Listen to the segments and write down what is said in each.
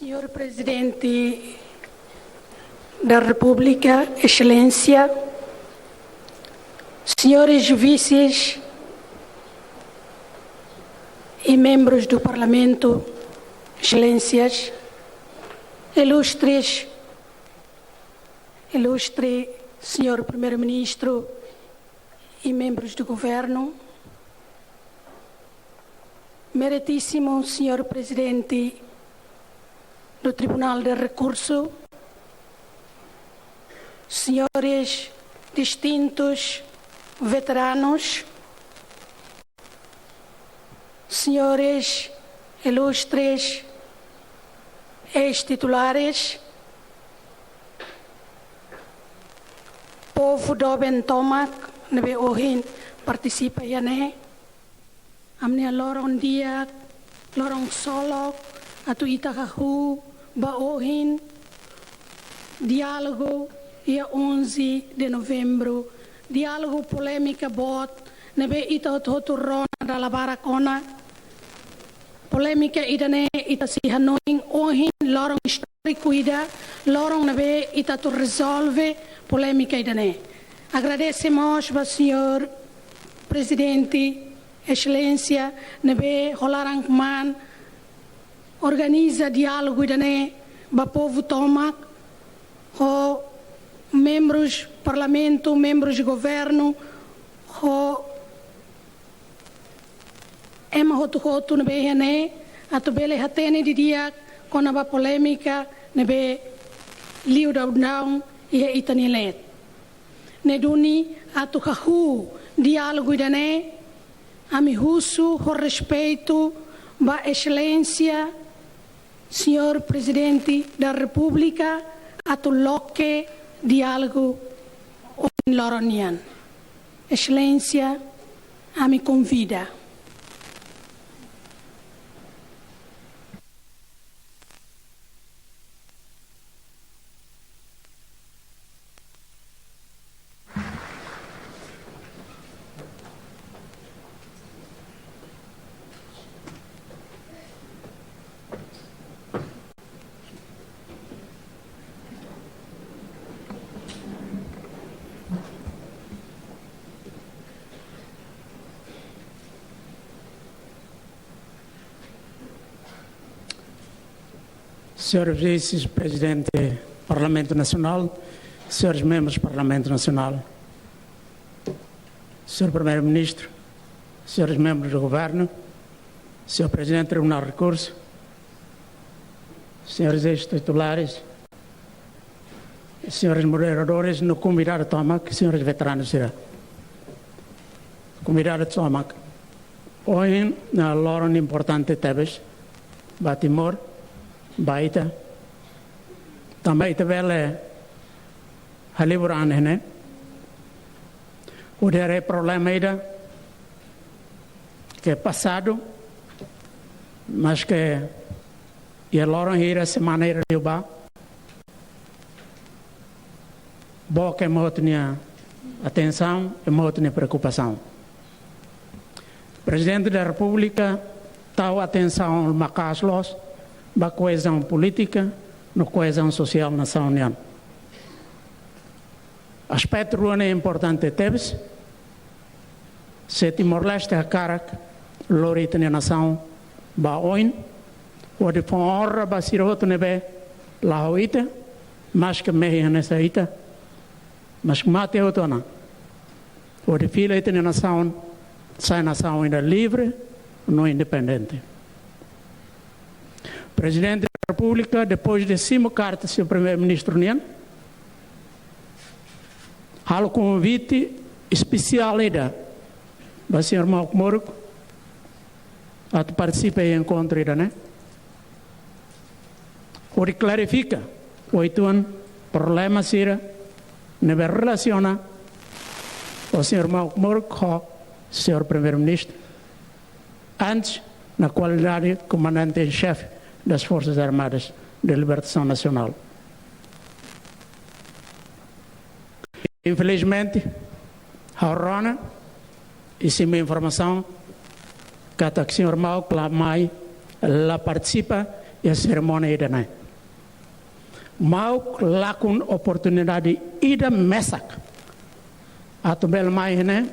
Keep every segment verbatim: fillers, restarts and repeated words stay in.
Senhor Presidente da República, Excelência, senhores vices e membros do Parlamento, Excelências, ilustres, ilustre Senhor Primeiro-Ministro e membros do Governo, meritíssimo Senhor Presidente do Tribunal de Recurso, senhores distintos veteranos, senhores ilustres eis-titulares, povu doben tomak ne'ebé ohin partisipa iha ne'e, ami-nia loron di'ak, loron ksolok, atu ita hahú ba ohin, diálogu iha onze de Novembro, diálogu polémika boot ne'ebé ita hotu-hotu rona dala barak ona. Polémika ida-ne'e ita sei hanoin ohin, loron istóriku ida, loron ne'ebé ita atu rezolve polémika ida-ne'e. Agradese mós ba Senhor Prezidente, Excelência, ne'ebé ho laran kmaan organiza diálogu ida-ne'e ba povu tomak, ho membrus Parlamentu, membrus Governu, ho ema hotu-hotu ne'ebé iha ne'e, atu bele hatene didi'ak kona-ba polémika ne'ebé liu daudaun iha ita-nia leet. Ne'e duni atu hahú diálogu ida-ne'e, ami husu ho respeitu ba Excelência, Senhor Presidente da República, atu loke diálogu ohin loron nian. Excelência, ami konvida. Senhor Vice-Presidente Parlamento Nacional, senhores membros do Parlamento Nacional, senhor Primeiro-Ministro, senhores membros do Governo, senhor Presidente do Tribunal de Recurso, senhores eis-titulares, senhores moderadores, no konvidadu tomak, senhores veteranus sira. Konvidadu tomak. Ohin ne'e loron importante tebes ba Timor, ba ita. Tanba ita bele halibur an ne'e. Hodi haree problema ida ke pasadu, maske iha loron hira, semana hira liubá, book ema hotu nia atensaun, ema hotu nia preokupasaun. Prezidente da Repúblika tau atensaun maka'as loos ba koezaun polítika no koezaun sosiál nasaun nian. Aspetu rua ne'e importante tebes, se Timor-Leste hakarak lori ita-nia nasaun ba oin, hodi fó onra ba sira hotu ne'ebé la'o ho ita, maske mehi hanesan ita, maske mate hotu ona, hodi fila ita-nia nasaun sai nasaun ida livre no independente. Prezidente da Repúblika, depois de simu karta señór Primeiru-Ministru nian, halo konvite espesiál ida ba señór Mauk Moruk atu partisipa iha enkontru ida-ne'e, hodi klarifika uitoan problema sira ne'ebé relasiona ho señór Mauk Moruk ho señór Primeiru-Ministru, antes na kualidade Comandante em Chefe das Forças Armadas de Libertação Nacional. Infelizmente, ha'u rona i simu informasaun katak señór Mauk la mai, la partisipa iha serimónia ida-ne'e. Mauk lakon oportunidade ida mesak atu bele mai ne'e,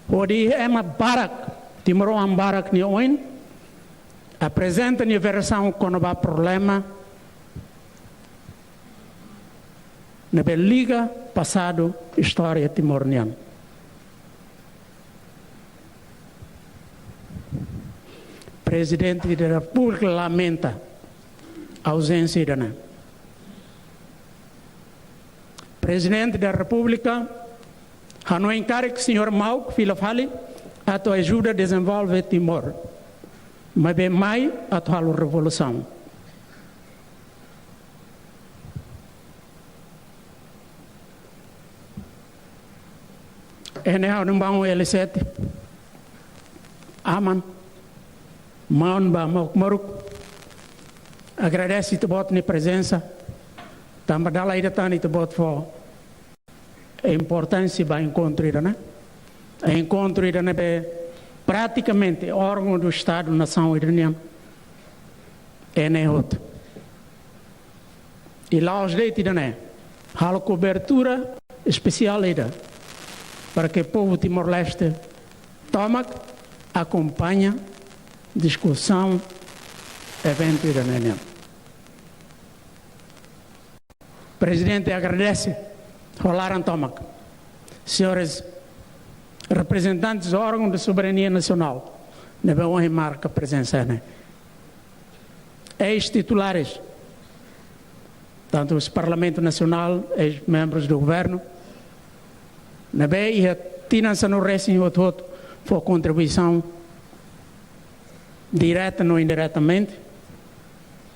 hodi ema barak, timoroan barak nia oin, aprezenta nia versaun kona-ba problema ne'ebé liga pasadu istória Timor nian. Prezidente da Repúblika lamenta auzénsia ida-ne'e. Prezidente da Repúblika hanoin karik señór Mauk fila fali atu ajuda dezenvolve Timor, maibé mai atu halo revolusaun. Ene hau nembang L sete. Aman. Maun ba Mauk Maruk. Agradese ita-boot nia prezensa. Tanba dala ida tan ita-boot fó importánsia ba enkontru ida-ne'e. Enkontru ida-ne'e be pratikamente órgaun do Estadu, nasaun ida nian. Ene hotu. I la'ós de'it ida-ne'e, halo kobertura espesiál ida, para que povu Timor-Leste tomak akompaña diskusaun eventu ida-ne'e nian. Prezidente agradese ho laran tomak. Señores reprezentantes órgaun de soberania nasionál ne'ebé ohin marka prezensa ne'e, eis-titulares, tantu husi Parlamentu Nasionál, eis-membrus do governu, ne'ebé iha tinan sanulu-resin hotu-hotu fó kontribuisaun direta no indiretamente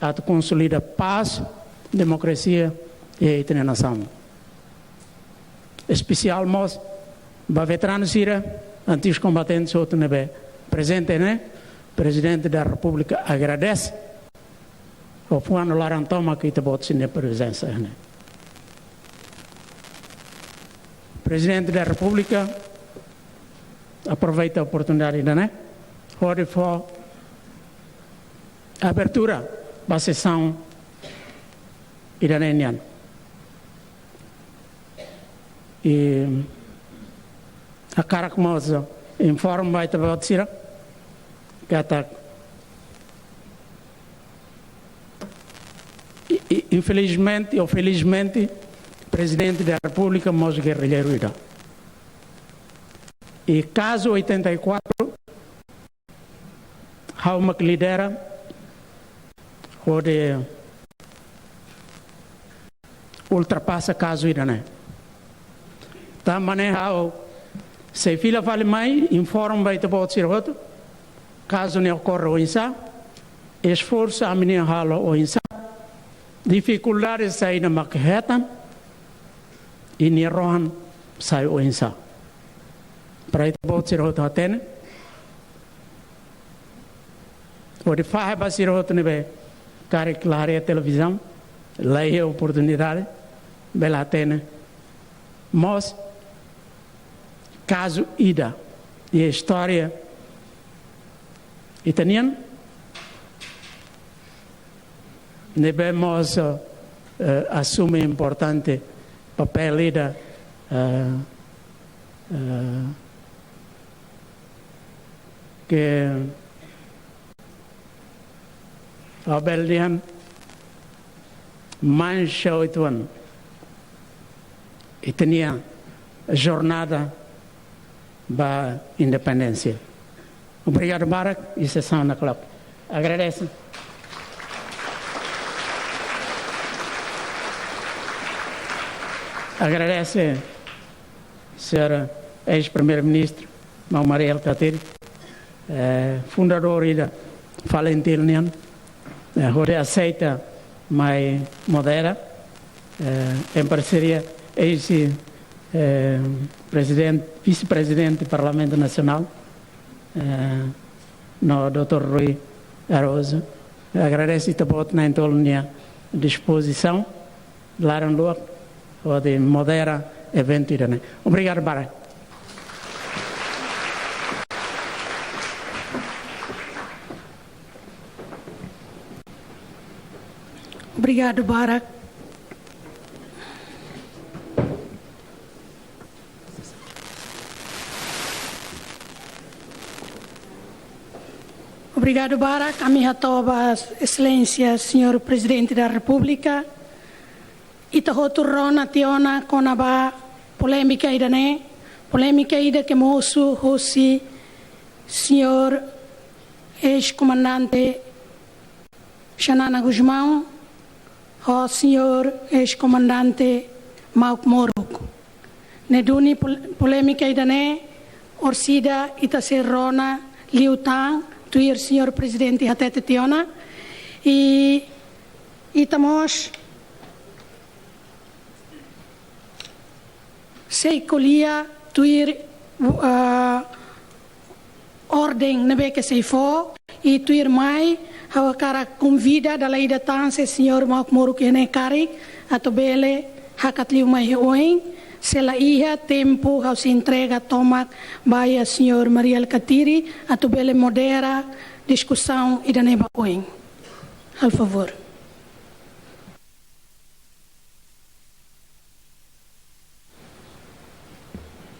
atu konsolida pás, demokrasia iha ita-nia nasaun. Espesiál mós ba veteranu sira, antigos combatentes hotu ne'ebé prezente ne'e, Prezidente da Repúblika agradese ho fuan no laran tomak ita-boot sira-nia prezensa ne'e. Prezidente da Repúblika aproveita oportunidade ida-ne'e hodi fó abertura ba sesaun ida-ne'e nian. I hakarak mós informa ba ita-boot sira katak, i, i, infelizmente ou felizmente, Prezidente da Repúblika mós gerrilleiru ida. I kazu oitenta e quatro, ha'u mak lidera hodi ultrapasa kazu ida-ne'e. Tanba ne'e ha'u sei fila fali mai informa ba ita-boot sira hotu kazu ne'e okorre oinsá, esforsu ami-nian halo oinsá, difikuldade saida mak hetan, i nia rohan sai oinsá. Para ita-boot sira hotu hatene, hodi fahe ba sira hotu ne'ebé karik la haree televizaun, la iha oportunidade, bele hatene mós kazu ida iha istória ita-nian, ne'ebé mós, eh, asume importante papél ida, eh, eh, ke Abel dehan mancha oituan ita-nia jornada ba independénsia. Obrigadu barak, i sesaun nakloke. Agradese. Agradese, señora eis-primeira-ministra, maun Mari Alkatiri, eh, fundadór ida FALINTIL nian, eh, hodi aseita mai modera, eh, em parceria eis, eh, prezidente, vise-prezidente Parlamentu Nasionál, eh, no doutór Rui Araújo. Agradese ita-boot na'in-tolu nia dispozisaun laran luak hodi modera eventu ida-ne'e. Obrigadu barak. Obrigadu barak. Obrigadu barak, ami hato'o ba Exelénsia Señór Prezidente da Repúblika. Ita hotu rona tiha ona kona-ba polémika ida-ne'e, polémika ida ke mosu husi Señór eis-komandante Xanana Gusmão ho Señór eis-komandante Mauk Moruk. Ne'e duni pol-, polémika ida-ne'e orsida ita sei rona liután, tuir Señór Prezidente hatete tiha ona. I ita mós sei ko'alia tuir, ah, orden ne'ebé ke sei fó, i tuirmai ha'u hakarak konvida dala ida tan se Señór Mauk Moruk iha ne'e karik, atu bele hakat liu mai iha oin, se la iha tempu ha'u sei entrega tomak ba iha Señór Mari Alkatiri, atu bele modera diskusaun ida-ne'e ba oin. Halo favór.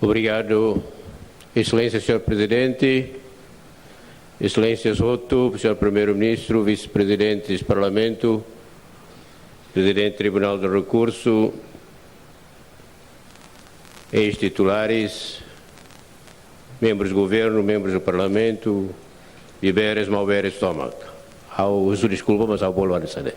Obrigadu, Exelénsia Señór Prezidente, Exelénsias hotu, Señór Primeiru-Ministru, Vise-Prezidentes Parlamentu, Prezidente Tribunál do Rekursu, eis-titulares, membrus Governu, membrus Parlamentu, biberes, malberes tomak. Ha'u husu deskulpa, mas ha'u bolu hanesan ne'e.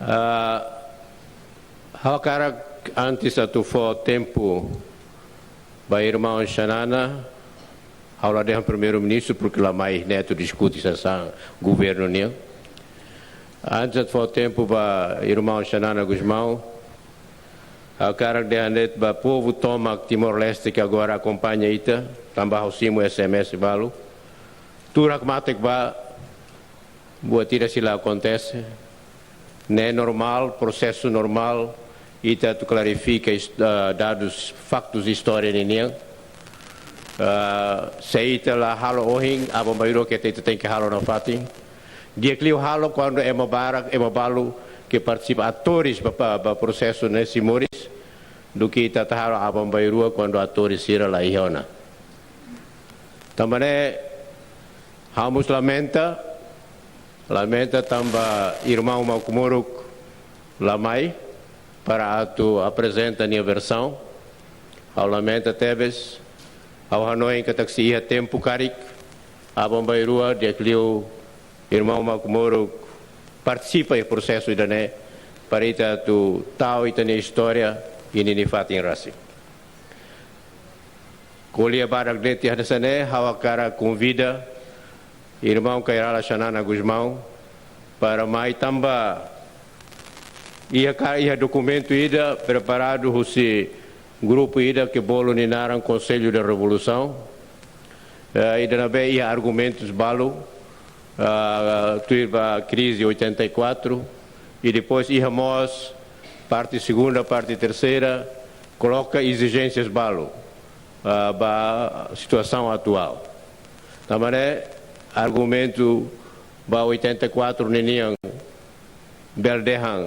Ah, ha'u hakarak antes atu fó tempu ba irmaun Xanana, ha'u la dehan Primeiru-Ministru, porke la mai ne'e atu diskute sasán governu nian. Antes atu fó tempu ba irmaun Xanana Gusmão, ha'u hakarak dehan de'it ba povu tomak Timor-Leste ke agora akompaña ita, tanba ha'u simu S M S balu. Tuur hakmatek ba, buat ida sei la akontese. Ne'e normál, prosesu normál, ita atu klarifika is-, ah, dadus, faktus istória ninian. Ah, se ita la halo ohin, aban-bainrua keta ita tenke halo nafatin. Di'ak liu halo kuandu ema barak, ema balu ke partisipa, atores ba, ba, ba prosesu ne'e sei moris, duké ita atu halo aban-bainrua kuandu atores sira la iha ona. Tanba ne'e, ha'u mós lamenta, lamenta tanba irmaun Mauk Moruk la mai para atu aprezenta nia versaun. Ha'u lamenta tebes, ha'u hanoin katak se iha tempu karik, aban-bainrua di'ak liu irmaun Mauk Moruk partisipa iha prosesu ida-ne'e, para ita atu tau ita-nia istória iha ninia fatin rasik. Ko'alia badak de'it hanesan ne'e, ha'u hakarak konvida irmaun Kay Rala Xanana Gusmão para mai tanba iha ka-, iha dokumentu ida preparadu husi grupu ida ke bolu nia naran Conselho da Revolução. Eh, ida ne'ebé iha argumentus balu, ah, tuir ba krize oitenta e quatro, i depois iha mós parte segunda, parte terceira, koloka ezijénsias balu, ah, ba situasaun atuál. Tanba ne'e argumentu ba oitenta e quatro ninian bele dehan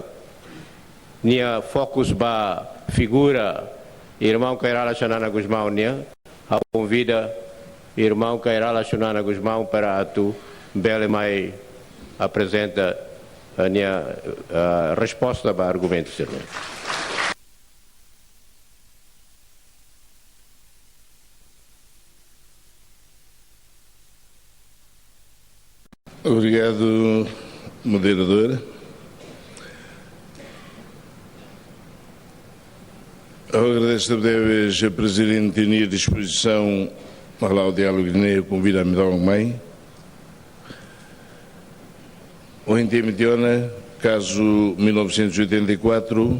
nia fokus ba figura irmaun Kay Rala Xanana Gusmão nian. Ha'u konvida irmaun Kay Rala Xanana Gusmão para atu bele mai aprezenta, eh, nia, eh, resposta ba argumentu sira-ne'e. Obrigadu, moderador. Ha'u agradese tebes Prezidente nia dispozisaun, hala'o diálogu ne'e, konvida ami tomak mai. Ohin ita hatene ona, kazu mil novecentos e oitenta e quatro,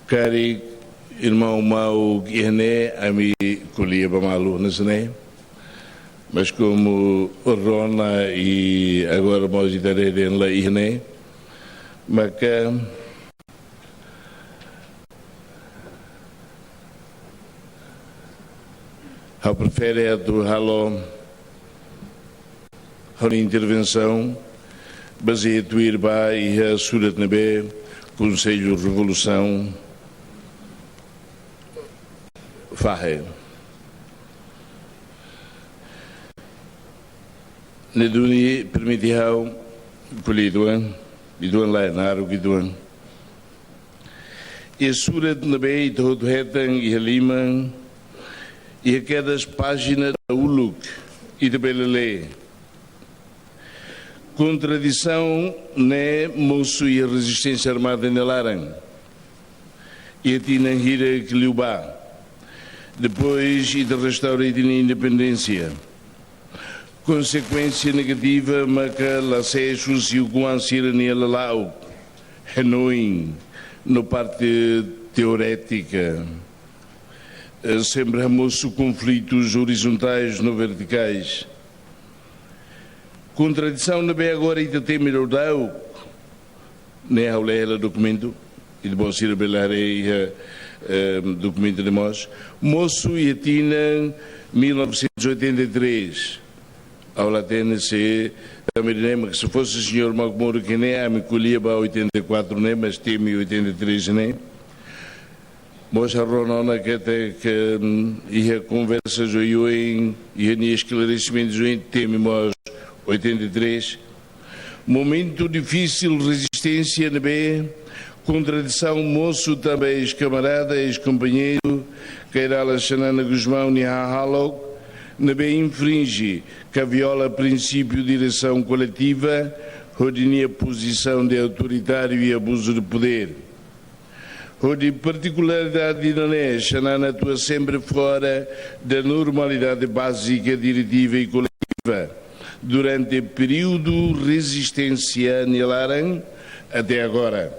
karik irmaun Mauk iha ne'e, ami ko'alia ba malu hanesan ne'e. Mas komu rona i agora mós ita haree dehan la iha ne'e, maka, Ha'u prefere atu halo ha'u-nia intervensaun bazeia tuir ba iha surat ne'ebé Konsellu Revolusaun fahe. Ne'e duni permite ha'u ko'alia uitoan, uitoan lae, naruk uitoan. Iha surat ne'ebé ita hotu hetan iha liman, iha kedas pájina dauluk, ita bele lee. Kontradisaun ne'e mosu iha rezisténsia armada nia laran. Iha tinan hirak liubá. Depois, ita restaura ita-nia independénsia. Konsekuénsia negativa maka la sees husi ukun-an sira-nia lala'ok, hanoin, no parte teorétika. Eh, sempre hamosu konflitus orizontais no vertikais. Kontradisaun ne'ebé agora ita temi daudaun, ne'e ha'u lee hela dokumentu, ita-boot sira bele haree iha, eh, dokumentu ne'e mós. Mosu iha tinan mil novecentos e oitenta e três. Ha'u la hatene se temi ne'e, mas se fosse señór Mauk Moruk ne'e, ami ko'alia ba oitenta e quatro ne'e, mas temi oitenta e três ne'e. Mós ha'u rona ona katak, mm, iha konversa oioin, iha nia esklaresimentu oioin, temi mós oitenta e três. Momentu difisil rezisténsia ne'ebé kontradisaun mosu tanba eis-kamarada, eis-kompañeiru Kay Rala Xanana Gusmão nia hahalok ne'ebé infrinje ka viola prinsípiu diresaun koletiva, hodi nia pozisaun de autoritáriu e abuzu de podér. Hodi partikularidade ida-ne'e, Xanana atua sempre fora da normalidade básica diretiva e coletiva durante períodu rezisténsia nia laran até agora.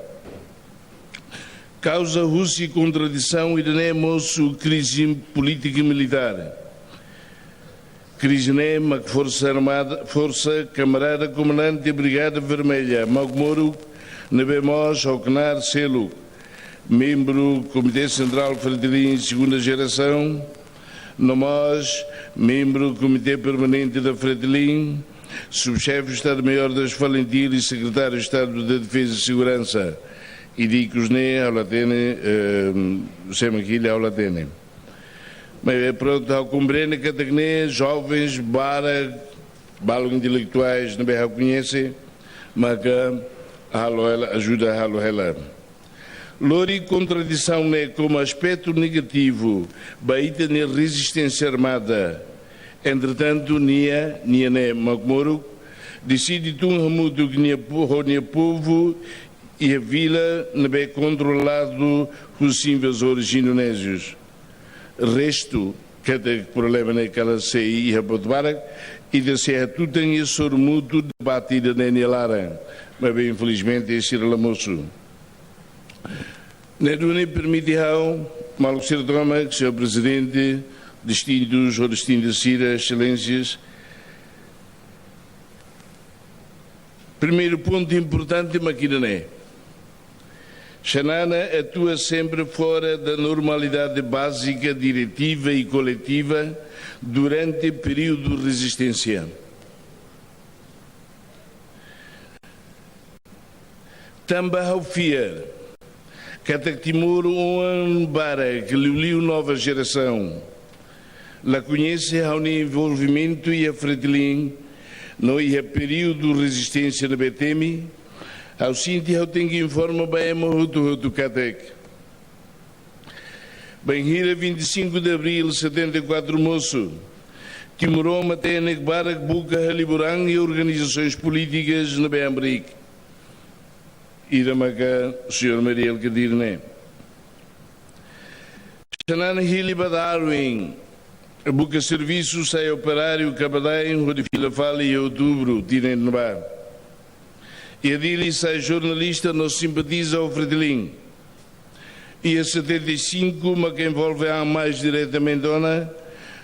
Kauza husi kontradisaun ida-ne'e mosu krize polítika militár. Krize ne'e mak Forsa Armada, Forsa Kamarada Komandante Brigada Vermelha, Mauk Moruk, ne'ebé mós ho knaar seluk, membru Komité Sentrál Fretilin segunda jerasaun, no mós membru Komité Permanente da Fretilin, subxefe Estadu-Maiór das FALINTIL e Sekretáriu Estadu da Defeza e Seguransa. Ikus ne'e ha'u la hatene, eh, sé mak hili ha'u la hatene. Mas, eh, prontu, ha'u komprende katak ne'e jovens barak, balun intelektuais ne'ebé ha'u koñese, maka halo hela, ajuda halo hela. Lori kontradisaun ne'e komu aspetu negativu ba ita-nia rezisténsia armada. Entretantu, nia, nia ne'e Mauk Moruk, deside tun hamutuk nia po-, ho nia povu iha vila ne'ebé kontroladu husi invazores indonézius. Restu, katak problema ne'e kala sei iha buat barak, ita sei hatutan iha sorumutu debate ida-ne'e nia laran. Maibé, infelizmente, sira la mosu. Ne'e duni permite ha'u, maluk sira tomak, señór Prezidente, distintus ou distintas sira, exelénsias. Primeiru pontu importante mak ida-ne'e. Xanana atua sempre fora da normalidade básica diretiva e coletiva durante períodu rezisténsia. Tanba ha'u fiar katak timoroan barak, liuliu nova jerasaun, la koñese ha'u-nia envolvimentu iha Fretilin no iha períodu rezisténsia ne'ebé temi, ha'u sente ha'u tenke informa ba ema hotu-hotu katak bainhira vinte e cinco de abril setenta e quatro mosu, timoroan matenek barak buka halibur an iha organizasoens polítikas ne'ebé hamriik. Ida maka señór Mari Alkatiri ne'e. Xanana hili ba Darwin, buka servisu, sai operáriu kabadai hodi fila fali iha outubru tinan ne'ebá. Iha Dili sai jornalista no simpatiza ho Fretilin. Iha setenta e cinco maka envolve an mais diretamente ona,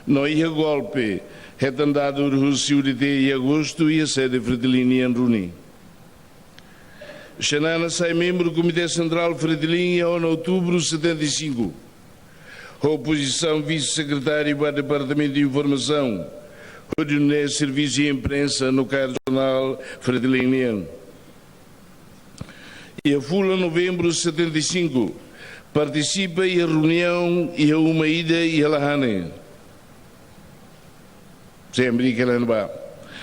no iha golpe hetan dadur husi U D T iha agostu iha sede Fretilin nian duni. Xanana sai membru Komité Sentrál Fretilin iha ona outubru setenta e cinco. Ho pozisaun vise-sekretáriu ba Departamentu Informasaun, hodi nune'e servisu iha imprensa no kaer jornál Fretilin nian. Iha fulan Novembru setenta e cinco, partisipa iha reuniaun iha uma ida iha Lahane. Sempre hela ne'ebá.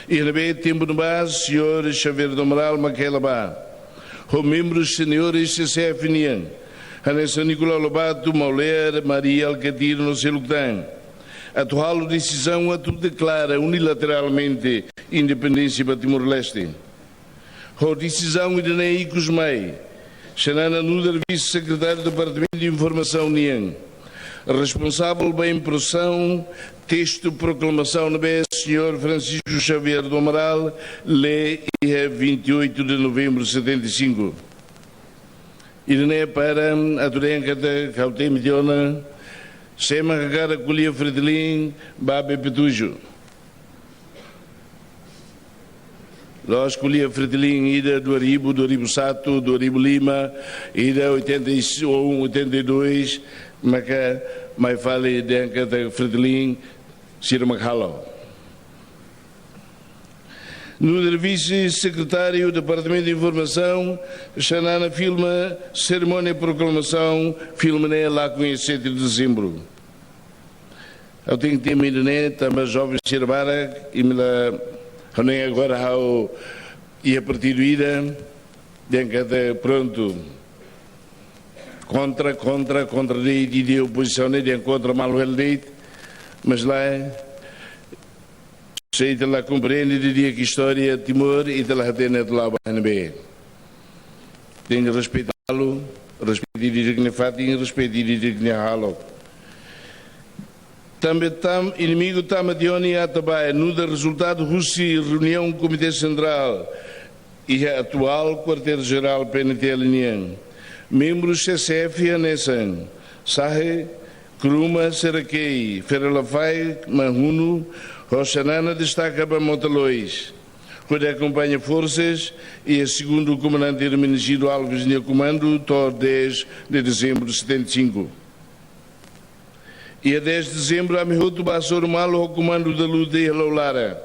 Iha ne'ebé tempu ne'ebá, señór Xavier do Amaral mak hela bá. Ho membrus seniores C C F nian, hanesan Nicolau Lobato, Mauler, Mari Alkatiri no seluk tan. Atu halo desizaun atu deklara unilateralmente independénsia ba Timor-Leste. Ho desizaun ida-ne'e ikus mai, Xanana nu'udar vise-sekretáriu Departamentu Informasaun nian, responsavel ba impresaun testu proklamasaun ne'ebé señór Francisco Xavier do Amaral lee iha vinte e oito de novembro setenta e cinco. Ida-ne'e para atu dehan katak ha'u temi tiha ona, sé mak hakarak ko'alia Fretilin ba B P tujuh. Loos ko'alia Fretilin ida dua ribu, dua ribu satu, dua ribu lima, ida oitenta e um, oitenta e dois, maka mai fali dehan katak Fretilin sira mak halo. Nu'udar vise-sekretáriu Departamentu Informasaun, Xanana filma serimónia proklamasaun, filma ne'e lakon iha sete de dezembro. Ha'u tenke temi ida-ne'e, tanba joven sira barak, imi la, ha'u-nia agora ha'u iha partidu ida, dehan katak prontu. Kontra, kontra, kontra de'it, ida opozisaun ne'e dehan kontra malu hela de'it, mas lae, se ita la komprende didi'ak istória Timor, ita la hatene atu la'o ba ne'ebé. Tenke respeita malu, respeita didi'ak nia fatin, respeita didi'ak nia halo. Tanba tam, inimigu tama tiha ona iha Atabae, nu'udar rezultadu husi reuniaun Komité Sentrál iha atuál Kuartél-Jerál P N T L nian. Membrus C C F hanesan Sahe, Kruma, Serakei, Fera Lafaek, Mahunu, ho Xanana destaka ba Mota Lois, hodi akompaña forsas iha segundu komandante Hermenegildo Alves nia komandu to'o dez de dezembro setenta e cinco. Iha dez de dezembro, ami hotu bá hasoru malu ho komandu da luta iha Laulara.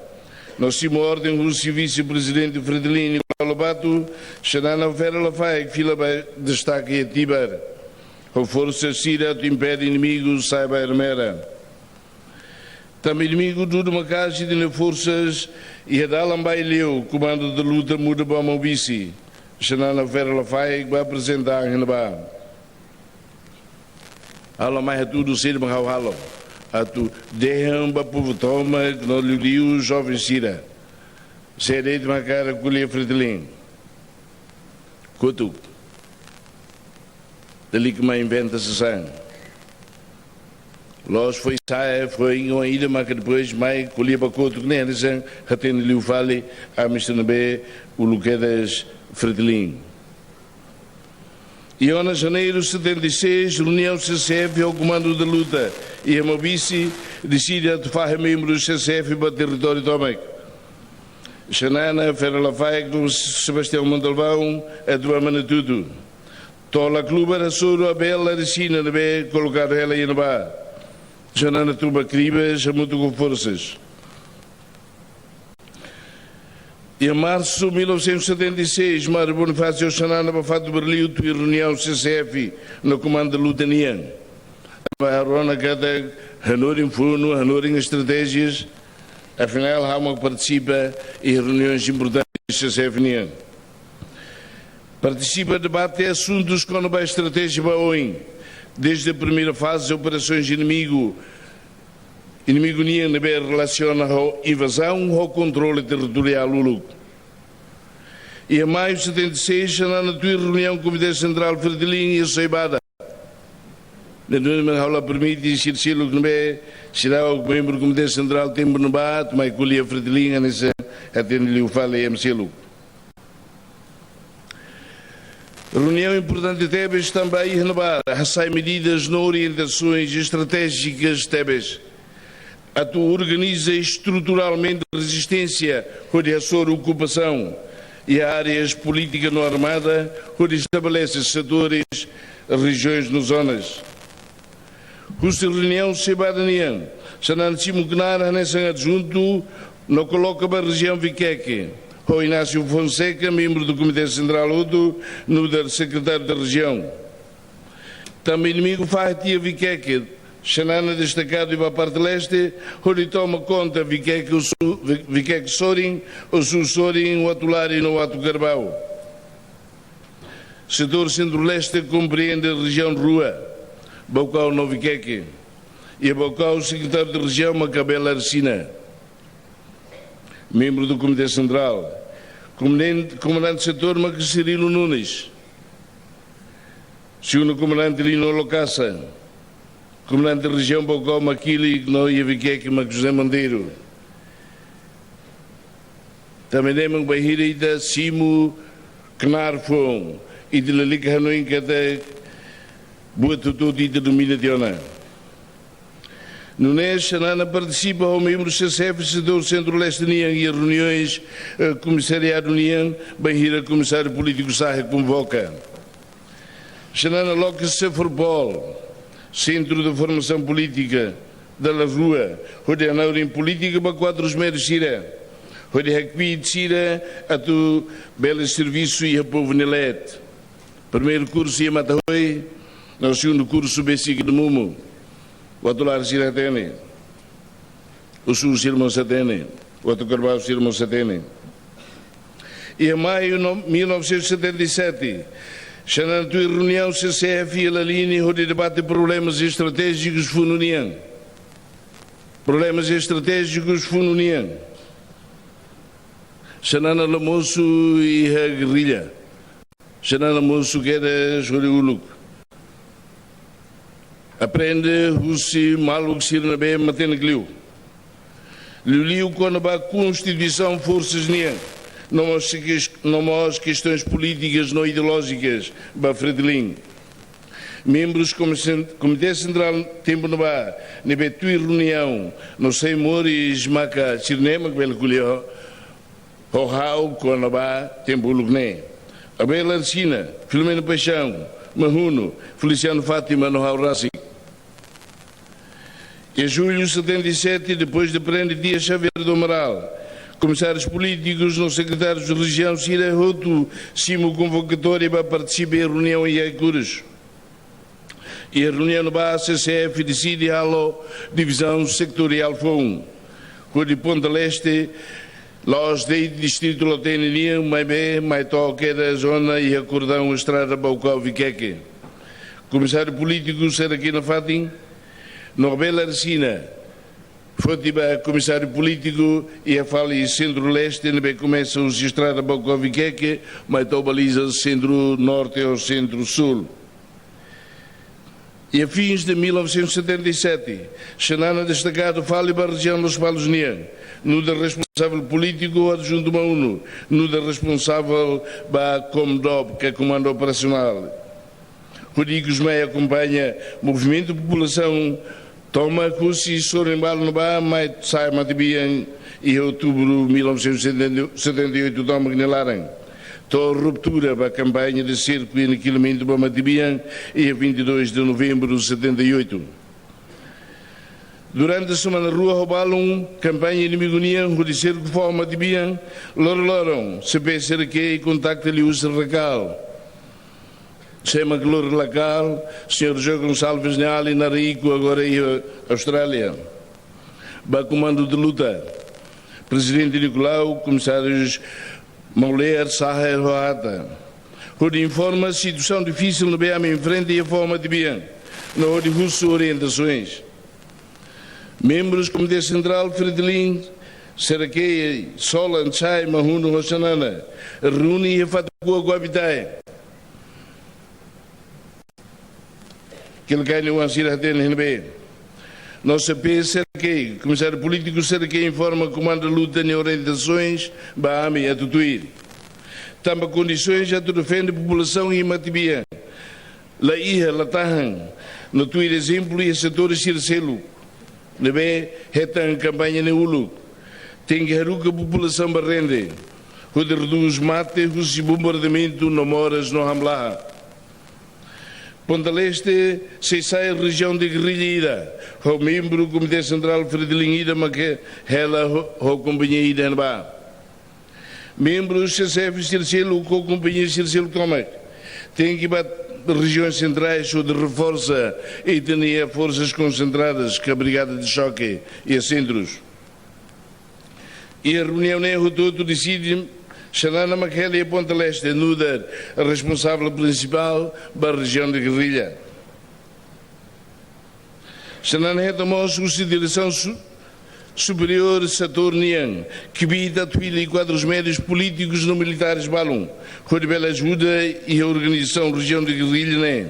No simu orden husi vise-prezidente Fretilin Nicolau Lobato, Xanana Fera Lafaek fila ba destaka iha Tibar, ho forsa sira atu impede inimigu sa'e ba Ermera. Tanba inimigu dudu maka'as ita-nia forsas iha dalan ba Aileu, komandu da luta muda ba Maubisse. Xanana Fera Lafaek bá aprezenta an iha ne'ebá. Ha'u la mai hatudu saida mak ha'u halo. Atu dehan ba povu tomak no liuliu joven sira, sé de'it mak hakarak ko'alia Fretilin, kotuk. Lalika mai inventa sasán. Loos foin sa'e, foin oan ida maka depois mai ko'alia ba kotuk ne'e, hanesan hatene liu fali, ami sei ne'ebé uluk kedas Fretilin. Iha ona Janeiru setenta e seis, reuniaun C C F ho komandu da luta iha Maubisse deside atu fahe membrus C C F ba territóriu tomak. Xanana Fera Lafaek no Sebastião Montalvão atu ba Manatuto. To'o Laclubar hasoru Abel Laresina ne'ebé kolokadu hela iha ne'ebá. Xanana tun ba Cribas hamutuk ho forsas. Iha marsu mil novecentos e setenta e seis, Mário Bonifácio ho Xanana bá Fato Berliu tuir reuniaun C C F no komandu luta nian. Bá rona katak hanorin funu, hanorin estratéjias, afinál ha'u mak partisipa iha reuniões importantes C C F nian. Partisipa debate asuntus kona-ba estratéjia ba oin, desde a primeira fase operasoens inimigu, inimigu nian ne'ebé relasiona ho invazaun ho kontrolu territoriál uluk. Iha maiu setenta e seis, Xanana tuir reuniaun Komité Sentrál Fretilin iha Soibada. Ne'e duni mak ha'u la permite sira seluk ne'ebé seidauk membru Komité Sentrál tempu ne'ebá atu mai ko'alia Fretilin, hanesan hatene liu fali ema seluk. Reuniaun importante tebes tanba iha ne'ebá hasai medidas no orientasoens estratéjikas tebes atu organiza estruturalmente rezisténsia hodi hasoru okupasaun iha áreas polítika no armada, hodi estabelese setores, rejiões no zonas. Husi reuniaun sebada nian, Xanana simu knaar hanesan adjuntu no koloka ba rejiaun Viqueque, ho Inácio Fonseca, membru do Komité Sentrál hotu, nu'udar sekretáriu da rejiaun. Tanba inimigu fahe tiha Viqueque, Xanana destakadu iha parte leste, hodi toma konta Viqueque, Osu-, Vi-, Viqueque sorin, Osu sorin, Uatulari no Uatucarbau. Setór Sentru-Leste komprende rejiaun rua, Baucau no Viqueque. Iha Baucau, sekretáriu da rejiaun mak Abel Arsina, membru do Komité Sentrál. Komandante, komandante setór mak Cirilo Nunes. Segundu komandante Lino Locassa. Komandante rejiaun Baucau mak Kili, no iha Viqueque mak José Monteiro. Tanba ne'e mak bainhira ita simu knaar foun, ita lalika hanoin katak buat hotu-hotu ita domina tiha ona. Nune'e Xanana partisipa ho membru C C F setór Sentru-Leste nian iha reuniões, eh, komisariadu nian, bainhira komisáriu polítiku Sahe konvoka. Xanana loke CFORPOL, Centro de Formação Política, dala rua, hodi hanarin polítika ba kuadrus médiu sira, hodi hakbiit sira atu bele servisu iha povu nia leet. Primeiru kursu iha Mata-Hoe, no segundu kursu besik iha Mumu. Uatulari sira hatene. Osu sira mós hatene. Uatucarbau sira mós hatene. Iha maiu no, mil novecentos e setenta e sete, Xanana tuir reuniaun C C F iha Laline hodi debate problemas estratéjikus funu nian. Problemas estratéjikus funu nian. Xanana la mosu iha gerrilla. Xanana mosu kedas hodi uluk. Aprende husi maluk sira ne'ebé matenek liu. Liuliu kona-ba konstituisaun forsas nian, no mós kes-, no mós kestaun polítikas no ideolójikas ba Fretilin. Membrus Komisen-, Komité Sentrál tempu ne'ebá, ne'ebé tuir reuniaun, no sai moris maka sira-ne'e mak bele ko'alia ho ha'u kona-ba tempu uluk ne'e. Abel Arsina, Filomeno Paixão, Mahunu, Feliciano Fátima no ha'u rasik. Iha jullu setenta e sete, depois de Presidente Dias Xavier do Amaral, komisárius polítikus no sekretárius rejiaun sira hotu simu konvokatória ba partisipa iha reuniaun iha Aicurus. Iha reuniaun ne'ebá C C F deside halo divizaun setoriál foun. Hodi Ponta Leste, la'ós de'it distritu Lautém nian, maibé mai to'o kedas ona iha kordaun estrada Baucau Viqueque. Komisáriu polítiku sira-ne'e nafatin, no Abel Arsina foti ba komisáriu polítiku iha fali Sentru-Leste, ne'ebé komesa husi estrada Baucau Viqueque, mai to'o baliza Sentru-Norte ou Sentru-Sul. Iha fins de mil novecentos e setenta e sete, Xanana destakadu fali ba rejiaun Lospalos nian, nu'udar responsavel polítiku, adjuntu Mahunu, nu'udar responsavel ba KOMDOP, ke Komandu Operasionál. Hodi ikus mai akompaña movimentu populasaun tomak husi sorin balu ne'ebá mai sai matebian iha outubru mil novecentos e setenta e oito tomak nia laran. To'o ruptura ba kampaña de serku i anikilamento ba matebian iha vinte e dois de novembro de setenta e oito. Durante semana rua ho balun, kampaña inimigu nian hodi serku foho matebian, loroloron, C P C R Q kontakta liuhusi RACAL. Sé mak lori RACAL, señór José Gonçalves nia alin Nariku agora iha Austrália. Ba komandu de luta, Prezidente Nicolau, komisárius Maulear, Saher ho Hata. Hodi informa situasaun difisil ne'ebé ami enfrenta iha foho matebian, no hodi husu orientasoens. Membrus Komité Sentrál Fretilin, C R Q, Solan, Chai, Mahunu ho Xanana, reúne iha fatin Kua Guabitae. Kila kain oan sira hatene iha ne'ebé. No C P C R Q, komisáriu polítiku C R Q informa komandu luta nia orientasoens ba ami atu tuir. Tanba kondisoens atu defende populasaun iha matebian la iha, la tahan, no tuir ezemplu iha setór sira seluk ne'ebé hetan kampaña ne'e uluk. Tenke haruka populasaun ba rende, hodi redús mate husi bombardamentu no moras no hamlaha. Ponta Leste sei sai rejiaun de gerrilla ida, ho membru Komité Sentrál Fretilin ida mak hela ho, ho kompañia ida ne'ebá. Membru C C F sira seluk ho kompañia sira seluk tomak tenke bá rejiaun sentrál hodi reforsa, i tenke iha forsas konsentradas, ka brigada de xoke, iha sentrus. Iha reuniaun ne'e hotu-hotu deside Xanana mak hela iha Ponta Leste, nu'udar responsavel prinsipál ba rejiaun de gerrilla. Xanana hetan mós husi diresaun su-, superiór setór nian kbiit atu fila kuadrus médius polítikus no militares balun, hodi bele ajuda iha organizasaun rejiaun de gerrilla ne'e.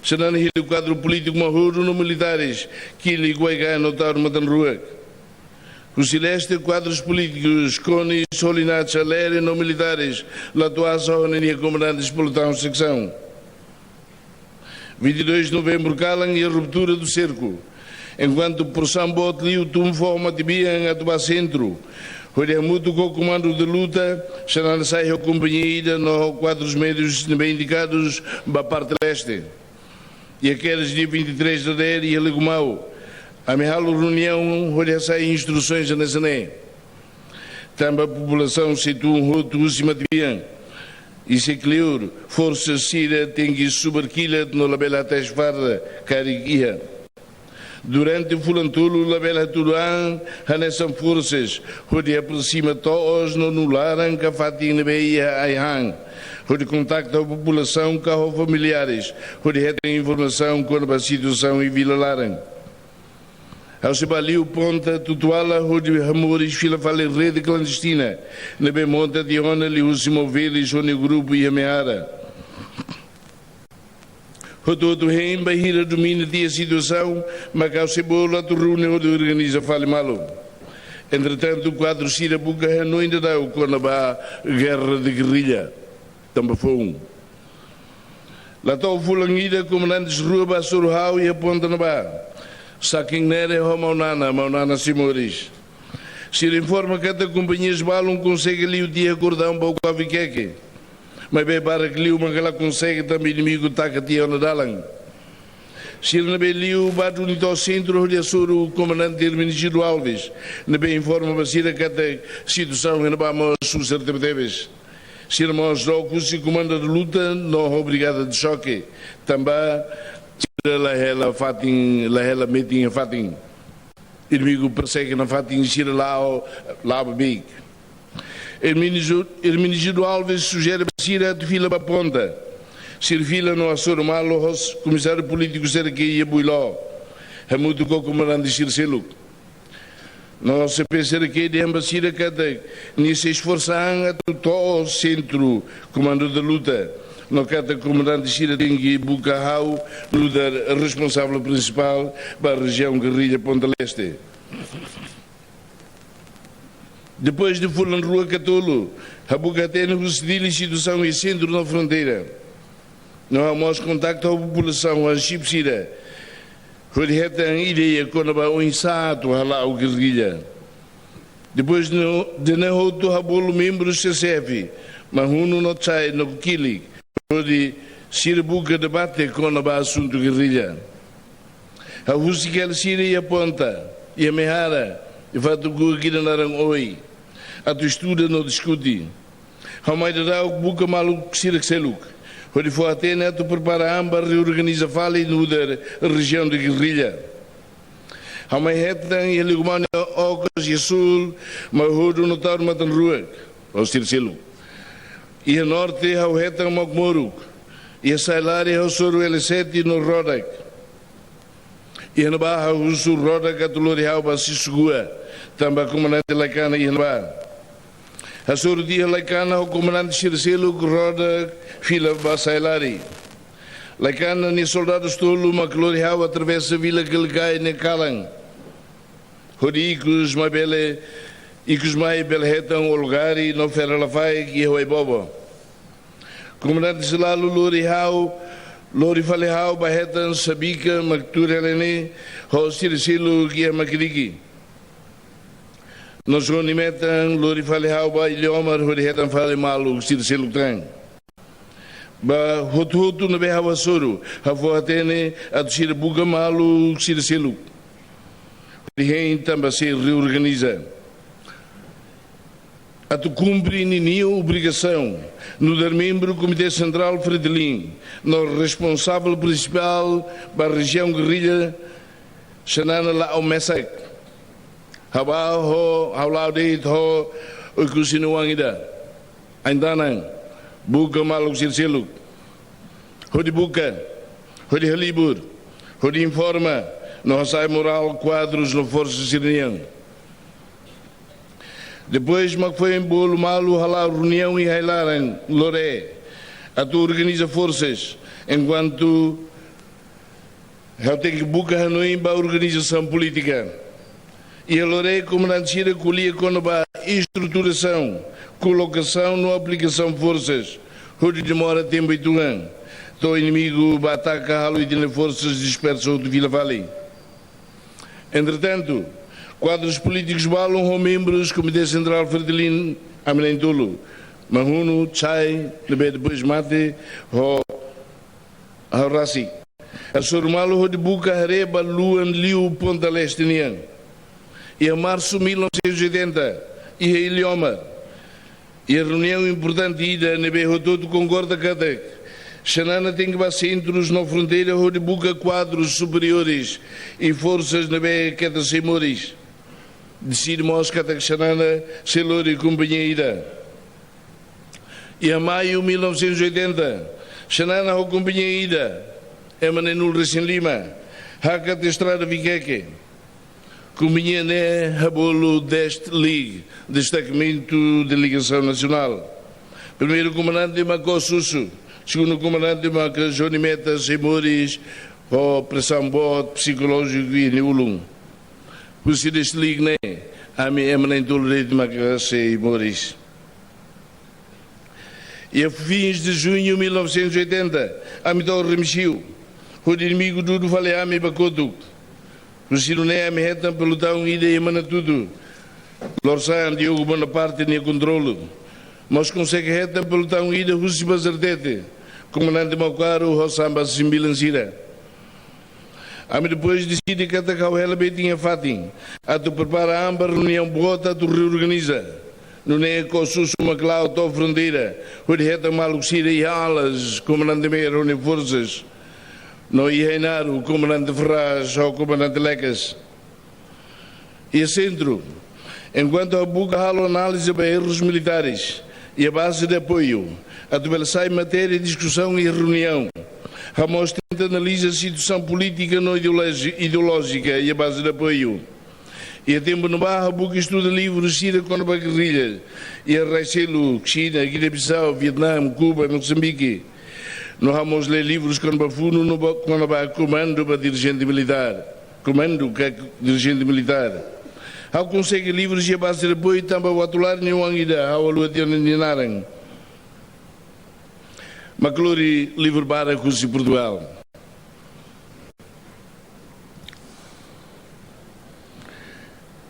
Xanana hili kuadru polítiku mak hotu no militares, Kilik, Waigayan no Taur Matan Ruak. Husi leste, kuadrus polítikus, Konis, Holinat, Xalere no militares, Latuasa ho ninia komandante pelotão seksaun. Vinte e dois de novembro kalan iha ruptura do cerco. Enkuantu porsaun boot liu tun foho matebian atu bá sentru, hodi hamutuk ho komandu de luta, Xanana sai ho kompañia ida no ho kuadrus médius ne'ebé indikadus ba parte leste. Iha kedas dia vinte e três de dadeer iha Legumau, ami halo reuniaun hodi hasai instrusoens hanesan ne'e. Tanba populasaun sei tun hotu husi matebian, i sei kleur, forsa sira tenke subar kilat no labele hatais farda karik iha. Durante fulan tolu labele hatudu an hanesan forsas hodi aproxima to'os no nu'udar ka fatin ne'ebé iha ai-han, hodi kontaktu ho populasaun ka ho familiares, hodi hetan informasaun kona-ba situasaun iha vila laran. Ha'u sei bá liu Ponta Tutuala hodi hamoris fila fali rede klandestina ne'ebé monta tiha ona liuhusi Movelis ho nia grupu iha Mehara. Hotu-hotu hein bainhira domina tiha situasaun, mak ha'u sei bolu atu reúne hodi organiza fali malu. Entretantu, kuadru sira buka hanoin daudaun kona-ba gerra de gerrilla. Tanba foun. La to'o fulan ida, komandantes rua bá hasoru ha'u iha Ponta ne'ebá, Sakin Nere ho Maunana, Maunana sei moris. Sira informa katak kompañias balun konsege liu tiha kordaun Baucau Viqueque. Maibé barak liu mak la konsege tanba inimigu taka tiha ona dalan. Sira ne'ebé liu bá duni to'o sentru hodi hasoru Komandante Hermenegildo Alves, ne'ebé informa ba sira katak situasaun iha ne'ebá mós susar tebetebes. Sira mós dook husi komandu de luta no ho brigada de xoke, tanba sira la hela fatin, la hela metin iha fatin. Inimigu persege nafatin, sira la'o, la'o ba beik. Hermenegildo, Hermenegildo Alves sujere ba sira atu fila ba Ponta. Sira fila no hasoru malu ho komisáriu polítiku sira ke iha Builó, hamutuk ho komandante sira seluk. No xefe sira ke dehan ba sira katak nia sei esforsa an atu to'o sentru komandu de luta, no katak komandante sira tenke buka ha'u nu'udar responsavel prinsipál ba rejiaun gerrilla Ponta Leste. Depois de fulan rua ka tolu, ha'u buka hatene husi Dili situasaun iha sentru no fronteira. No ha'u mós kontaktu ho populasaun, ho xefe sira, hodi hetan ideia kona-ba oinsá atu hala'o gerrilla. Depois de ne'e hotu ha'u bolu membru C C F, Mahunu no Chai no Kilik, hodi sira buka debate kona-ba asuntu gerrilla. Ha'u husik hela sira iha Ponta, iha Mehara, iha fatuk rua ida naran Oi, atu estuda no diskute. Ha'u mai daudauk buka maluk sira seluk, hodi fó-hatene atu prepara an ba reorganiza fali nu'udar rejiaun de gerrilla. Ha'u mai hetan iha Legumau nia okos, iha súl, Marohodu no Taur Matan Ruak, ho sira seluk. Iha norte ha'u hetan Mokmoruk, iha Sailari ha'u hasoru L sete no Rodak. Iha ne'ebá ha'u husu Rodak atu lori ha'u ba Sisugua, tanba komandante Laikana iha ne'ebá. Hasoru tiha Laikana ho komandante sira seluk, Rodak fila ba Sailari. Laikana nia soldadus tolu mak lori ha'u atravesa Vila Kelekai nia kalan, hodi ikus mai bele, ikus mai bele hetan Olgari no Fera Lafaek iha Waibobo. Komandante Selalu lori ha'u, lori fali ha'u ba hetan Sabika, Matur Helene, ho sira seluk iha Makediki. No João Nimetan lori fali ha'u ba Iliomar hodi hetan fali maluk sira seluk tan. Ba hotu-hotu ne'ebé ha'u hasoru, ha'u fó-hatene atu sira buka malu sira seluk. Hodi hein tanba sei reorganiza. Atu kumpre ninia obrigasaun, nu'udar membru Komité Sentrál Fretilin, no responsavel prinsipál ba rejiaun gerrilla, Xanana la'o mesak. Ha'u bá ho, ha'u la'o de'it ho Oekusi nia oan ida. Ain-tanan, buka maluk sira seluk. Hodi buka, hodi halibur, hodi informa, no hasa'e morál kuadrus no forsa sira-nian. Depois mak foin bolu malu hala'o reuniaun iha ai-laran Loré, atu organiza forsas, enkuantu ha'u tenke buka hanoin ba organizasaun polítika. Iha Loré komandante sira ko'alia kona-ba estruturasaun, kolokasaun no aplikasaun forsas, hodi demora tempu uitoan, to'o inimigu bá ataka halo ita-nia forsas dispersa hotu fila fali. Entretantu, kuadrus polítikus balun ho membrus Komité Sentrál Fretilin, ami na'in-tolu, Mahunu, Chai, ne'ebé depois mate, ho ha'u rasik, hasoru malu hodi buka haree ba luan liu Ponta Leste nian. Iha Marsu mil novecentos e oitenta, iha Iliomar, iha reuniaun importante ida ne'ebé hotu-hotu konkorda katak Xanana tenke bá sentrus no fronteira hodi buka kuadrus superiores i forsas ne'ebé keta sei moris. Deside mós katak Xanana sei lori kompañia ida. Iha Maiu mil novecentos e oitenta, Xanana ho kompañia ida, ema neen nulu resin lima, hakat estrada Viqueque. Kompañia ne'e ha'u bolu Dest Lig, Destacamento de Ligação Nacional. Primeiru komandante mak Koos Sussu, segundu komandante mak Johnny Meta sei moris ho presaun boot psikolójiku iha nia ulun. Husi Dest Lig ne'e, ami ema na'in-tolu de'it mak sei moris. Iha fins de Junho mil novecentos e oitenta, ami to'o Remexio, hodi inimigu dudu fali ami ba kotuk. Husi nune'e ami hetan pelotaun ida iha Manatuto, lorosa'e Diogo Bonaparte nia kontrolu. Mós konsege hetan pelotaun ida husi Bazartete, komandante Maukaro ho Samba Simbilan sira. Ami depois deside katak ha'u hela beitin iha fatin, atu prepara an ba reuniaun boot atu reorganiza. Nune'e Koos Sussu mak la'o to'o fronteira, hodi hetan maluk sira iha Alas, komandante Meyer ho nia forsas. No iha Ainaro, komandante Ferraz ho komandante Lekas. Iha sentru, enkuantu ha'u buka halo análize ba errus militares iha baze de apoiu, atu bele sai matéria de diskusaun iha reuniaun, ha'u mós tenta analiza situasaun polítika no ideoloji-, ideolójika iha baze de apoiu. Iha tempu ne'ebá ha'u buka estuda livru sira kona-ba gerrilla iha rai seluk, Xina, Guiné-Bissau, Vietname, Kuba, Mosambike. No ha'u mós lee livrus kona-ba funu no ba, kona-ba komandu ba dirijente militár. Komandu ka dirijente militár. Ha'u konsege livrus iha baze de apoiu tanba Watulari nia oan ida, ha'u haluha tiha ona nia naran. Mak lori livru barak husi Portugal.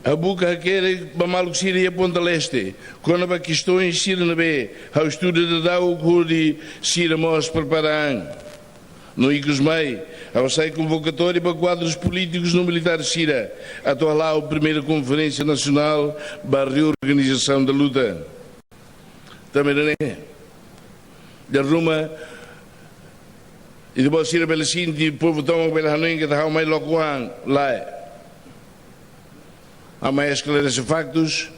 Ha'u buka hakerek ba maluk sira iha Ponta Leste, kona-ba kestoins sira ne'ebé ha'u estuda daudauk hodi sira mós prepara an. No ikus mai, ha'u hasai konvokatória ba kuadrus polítikus no militares sira, atu hala'o primeira konferénsia nasionál ba reorganizasaun da luta. Tanba ida-ne'e, dala ruma, ita-boot sira bele sente, povu tomak bele hanoin katak ha'u mai loke oan, lae. Ha'u mai esklarese faktus,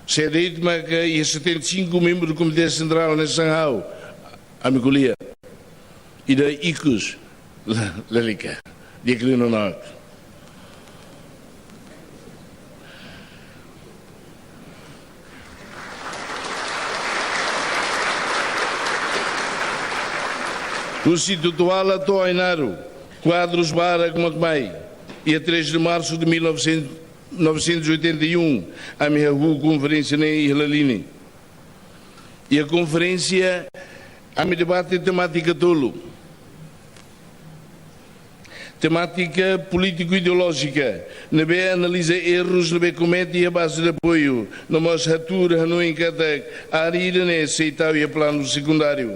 sé de'it maka iha setenta e cinco membru Komité Sentrál hanesan ha'u, ami ko'alia. Ida ikus, la-, lalika. Di'ak liu nonook. Husi Tutuala to'o Ainaro, kuadrus barak mak mai. Iha três de março de mil novecentos, novecentos e oitenta e um, ami hahú konferénsia ne'e iha Laline. Iha konferénsia, ami debate temátika tolu. Temátika polítiku-ideolójika, ne'ebé analiza errus ne'ebé komete iha baze de apoiu, no mós hatuur hanoin katak área ida-ne'e sei tau iha planu sekundáriu.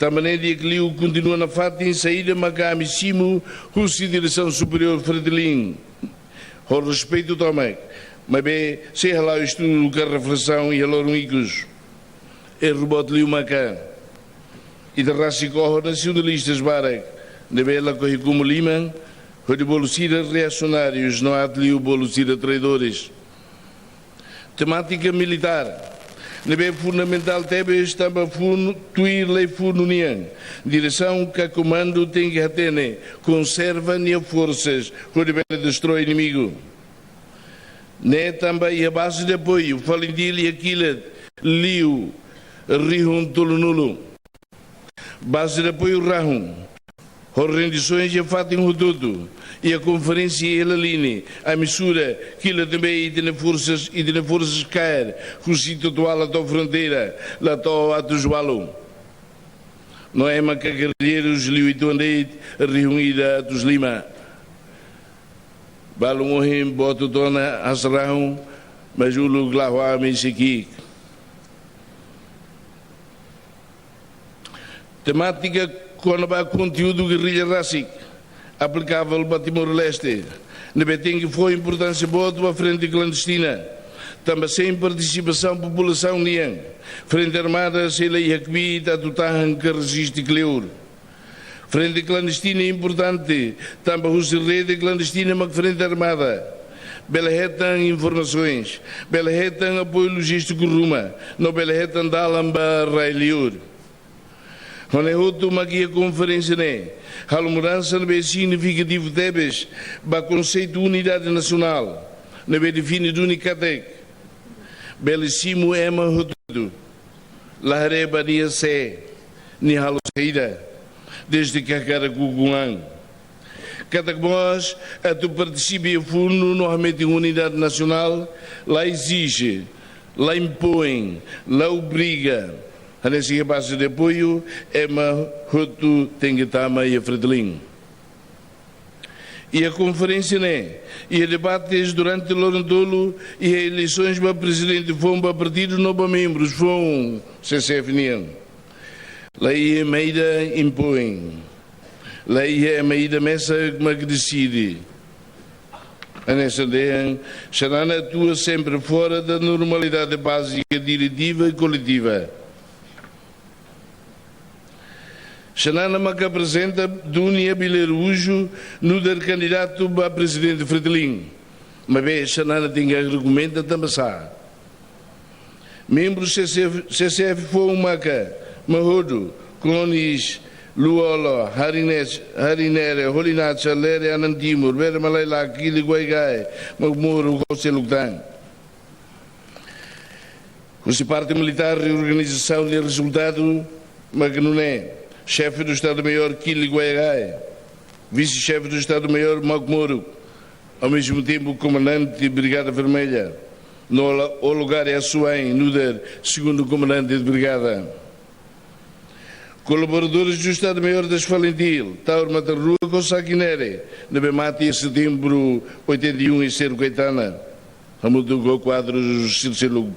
Tanba ne'e di'ak liu kontinua nafatin saida maka ami simu husi diresaun superiór Fretilin. Ho respeitu tomak, maibé sei hala'o estudu ka reflesaun iha loron ikus. Erru boot liu maka ita rasik oho nasionalistas barak ne'ebé lakohi kumu liman hodi bolu sira reasionárius no aat liu bolu sira traidores. Temátika militár ne'ebé fundamentál tebes tanba funu, tuir lei funu nian, diresaun ka komandu tenke hatene, konserva nia forsas hodi bele destroi inimigu. Ne'e tanba iha baze de apoiu Falintil iha kilat liu rihun tolunulu. Baze de apoiu rahun, ho rendisoens iha fatin hotu-hotu, iha konferénsia iha Laline, ami sura kilat ne'ebé ita-nia forsas, ita-nia forsas kaer husi Totoala to'o fronteira, la to'o atus ualu. No ema ka gerrilleirus liu uitoan de'it, rihun ida atus lima. Balun ohin boot hotu ona hasa'e rahun, mas uluk la'o ami sei ki'ik. Temátika kona-ba konteúdu gerrilla rasik, aplikavel ba Timor-Leste, ne'ebé tenke fó importánsia boot ba frente klandestina, tanba sein partisipasaun populasaun nian, frente armada sei la iha kbiit atu tahan ka reziste kleur. Frente klandestina importante, tanba husi rede klandestina mak frente armada bele hetan informasoens, bele hetan apoiu lojístiku ruma, no bele hetan dalan ba rai-liur. Ho ne'e hotu mak iha konferénsia ne'e halo mudansa ne'ebé signifikativu tebes ba konseitu unidade nasionál, ne'ebé define duni katak bele simu ema hotu-hotu, la haree ba nia sé, nia halo saida, dezde ke hakarak ukun an. Katak mós atu partisipa iha funu no hametin unidade nasionál la ezije, la impoin, la obriga. Hanesan iha baze de apoiu, ema hotu tenke tama iha Fretilin. Iha konferénsia ne'e iha debates durante loron tolu, iha eleisoens ba prezidente foun ba partidu no ba membrus foun C C F nian. La iha ema ida impoin, la iha ema ida mesak mak deside. Hanesan dehan, Xanana atua sempre fora da normalidade básica diretiva e coletiva. Xanana maka aprezenta duni Abílio Araújo nu'udar kandidatu ba prezidente Fretilin. Maibé Xanana tenke argumenta tanba sá. Membru C C F, C C F foun maka Mahodu, Konis, Luolo, Harines, Harinere, Holinacha, Lere, Anan Timur, Bere Malailak, Kili Guaigai, Mauk Moruk, ho seluk tan. Husi parte militár, reorganizasaun nia rezultadu mak nune'e: Xefe do Estado-Maior Kili Guaigai, Vise-Xefe do Estado-Maior Mauk Moruk, ao mesmo tempo Comandante Brigada Vermelha, no Ola-, Olugare Asuain nu'udar Segundu Komandante de Brigada. Kolaboradores do Estado-Maior das Falintil, Taur Matarrua ho Sakinere, ne'ebé mate iha setembru oitenta e um iha Cerro Caetana, hamutuk ho kuadrus sira seluk.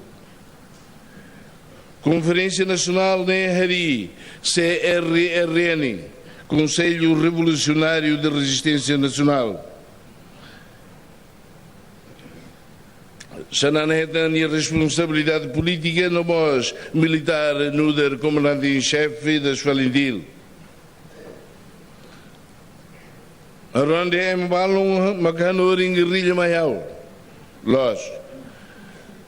Konferénsia Nasionál ne'e harii C R R N, Conselho Revolucionário de Resistência Nacional. Xanana hetan nia responsabilidade polítika no mós militár nu'udar Comandante em Chefe das Falintil. Ronde ema balun mak hanorin gerrilla mai ha'u. Loos.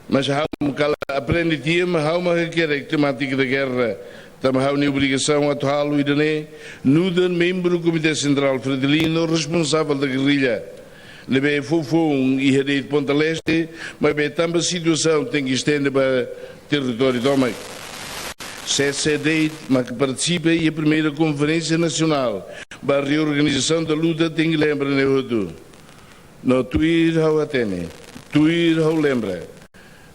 Mas ha'u mak la aprende tiha, mas ha'u mak hakerek temátika da guerra. Tanba ha'u-nia obrigasaun atu halo ida-ne'e nu'udar membru Komité Sentrál Fretilin no responsavel da gerrilla. Ne'ebé foufoun iha de'it Ponta Leste, maibé tanba situasaun tenke estende ba territóriu tomak. Sese de'it mak partisipa iha primeira Konferénsia Nasionál ba Reorganização da Luta, tenke lembra ne'e hotu. No tuir ha'u hatene, tuir ha'u lembra,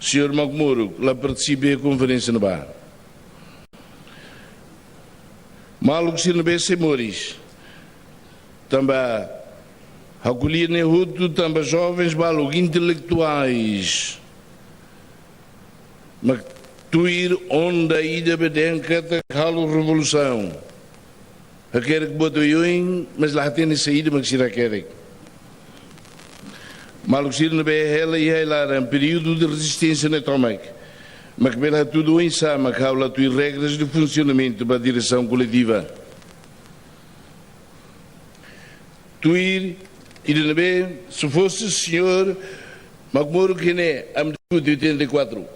señór Mauk Moruk la partisipa iha konferénsia ne'ebá. Maluk sira ne'ebé sei moris. Tanba ha'u ko'alia ne'e hotu tanba jovens balun, intelektuais, mak Tuir onda ida be dehan katak halo revolusaun. Hakerek buat oioin, mas la hatene saida mak sira hakerek. Maluk sira ne'ebé hela iha ai-laran períodu de rezisténsia ne'e tomak. Mak bele hatudu oinsá mak ha'u la tuir regras de funsionamentu ba diresaun koletiva. Tuir ida ne'ebé, se fosse señór Mauro Kene, ami diskute oitenta e quatro.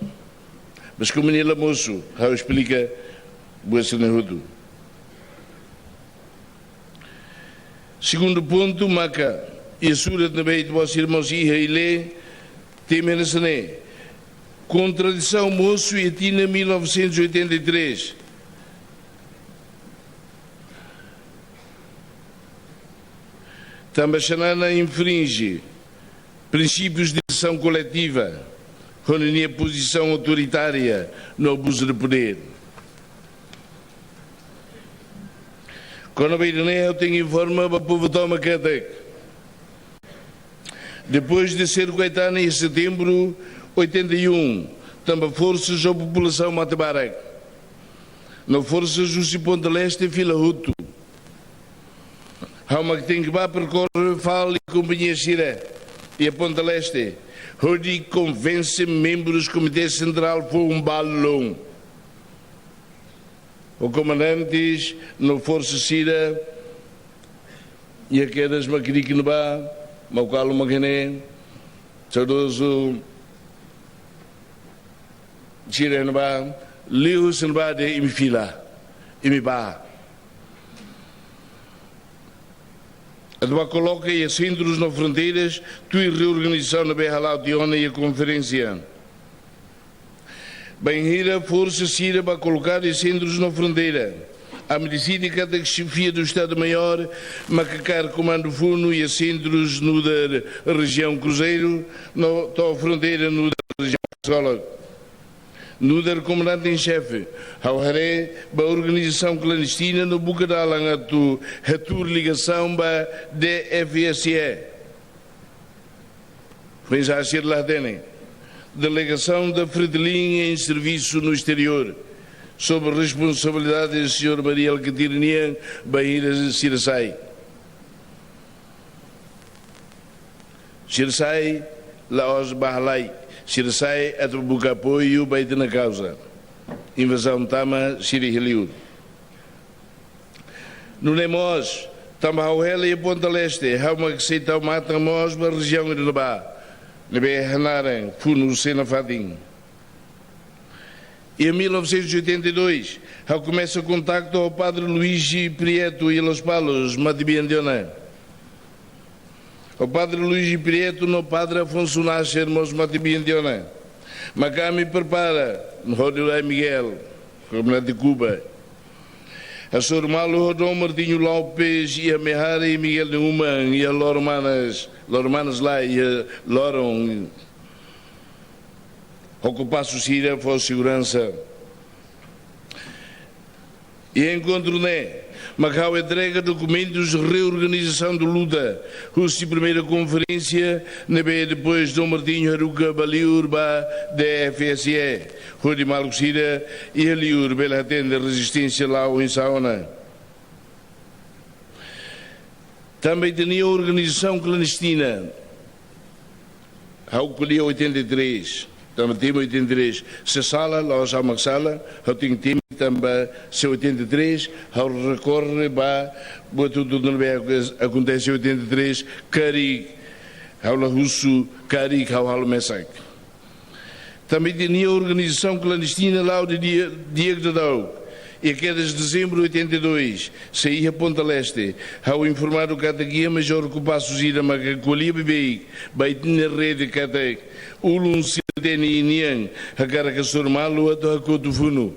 Mas komu nia la mosu, ha'u esplika buat sira-ne'e hotu. Segundu pontu, maka, iha surat ne'ebé ita-boot sira mós iha i lee, temi hanesan ne'e: kontradisaun mosu iha tinan mil novecentos e oitenta e três. Tanba Xanana infringe princípios de ação coletiva, hodi nia pozisaun autoritária no abuso de poder. Kona-ba ida-ne'e, ha'u tenke informa ba povu tomak katak, depois de Cerro Caetano em setembro oitenta e um, tanba forsas ou populasaun mate barak, no forsas husi Ponta Leste fila hotu. Ha'u mak tenke ba perkorre fali kompañia sira iha Ponta Leste, hodi konvense membrus Komité Sentrál fó um balun. Ho komandantes no forsa sira, iha kedas mak ki'ik ne'ebá, Maukalo mak ne'e, saudozu sira ne'ebá, liuhusi ne'ebá de'it imi fila, imi bá. Atu ba koloka iha sentrus no fronteiras, tuir reorganizasaun ne'ebé hala'o tiha ona iha konferénsia. Bainhira forsa sira ba kolokadu iha sentrus no fronteira, ami deside katak xefia do Estado-Maior mak hakarak komandu funu iha sentrus nu'udar rejiaun Cruzeiro, no to'o fronteira nu'udar rejiaun Solok. Nu'udar komandante-em-xefe, ha'u haree ba organizasaun klandestina no buka dalan atu hatuur ligasaun ba D F S E. Foin-sa'e sira la hatene. Delegação da Fretilin em serviço no exterior, sob responsabilidade do señór Mari Alkatiri nian, bainhira sira sai. Sira sai la'ós ba halai, sira sai atu buka apoiu ba ita-nia kauza. Invazaun tama, sira iha liur. Nune'e mós, tanba ha'u hela iha Ponta Leste, ha'u mak sei tau matan mós ba rejiaun ida-ne'ebá, ne'ebé hanaran funu sei nafatin. Iha mil novecentos e oitenta e dois, ha'u komesa kontaktu ho Padre Luigi Prieto iha Lospalos, matebian tiha ona. Ho Padre Luigi Prieto no Padre Afonso Nasser mós matebian tiha ona. Mak ami prepara, hodi Dom Miguel, komandante Cuba. Hasoru malu ho Dom Martinho Lopes iha Mehari, Miguel de Uman iha Loro Manas, Loro Manas lae, iha Loron. Ho kompasu sira fó seguransa. Iha enkontru ne'e mak ha'u entrega dokumentus reorganizasaun de luta husi primeira konferénsia ne'ebé depois Dom Martinho haruka ba liur ba D F S E, hodi maluk sira iha liur bele hatene rezisténsia la'o oinsá ona. Tanba ita-nia organizasaun klandestina, ha'u ko'alia oitenta e três, tanba temi oitenta e três, se sala, la'ós ha'u mak sala, ha'u tenke temi tanba se oitenta e três, ha'u rekorre ba buat hotu-hotu ne'ebé akontese oitenta e três, karik, ha'u la husu, karik ha'u halo mesak. Tanba ita-nia organizasaun klandestina la'o didi'ak daudaun. Iha kedas dezembru oitenta e dois, sei iha Ponta Leste, ha'u informadu katak iha majór kompasu sira mak ko'alia beibeik ba ita-nia rede katak ulun sira-ne'e nian hakarak hasoru malu atu hakotu funu.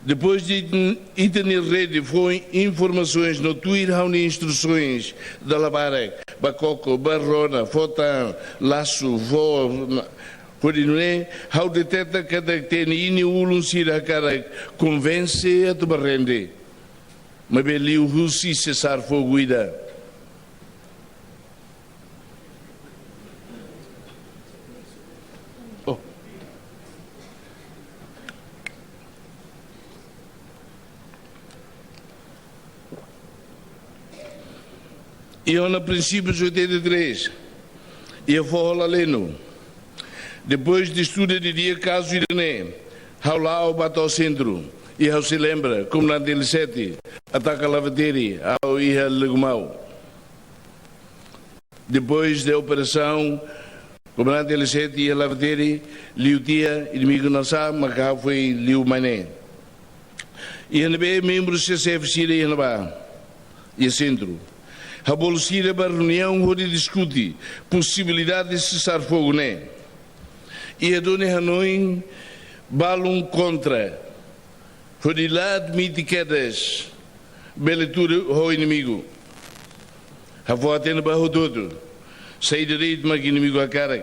Depois de ita-nia rede fó informasoens no tuir ha'u-nia instrusoens dala barak, ba koko, ba rona, fó tan, lasu, fó na-, hodi nune'e, ha'u deteta katak ita-nia ulun sira hakarak konvense atu ba rende. Maibé liuhusi sesar fogu ida. Oh. Iha ona prinsípius oitenta e três, iha foho Laleno. Depois de estuda didi'ak kazu ida-ne'e, ha'u la'o ba to'o sentru, i ha'u sei lembra, komandante L sete ataka Lavatere, ha'u iha Legumau. Depois de operasaun, komandante L sete iha Lavatere, liu tiha, inimigu nasa, maka ha'u foin liu mai ne'e. Iha ne'ebé membru C C F sira iha ne'ebá, iha sentru. Ha'u bolu sira ba reuniaun hodi diskute posibilidade sesar fogu ne'e. Iha duni hanoin balun kontra, hodi la admite kedas bele tuur ho inimigu. Ha'u fó-hatene ba hotu-hotu, saida de'it mak inimigu hakarak.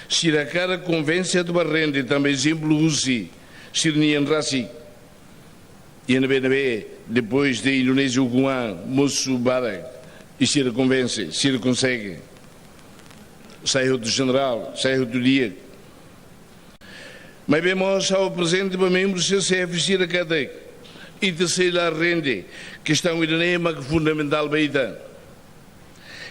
Sira hakarak konvense atu bá rende, tanba ezemplu husi sira-nian rasik. Iha ne'ebé-ne'ebé, depois de Indonézia ukun an, mosu barak, i sira konvense, sira konsege. Sai hotu jenerál, sai hotu di'ak. Maibé mós ha'u aprezenta ba membru C C F sira katak ita sei la rende, kestaun ida-ne'e mak fundamentál ba ita.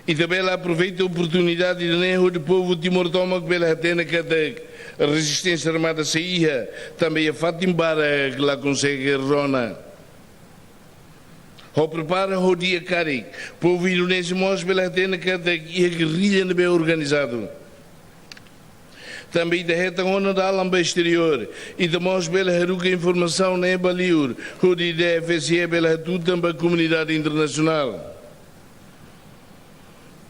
Ita bele aproveita oportunidade ida-ne'e hodi povu Timor tomak bele hatene katak rezisténsia armada sei iha, tanba iha fatin barak la konsege rona. Ha'u prepara ho di'ak karik, povu Indonézia mós bele hatene katak iha gerrilla ne'ebé organizadu. Tanba ita hetan ona dalan ba exteriór, ita mós bele haruka informasaun ne'e ba liur, hodi D F S E bele hatutan ba komunidade internasionál.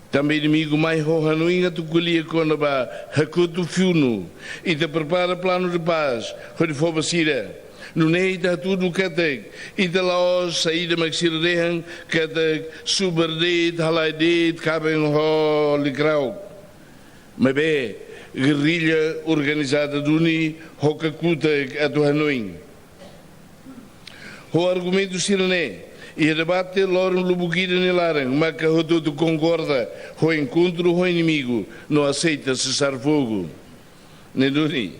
Tanba inimigu mai ho hanoin atu ko'alia kona-ba hakotu funu, ita prepara planu de pás hodi fó ba sira. Nune'e ita hatudu katak ita la'ós saida mak sira dehan katak subar de'it, halai de'it, kaben ho likrauk. Maibé gerrilla organizada duni ho kakutak atu hanoin. Ho argumentu sira-ne'e, iha debate loron lubuk ida nia laran, maka hotu-hotu konkorda ho enkontru ho inimigu, no aseita sesar fogu. Ne'e duni,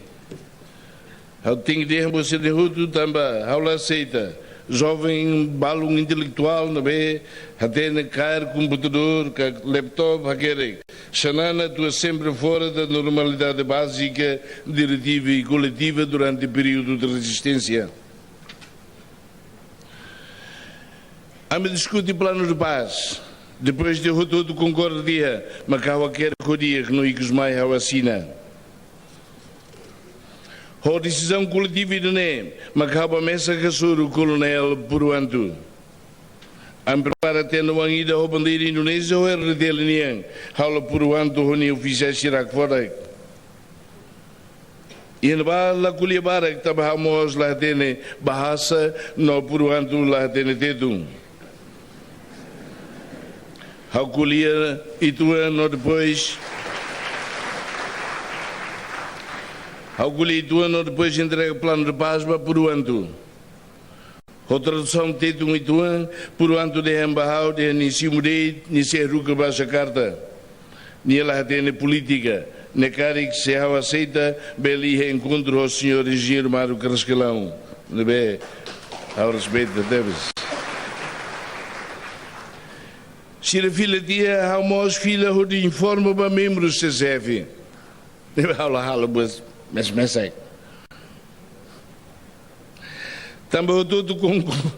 ha'u tenke dehan ba sira hotu tanba ha'u la aseita joven balun intelektuál ne'ebé hatene kaer komputadór ka laptop hakerek. Xanana atu sempre fora da normalidade básica, diretiva e coletiva durante período de resistência. Ami diskute planu de pás, depois de hotu-hotu konkorda tiha, maka ha'u hakerek ho di'ak no ikus mai ha'u asina. Ho desizaun koletiva ida-ne'e, maka ha'u bá mesak hasoru Koronél Puru Antu. Ami prepara tenda oan ida ho bandeira Indonézia ho R D T L nian, ha'u ho Puru Antu ho nia ofisiais sira hakfodak. Iha ne'ebá la ko'alia barak tanba ha'u mós la hatene bahasa no Puru Antu la hatene tetun. Ha'u ko'alia uitoan no depois, ha'u ko'alia uitoan no depois entrega planu de pás ba Puru Antu. Ho tradusaun tetun uitoan, Puru Antu dehan ba ha'u dehan nia simu de'it, nia sei haruka ba Jakarta. Nia la hatene polítika, ne'e karik se ha'u aseita, bele iha enkontru ho señór enjeñeiru Mário Carrascalão. Ne'ebé ha'u respeita tebes. Sira fila tiha, ha'u mós fila hodi informa ba membru C C F. Ne'ebé ha'u la halo buat mes-mesak. Tanba hotu-hotu konko-,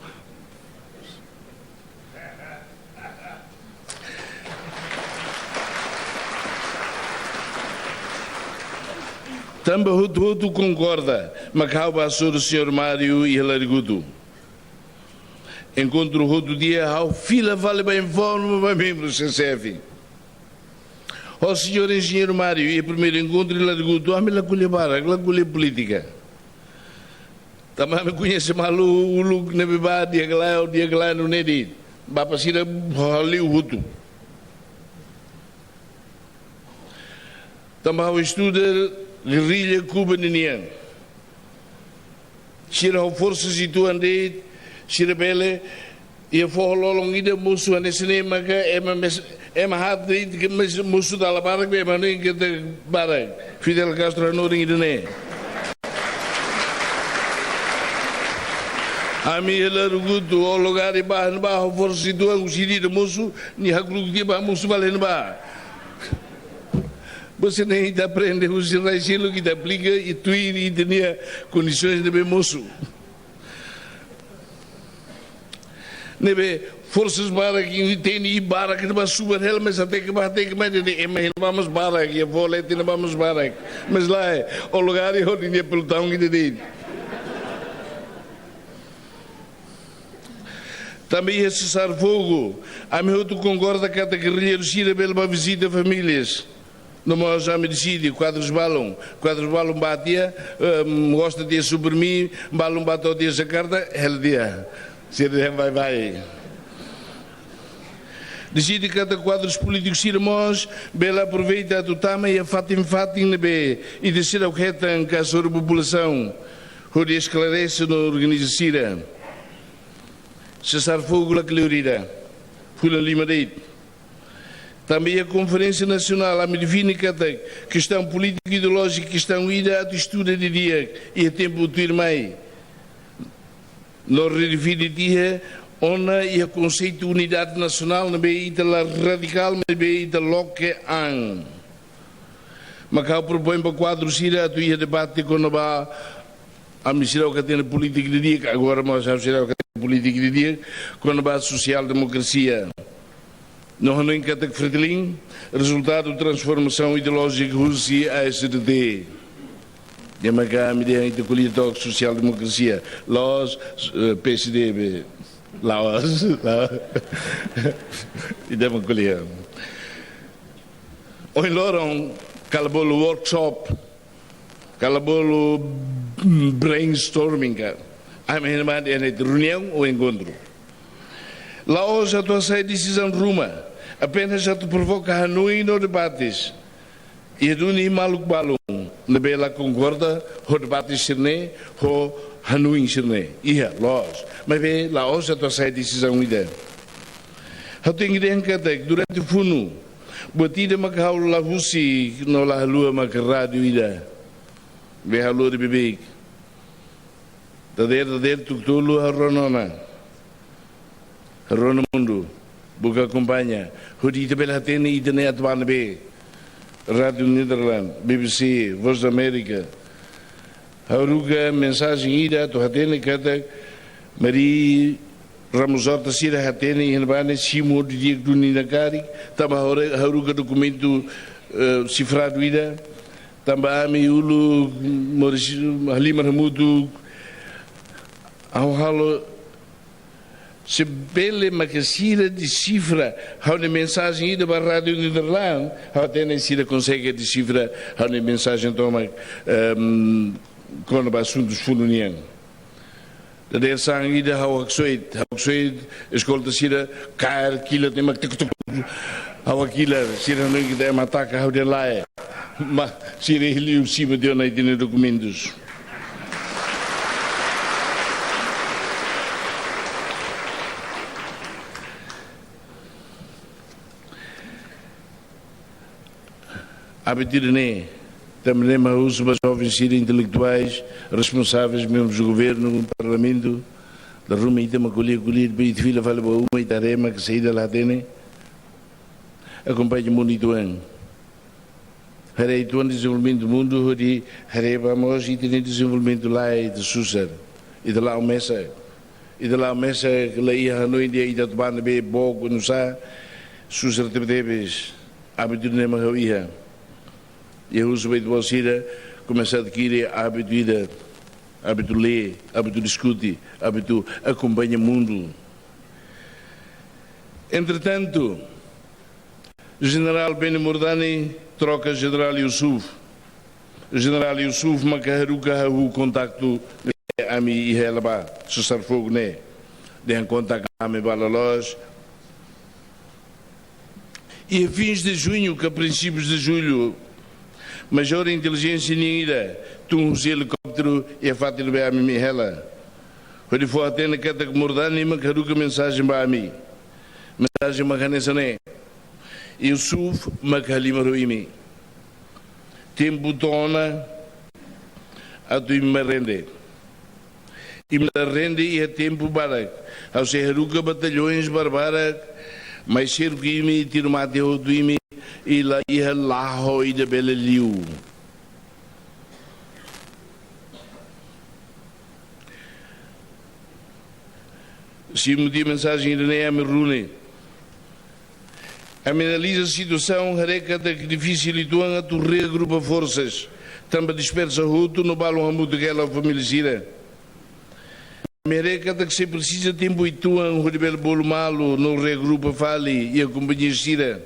tanba hotu-hotu konkorda, maka ha'u bá hasoru señór Mário iha Larigutu. Enkontru hotu tiha, ha'u fila fali ba informa ba membru C C F. Ho señór enjeñeiru Mário, iha primeiru enkontru iha Larigutu, ami la ko'alia barak, la ko'alia polítika. Tanba ami koñese malu uluk ne'ebé bá di'ak ka lae, di'ak ka lae nune'e de'it. Bá ba sira haliu hotu. Tanba ha'u estuda gerrilla Kuba ninian. Sira ho forsa uitoan de'it, sira bele, iha foho lolon ida mosu hanesan ne'e maka ema mes-, ema haat de'it ke mes-, mosu dala barak be ema ne'e ke te barak. Fidel Castro hanorin ida-ne'e. Ami hela rugutu, ó logari ba ne'ebá, ó forsa situan, husi ida mosu, nia hakru'uk tiha ba mosu fali ne'ebá. Bosé ne'e ita aprende husi rai-seluk, ita aplika i tuir ita-nia kondisoens ne'ebé mosu. Ne'ebé forsa barak, ita-nia barak, ita ba subar hela, mas até ke ba, até ke ba, ita-nia ema hela ba mós barak, i fó leten ba mós barak. Mas lae, ó logari, ó-nia pelutaun ita de'it. Tanba iha sesar fogu, ami hotu konkorda katak gerrilleiru sira bele ba vizita famílias. No mós ami deside, kuadrus balun, kuadrus balun ba tiha, ehm, gosta tiha suprimi, balun ba to'o tiha Jakarta, hela tiha. Sira dehan bye-bye. Deside katak kuadrus polítiku sira mós bele aproveita atu tama iha fatin-fatin ne'ebé ita seidauk hetan ka hasoru populasaun, hodi esklarese no organiza sira. Sesar fogu la kleur ida. Fulan lima de'it. Tanba iha konferénsia nasionál, ami define katak kestaun polítika ideolójika kestaun ida atu estuda didi'ak iha tempu tuirmai. No redefine tiha ona iha konseitu unidade nasionál ne'ebé ita la radikál, ne'ebé ita loke an. Mak ha'u propoin ba kuadru sira atu iha debate kona-ba, ami seidauk hatene polítika didi'ak, agora mós ha'u seidauk hatene polítika didi'ak, kona-ba sosiál demokrasia. No hanoin katak Fretilin, rezultadu transformasaun ideolójika husi A S T T. Ne'e maka ami dehan ita ko'alia took sosiál demokrasia. La'ós, eh, P S D B. La'ós, la'ós. Ita mak ko'alia. Ohin loron, kala bolu workshop, kala bolu brainstorming ka. Ami hanoin dehan reuniaun ou enkontru. La'ós atu hasai desizaun ruma, apenas atu provoka hanoin no debates. Iha duni maluk balun ne'ebé la konkorda ho debate sira-ne'e, ho hanoin sira-ne'e. Iha, loos. Maibé la'ós atu hasai desizaun ida. Ha'u tenke dehan katak durante funu, buat ida maka ha'u la husik no la haluha maka rádiu ida. Be ha'u lori beibeik. Dadeer, dadeer, tuku-tolu ha'u rona ona. Ha'u rona mundu. Buka akompaña. Hodi ita bele hatene ita-nia atu ba ne'ebé. Rádiu Nederland, B B C, Voz da América. Ha'u haruka mensajen ida atu hatene katak Mari Ramos Horta sira hatene iha ne'ebá ne'e simu di'ak duni ona karik, tanba ha'u re-, ha'u haruka dokumentu, eh, sifradu ida, tanba ami uluk moris halimar hamutuk, ha'u halo se bele maka sira desifra ha'u-nia mensajen ida ba Rádiu Nederland, ha'u hatene sira konsege desifra ha'u-nia mensajen tomak, ehm, kona-ba asuntus funu nian. Dadeer-saan ida ha'u haksoit, ha'u haksoit, eskolta sira kaer kilat ne'e mak tuk tuk. Ha'u hakilar, sira hanoin katak ema ataka ha'u dehan lae. Mas sira iha li'ur simu tiha ona ita-nia dokumentus. Hábitu ida-ne'e, tanba ne'e mak ha'u husu ba joven sira, intelektuais, responsavel, membrus governu, parlamentu, dala ruma ita mak ko'alia, ko'alia, depois ita fila fali ba uma, ita haree mak saida la hatene. Akompaña mundu uitoan. Haree uitoan dezenvolvimentu mundu, hodi haree ba mós ita-nia dezenvolvimentu lae, ita susar. Ita la'o mesak. Ita la'o mesak, la iha hanoin dehan ita atu ba ne'ebé, book, nusá, susar tebetebes. Hábitu ne'e mak ha'u iha. I ha'u husu ba ita-boot sira, komesa adkire hábitu ida, hábitu lee, hábitu diskute, hábitu akompaña mundu. Entretantu, Jenerál Beni Murdani troka Jenerál Yusuf. Jenerál Yusuf maka haruka hahú kontaktu ami iha hela ba, sesar fogu ne'e. Dehan kontaktu ami ba loloos. Iha fins de junho ka princípios de julho, Major Intelijénsia nian ida tun husi helikópteru iha fatin ne'ebé ami hela. Hodi fó hatene katak Murdani maka haruka mensajen ba ami. Mensajen maka hanesan ne'e. Yusuf maka halimar ho imi. Tempu to'o ona atu imi mai rende. Imi la rende iha tempu badak. Ha'u sei haruka batallaoens barbarak, mai seruk imi, tiru mate hotu imi, i la iha laho ida bele liu. Simu tiha mensajen ida-ne'e, ami reúne. Ami analiza situasaun, haree katak difisil uitoan atu reagrupa forsas, tanba dispersa hotu no balun hamutuk hela ho família sira. Ami haree katak sei presiza tempu uitoan hodi bele bolu malu no reagrupa fali iha kompañia sira.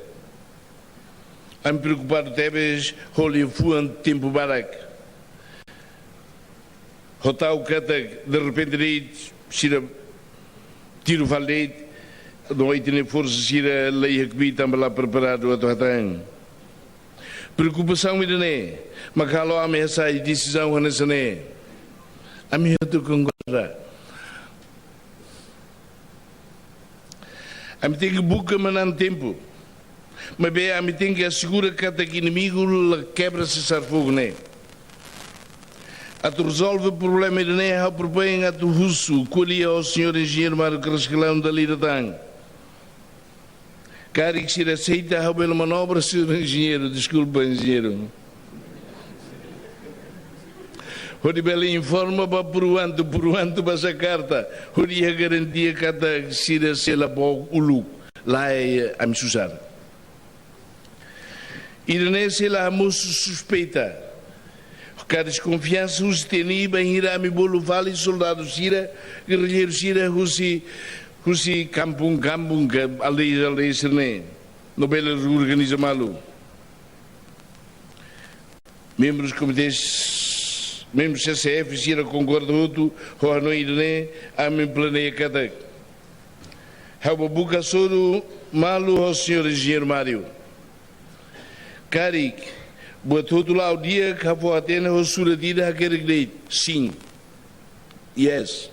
Ami preokupadu tebes ho liafuan tempu badak. Ho ta'uk katak derrepente de'it sira tiru fali de'it, no ita-nia forsa sira la iha kbiit tanba la preparadu atu hatán. Preokupasaun ida-ne'e mak halo ami hasai desizaun hanesan ne'e. Ami hotu konkorda. Ami tenke buka manán tempu. Maibé ami tenke asegura katak inimigu la kebra sesar-fogu ne'e. Atu rezolve problema ida-ne'e, ha'u propoin atu husu, ko'alia ho señór enjeñeiru Mário Carrascalão dala ida tan. Karik sira aseita, ha'u bele manobra, señór enjeñeiru, deskulpa, enjeñeiru, hodi bele informa ba Pruantu, Pruantu ba Jakarta, hodi iha garantia katak sira sei la book uluk, lae ami susar. Ida-ne'e sei la hamosu suspeita ka deskonfiansa husi T N I bainhira ami bolu fali soldadu sira, gerrilleiru sira husi, husi kampung-kampung ka aldeia-aldeia sira-ne'e, no bele organiza malu. Membrus komité, membrus C C F sira konkorda hotu ho hanoin ida-ne'e, ami planeia katak ha'u bá buka hasoru malu ho señór enjeñeiru Mário. Karik buat hotu la'o di'ak, ha'u fó hatene ho surat ida hakerek de'it. Sin. Yes.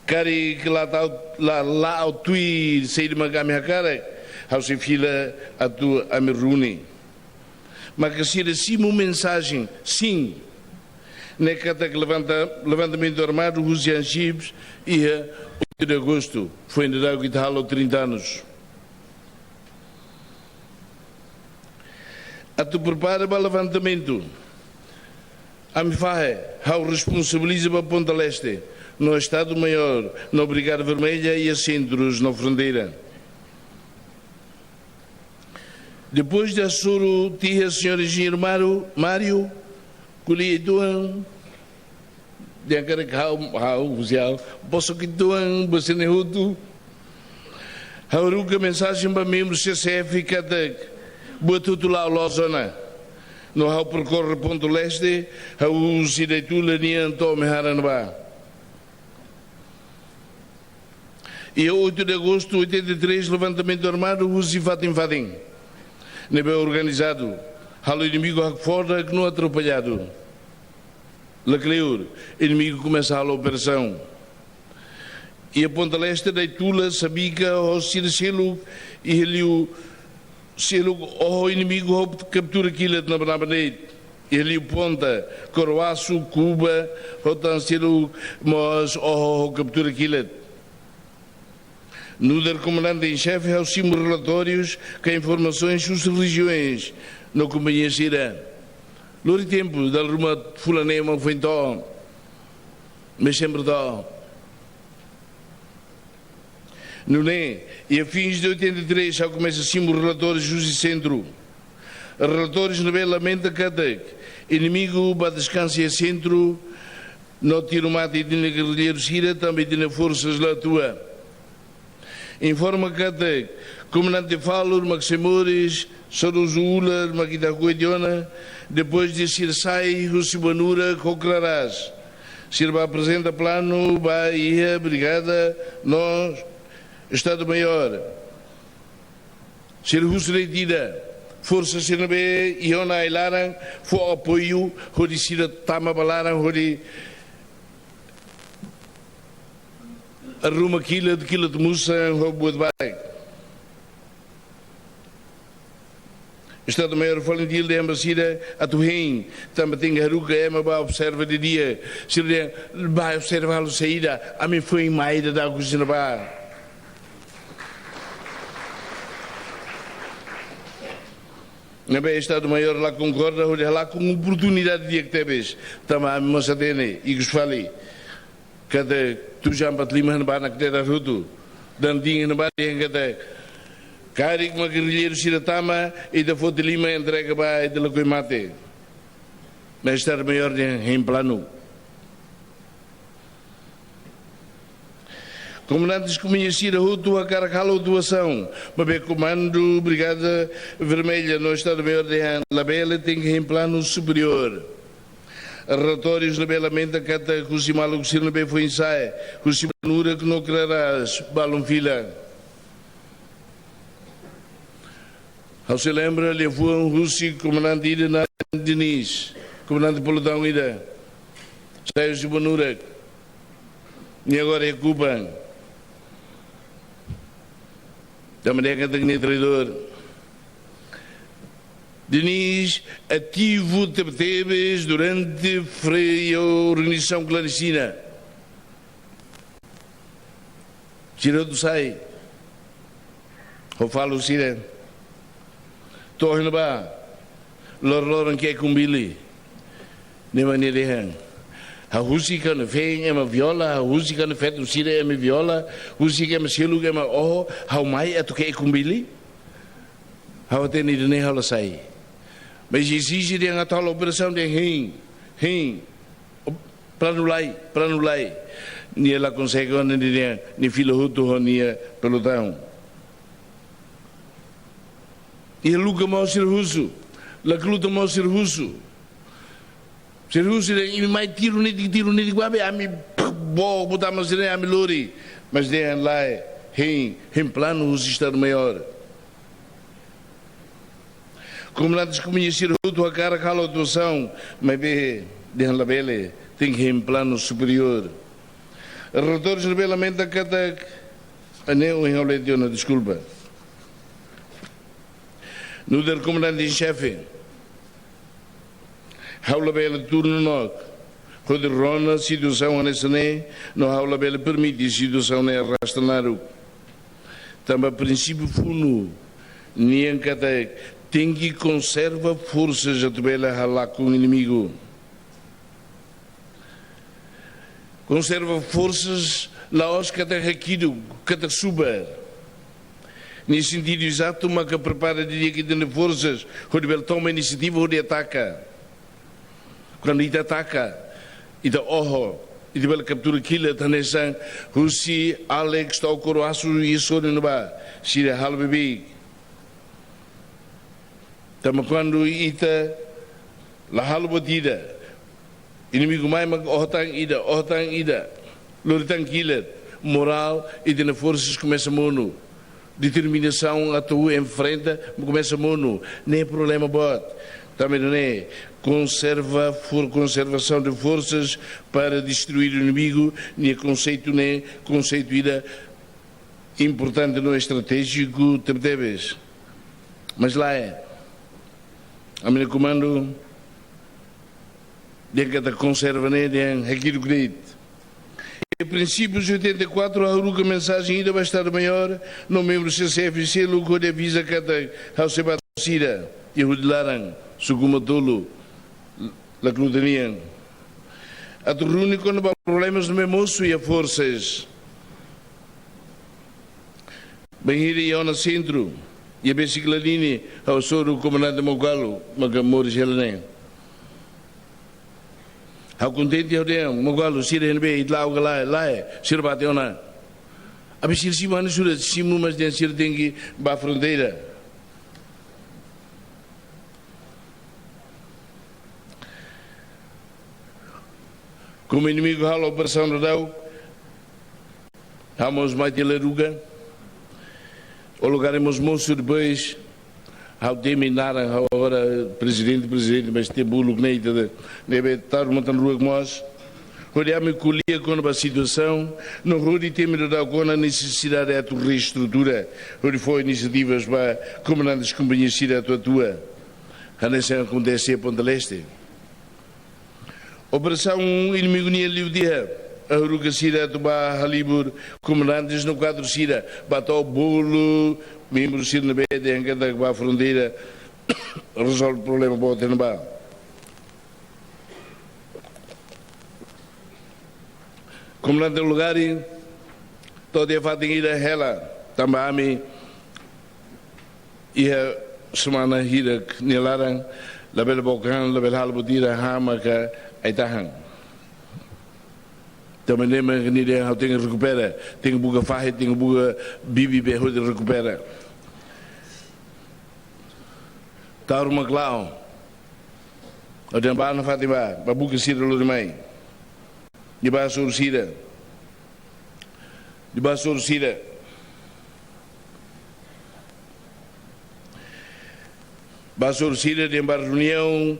Karik la tau, la, la'o tuir saida mak ami hakarak, ha'u sei fila atu ami reúne. Maka sira simu mensajen, sin. Ne'e katak levanta, levantamentu armadu husi Anchips iha oito de agosto. Foin daudauk ita halo trinta anos. Atu prepara ba levantamentu, ami fahe, ha'u responsabiliza ba Ponta Leste, no Estadu Maior, no Brigada Vermelha iha sentrus no fronteira. Depois de hasoru tiha señór enjeñeiru Mário, Mário, ko'alia uitoan, dehan karik ha'u, ha'u, husi ha'u, bosok uitoan, bosok ne'e hotu. Ha'u haruka mensajen ba membru C C F katak buat hotu la'o loos ona. No ha'u perkorre Ponta Leste, ha'u husi Daitula nian to'o Mehara ne'ebá. Iha oito de agosto oitenta e três, levantamentu armadu husi fatin-fatin ne'ebé organizadu, halo inimigu hakfodak no atropelladu. Lakleur, inimigu komesa halo operasaun. Iha Ponta Leste, Daitula, Sabika, ho sira seluk, iha liu seluk, oho inimigu ho kaptura kilat na banabandeit. Iha liu Ponta, Koroasu, Kuba, ho tan seluk mós oho ho kaptura kilat. Nu'udar komandante em xefe, ha'u simu relatórius ka informasoens husi rejiaun no kompañia sira. Lori tempu, dala ruma fulan ne'e mak foin to'o. Maibé sempre to'o. Nune'e, iha fins de oitenta e três, ha'u komesa simu relatórius husi sentru. Relatórius ne'ebé lamenta katak inimigu bá deskansa iha sentru, no tiru mate ita-nia gerrilleiru sira, tanba ita-nia forsas la atua. Informa katak komandante Falur mak sei moris, saudozu Ular mak ita hakoi tiha ona, depois de sira sai husi Banura ho Kraras, sira bá aprezenta planu ba iha brigada no Estadu Maior. Sira husu de'it ida, forsa sira ne'ebé iha ona ai-laran fó apoiu hodi sira tama ba laran hodi arruma kilat, kilat musan ho buat barak. Estadu Maiór FALINTIL dehan ba sira atu hein, tanba tenke haruka ema ba observa didi'ak. Sira dehan, ba observa halo saida, ami foin mai daudauk husi ne'ebá. Ne'ebé Estadu Maiór la konkorda, hodi halakon oportunidade di'ak tebes, tanba ami mós hatene, ikus fali katak tujuh empat lima ne'ebá nakdedar hotu. Dantin ne'ebá dehan katak karik mak gerrilleiru sira tama, ita foti liman entrega ba ita lakohi mate. Mas Estadu Maiór dehan hein planu. Komandantes kompanhia sira hotu hakarak halo atuasaun, maibé Komandu Brigada Vermelha no Estadu Maiór dehan labele, tenke hein planu superiór. Relatórius ne'ebé lamenta katak husi maluk sira ne'ebé foin sa'e husi Banura no Kraras balun fila. Ha'u sei lembra liafuan husi komandante ida naran Diniz, komandante pelotaun ida, sa'e husi Banura, nia agora okupa. Tanba dehan katak nia traidór. Diniz ativu tebetebes durante freio organizasaun klandestina. Sira hotu sai. Ha'u fala sira. To'o iha ne'ebá, loroloron ke'e kumbili. Ne'e mak nia dehan. Ha'u husik kuandu feen ema viola, ha'u husik kuandu feto sira ema viola, husik ema seluk ema oho, ha'u mai atu ke'e kumbili. Ha'u hatene ida-ne'e ha'u la sai. Mas ezije dehan atu halo operasaun dehan hein, hein. Planu lai, planu lai. Nia la konsege ona, nia dehan, nia fila hotu ho nia pelotaun. Nia luka mau sira husu, la kluta mau sira husu. Sira husu dehan imi mai tiru netik, tiru netik ba be, ami bó buta mau sira, ami lori. Mas dehan lae, hein, hein planu husi Estadu Maiór. Komandantes kompanhia sira hotu hakarak halo atuasaun, maibé dehan labele, tenke hein planu superiór. Relatórius ne'ebé lamenta katak, ah, ne'e ohin ha'u lee tiha ona, deskulpa. Nu'udar komandante em xefe, ha'u labele turnu nonook hodi rona situasaun hanesan ne'e, no ha'u labele permite situasaun ne'e arrasta naruk. Tanba prinsípiu funu nian katak tenke konserva forsas atu bele halakon inimigu. Konserva forsas la'ós katak hakiduk, katak subar. Nia sentidu ezatu maka prepara didi'ak ita-nia forsas hodi bele toma inisiativa hodi ataka. Kuandu ita ataka, ita oho, ita bele kaptura kilat hanesan husi Alex to'o Koroasu iha sorin ne'ebá, sira halo bebeik. Tanba kuandu ita la halo buat ida, inimigu mai mak oho tan ida, oho tan ida, lori tan kilat, morál ita-nia forsas komesa monu, determinasaun atu enfrenta komesa monu, ne'e problema boot. Tanba ne'e konserva, for, konservasaun de forsas para destruir inimigu, ne'e konseitu ne'e, konseitu ida importante no estratéjiku tebetebes. Mas lae, ami-nia komandu dehan katak konserva ne'e dehan hakiduk de'it. Iha prinsípius oitenta e quatro, ha'u haruka mensajen ida ba Estadu Maiór no membru C C F seluk hodi aviza katak ha'u sei bá tau sira iha Hudi Laran, Sukuma Tolu, Lakluta nian. Atu reúne kona-ba problemas ne'ebé mosu iha forsas. Bainhira iha ona sentru, iha besik lalin ne'e, ha'u hasoru komandante Maukalo, maka moris hela ne'e. Ha'u kontente, ha'u dehan, Maukalo, sira iha ne'ebé, ita la'o ka lae, lae, sira bá tiha ona. Abi sira simu, anu sira simu, mas dehan sira tenke bá fronteira. Komu inimigu halo operasaun daudaun, ha'u mós mai tiha Laruga. Ho lugar mós mosu, depois ha'u temi naran, ha'u agora prezidente, prezidente, mas tiha buluk ne'e ita, ne'ebé taur matan-ruak mós. Hodi ami ko'alia kona-ba situasaun, no hodi temi daudaun kona nesesidade atu reestrutura, hodi fó inisiativas ba komandantes kompañia sira atu atua. Hanesan akontese iha Ponta Leste. Operasaun inimigu nian liu tiha, haruka sira atu bá halibur komandantes no kuadru sira, bá to'o bolu membru sira ne'ebé dehan katak bá fronteira rezolve problema boot iha ne'ebá. Komandante Lugari, to'o tiha fatin ida hela, tanba ami iha semana hirak nia laran, labele book an, labele halo buat ida, han maka ai-tahan. Tanba ne'e mak nia dehan ha'u tenke rekupera, tenke buka fahe, tenke buka bibi be hodi rekupera. Taur mak la'o. Ha'u dehan bá nafatin bá, bá buka sira lori mai. Nia bá hasoru sira. Nia bá hasoru sira. Bá hasoru sira, dehan bá reuniaun.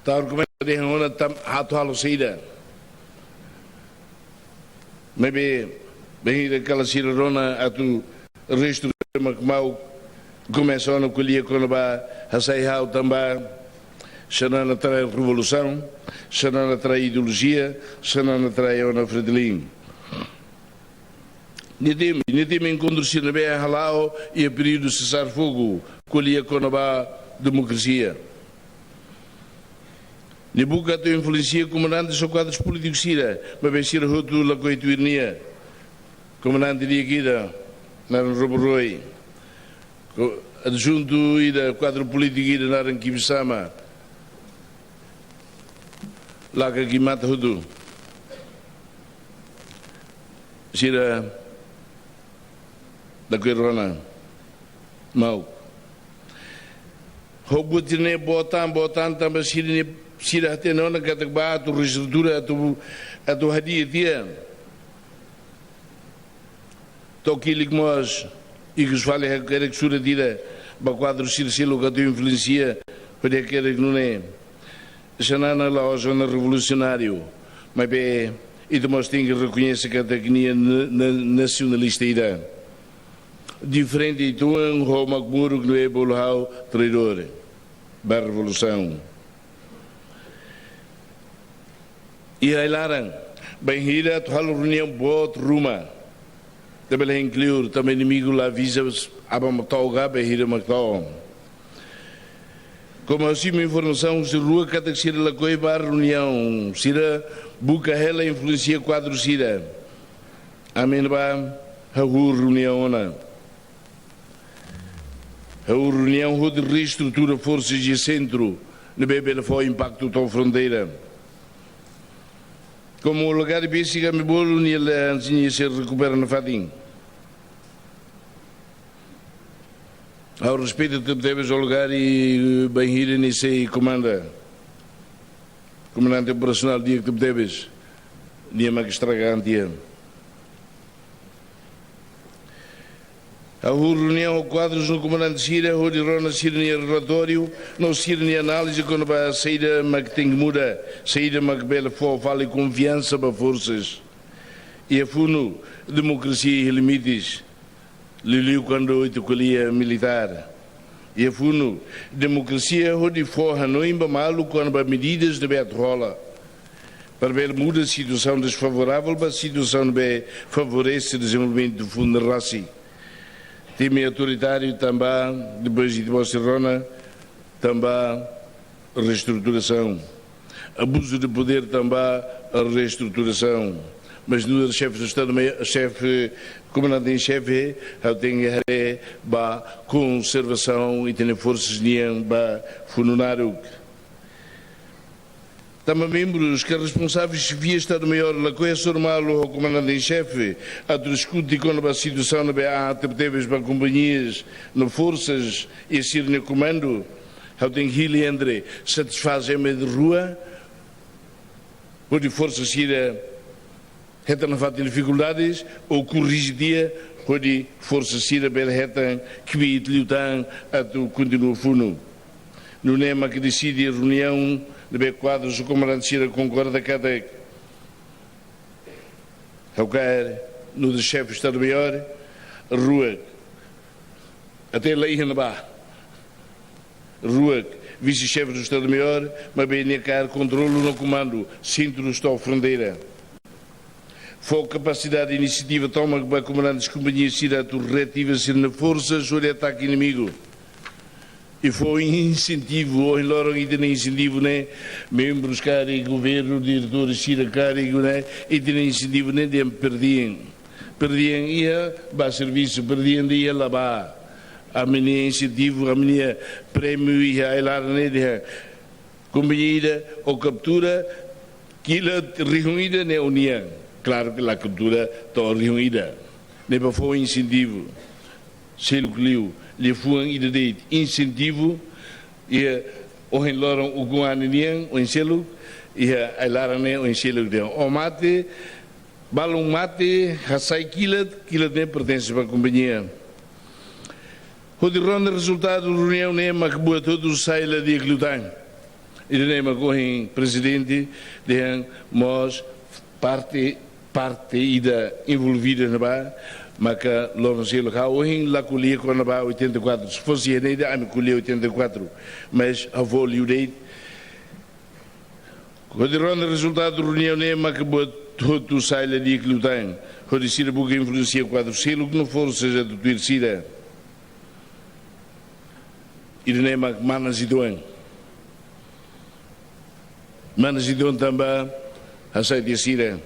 Taur komesa dehan ona tanba atu halo saida. Maibé, bainhira kalan sira rona atu reestrutura mak mauk, komesa ona ko'alia kona-ba hasai ha'u tanba Xanana trai revolusaun, Xanana trai ideolojia, Xanana trai ona Fretilin. Nia temi, nia temi enkontru sira ne'ebé hala'o iha períodu sesar fogu, ko'alia kona-ba demokrasia. Nia buka atu influensia komandantes ou kuadrus polítiku sira, maibé sira hotu lakohi tuir nia. Komandante di'ak ida naran Robo Roy. Ko-, adjuntu ida, kuadru polítiku ida naran Kibisama. Laka ki mata hotu. Sira lakohi rona. Mauk. Ho buat ne'e boot an, boot an tanba sira ne'e, sira hatene ona katak bá atu reestrutura, atu, atu hadi'a tiha. To'o ki'ik mós, ikus fali hakerek surat ida ba kuadru sira seluk atu influensia, hodi hakerek nune'e. Xanana la'ós zona revolusionáriu, maibé ita mós tenke rekoñese katak nia na-, na-, nasionalista ida. Diferente uitoan ho Makmuruk ne'ebé bolu ha'u traidór ba revolusaun. Iha ai-laran, bainhira atu halo reuniaun boot ruma. Labele hein kleur, tanba inimigu la aviza aban mak to'o ka bainhira mak to'o. Komu ha'u simu informasaun husi rua katak sira lakohi ba reuniaun, sira buka hela influensia kuadru sira. Ami ne'ebá hahú reuniaun ona. Hahú reuniaun hodi reestrutura forsas iha sentru, ne'ebé bele fó impaktu to'o fronteira. Komu Lugari besik ami bolu nia la, nia sei rekupera nafatin. Ha'u respeita tebetebes Lugari bainhira nia sei komanda. Komandante operasionál di'ak tebetebes. Nia mak estraga an tiha. Hahú reuniaun ho kuadrus no komandante sira hodi rona sira-nia relatóriu, no sira-nia análize kona-ba saida mak tenke muda, saida mak bele fó fali konfiansa ba forsas. Iha funu, demokrasia iha limites. Liuliu kuandu ita ko'alia militár. Iha funu, demokrasia hodi fó hanoin ba malu kona-ba medidas ne'ebé atu hola. Para bele muda situasaun desfavorável ba situasaun ne'ebé favorese dezenvolvimentu funu rasik. Temi autoritáriu tanba, depois ita mós sei rona, tanba reestruturasaun. Abuzu de podér tanba reestruturasaun. Mas nu'udar xefe do Estadu Maiór, xefe, komandante em xefe, ha'u tenke haree ba konservasaun ita-nia forsas nian ba funu naruk. Tanba membrus ka responsavel xefia Estadu Maiór lakohi hasoru malu ho komandante em xefe atu diskute kona-ba situasaun ne'ebé aat tebetebes ba kompañias no forsas iha sira-nia komandu, ha'u tenke hili entre satisfás ema rua, hodi forsa sira hetan nafatin difikuldades, ou korrije tiha, hodi forsa sira bele hetan kbiit liután atu kontinua funu. Nune'e mak deside reuniaun ne'ebé kuadrus no komandante sira konkorda katak ha'u kaer nu'udar xefe Estadu Maiór, rua, até la iha ne'ebá. ruak, vise-xefe do Estado-Maior, maibé nia kaer kontrolu no komandu, sentru to'o fronteira. Fó kapasidade inisiativa tomak ba komandantes kompañia sira atu reativa sira-nia forsa hodi ataka inimigu. I fó insentivu, ohin loron ita-nia insentivu ne'e, membrus karik, governu, diretores sira karik ne'e, ita-nia insentivu ne'e dehan per diem. Per diem iha bá servisu, per diem dehan iha la bá. Ami-nia insentivu, ami-nia prémiu iha ai-laran ne'e dehan, kompañia ida ó kaptura kilat rihun ida ne'e ó-nian. Klaru ke la kaptura to'o rihun ida. Ne'e ba fó insentivu. Seluk liu, liafuan ida de'it, insentivu, iha ohin loron ukun-an nian, oin seluk, iha ai-laran ne'e, oin seluk dehan. Ó mate, balun mate, hasai kilat, kilat ne'e pertense ba kompañia. Hodi ronda rezultadu reuniaun ne'e mak buat hotu sai la di'ak liután. Ida-ne'e mak ohin prezidente dehan mós parte, parte ida envolvida ne'ebá, maka loron seluk ha'u ohin la ko'alia kona-ba oitenta e quatro. Se fosse iha ne'e ida ami ko'alia oitenta e quatro. Mas ha'u fó liu de'it. Hodi ronda rezultadu reuniaun ne'e maka buat hotu sai la di'ak liután. Hodi sira buka influensia kuadru seluk no forsa atu tuir sira. Ida-ne'e mak manas ituan. Manas ituan tanba hasai tiha sira.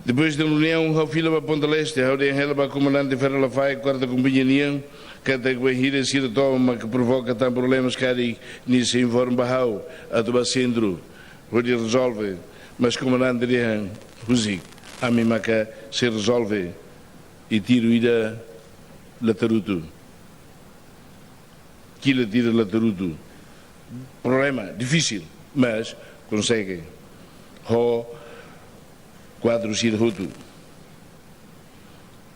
Depois de reuniaun, ha'u fila ba Ponta Leste, ha'u dehan hela ba komandante Ferro Lafaek, kuarta kompañia nian, katak bainhira sira tomak provoka tan problemas karik nia sei informa ba ha'u, atu ba sentru, hodi rezolve, mas komandante dehan husik, ami maka sei rezolve, i tiru ida la tarutu. Kilat ida la tarutu. Problema, difisil, mas konsege. Ho kuadru sira hotu.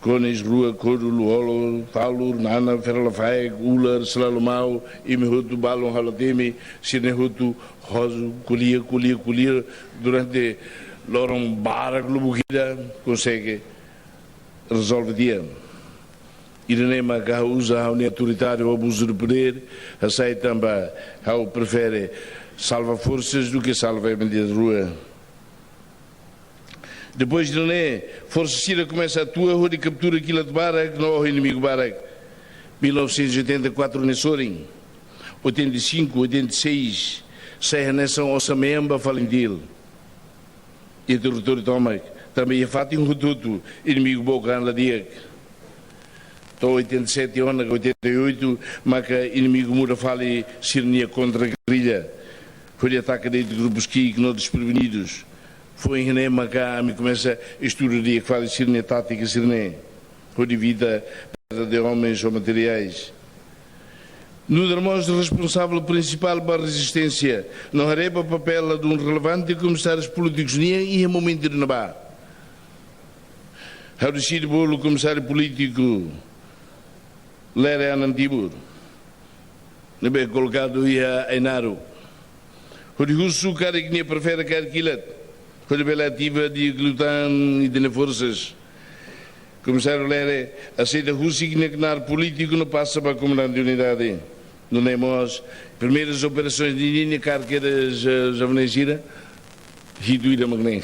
Konis, Rua, Kodu, Luolo, Falu, Nana, Ferro Lafaek, Ular, Selalu Mau, imi hotu balun halo temi, sira-ne'e hotu hozu, ko'alia, ko'alia, ko'alia, durante loron barak lubuk ida, konsege rezolve tiha. Ida-ne'e maka ha'u uza ha'u-nia autoridade ho abuzu de podér, hasai tanba ha'u prefere salva forsas do ke salva M D rua. Depois de ne'e, forsa sira komesa atua hodi kaptura kilat barak no oho inimigu barak. Mil novecentos e oitenta e quatro ne'e sorin, oitenta e cinco, oitenta e seis, sai hanesan osan-mean ba Falintil. Iha territóriu tomak, tanba iha fatin hotu-hotu, inimigu book an la di'ak. To'o oitenta e sete ona ka oitenta e oito, maka inimigu muda fali sira-nia kontra-gerrilla. Hodi ataka de'it grupus ki'ik no desprevenidus. Foin ne'e maka ami komesa estuda di'ak fali sira-nia tátika sira-ne'e. Hodi evita perda de homens ou materiais. Nu'udar mós responsavel prinsipál ba rezisténsia, no haree ba papél ladún relevante komisárius polítikus nian iha momentu ne'ebá. Ha'u deside bolu komisáriu polítiku Lere Anantibur, ne'ebé kolokadu iha Ainaro. Hodi husu karik nia prefere kaer kilat, hodi bele ativa di'ak liután ita-nia forsas. Komisáriu Lere aseita husik nia knaar polítiku no pasa ba komandante unidade. Nune'e mós, primeiras operasoens de nia knaar kedas, eh, joven sira, hitu ida mak ne'e.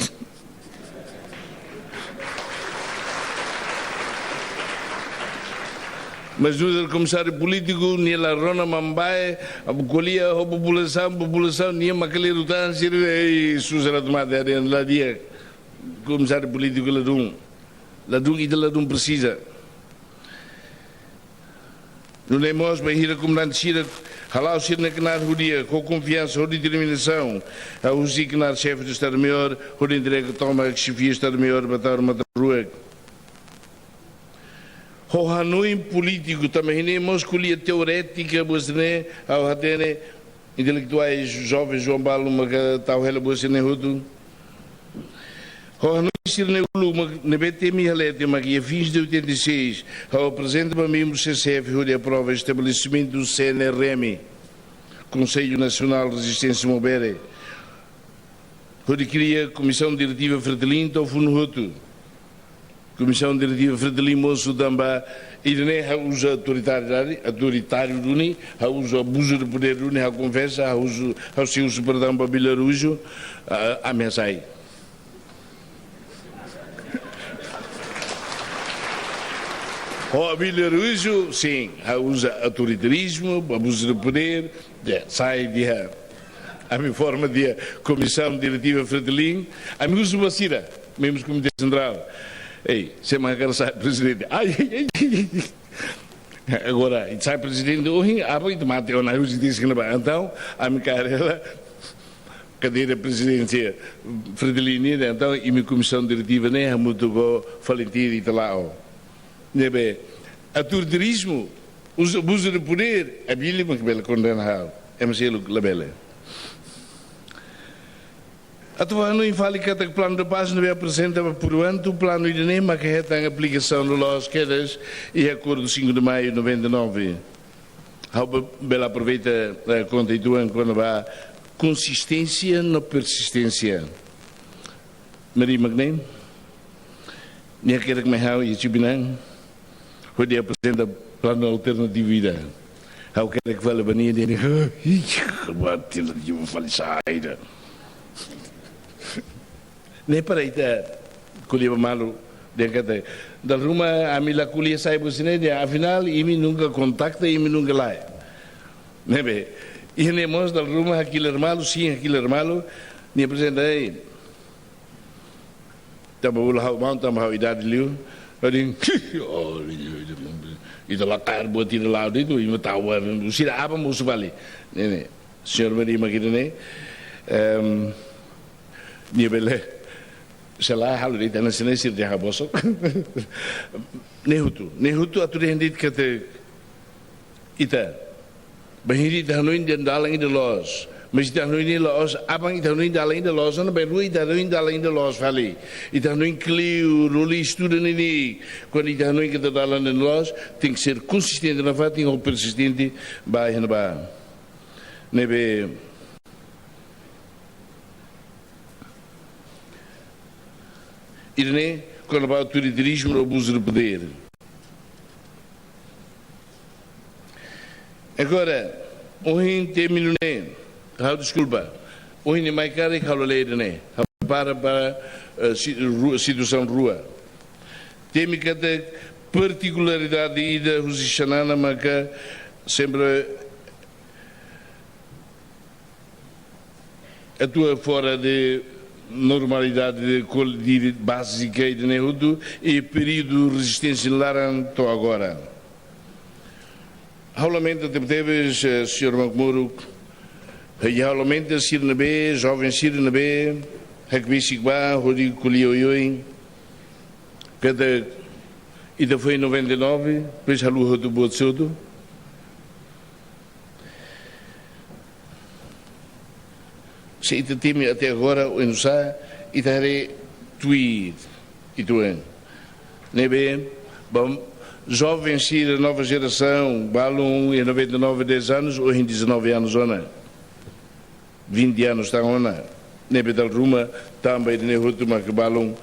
Mas nu'udar komisáriu polítiku, nia la rona manán-been, ko'alia ho populasaun, populasaun, nia mak kleur liután, sira, ei, susar atu mate, nia la di'ak. Komisáriu polítiku ladún. Ladún, ita ladún presiza. Nune'e mós bainhira komandante sira hala'o sira-nia knaar ho di'ak, ho konfiansa, ho determinasaun, ha'u husik knaar xefe do Estado-Maior, hodi entrega tomak xefia Estado-Maior ba Taur Matan Ruak. Ho hanoin polítiku, tanba ida-ne'e mós ko'alia teorétika, buat sira-ne'e, ha'u hatene, intelektuais jovens, joven balun maka tau hela buat sira-ne'e hotu. Ho hanoin sira-ne'e uluk mak ne'ebé temi halete mak iha fins de oitenta e seis, ha'u aprezenta ba membru C C F hodi aprova estabelesimentu C N R M, Conselho Nacional Resistência Maubere, hodi kria Komisaun Diretiva Fretilin to'o funu hotu. Komisaun Diretiva Fretilin mosu tanba ida-ne'e ha'u uza autoridade, autoritáriu duni, ha'u uza abuzu de podér duni, ha'u konfesa, ha'u uza, ha'u sei husu perdão ba Abílio Araújo, ah, ami hasai. Ho Abílio Araújo, sin, ha'u uza autoritarizmu, abuzu de podér, ya, sai di'ak. Ami forma di'ak Komisaun Diretiva Fretilin, ami husu ba sira, membru Komité Sentrál. Ei, sé mak hakarak sai prezidente? Ai, ai, ai, ai. Agora, sai prezidente ohin, aban ita mate ona, husi disi kena ba. Entaun, ami karela kadeira prezidénsia Fretilin nian, entaun, imi Komisaun Diretiva ne'e, hamutuk ho Falintil ita la'o. Ne'ebé, autoritarizmu, uza, abuzu de podér, Abílio mak bele kondena ha'u, ema seluk labele. Atu fó hanoin fali katak Plano de Paz ne'ebé aprezenta ba Puruantu, planu ida-ne'e mak hetan aplikasaun loloos kedas iha Acordo cinco de Maio noventa e nove. Ha'u be-, bele aproveita, eh, konta uitoan kona-ba konsisténsia no persisténsia. Mari Magnen, nia hakerek mai ha'u iha Cibinang, hodi aprezenta planu alternativu ida. Ha'u hakerek fali ba nia, nia dehan, "Ih, buat alternativa fali saida." Ne'e para ita ko'alia ba malu, dehan katak, dala ruma ami la ko'alia sai ba sira-ne'e, dehan, afinál, imi nunka kontakta, imi nunka la'o. Ne'ebé, iha ne'e mós dala ruma hakilar malu, sin hakilar malu, nia aprezenta, ei, tanba bolu ha'u maun, tanba ha'u idade liu. Ha'u dehan, "Oh, ita la kaer buat ida la'o de'it, imi tawa, sira aban mosu fali." Ne'e, ne'e, señór Mari mak ida-ne'e, em, nia bele, sei la halo de'it, ita na sini sira dehan bosok. Ne'e hotu, ne'e hotu atu dehan de'it katak ita bainhira ita hanoin dehan dalan ida loos. Mas ita hanoin ne'e la'ós, aban ita hanoin dalan ida loos, no bainrua ita hanoin dalan ida loos fali. Ita hanoin kleur, lori estuda nini. Kuandu ita hanoin katak dalan ida loos, tenke ser konsistente nafatin ho persistente ba iha ne'ebá. Ne'ebé ida-ne'e kona-ba autoritarizmu no abuzu de podér. Agora, ohin temi nune'e, ha'u deskulpa, ohin nia mai karik ha'u la lee ida-ne'e, ha'u prepara ba, eh, si-, ru-, situasaun rua. Temi katak partikularidade ida husi Xanana maka sempre atua fora de normalidade de kol-, de bázika ida-ne'e hotu iha períodu rezisténsia laran to'o agora. Ha'u lamenta tebetebes, eh, señór Mauk Moruk, i ha'u lamenta sira ne'ebé, joven sira ne'ebé hakbesik bá hodi ko'alia oioin, katak ita foin noventa e nove, depois haluha hotu buat hotu. Se ita temi até agora, oinsá ita haree tuir uitoan. Ne'ebé, ba joven sira, nova jerasaun, balun iha noventa e nove, dez anos, ohin dezanove anos ona. Vinte anos tan ona. Ne'ebé dala ruma, tanba ida-ne'e hotu mak balun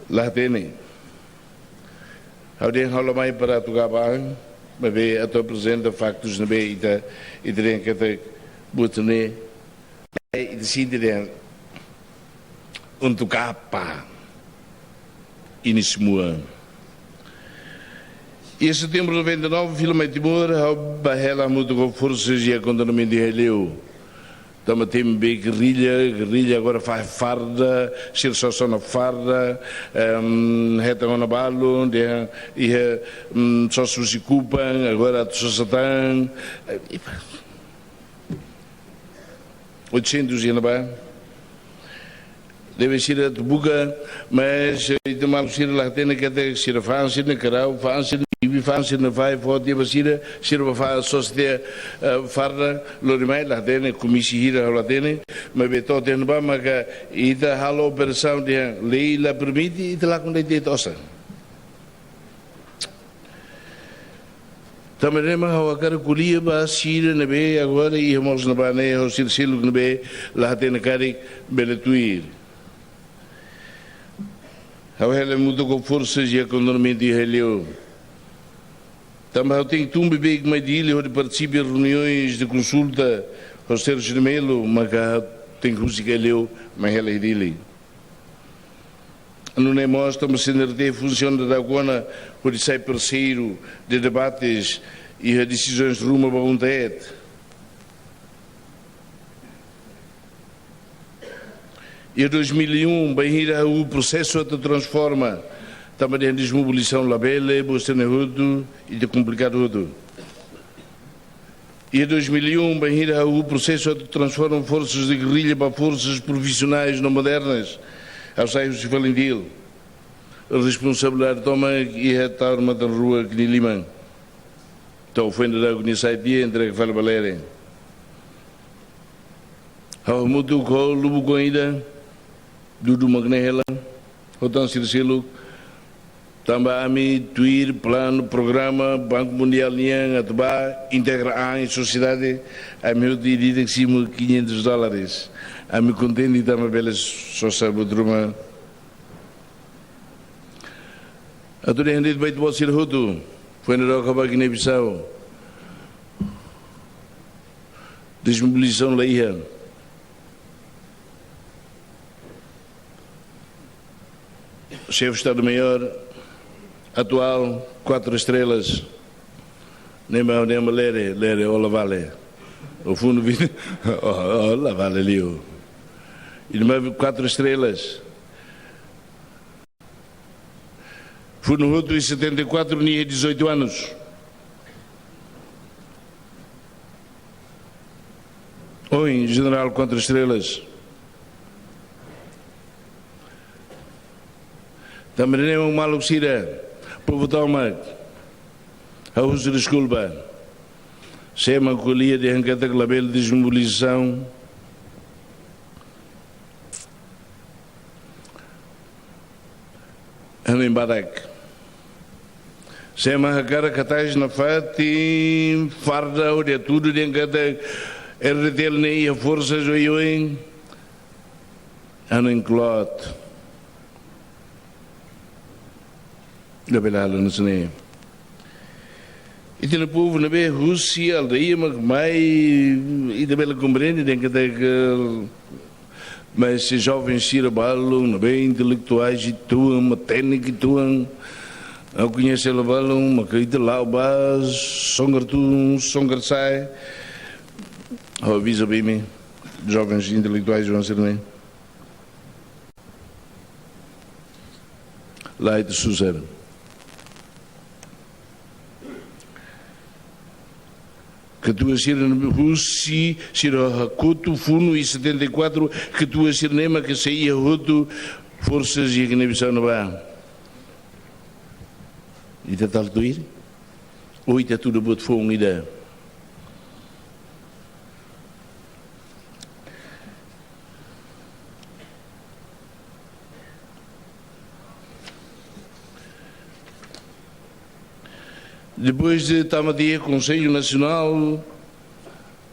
la hatene. Ha'u dehan ha'u la mai para atu gaba an, maibé atu aprezenta faktus ne'ebé ita, ita dehan katak buat ne'e, ita sente dehan untuk apa ini semua. Iha setembru noventa e nove, fila mai Timor, ha'u bá hela hamutuk ho forsas iha kantonamentu Heleu. Tanba temi be gerrilla, gerrilla agora fahe farda, sira sosa ona farda, em, hetan ona balun, dehan iha, em, sosa husi Kupang, agora atu sosa tan, eh, oitocentos iha ne'ebá. Deve sira atu buka, mas, eh, ita maluk sira la hatene katak sira fa'an sira-nia karau, fa'an sira-nia bibi, fa'an sira-nia fahi, fó tiha ba sira, sira bá fa'an sosa tiha, eh, farda, lori mai la hatene, komisi hira ha'u la hatene, maibé to'o iha ne'ebá maka ita halo operasaun dehan lei la permite, ita lakon de'it ita osan. Tanba ne'e mak ha'u hakarak ko'alia ba sira ne'ebé agora iha mós ne'ebá ne'e, ho sira seluk ne'ebé la hatene karik bele tuir. Ha'u hela hamutuk ho forsas iha kontonamentu iha Aileu. Tanba ha'u tenke tun beibeik mai Dili hodi partisipa reuniões de konsulta ho Sérgio de Mello, maka ha'u tenke husik Aileu mai hela iha Dili. Nune'e mós tanba CNRT funsiona daudaun ona hodi sai parseiru de debates iha desizaun ruma ba UNTAET. Iha dois mil e um, bainhira ha'u prosesu atu transforma, tanba dehan desmobilizasaun labele, buat sira-ne'e hotu, ita komplikadu hotu. Iha dois mil e um, bainhira ha'u prosesu atu transforma forças de guerrilha ba forças profissionais no modernas, ha'u sai husi FALINTIL. Responsabilidade tomak iha taur matan-ruak nia liman. To'o foin daudauk nia sai tiha, entrega fali ba Lere. Ha'u hamutuk ho lubuk oan ida, dudu mak ne'e hela, ho tan sira seluk, tanba ami tuir planu programa Banku Mundiál nian atu bá integra an iha sosiedade, ami hotu ida-idak simu quinhentos dólares. Ami kontente tanba bele sosa buat ruma. Atu dehan de'it ba ita-boot sira hotu, foin daudauk ba Guiné-Bissau. Desmobilizasaun la iha. Xefe Estadu-Maiór atuál, quatro estrelas. Ne'ebé, ne'ebé Lere, Lere, ó la vale. Ó funu vin, ó, ó la vale liu. Ida-ne'ebé quatro estrelas. Funu hotu iha setenta e quatro, nia iha dezoito anos. Ohin, Jenerál Quatro Estrelas. Tanba ne'e mak maluk sira, povu tomak, ha'u husu deskulpa. Sé mak ko'alia dehan katak labele desmobilizasaun. Hanoin badak. Sé mak hakarak katais nafatin farda hodi hatudu dehan katak RDTL ne'e iha forsa oioin. Hanoin kloot. Labele halo nune'e. Ita-nia povu ne'ebé husi aldeia mak mai, ita bele komprende dehan katak, mas se joven sira balun, ne'ebé intelektuais uitoan, matenek uitoan, ha'u koñese hela balun, maka ita la'o ba Songar tun, Songar sa'e. Ha'u aviza ba imi, jovens intelektuais, jovens sira-ne'e. Lae, ita susar. Katuas sira husi, sira hakotu funu iha setenta e quatro, katuas sira-ne'e mak sei iha hotu forsa iha Guiné-Bissau ne'ebá. Ita tau tuir? Ou ita hatudu buat foun ida? Depois de tama tiha Konsellu Nasionál,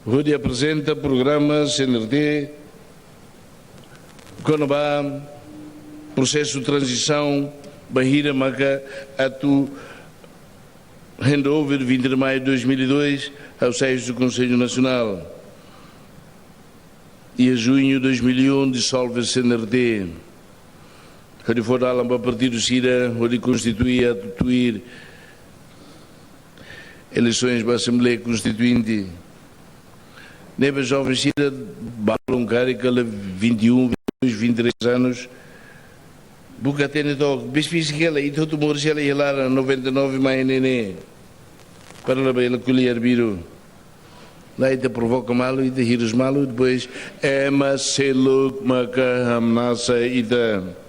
hodi aprezenta programa CNRT, kona-ba prosesu tranzisaun, bainhira maka atu handover vinte de maio de dois mil e dois, ha'u sai husi Konsellu Nasionál. Iha juñu dois mil e um, disolve CNRT. Hodi fó dalan ba partidu sira, hodi konstitui atu tuir eleisoens ba Asembleia Konstituinte. Ne'ebé joven sira balun karik hela vinte e um, vinte e dois, vinte e três anos. Buka hatene took, bis bis kela, ita hotu moris hela iha laran noventa e nove mai ne'e. Para labele ko'alia arbiru. Lae, ita provoka malu, ita hirus malu, depois ema seluk maka hamnasa ita.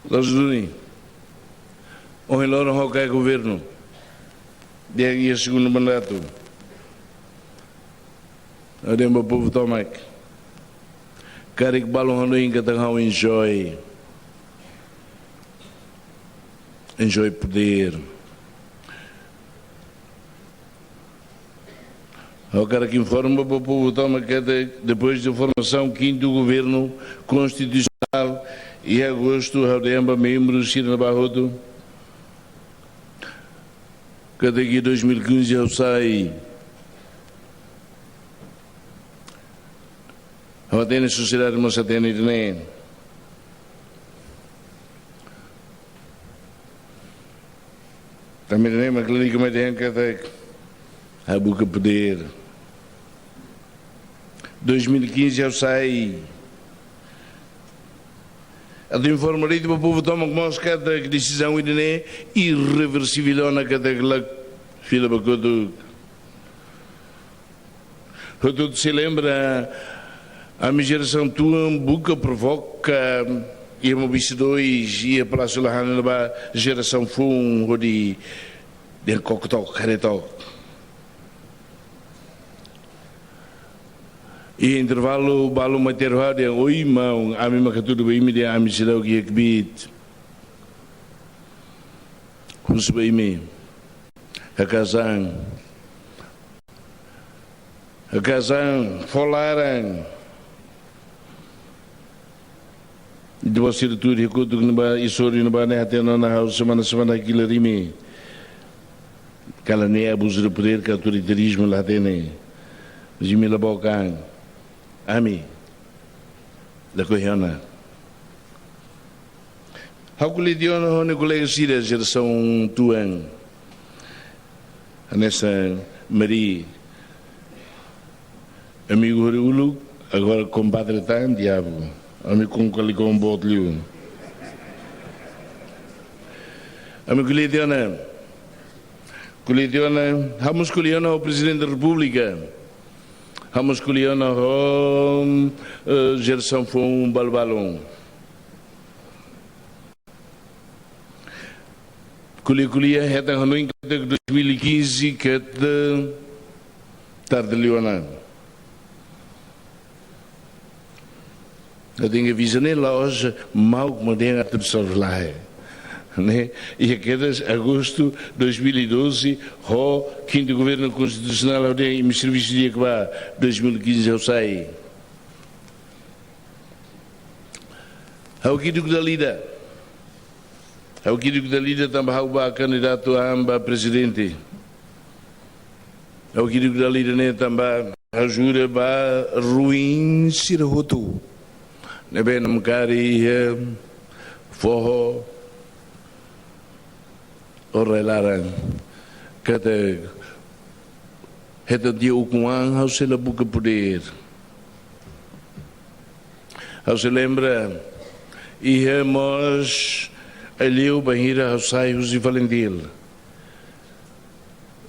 Loos duni. Ohin loron ha'u kaer governu. Dehan iha segundu mandatu. Ha'u dehan ba povu tomak. Karik balun hanoin katak ha'u enjoy. enjoy poder. Ha'u hakarak informa ba povu tomak katak depois de formasaun kintu governu konstitusionál iha agostu, ha'u dehan ba membru sira ne'ebá hotu katak iha dois mil e quinze ha'u sai. Ha'u hatene sosiedade mós hatene ida-ne'e. Tanba ne'e mak lalika mai dehan katak ha'u buka poder. Dois mil e quinze ha'u sai. Atu informa de'it ba povu tomak mós katak desizaun ida-ne'e irreversivel ona, katak la fila ba kotuk. Hotu-hotu sei lembra, ami jerasaun tuan buka provoka iha Maubisse dois, iha Palásiu Lahana ne'ebá jerasaun foun hodi dehan koko tok, haree tok. Iha intervalu balu mai teru ha'u dehan, oi maun, ami mak hatudu ba imi dehan ami seidauk iha kbiit. Husu ba imi. Hakaas an. Hakaas an, fó laran. Depois sira tuur iha kotuk ne'ebá, isori ne'ebá ne'e hatene ona ha'u semana-semana hakilar imi. Kalan ne'e abuzu de poder ka autoritarizmu la hatene. Mas imi la book an. Ami lakohi ona. Ha'u ko'alia tiha ona ho ha'u-nia kolega sira jerasaun tuan. Hanesan Mari, amigu hori uluk, agora kompadre tan diabu. Ami kon kali kon boot liu. Ami ko'alia tiha ona. Ko'alia tiha ona, ha'u mós ko'alia ona ho Prezidente da Repúblika. Ha'u mós ko'alia ona ho, eh, jerasaun foun balu-balun. Ko'alia-ko'alia hetan hanoin katak dois mil e quinze katak tarde liu ona. Ha'u tenke aviza ne'e la'ós mauk mak dehan atu dissolve, lae. Ne'e, iha kedas agostu dois mil e doze, ho kintu governu konstitusionál ha'u dehan imi servisu di'ak ba, dois mil e quinze ha'u sai. Ha'u kiduk dala ida. Ha'u kiduk dala ida tanba ha'u bá kandidatu an ba prezidente. Ha'u kiduk dala ida ne'e tanba ha'u jura ba ruin sira hotu ne'ebé namkari iha foho ho rai-laran. Katak hetan tiha ukun an ha'u sei la buka poder. Ha'u sei lembra, iha mós ai-liu bainhira ha'u sai husi Falintil.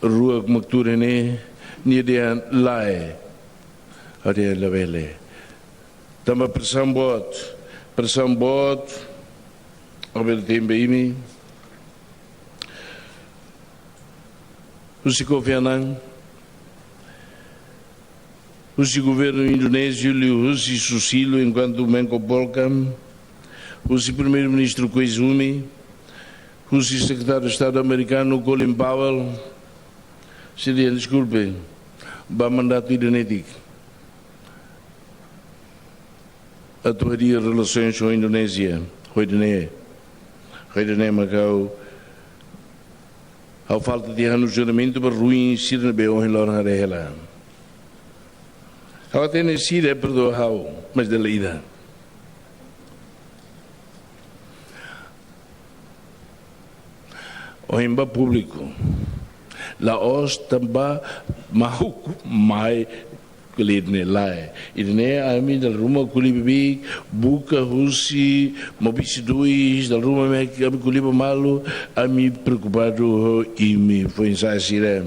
Rua mak tuur ne'e, nia dehan lae. Ha'u dehan labele. Tanba presaun boot, presaun boot, ha'u bele dehan ba imi. Husi Kofi Annan, husi governu indonéziu, liuhusi Susilo enkuantu Menko Polka, husi Primeiru-Ministru Koizumi, husi Sekretáriu Estadu amerikanu Colin Powell, sira dehan deskulpe, ba mandatu ida netik atu hadi'a relasaun ho Indonézia, ho ida-ne'e, ho ida-ne'e mak ha'u, ha'u falta tiha ha'u-nia juramentu ba ruin sira ne'ebé ohin loron haree hela. Ha'u hatene sira perdua ha'u, mas dala ida. Ohin ba públiku. La'ós tanba mauk mai ko'alia ne'e lae. Ida-ne'e ami dala ruma ko'alia bibi, buka husi Maubisse dois, dala ruma mak ami ko'alia ba malu, ami preokupadu ho imi foin-sa'e sira.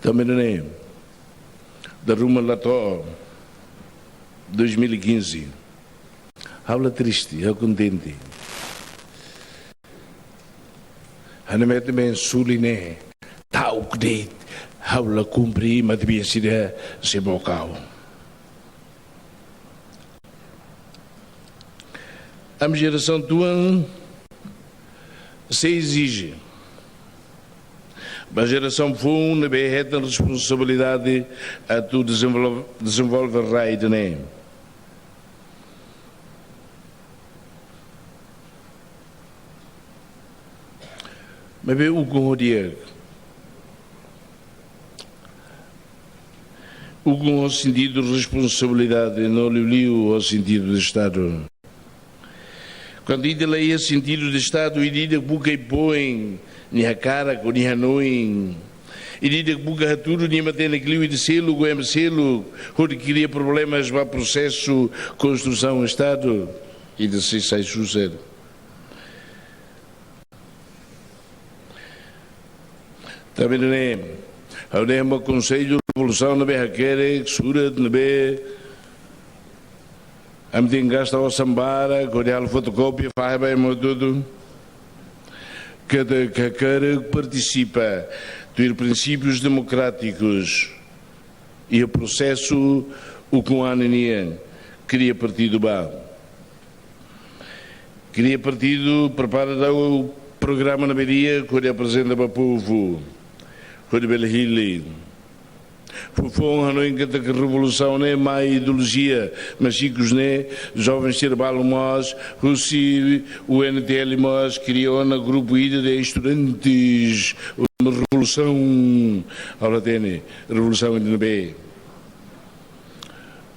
Tanba ne'e, dala ruma la to'o dois mil e quinze. Ha'u la triste, ha'u kontente. Ha'u-nia metu ben suli ne'e, ta de'it ha'u la kumpre, matebian sira sei book ha'u. Ami jerasaun tuan sei ezije ba jerasaun foun ne'ebé hetan responsabilidade atu dezenvol-, dezenvolve rai ida-ne'e. Maibé ukun ho di'ak, ukun ho sentidu responsabilidade, no liuliu ho sentidu de Estadu. Kuandu ita la iha sentidu de Estadu, ida-idak buka iha poin, nia hakarak ka nia hanoin. Ida-idak buka hatudu nia matenek liu ida seluk ka ema seluk, hodi kria problemas ba prosesu konstrusaun Estadu. Ida sei sai susar. Tanba ne'e, ha'u dehan ba Konsellu Revolusaun ne'ebé hakerek surat ne'ebé ami tenke gasta osan barak hodi halo fotokópia, fahe ba ema hotu-hotu katak hakarak partisipa tuir prinsípius demokrátikus iha prosesu ukun-an nian, kria partidu ba. Kria partidu, prepara daudaun programa ne'ebé di'ak hodi aprezenta ba povu, hodi bele hili. Foufoun hanoin katak revolusaun ne'e mai ideolojia, mas ikus ne'e, jovens sira balun mós, husi U N T L mós, kria ona grupu ida de estudantes, revolusaun, ha'u la hatene revolusaun ida ne'ebé.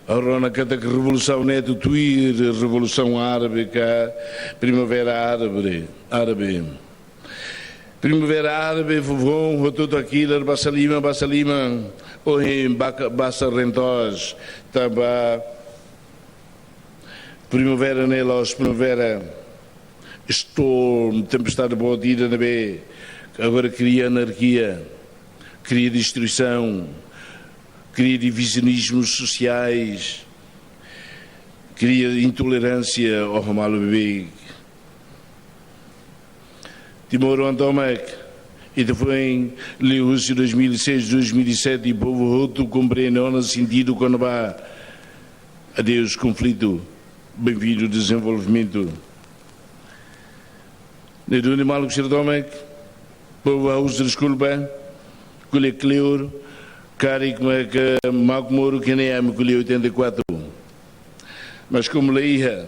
Ha'u rona katak revolusaun ne'e atu tuir revolusaun árabe ka primavera árabe, árabe. Primavera árabe, foufoun hotu-hotu hakilar, basa liman, basa liman, ohin baka, basa rentos, tanba primavera ne'e la'ós primavera, storm, tempestade boot ida ne'ebé agora kria anarkia, kria destruisaun, kria divizionizmus sosiais, kria intoleránsia, oh malu beibeik. Timoroan tomak, ita foin liu husi dois mil e seis, dois mil e sete, povu hotu komprende ona sentidu kona-ba adeus konflitu, bem-vindo dezenvolvimentu. Ne'e duni maluk sira tomak, povu ha'u husu deskulpa, ko'alia kleur, karik maka mauk moru ke ne'e ami ko'alia oitenta e quatro. Mas komu la iha,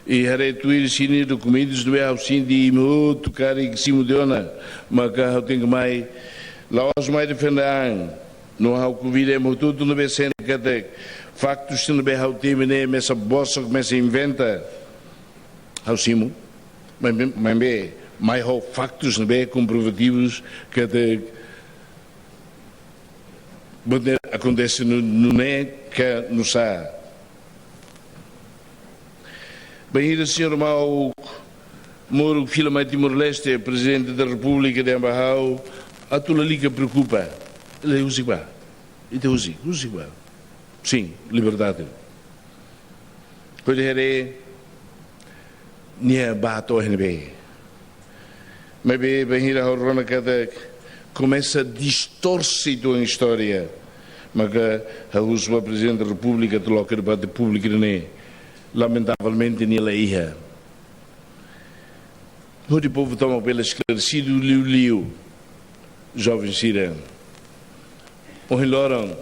i haree tuir sira-nia dokumentus ne'ebé ha'u sente imi hotu karik simu tiha ona, maka ha'u tenke mai la'ós mai defende an, no ha'u konvida ema hotu-hotu ne'ebé sente katak faktus ne'ebé ha'u temi ne'e mesak bosok, mesak inventa, ha'u simu, maibé, maibé mai ho faktus ne'ebé komprovativus katak buat ne'e akontese nu-, nune'e ka nusá. Bainhira señór Mauk Moruk fila mai Timor-Leste, Prezidente da Repúblika dehan ba ha'u atu lalika preokupa. Ita husik bá. Ita husik, husik bá. Sin, liberdade. Hodi haree nia bá to'o iha ne'ebé. Maibé bainhira ha'u rona katak komesa distorse tuan istória, maka ha'u husu ba Prezidente da Repúblika atu loke debate públiku ne'e. Lamentavelmente nia la iha. Hodi povu tomak bele esklaresidu liuliu, joven sira. Ohin loron,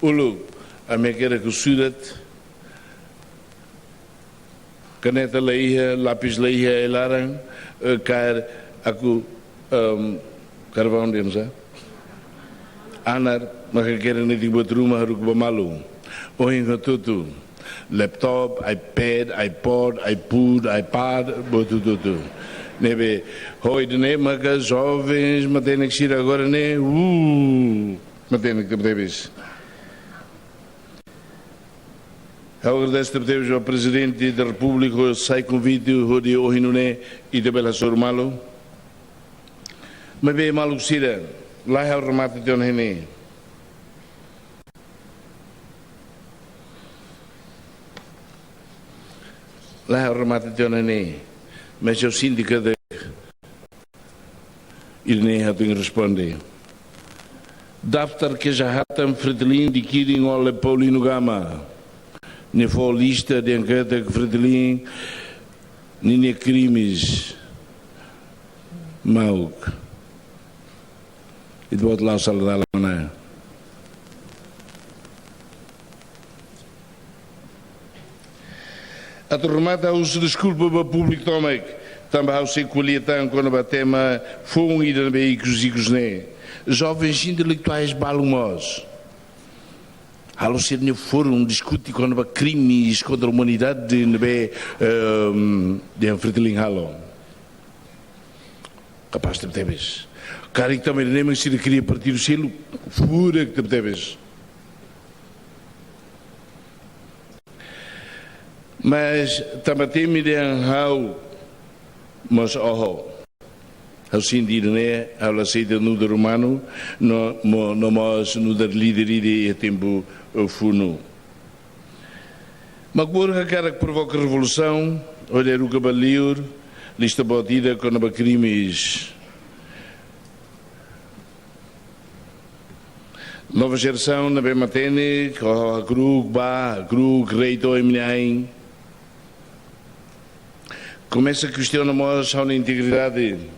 uluk, ami hakerek surat, kaneta la iha, lapis la iha, iha laran, eh, kaer aku, em, karvaun dehan sá. Anar, maka hakerek netik buat ruma haruka ba malu. Ohin hotu-hotu. Laptop, iPad, iPod, iPod, iPad, buat hotu-hotu. Ne'ebé, ho ida-ne'e maka jovens matenek sira agora ne'e, uh, matenek tebetebes. Ha'u agradese tebetebes ba Prezidente da Repúblika, sai konvite hodi ohin nune'e ita bele hasoru malu. Maibé maluk sira, lae ha'u remata tiha ona iha ne'e. Lae ha'u remata tiha ona iha ne'e. Mas ha'u sente katak ida-ne'e ha'u tenke responde. Daftar keja-hatán Fretilin dikirin Ole Paulino Gama. Ne'e fó lista dehan katak Fretilin ninia krimes mauk. Ita-boot la'o sala dalan ona. Atu remata, ha'u husu deskulpa ba públiku tomak, tanba ha'u sei ko'alia tan kona-ba tema foun ida ne'ebé ikus-ikus ne'e. Jovens intelektuais balun mós halo sira-nia fórum diskute kona-ba krimes kontra umanidade ne'ebé, ehm, dehan Fretilin halo. Kapás tebetebes. Karik tanba ne'e mak sira kria partidu seluk, furak tebetebes. Mas tanba temi dehan ha'u mós oho. Ha'u sente ida-ne'e, ha'u la aseita nu'udar umanu, no, mo-, no mós nu'udar líder ida iha tempu, eh, funu. Mak boot hakarak provoka revolusaun, hodi haruka ba liur lista boot ida kona-ba krimes. Nova jerasaun ne'ebé matenek, ha'u hakru'uk ba, hakru'uk rei to'o imi-nia ain. Komesa kestiona mós ha'u-nia integridade.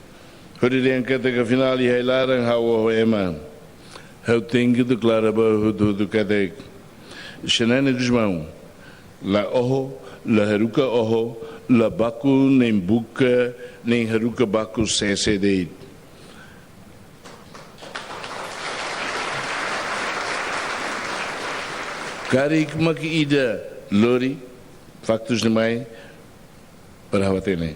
Hodi dehan katak afinál iha ai-laran ha'u oho ema. Ha'u tenke deklara ba hotu-hotu katak Xanana Gusmão la oho, la haruka oho, la baku nein buka, nein haruka baku sé-sé de'it. Karik mak ida lori, faktus ne'e mai, para ha'u hatene.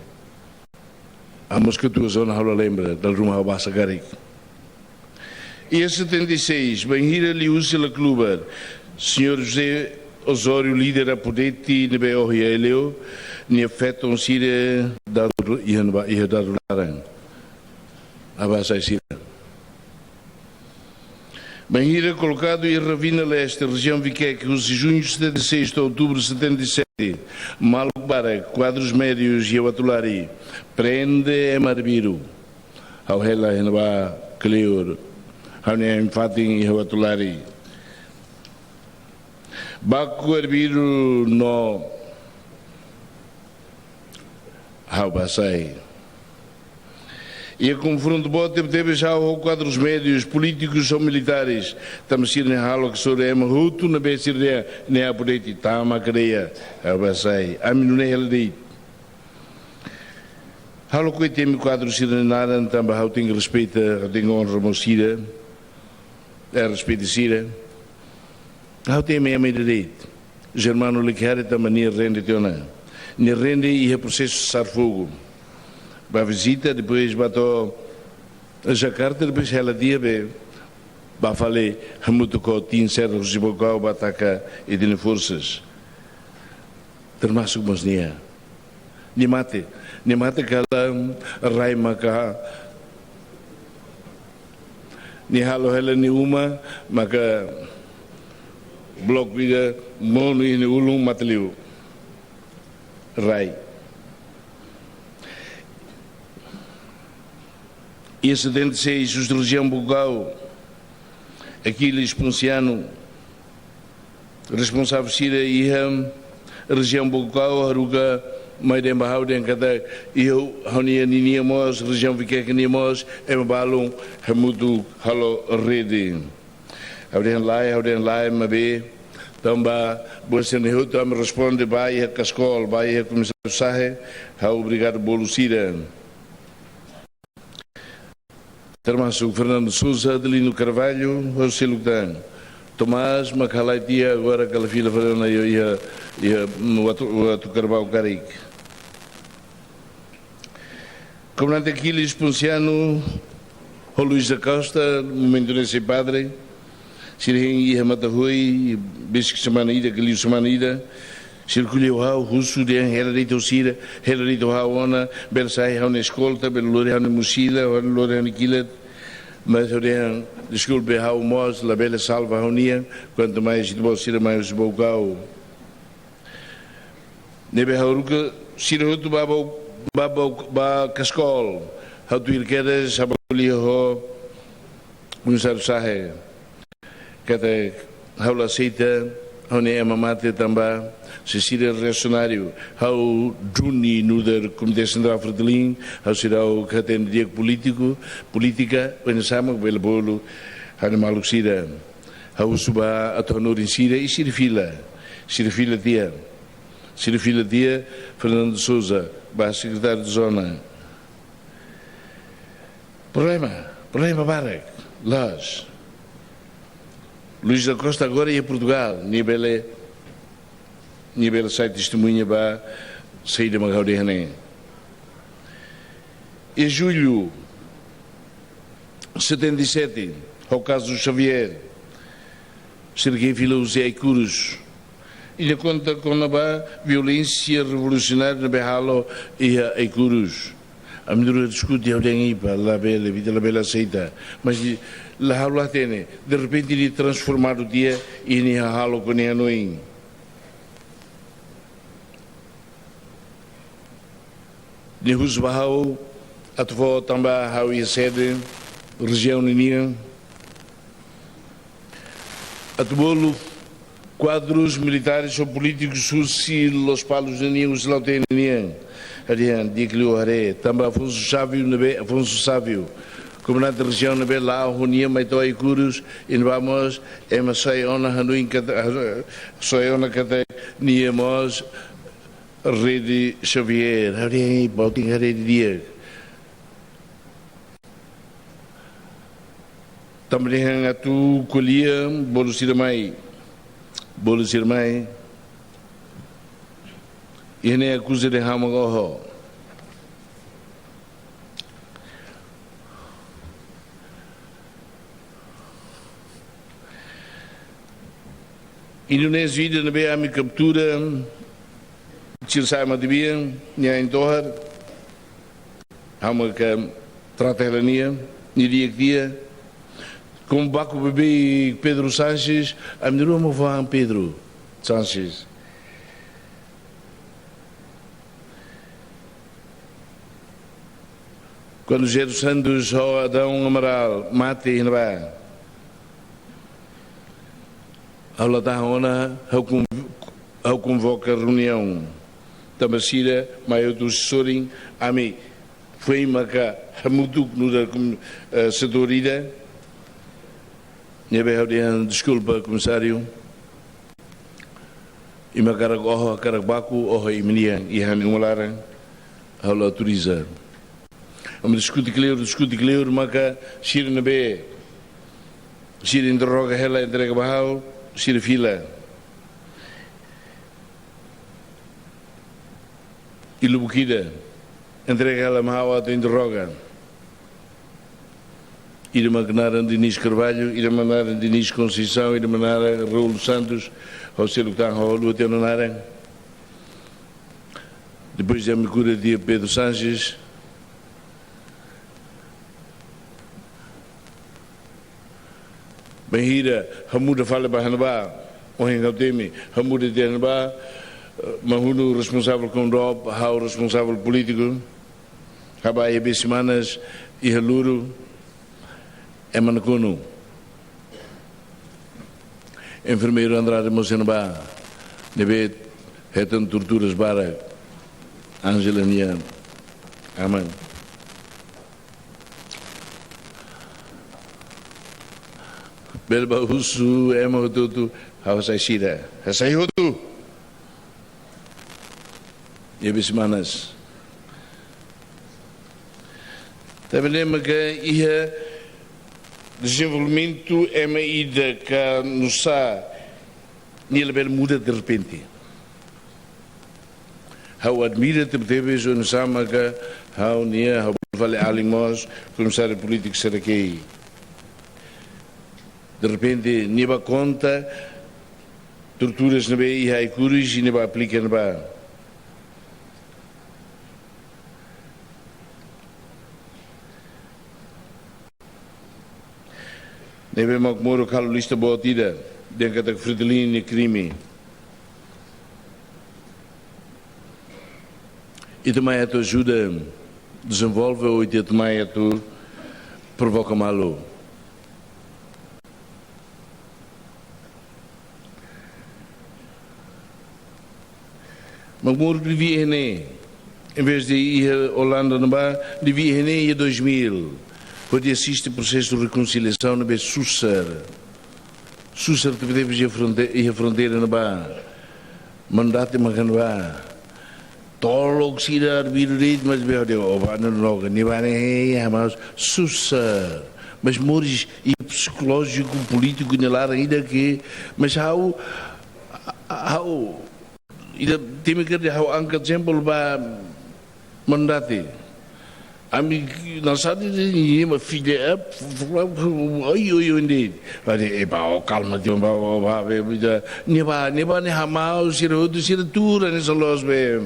Ha'u mós katuas ona, ha'u la lembra, dala ruma ha'u basa karik. Iha setenta e seis, bainhira liuhusi la klubar, señór José Osório, líder Apodeti ne'ebé oho iha Aileu, nia feton sira dadu iha neba-, iha dadu laran. Ha'u bá hasai sira. Bainhira kolokadu iha Ravina Leste, rejiaun Viqueque, husi juñu setenta e seis to'o outubru setenta e sete, maluk barak, kuadrus médius iha Uatulari, prende ema arbiru. Ha'u hela iha ne'ebá kleur, ha'u-nia fatin iha Uatulari. Baku arbiru no ha'u bá hasai. Iha konfrontu boot tebetebes ha'u ho kuadrus médius, polítikus ou militares, tanba sira-ne'e halo hasoru ema hotu ne'ebé sira-ne'e Apodeti tama kadeia, ha'u bá hasai. Ami nune'e hela de'it. Ha'u lakohi temi kuadru sira-nia naran tanba ha'u tenke respeita, ha'u tenke onra mós sira, eh, respeita sira. Ha'u temi ema ida de'it. Germano Liquiari tanba nia rende tiha ona. Nia rende iha prosesu sasán fogu. Bá vizita, depois bá to'o Jakarta, depois hela tiha be bá fali hamutuk ho tim sira husi Baucau bá ataka ita-nia forsas. Termasuk mós nia. Nia mate, nia mate kalan rai maka nia halo hela nia uma, maka bloku ida monu iha nia ulun, mate liu. Rai. Iha setenta e seis, husi rejiaun Baucau, Aquiles Ponciano, responsavel sira iha rejiaun Baucau haruka mai dehan ba ha'u dehan katak iha ha'u-nia ninia mós, rejiaun Viqueque nia mós, ema balun hamutuk halo rede. Ha'u dehan lae, ha'u dehan lae, maibé tanba buat sira-ne'e hotu ami responde ba iha Kaskol, ba iha Komisáriu Sahe, ha'u obrigadu bolu sira. Termasuk Fernando Sousa, Adelino Carvalho, ha'u seluk tan. Tomás mak halai tiha agora kala fila fali ona iha, iha, iha, mm, Uatu, Uatucarbau karik. Komandante Aquiles Ponciano, ho Luís da Costa, momentu ne'e sei padre, sira hein iha Matahoi, besik semana ida, ka liu semana ida, sira ko'alia ho ha'u, husu dehan hela de'it ho sira, hela de'it ho ha'u ona, bele sai ha'u-nia eskolta, bele lori ha'u-nia mosila, lori ha'u-nia kilat, mas ha'u dehan, deskulpa, ha'u mós labele salva ha'u-nian, kuantu mais ita-boot sira mai husi Baucau. Ne'ebé ha'u haruka sira hotu ba, ba, ba, ba, ba Kaskol. Ha'u tuir kedas ha'u bá ko'alia ho Komisáriu Sahe. katak ha'u la aseita ha'u-nia ema mate tanba se sira reasionáriu, ha'u duni nu'udar Komité Sentrál Fretilin, ha'u seidauk hatene di'ak polítiku, polítika, oinsá mak bele bolu ha'u-nia maluk sira. Ha'u husu ba atu hanorin sira i sira fila, sira fila tiha, sira fila tiha, Fernando de Sousa, ba sekretáriu de zona. Problema, problema barak, loos. Luís da Costa agora iha Portugal, nia bele, nia bele sai testemuña ba saida mak ha'u dehan ne'e. Iha jullu setenta e sete, ho kazu Xavier, sira fila husi Aicurus. Nia konta kona-ba violénsia revolusionária ne'ebé halo iha Aicurus. Ami na'in-rua diskute, ha'u dehan ita labele, ita labele aseita. Mas la, ha'u la hatene, derrepente nia transformadu tiha i nia hahalok ho nia hanoin. Nia husu ba ha'u atu fó tanba ha'u iha sede rejiaun ninian, atu bolu kuadrus militares ou polítikus husi Lospalos ninian, husi Lautém ninian. Ha'u dehan di'ak liu haree, tanba Afonso Sávio ne'ebé, Afonso Sávio, komandante rejiaun ne'ebé la'o ho nia mai to'o Aicurus, i ne'ebá mós ema sai ona hanoin katak, sai ona katak nia mós rei de Xavier, ha'u dehan, "Ei, bau tenke haree didi'ak." Tanba dehan atu ko'alia, bolu sira mai, bolu sira mai, i ne'e akuza dehan ha'u mak oho. Indonéziu ida ne'ebé ami kaptura, sira sai mak dehan, nia entohar, ha'u mak trata hela nia, nia di'ak tiha, komu baku beibeik Pedro Sanches, ami na'in-rua mak fó han Pedro Sanches. Kuandu José dos Santos ho Adão Amaral mate iha ne'ebá, ha'u la tahan ona, ha'u kon-, ha'u konvoka reuniaun. Tanba sira mai hotu husi sorin, ami foin maka hamutuk nu'udar kom-, eh, setór ida. Ne'ebé ha'u dehan deskulpa, komisáriu. Imi hakarak oho, hakarak baku, oho imi-nian, iha ha'u-nia uma laran, ha'u la autoriza. Ami diskute kleur, diskute kleur, maka sira ne'ebé sira interroga hela, entrega ba ha'u, sira fila. I lubuk ida, entrega hela mai ha'u atu interroga. Ida mak naran Diniz Carvalho, ida mak naran Diniz Conceição, ida mak naran Raul Santos, ho seluk tan, ho lua tiha ona naran. Depois ami kuda tiha Pedro Sanches. Bainhira ha'u muda fali ba iha ne'ebá, ohin ha'u temi, ha'u muda tiha iha ne'ebá, eh, Mahunu responsavel Komdop, ha'u responsavel polítiku, ha'u bá iha Besimanas, iha Luru, ema nakonu. Enfermeiru Andrade mós iha ne'ebá, ne'ebé hetan torturas barak, Ângela nia aman. Bele bá husu ema hotu-hotu, ha'u hasai sira, hasai hotu. Iha Besimanas. Tanba ne'e maka iha dezenvolvimentu ema ida ka nusá, nia labele muda derrepente. Ha'u admira tebetebes oinsá maka ha'u-nia, ha'u fali alin mós, komisáriu polítiku sira ke. Derrepente, nia bá konta torturas ne'ebé iha Aicurus i nia bá aplika ne'ebá. Ne'ebé mak moru halo lista boot ida, dehan katak Fretilin nia krime. Ita mai atu ajuda dezenvolve ou ita mai atu provoka malu? Mak Moro devia iha ne'e, em vez de iha Olanda ne'ebá, devia iha ne'e iha dois mil, hodi asiste prosesu rekonsiliasaun ne'ebé susar. Susar tebetebes iha fronte-, iha fronteira ne'ebá. Mandate mak ne'ebá. Tolok sira arbiru de'it, mas be de oba no noga. Nia bá ne'e, hamaus susar. Mas moris iha psikolójiku, polítiku, nia laran ida ke, mas ha'u, ha'u, ida temi ke de ha'u angkat ezemplu ba Mandate. Ami nasadi de ni ma fide ap, oi, oi, oi, de. Ade, e ba, o, kalma, tio, ba, ba, ba, be, be, da. Nia bá, nia bá, nia hamaus, sira hotu, sira tuur, nia sá loos, be.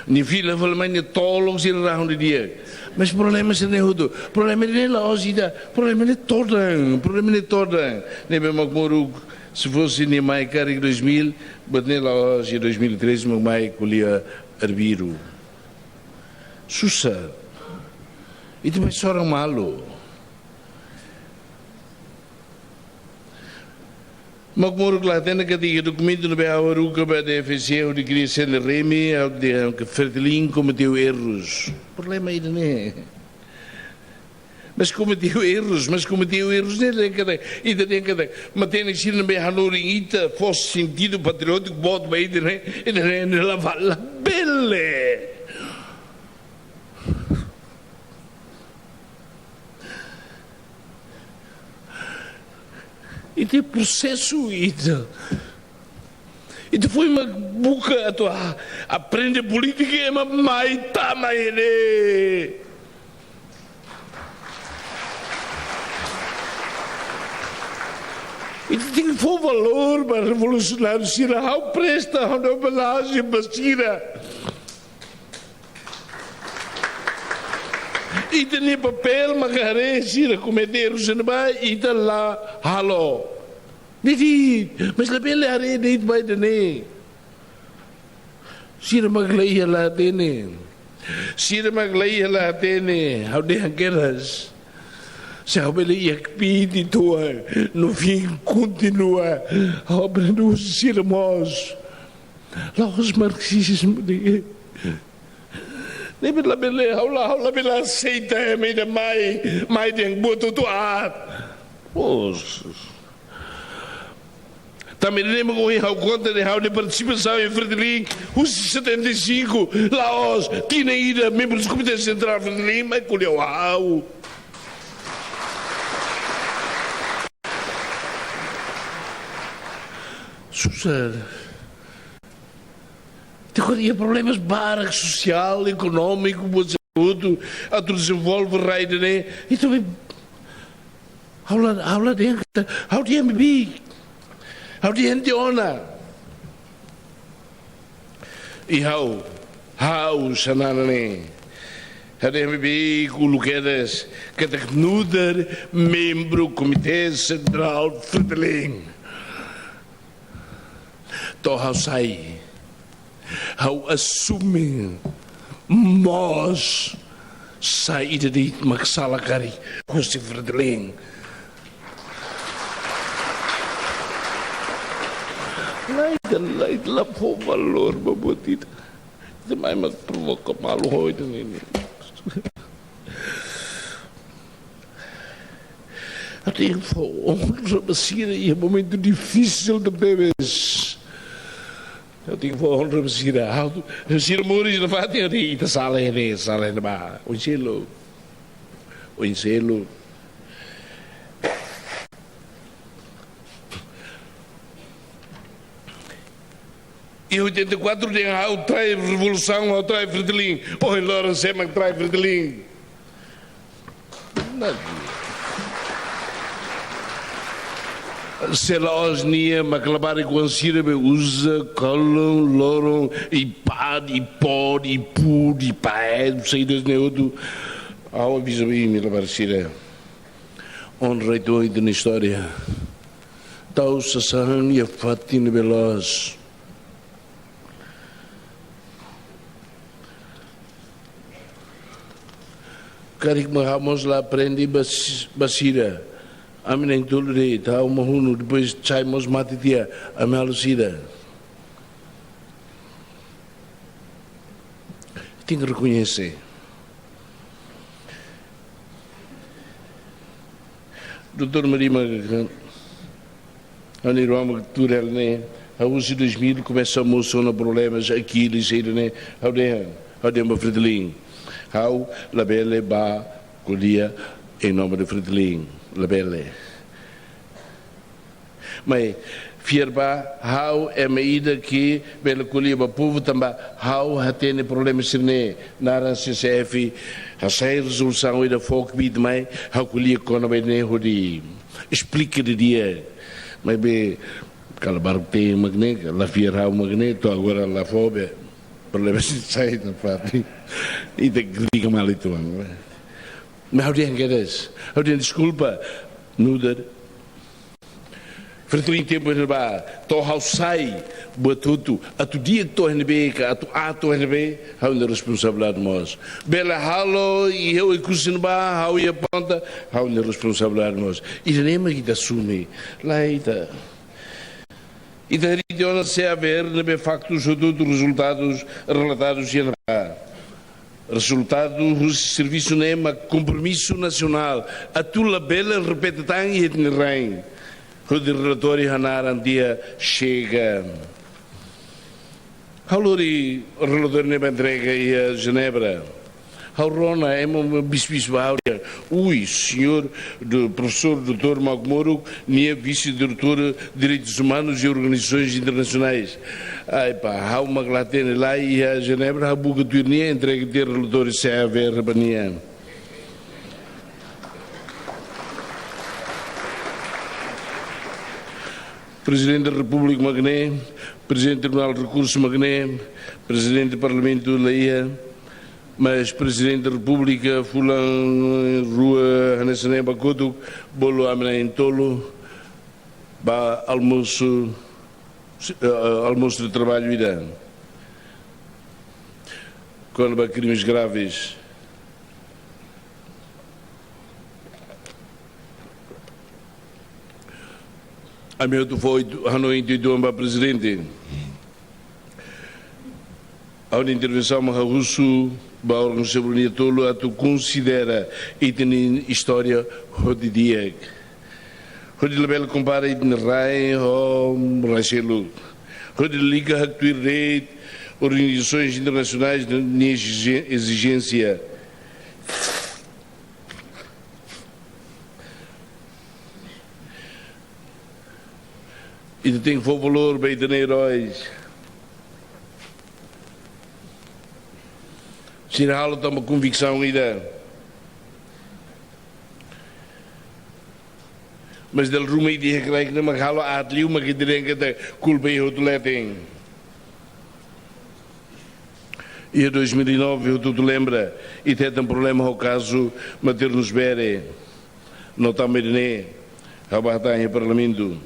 Nia fila, fala, mai, nia tolok, sira rahun didi'ak. Mas problema sira-ne'e hotu. Problema ne'e la'ós ida. Problema ne'e todan. Problema ne'e todan. Ne'ebé Mak Moro, se fosse nia mai karik dois mil, buat ne'e la'ós iha dois mil e treze, mak mai ko'alia arbiru. Susar. Ita mak soran malu. Mak Moro la hatene katak iha dokumentu ne'ebé ha'u haruka ba DFC hodi kria sende remi, ha'u dehan ke Fretilin kometeu errus. Problema ida-ne'e. Mas kometeu errus, mas kometeu errus ne'e dehan katak, ita dehan katak, matenek sira ne'ebé hanorin ita fó sentidu patriótiku, boot ba ita ne'e, ita ne'e, ne'e la va-, labele. Ita prosesu ita. Ita foin mak buka atu a-, aprende polítika, ema mai tama iha ne'e. Ita tenke fó valór ba revolusionáriu sira, ha'u presta, ha'u dá homenajen ba sira. Ita-nia papél mak haree sira komete erru sira-ne'ebá, ita la halo. Ne'e de'it, mas labele haree de'it ba ida-ne'e. Sira mak la iha la hatene. Sira mak la iha la hatene. Ha'u dehan kedas. Se ha'u bele iha kbiit uitoan, no fim kontinua. Ha'u aprende husi sira mós. La'ós marxizmu de'it. Ne'ebé labele, ha'u la, ha'u labele aseita ema ida mai, mai dehan buat hotu aat. Os. Tanba ne'e mak ohin ha'u konta dehan ha'u-nia partisipasaun iha Fretilin, husi setenta e cinco, la'ós, tinan ida, membru Komité Sentrál Fretilin, mai ko'alia ho ha'u. Susar. Ita ko'alia problemas barak sosiál, ekonómiku, buat hotu, atu dezenvolve rai ida-ne'e. Ita be, ha'u la, ha'u la dehan katak, ha'u dehan bibi. Ha'u dehan tiha ona. I ha'u, ha'u Xanana ne'e. Ha'u dehan bibi uluk kedas, katak nu'udar membru Komité Sentrál Fretilin. To'o ha'u sai. Ha'u asume mós saida de'it mak sala karik husi Fretilin. Lae, lae, la fó valór ba buat ida. Ita mai mak provoka malu ho ida-ne'e. Ha'u tenke fó onra ba sira iha momentu difisil tebetebes. Ha'u tenke fó onra ba sira. Ha'u, sira moris nafatin, ha'u dehan ita sala iha ne'e, sala iha ne'ebá. Oin seluk. Oin seluk. Iha oitenta e quatro dehan ha'u trai revolusaun, ha'u trai Fretilin. Ohin loron sé mak trai Fretilin? Nadie. Se la'ós nia mak labarik oan sira be uza, kolon, loron, ipad, ipod, ipud, ipaed, saida ne'e hotu. Ha'u aviza ba imi labarik sira. Onra uitoan ita-nia istória. Tau sasán iha fatin ne'ebé loos. Karik mak ha'u mós la aprende ba si-, ba sira. Ami na'in-tolu de'it, ha'u mak unu, depois sai mós mate tiha, ami halo saida. tenke rekoñese. Doutór Mari mak, ha'u-nia irmaun mak tuur hela ne'e, ha'u husi dois mil komesa mosu ona problemas, Aquiles, ida-ne'e, ha'u dehan, ha'u dehan ba Fretilin. Ha'u labele bá ko'alia em nome de Fretilin, labele. Maibé, fiar ba ha'u ema ida ke bele ko'alia ba povu tanba ha'u hatene problema sira-ne'e, naran C C F, hasai rezolusaun ida fó kbiit mai, ha'u ko'alia kona-ba ne'e hodi esplika didi'ak. Maibé, kala baruk te mak ne'e, la fiar ha'u mak ne'e, to'o agora la fó be, problema sira sai nafatin. Ita kritika malu uitoan. Maibé ha'u dehan kedas, ha'u dehan deskulpa, nu'udar Fretilin tempu iha ne'ebá, to'o ha'u sai, buat hotu, atu di'ak to'o iha ne'ebé ka, atu aat to'o iha ne'ebé, ha'u-nia responsabilidade mós. Bele halo iha Oekusi ne'ebá, ha'u iha ponta, ha'u-nia responsabilidade mós. Ida-ne'e mak ita asume, lae ita. Ita haree tiha ona C A V R ne'ebé faktus hotu-hotu rezultadus relatadus iha ne'ebá. Rezultadu husi servisu ne'e mak kompromisu nasionál, atu labele repete tan iha ita-nia rain. Hodi relatóriu hanaran tiha chega. Ha'u lori relatóriu ne'e ba entrega iha Jenebra. Ha'u rona, ema bis-bis ba ha'u dehan, ui, señór, do, profesór doutór Mauk Moruk, nia vise-diretór Direitus Umanus e Organizações Internacionais. Ai pá, ha'u mak la hatene, lae iha Jenebra, ha'u buka tuir nia, entrega tiha relatóriu C A V R ba nia. Prezidente Repúblika mak ne'e, Prezidente Tribunál Rekursu mak ne'e, Prezidente Parlamentu la iha, maibé Prezidente Repúblika fulan rua hanesan ne'e ba kotuk, bolu ami na'in-tolu ba almosu, eh, almosu de trabalho ida. Kona-ba krimes graves. Ami hotu fó oito, hanoin oito, oito ba Prezidente. Ha'u-nia intervensaun mak ha'u husu ba órgaun soberania tolu atu konsidera ita-nia istória hodi di'ak. Hodi labele kompara ita-nia rain ho rain seluk. Hodi liga haktuir de'it organizações internacionais nia ezije-, ezijénsia. Ita tenke fó valór ba ita-nia eróis. Sira halo tanba konviksaun ida. Maibé dala ruma ita iha kraik ne'e mak halo aat liu mak ita dehan katak kulpa iha hotu leten. Iha dois mil e nove, hotu-hotu lembra, ita hetan problema ho kazu Maternus Bere, no tanba ida-ne'e ha'u bá hatán iha Parlamentu.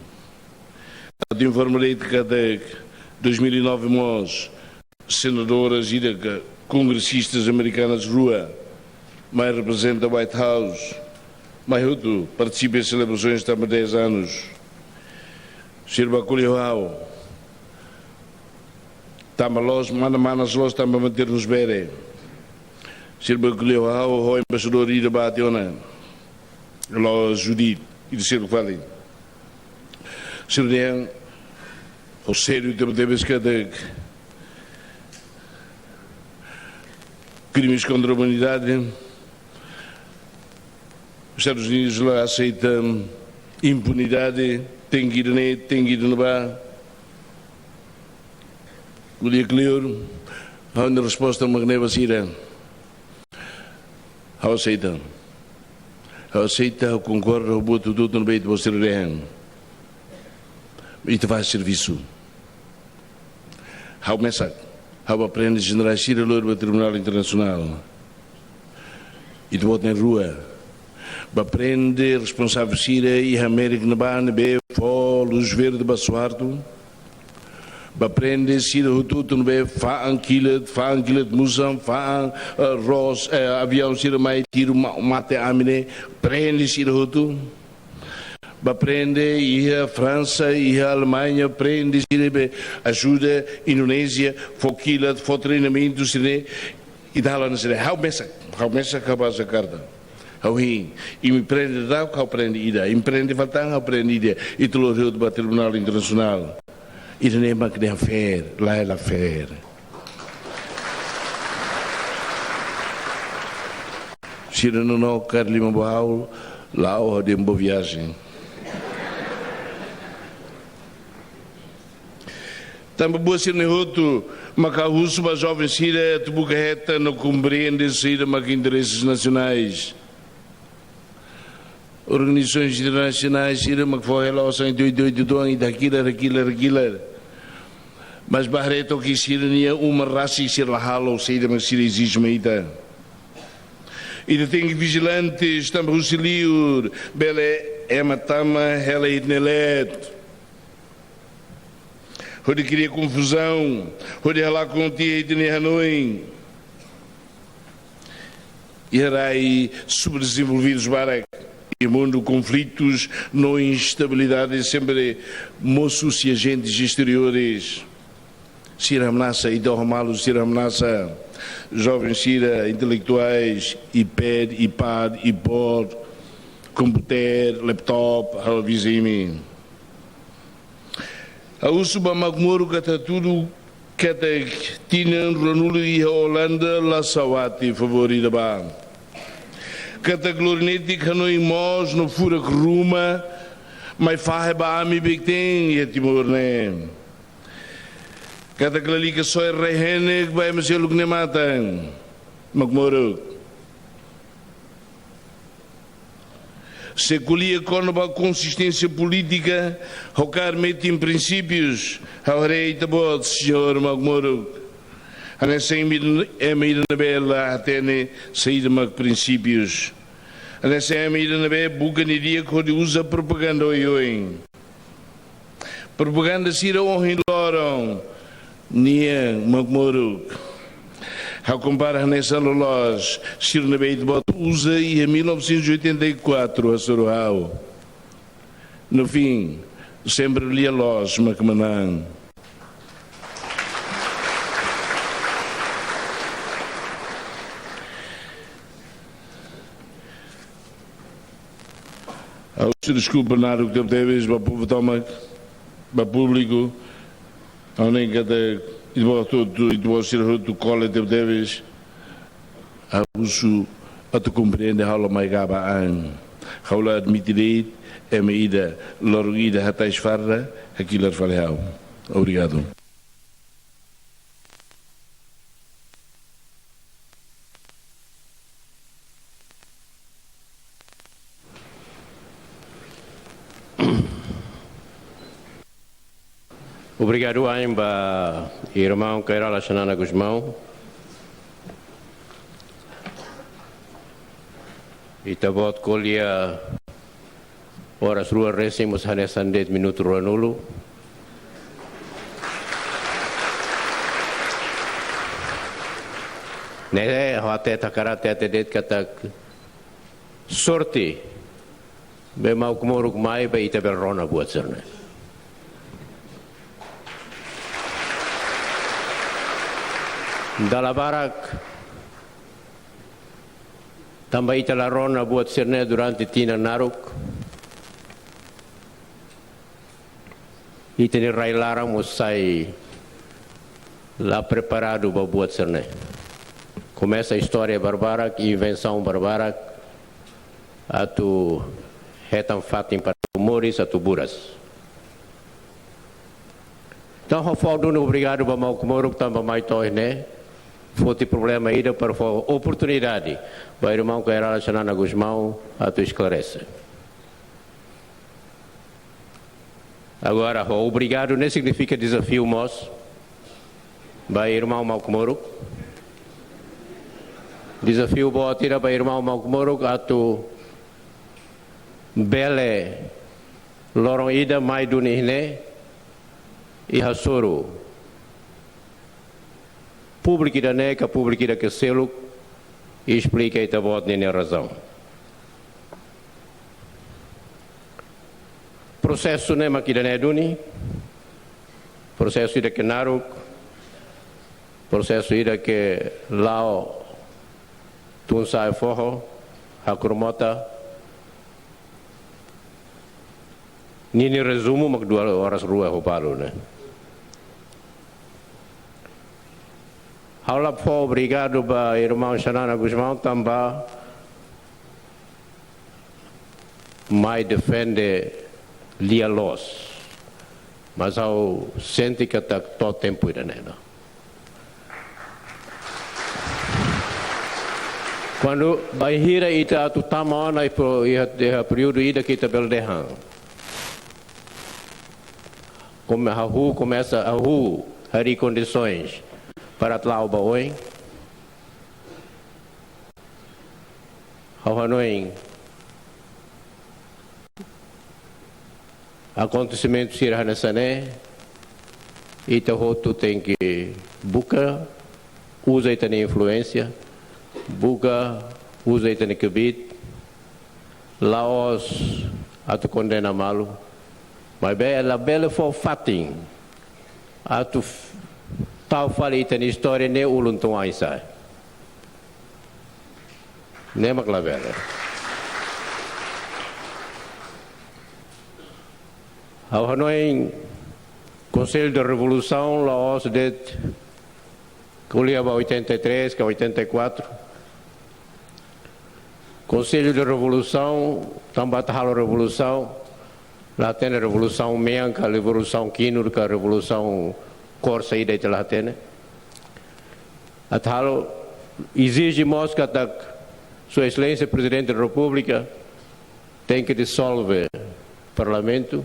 Atu informa de'it katak dois mil e nove mós, senadoras ida ka kongresistas amerikanas rua mai reprezenta White House, mai hotu partisipa selebrasoens tanba dez anos. Sira bá ko'alia ho ha'u. Tanba loos, mana-manas loos tanba Maternus Bere. Sira bá ko'alia ho ha'u, ho embaixadór ida bá tiha ona. Loos Judith, ida sira fali. Sira dehan, ho sériu tebe-tebes katak krimes kontra umanidade, Estadus Unidus la aseita impunidade, tenke ida-ne'e, tenke ida-ne'ebá. Ko'alia kleur, ha'u-nia resposta mak ne'e ba sira. Ha'u aseita. Ha'u aseita, ha'u konkorda ho buat hotu-hotu ne'ebé ita-boot sira dehan. Ita faz servisu. Ha'u mesak, ha'u bá prende jenerál sira lori ba Tribunál Internasionál. Ita-boot na'in-rua bá prende responsavel sira iha Amérika ne'ebá ne'ebé fó luz verde ba suartu. Bá prende sira hotu-hotu ne'ebé fa'an kilat, fa'an kilat musan, fa'an, eh, roos, eh, aviaun sira mai tiru ma-, mate ami ne'e, prende sira hotu. Bá prende iha Fransa, iha Alemaña, prende sira ne'ebé ajuda Indonézia, fó kilat, fó treinamentu sira-ne'e. Ita halo hanesan ne'e, ha'u mesak, ha'u mesak ha'u basa karta. Ha'u hein, imi prende daudaun, ha'u prende ida, imi prende fali tan, ha'u prende ida, ita lori hotu ba Tribunál Internasionál. Ida-ne'e mak dehan fair, lae, la fair. Sira nonook kaer liman ba ha'u, la'o, ha'u dehan boa viagem. Tanba buat sira-ne'e hotu, mak ha'u husu ba joven sira atu buka hetan no komprende saida mak intereses nasionais. Organizasoens internasionais sira mak fó hela osan ita oito oito doan, ita hakilar, hakilar, hakilar. Mas ba haree took sira-nia uma rasik sira la halo saida mak sira ezije mai ita. Ita tenke vijilantes, tanba husi liur bele ema tama hela ita-nia leet hodi kria konfuzaun, hodi halakon tiha ita-nia hanoin. Iha rai subdezenvolvidus barak, iha mundu konflitus no instabilidade sempre mosu husi ajentes exteriores. Sira hamnasa, ita oho malu, sira hamnasa. Joven sira, intelektuais, iPad, iPad, iPod, komputer, laptop, ha'u avisa imi. Ha'u husu ba Mauk Moruk katak hatudu katak tinan ruanulu iha Olanda la sawati favór ida ba. Katak lori netik hanoin moos no furak ruma mai fahe ba ami beik-teen iha Timor ne'e. Katak lalika soe rai-henek ba ema seluk nia matan. Mauk Moruk. Se ko'alia kona-ba konsisténsia polítika, ho kaer metin prinsípius, ha'u haree Ita-Boot, señór Mauk Moruk, hanesan ema ida, ema ida ne'ebé la hatene saida mak prinsípius. Hanesan ema ida ne'ebé buka nia di'ak hodi uza propaganda oioin. Propaganda sira ohin loron nian, Mauk Moruk. Ha'u kompara hanesan loloos sira ne'ebé Ita-Boot uza iha mil novecentos e oitenta e quatro, hasoru ha'u. No fim, sempre lia-loos mak manán. Ha'u husu deskulpa naruk tebetebes ba povu tomak, ba públiku. Ha'u hanoin katak Ita-Boot hotu, Ita-Boot sira hotu kole tebetebes. Ha'u husu atu komprende ha'u la mai gaba an. Ha'u la admite de'it ema ida, loron ida hatais farda, hakilar fali ha'u. Obrigadu. Obrigadu ain ba irmaun Kay Rala Xanana Gusmão. Ita-Boot ko'alia oras rua resin mós hanesan de'it minutu ruanulu. Ne'e ha'u hatete, hakarak hatete de'it katak sorte be Mauk Moruk mai, be ita bele rona buat sira-ne'e. Dala barak tanba ita la rona buat sira-ne'e durante tinan naruk. Ita-nia rai-laran mós sai la preparadu ba buat sira-ne'e. Komesa istória barbarak, invensaun barbarak, atu hetan fatin para moris, atu buras. Entaun, ha'u fó duni obrigadu ba Mauk Moruk tanba mai to'o iha ne'e, foti problema ida para fó oportunidade ba irmaun Kay Rala Xanana Gusmão atu esklarese. Agora, ha'u obrigadu ne'e signifika dezafiu mós ba irmaun Mauk Moruk. Dezafiu boot ida ba irmaun Mauk Moruk atu bele loron ida mai duni iha ne'e i hasoru públiku ida-ne'e ka públiku ida ke seluk, i esplika Ita-Boot ninia razaun. Prosesu ne'e mak ida-ne'e duni, prosesu ida ke naruk, prosesu ida ke la'o tun-sa'e foho, hakru'uk mota, ninia rezumu mak dua oras rua ho balu ne'e. Ha'u la fó obrigadu ba irmaun Xanana Gusmão tanba mai defende lia-loos. Mas ha'u sente katak to'o tempu ida-ne'e ona. Kuandu bainhira ita atu tama ona iha pro-, iha, iha períodu ida ke ita bele dehan. Kome-, hahú komesa, hahú harii kondisoens para atu la'o ba oin. Ha'u hanoin akontesimentu sira hanesan ne'e, ita hotu tenke buka uza ita-nia influénsia, buka uza ita-nia kbiit, la'ós atu kondena malu, maibé labele fó fatin atu f-, tau fali ita-nia istória ne'e ulun tun ain-sa'e. Ne'e mak labele. Ha'u hanoin Konsellu de Revolusaun la'ós de'it ko'alia ba oitenta e três ka oitenta e quatro. Konsellu de Revolusaun, tanba atu halo revolusaun, la hatene revolusaun mean ka revolusaun kinur ka revolusaun kór saida ita la hatene. Atu halo, ezije mós katak Sua Exelénsia Prezidente da Repúblika tenke dizolve Parlamentu,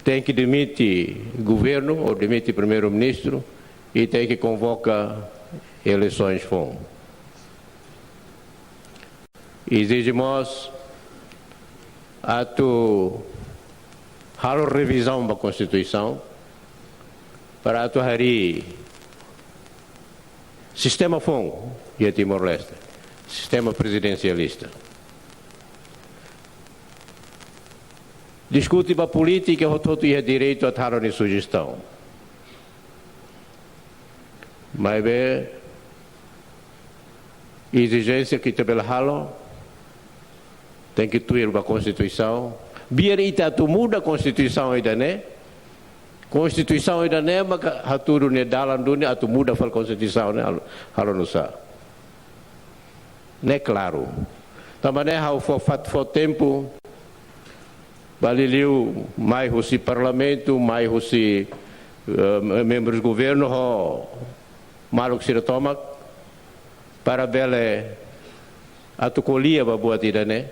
tenke demite governu ou demite Primeiru-Ministru i tenke konvoka eleisoens foun. Ezije mós atu halo revizaun ba Konstituisaun para atu harii sistema foun iha Timor-Leste, sistema prezidensialista. Diskute ba polítika, hotu-hotu iha direitu atu halo nia sujestaun. Maibé ezijénsia ke ita bele halo tenke tuir ba Konstituisaun. Biar ita atu muda Konstituisaun ida-ne'e, Konstituisaun ida-ne'e maka hatudu nia dalan duni atu muda fali Konstituisaun ne'e halo, halo nu'usá. Ne'e klaru. Tanba ne'e ha'u fó, fó tempu ba liuliu mai husi Parlamentu, mai husi, eh, membrus governu ho maluk sira tomak para bele atu ko'alia ba buat ida-ne'e,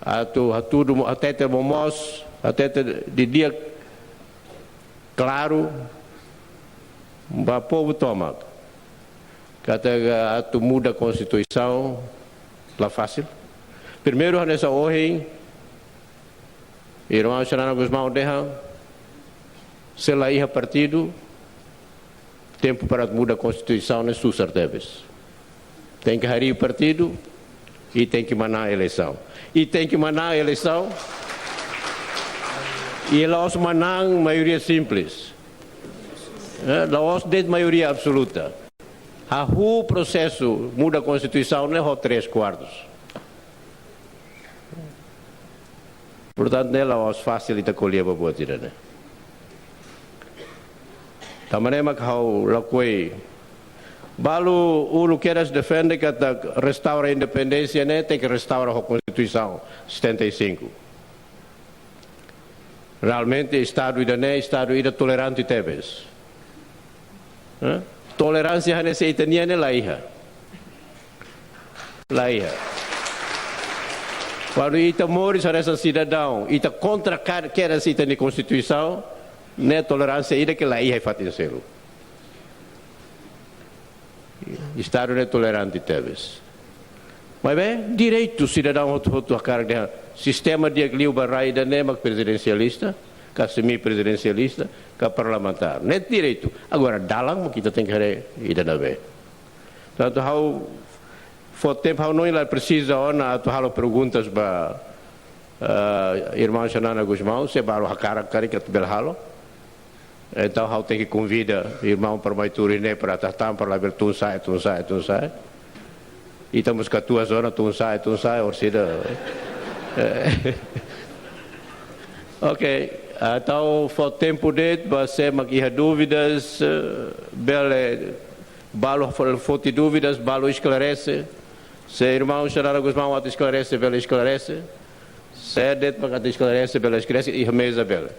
atu hatudu mo-, hatete momoos, hatete didi'ak klaru ba povu tomak katak atu muda Konstituisaun la fasil. Primeiru, hanesan ohin irmaun Xanana Gusmão dehan, se la iha partidu, tempu para muda Konstituisaun ne'e susar tebes. Tenke harii partidu i tenke manán eleisaun. I tenke manán eleisaun. I la'ós manán maioria simples. Eh, la'ós de'it maioria absoluta. Hahú prosesu muda Konstituisaun ne'e ho três quartos. Portantu, ne'e la'ós fasil ita ko'alia ba buat ida-ne'e. Tanba ne'e mak ha'u lakohi. Balu uluk kedas defende katak restaura independénsia ne'e tenke restaura ho Konstituisaun setenta e cinco. Realmente, Estadu ida-ne'e, Estadu ida tolerante tebes. Eh? Toleránsia hanesan ita-nian ne'e la iha. La iha. Kuandu ita moris hanesan sidadaun, ita kontra ka-, kedas ita-nia Konstituisaun, ne'e toleránsia ida ke la iha iha fatin seluk. Estadu ne'e tolerante tebes. Maibé, direitu sidadaun hotu-hotu hakarak dehan sistema di'ak liu ba rai ida-ne'e mak prezidensialista, ka semi-prezidensialista, ka parlamentár. Ne'e direitu. Agora, dalan mak ita tenke haree ida-ne'ebé. Tantu ha'u fó tempu, ha'u hanoin la presiza ona atu halo perguntas ba, eh, irmaun Xanana Gusmão, se balu hakarak karik atu bele halo. Entaun, ha'u tenke konvida irmaun para mai tuur iha ne'e para atu hatán, para labele tun-sa'e, tun-sa'e, tun-sa'e. Ita mós katuas ona, tun-sa'e, tun-sa'e, orsida. Eh, ok, entaun fó tempu de'it ba sé mak iha dúvidas, eh, bele balu fo-, foti dúvidas, balu esklarese. Se irmaun Xanana Gusmão atu esklarese, bele esklarese. Sé de'it mak atu esklarese, bele esklarese, iha meza bele.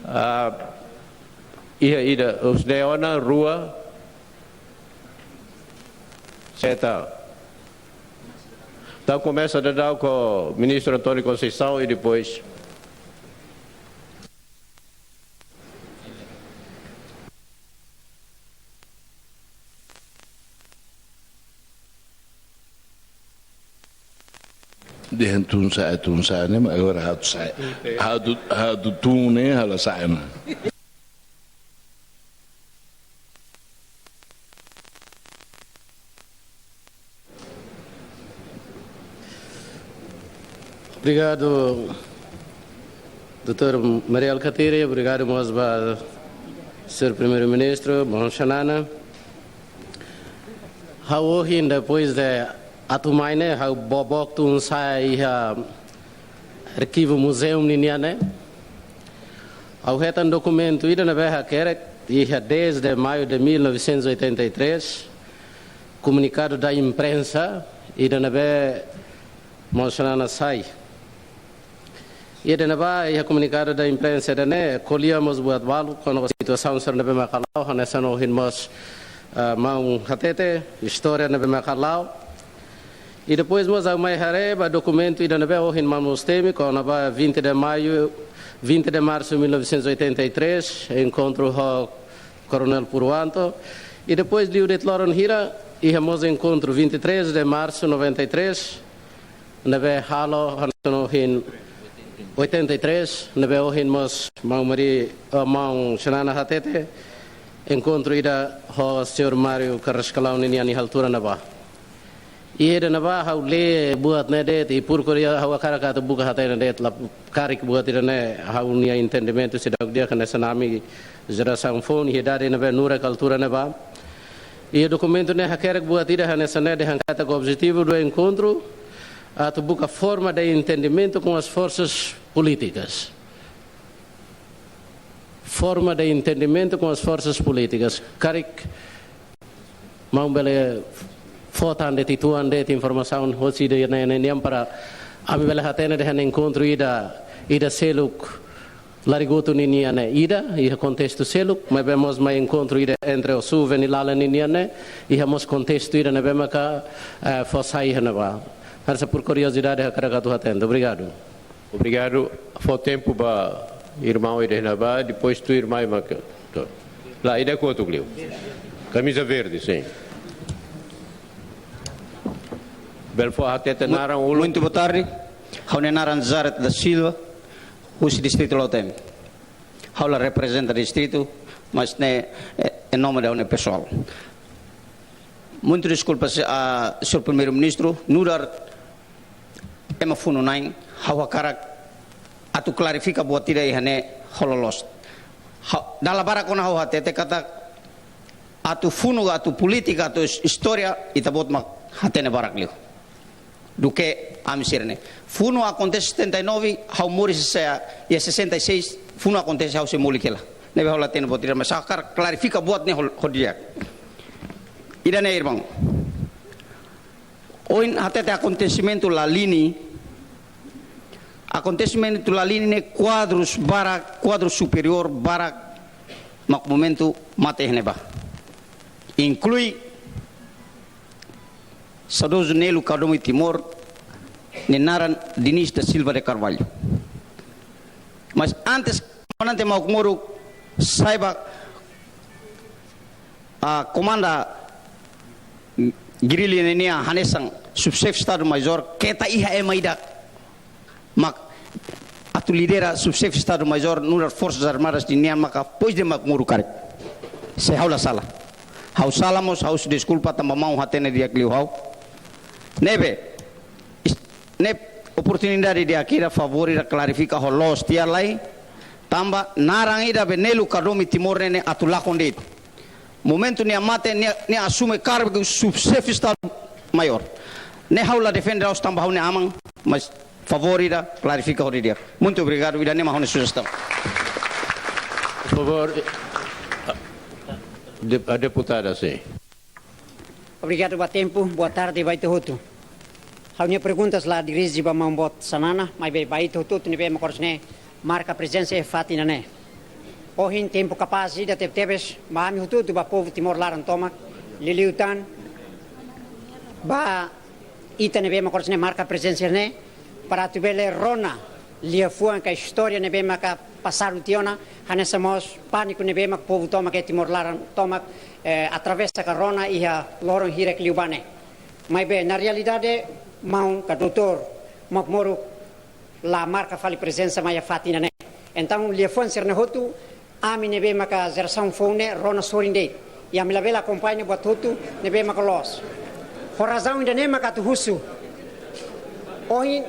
Ah, iha ida, husi ne'e ona, rua, seta. Entaun komesa daudaun ho Ministru António Conceição e depois dehan tun-sa'e, tun-sa'e ne'e, mas agora ha'u atu sa'e. Ha'u atu, ha'u atu tun ne'e, ha'u la sa'e ona. Obrigadu, doutór Mari Alkatiri. Obrigadu mós ba señór Primeiru-Ministru, maun Xanana. Ha'u ohin, depois de atu mai ne'e, ha'u bobook tun-sa'e iha arkivu muzeu ninian ne'e. Ha'u hetan dokumentu ida ne'ebé hakerek iha dez de maio de mil novecentos e oitenta e três, komunikadu da imprensa, ida ne'ebé maun Xanana sai. Ida ne'ebá iha komunikadu da imprensa ida-ne'e, ko'alia mós buat balu kona-ba situasaun sira ne'ebé mak hala'o, hanesan ohin mós, ah, maun hatete, istória ne'ebé mak hala'o. I depois mós ha'u mai haree ba dokumentu ida ne'ebé ohin maun mós temi, kona-ba vinte de maio, vinte de março de mil novecentos e oitenta e três, enkontru ho Coronel Puro Anto. I depois liu de'it loron hira, iha mós enkontru vinte e três de março noventa e três, ne'ebé halo hanesan ohin oitenta e três, ne'ebé ohin mós maun Mari, eh, maun Xanana hatete, enkontru ida ho señór Mário Carrascalão ninian iha altura ne'ebá. I ida ne'ebá ha'u lee buat ne'e de'it, i porkaria ha'u hakarak atu buka hatene de'it, la karik buat ida-ne'e ha'u-nia entendimentu seidauk di'ak hanesan ami jerasaun foun, iha idade ne'ebé nurak altura ne'ebá. I dokumentu ne'e hakerek buat ida hanesan ne'e dehan katak objetivo do encontro atu buka forma de entendimento com as forças políticas. Forma de entendimento com as forças políticas. Karik maun bele fó tan de'it, tuan de'it informasaun hosi ida-ne'e, ne'e, nian para ami bele hatene dehan enkontru ida, ida seluk Larigotu ninian ne'e ida, iha kontestu seluk, maibé mós mai enkontru ida entre Ossúveni Lala ninian ne'e, iha mós kontestu ida ne'ebé maka, eh, fó sai iha ne'ebá. Hanesan por kuriosidade hakarak atu hatene. Obrigadu. Obrigadu. Fó tempu ba irmaun ida iha ne'ebá, depois tuir mai maka. Lae, ida kotuk liu. Camisa verde, sim. Bele fó hatete naran uluk. Muito boa tarde. Ha'u-nia naran Zaret da Silva, husi distritu Lautém. Ha'u la reprezenta distritu, mas ne'e, eh, em nome da ha'u-nia pesoál. Muito desculpa, se, ah, señór Primeiru-Ministru, nu'udar ema funu-na'in, ha'u hakarak atu klarifika buat ida iha ne'e ho loloos. Ha'u, dala barak ona ha'u hatete katak atu funu, atu polítika, atu is-, istória, ita-boot mak hatene barak liu duké ami sira-ne'e. Funu akontese setenta e nove, ha'u moris iha, iha sessenta e seis, funu akontese ha'u sei molik hela. Ne'ebé ha'u la hatene buat ida, mas ha'u hakarak klarifika buat ne'e ho, ho di'ak. Ida-ne'e, irmaun. Ohin hatete akontesimentu Lalini, akontesimentu Lalini ne'e kuadrus barak, kuadru superiór barak, mak momentu mate iha ne'ebá. Inklui saudozu Nelu Cardomo Timor, nia naran Dinis da Silva de Carvalho. Mas antes, Komandante Mauk Moruk sai ba, ah, komanda gerilla ninian hanesan subxefe Estadu-Maiór, keta iha ema ida mak atu lidera subxefe Estadu-Maiór nu'udar Forsas Armadas ninian maka depois de Mauk Moruk karik. Se ha'u la sala. Ha'u sala mós, ha'u husu deskulpa tanba maun hatene di'ak liu ha'u. Ne'ebé, is-, ne'e oportunidade di'ak ida, favór ida klarifika ho loos tiha lai. Tanba naran ida be Nelu Cardomo Timor ne'e, ne'e atu lakon de'it. Momentu nia mate, nia, nia asume kargu subxefe Estadu maiór. Ne'e ha'u la defende la'ós tanba ha'u-nia aman, mas favór ida klarifika hodi di'ak. Muito obrigado, ida-ne'e mak ha'u-nia sujestaun. Por favor, de-, a deputada, sim. Obrigadu ba tempu, boa tarde ba ita hotu. Ha'u-nia perguntas la dirije ba Maun Boot Xanana, maibé ba ita hotu-hotu ne'ebé mak oras ne'e marka prezensa iha fatin ida-ne'e. Ohin tempu kapás ida tebetebes ba ami hotu-hotu ba povu Timor laran tomak, liuliu tan ba ita ne'ebé mak oras ne'e marka prezensa ne'e, para atu bele rona liafuan ka istória ne'ebé maka pasadu tiha ona, hanesan mós pániku ne'ebé mak povu tomak iha Timor laran tomak, eh, atravesa ka rona iha loron hirak liubá ne'e. Maibé, na realidade, maun ka doutór Mauk Moruk la marka fali prezensa mai iha fatin ida-ne'e. Entaun, liafuan sira-ne'e hotu, ami ne'ebé maka jerasaun foun ne'e rona sorin de'it. I ami labele akompaña buat hotu ne'ebé maka loos. Ho razaun ida-ne'e maka atu husu. Ohin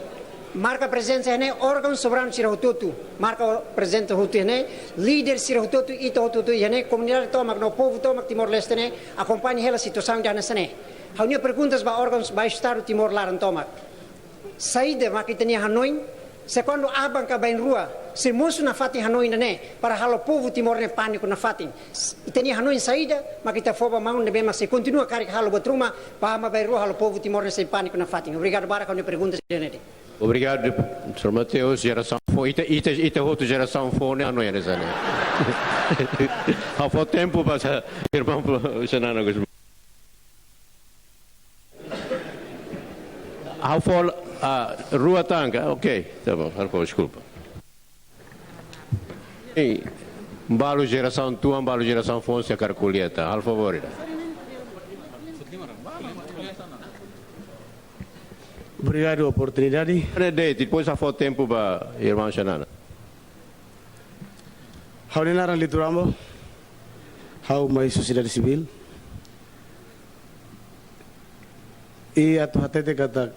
marka prezensa iha ne'e órgaun soberanu sira hotu-hotu. Marka prezensa hotu iha ne'e, líder sira hotu-hotu, ita hotu-hotu iha ne'e, komunidade tomak no povu tomak Timor-Leste ne'e akompaña hela situasaun ida hanesan ne'e. Ha'u-nia perguntas ba órgaun ba Estadu Timor laran tomak. Saida mak ita-nia hanoin, se kuandu aban ka bainrua sei mosu nafatin hanoin ida-ne'e, para halo povu Timor ne'e pániku nafatin. S-, ita-nia hanoin saida mak ita fó ba maun ne'ebé mak sei kontinua karik halo buat ruma, para aban bainrua halo povu Timor ne'e sei pániku nafatin. Obrigadu barak, ha'u-nia perguntas ida-ne'e de'it. Obrigadu, señór Mateus. Jerasaun foun, ita, ita, ita hotu jerasaun foun ne'e hanoin hanesan ne'e. Ha'u fó tempu ba sa-, irmaun Xanana Gusmão. Ha'u fó, ah, rua tan ka? Ok, tá bom, ha'u fó, deskulpa. Ei, balu jerasaun tuan, balu jerasaun foun sei hakarak ko'alia tan. Halo favór ida. Obrigadu oportunidade. Ne'e de'it, depois ha'u fó tempu ba irmaun Xanana. Ha'u-nia naran Litu Rambo, ha'u mai sosiedade sivíl. I atu hatete katak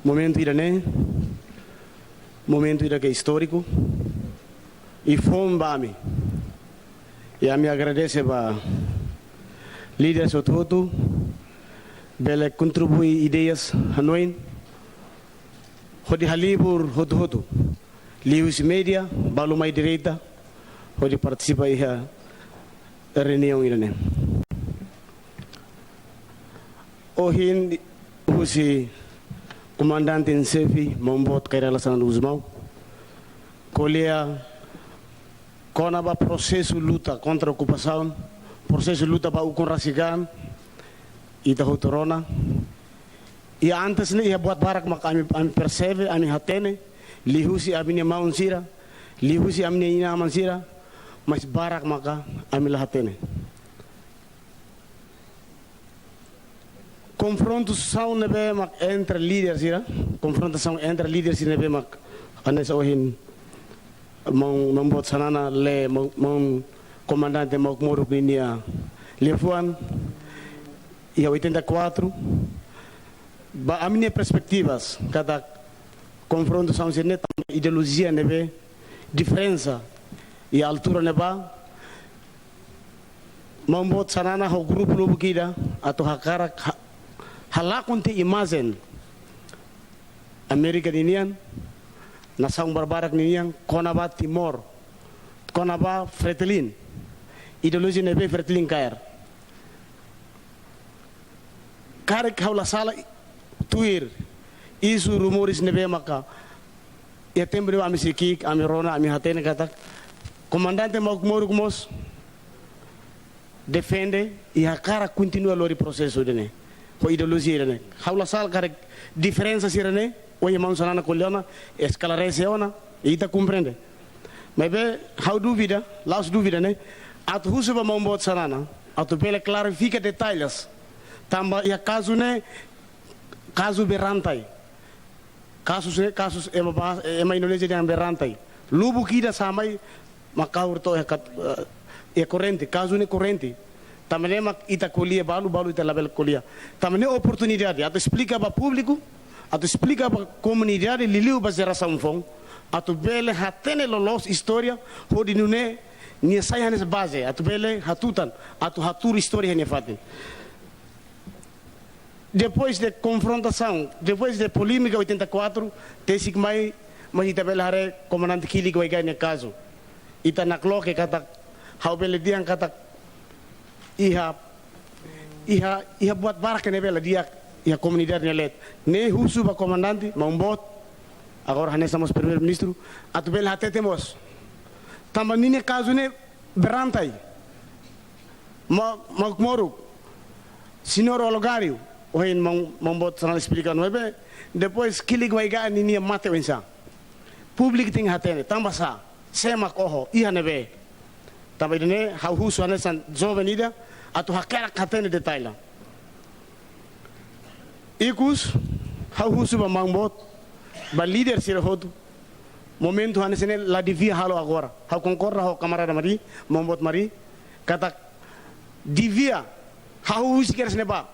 momentu ida-ne'e, momentu ida ke istóriku, i foun ba ami. I ami agradese ba líder hotu-hotu, bele kontribui ideias hanoin, hodi halibur hotu-hotu. Liuhusi média, balu mai direta, hodi partisipa iha reuniaun ida-ne'e. Ohin husi Komandante em Xefe, Maun Boot Kay Rala Xanana Gusmão, ko'alia kona-ba prosesu luta kontra okupasaun, prosesu luta ba ukun rasik an, ita hotu rona. I antes ne'e iha buat barak mak ami, ami persebe, ami hatene, liuhusi ami-nia maun sira, liuhusi ami-nia inan-aman sira, mas barak maka ami la hatene. Konfrontasaun ne'ebé mak entre líder sira, konfrontasaun entre líder sira ne'ebé mak hanesan ohin maun, maun Boot Xanana lee, maun, maun Komandante Mauk Moruk ninia liafuan, iha oitenta e quatro, ba ami-nia perspetivas, katak konfrontasaun sira-ne'e tanba ideolojia ne'ebé diferensa iha altura ne'ebá, Maun Boot Xanana ho grupu lubuk ida atu hakarak ha-, halakon tiha imajen Amérika ninian, nasaun barbarak ninian, kona-ba Timor, kona-ba Fretilin, ideolojia ne'ebé Fretilin kaer. Karik ha'u la sala tuir isu rumores ne'ebé maka iha tempu ne'ebá ami sei ki'ik, ami rona, ami hatene katak Komandante Mauk Moruk mós defende i hakarak kontinua lori prosesu ida-ne'e ho ideolojia ida-ne'e. Ha'u la sala karik diferensa sira-ne'e, ohin maun Xanana ko'alia ona, esklarese ona, ita komprende. Maibé ha'u dúvida, la'ós dúvida ne'e, atu husu ba Maun Boot Xanana atu bele klarifika detalles. Tanba iha kazu ne'e, kazu berantai. Kazu ne'e, kazu ema ba-, ema Indonézia dehan berantai. Lubuk ida sa'e mai, mak kahur to'o iha kat-, eh, iha korrente, kazu ne'e korrente. Tanba ne'e mak ita ko'alia balu, balu ita labele ko'alia. Tanba ne'e oportunidade atu esplika ba públiku, atu esplika ba komunidade, liuliu ba jerasaun foun, atu bele hatene loloos istória, hodi nune'e nia sai hanesan baze, atu bele hatutan, atu hatuur istória iha nia fatin. Depois de konfrontasaun, depois de polémika oitenta e quatro, tesik mai, mas ita bele haree Komandante Kilik Waigae nia kazu. Ita nakloke katak, ha'u bele dehan katak, iha, iha, iha buat barak ne'ebé la di'ak iha komunidade nia leet. Ne'e husu ba komandante, maun boot, agora hanesan mós primeiru-ministru, atu bele hatete mós. Tanba ninia kazu ne'e berantai. Ma-, Mauk Moruk, Señór Olegário, ohin maun, maun boot sira esplika no ne'ebé, depois Kilik Waigae ninia mate oinsá. Públiku tenke hatene, tanba sá, sé mak oho, iha ne'ebé. Tanba ida-ne'e, ha'u husu hanesan joven ida, atu hakerek hatene detalle. Ikus, ha'u husu ba maun boot, ba líder sira hotu, momentu hanesan ne'e la devia halo agora. Ha'u konkorda ho kamarada Mari, maun boot Mari, katak devia, ha'u husik kedas ne'ebá,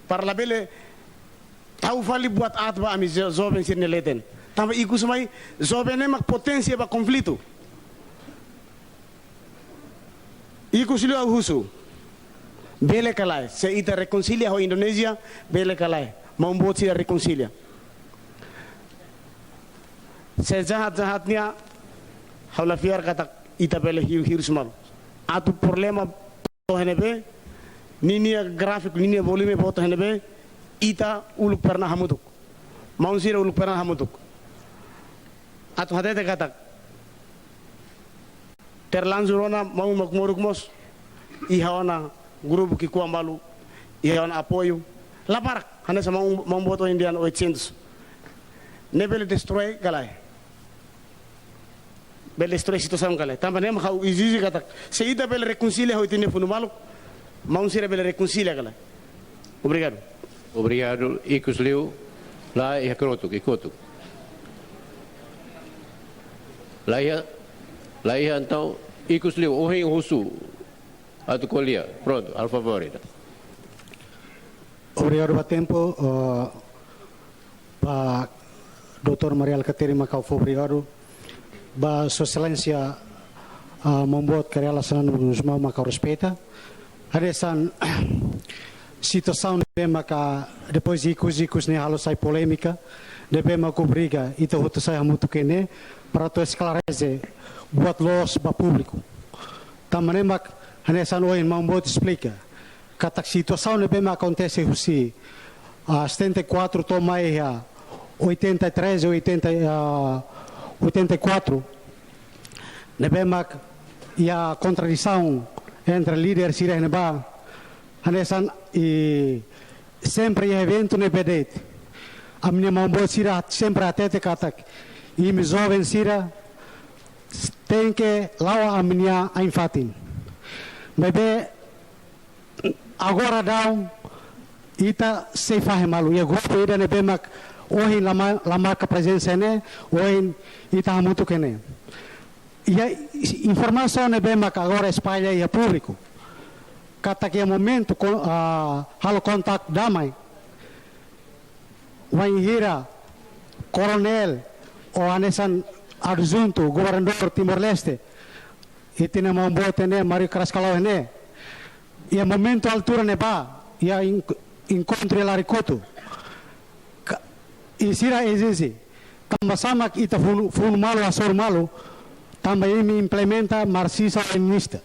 para labele tau fali buat aat ba ami jo-, joven sira-nia leten. Tanba ikus mai, joven ne'e mak potensia ba konflitu. Ikus liu ha'u husu. Bele ka lae, se ita rekonsilia ho Indonézia, bele ka lae. Maun boot sira rekonsilia. Se jahat-jahat nia, ha'u la fiar katak ita bele hiru-hiru semalu. Atu problema boot iha ne'ebé, ninia gráfiku, ninia volume boot iha ne'ebé, ita uluk pernah hamutuk. Maun sira uluk pernah hamutuk. Atu hatete katak, terlanjur ona maun Mauk Moruk mós, iha ona grupu ki'ikoan balu, iha ona apoiu. La barak, hanesan maun, maun boot ohin dehan oitocentos. Ne'e bele destroi ka lae. Bele destroi situasaun ka lae. Tanba ne'e mak ha'u ezije katak, se ita bele rekonsilia ho ita-nia funu maluk, maun sira bele rekonsilia ka lae. Obrigadu. Obrigadu, ikus liu, la iha krotuk, ikus kotuk. La iha, la iha entaun, ikus liu, ohin husu, atu ko'alia, prontu, halo favór ida. Obrigadu ba tempu, eh, ba doutór Mari Alkatiri mak ha'u fó obrigadu. Ba Sua Exelénsia, ah, maun boot Kay Rala Xanana Gusmão mak ha'u respeita. Hanesan situasaun ne'ebé maka depois ikus-ikus ne'e halo sai polémika, ne'ebé mak obriga ita hotu sai hamutuk iha ne'e para atu esklarese buat loos ba públiku. Tanba ne'e mak hanesan ohin maun boot esplika katak situasaun ne'ebé mak akontese husi, ah, setenta e quatro to'o mai iha oitenta e três, oitenta, ah, oitenta e quatro. Ne'ebé mak iha kontradisaun entre líder sira iha ne'ebá. Hanesan i sempre iha eventu ne'ebé de'it, ami-nia maun boot sira sempre hatete katak imi joven sira tenke la'o ami-nia ain-fatin. Maibé agora daudaun ita sei fahe malu. Iha grupu ida ne'ebé mak ohin la ma-, la marka prezensa ne'e, ohin ita hamutuk iha ne'e. Iha informasaun ne'ebé mak agora espalla iha públiku katak iha momentu kon-, ah, halo kontaktu damai, wainhira koronél ou hanesan adjuntu governadór Timor-Leste, ita-nia maun boot ne'e Mário Carrascalão ne'e, iha momentu altura ne'ebá, iha en-, enkontru iha Lari Kotu, ka-, i sira ezije, tanba sá mak ita funu, funu malu, hasoru malu, tanba imi implementa marxista-leninista.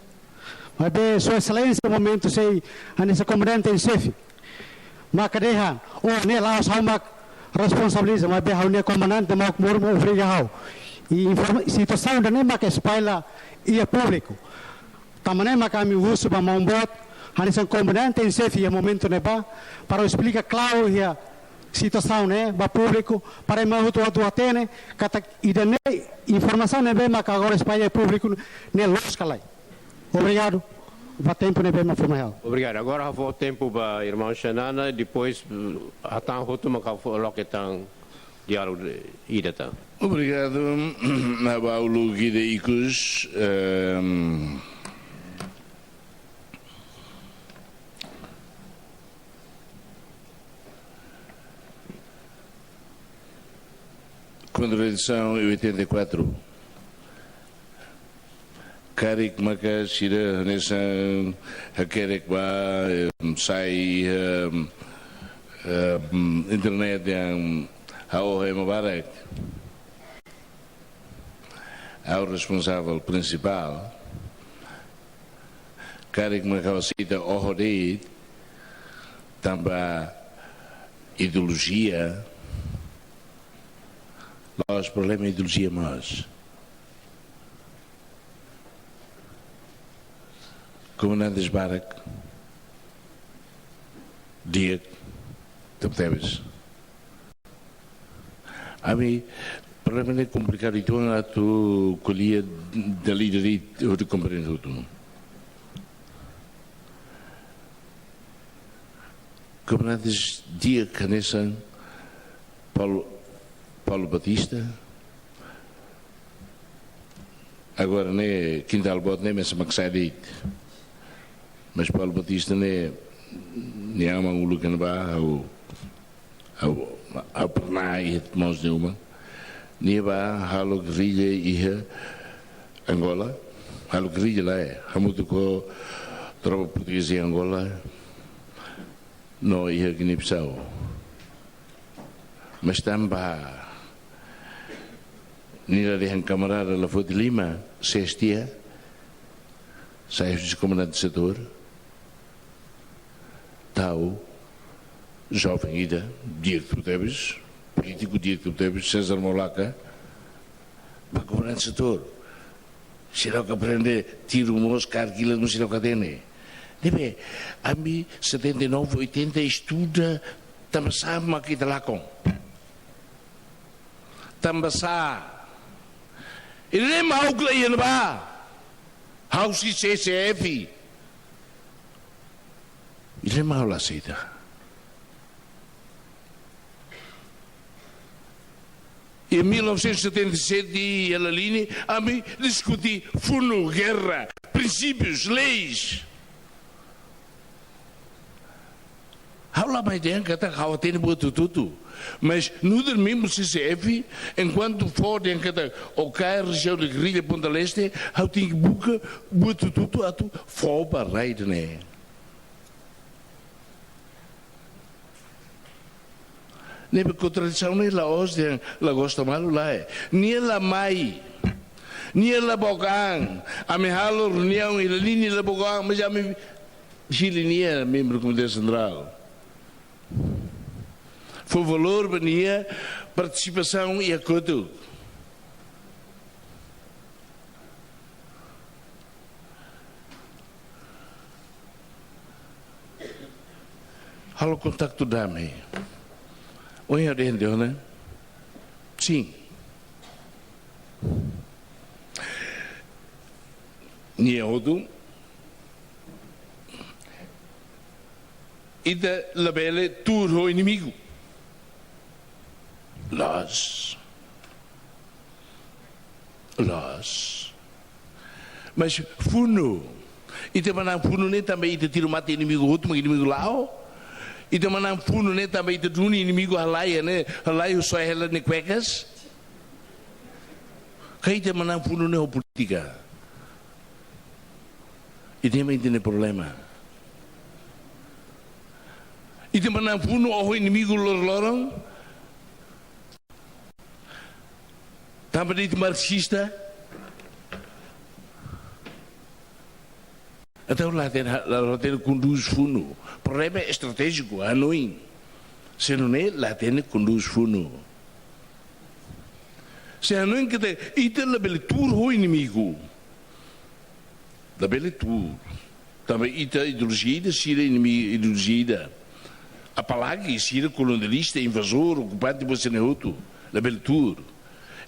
Maibé Sua Exelénsia momentu sei hanesan komandante en xefe maka dehan, oh, ne'e la'ós ha'u mak responsabiliza, maibé ha'u-nia komandante Mauk Moruk mak obriga ha'u. I informa-, situasaun ida-ne'e mak espalla iha públiku. Tanba ne'e mak ami husu ba maun boot, hanesan komandante en xefe iha momentu ne'ebá, para esplika klaru iha situasaun ne'e ba públiku, para ema hotu-hotu hatene katak ida-ne'e, informasaun ne'ebé mak agora espalla iha públiku ne'e loos ka lae. Obrigadu ba tempu ne'ebé mak fó mai ha'u. Obrigadu. Agora ha'u fó tempu ba irmaun Xanana, depois, eh, hatán hotu mak ha'u fó loke tan diálogu ida tan. Obrigadu. Ha'u ba uluk ida ikus, ehm, kontradisaun oitenta e quatro. Karik maka sira hanesan hakerek ba, em, sai, em, Ehm, internet yang ha'u oho ema barak. Ha'u responsavel prinsipál. Karik mak ha'u sei ta oho de'it, tanba ideolojia. La'ós problema ideolojia mós. Komandantes barak, di'ak, tebetebes. Ami, problema ne'e komplikadu, entaun atu ko'alia dala ida de'it hodi komprende hotu. Komandantes di'ak hanesan Paulo, Paulo Batista, agora ne'e Quintal Boot ne'e mesak mak sai de'it. Mas Paulo Batista ne'e, nia aman uluk iha ne'ebá, ha'u, ha'u, ha'u pernah iha mós nia uma. Nia bá halo gerrilla iha Angola, halo gerrilla lae, hamutuk ho tropa portugés iha Angola no iha Guiné-Bissau. Mas tanba nia la dehan kamarada la foti lima, sestia, sai husi komandante setór, tau joven ida, di'ak tebes, polítiku di'ak tebes, César Molaka, bá komandante setór. Sira ka aprende tiru mós, karik hila mós sira ka hatene. Ne'ebé, ami setenta e nove, oitenta estuda, tanba sá mak ita lakon. Tanba sá. Ida-ne'e mak ha'u ko'alia iha ne'ebá. Ha'u husi C C F. Ida-ne'e mak ha'u la aseita. Em mil novecentos e setenta e sete, iha Laline, ami diskute funu, gerra, prinsípius, leis. Ha'u la mai dehan katak ha'u hatene buat hotu-hotu. Mas nu'udar membru C C F, enkuantu fó dehan katak OK, rejiaun de gerrilla Ponta Leste, ha'u tenke buka buat hotu-hotu atu fó ba rai ida-ne'e. Ne'ebé kontradisaun ne'e la'ós dehan la gosta malu, lae. Nia la mai. Nia la book an. Ami halo reuniaun iha Laline, nia la book an, mas ami hili nia membru Komité Sentrál. Fó valór ba nia partisipasaun iha kotuk. Halo kontaktu dame. Ohin ha'u dehan tiha ona? Sin. Nia hotu. Ita labele tuur ho inimigu. Loos. Loos. Mas funu. Ita manán funu ne'e tanba ita tiru mate inimigu hotu, mak inimigu la'o. Ita manán funu ne'e tanba ita duni inimigu halai ne'e, halai husi hela nia kuekas. Ka ita manán funu ne'e ho polítika. Ida-ne'e mak ita-nia problema. Ita manán funu oho inimigu loroloron. Tanba de'it marxista. Entaun la hatene, la, la hatene kondús funu. Problema estratéjiku, hanoin. Se nune'e la hatene kondús funu. Se hanoin katak ita labele tuur ho inimigu. Labele tuur. Tanba ita ideolojia ida, sira inimigu ideolojia ida. Apalagi sira kolonialista, invazór, okupante, buat sira-ne'e hotu. Labele tuur.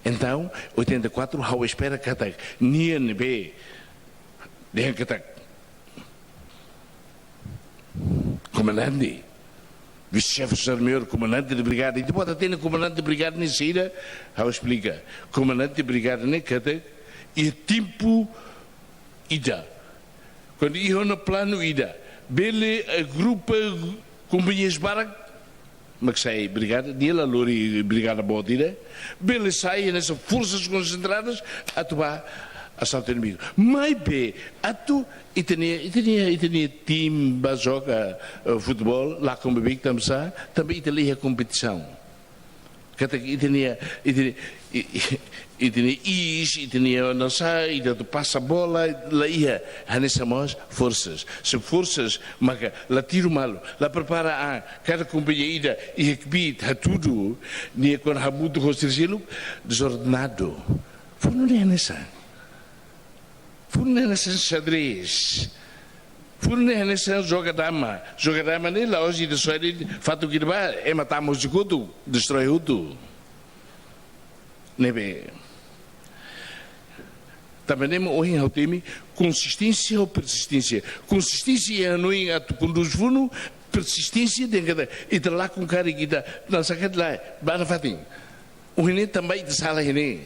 Entaun, oitenta e quatro, ha'u espera katak nia ne'ebé dehan katak komandante, vise-xefe Estadu-Maiór, komandante de brigada. Ita bá hatene komandante de brigada ne'e saida, ha'u esplika. Komandante de brigada ne'e katak iha tempu ida, kuandu iha ona planu ida, bele agrupa kompañias barak, mak sai brigada, nia la lori brigada boot ida, bele sai hanesan forsas konsentradas, atu bá asaltu inimigu. Maibé, atu ita-nia, ita-nia, ita-nia tim ba joga, eh, futeból, lakon beibeik tanba sá, tanba ita la iha kompetisaun. Katak ita-nia, ita-nia, i-, i-, ita-nia iis, ita-nia nasaun, ita atu pasa bola, la iha, hanesan mós forsas. Se forsas, maka la tiru malu, la prepara an, kada kompañia ida, iha kbiit, hatudu, nia kuandu hamutuk ho sira seluk, dezordenadu. Funu ne'e hanesan. Funu ne'e hanesan xadrez. Funu ne'e hanesan joga dama. Joga dama ne'e la'ós ita soe de'it fatuk ida ba, ema tama husi kotuk, destrói hotu. Ne'ebé. Tanba ne'e mak ohin ha'u temi konsisténsia ho persisténsia. Konsisténsia iha hanoin atu kondús funu, persisténsia dehan katak ita lakon karik ita, nasaun karik lae, ba nafatin. Ohin ne'e tanba ita sala iha ne'e.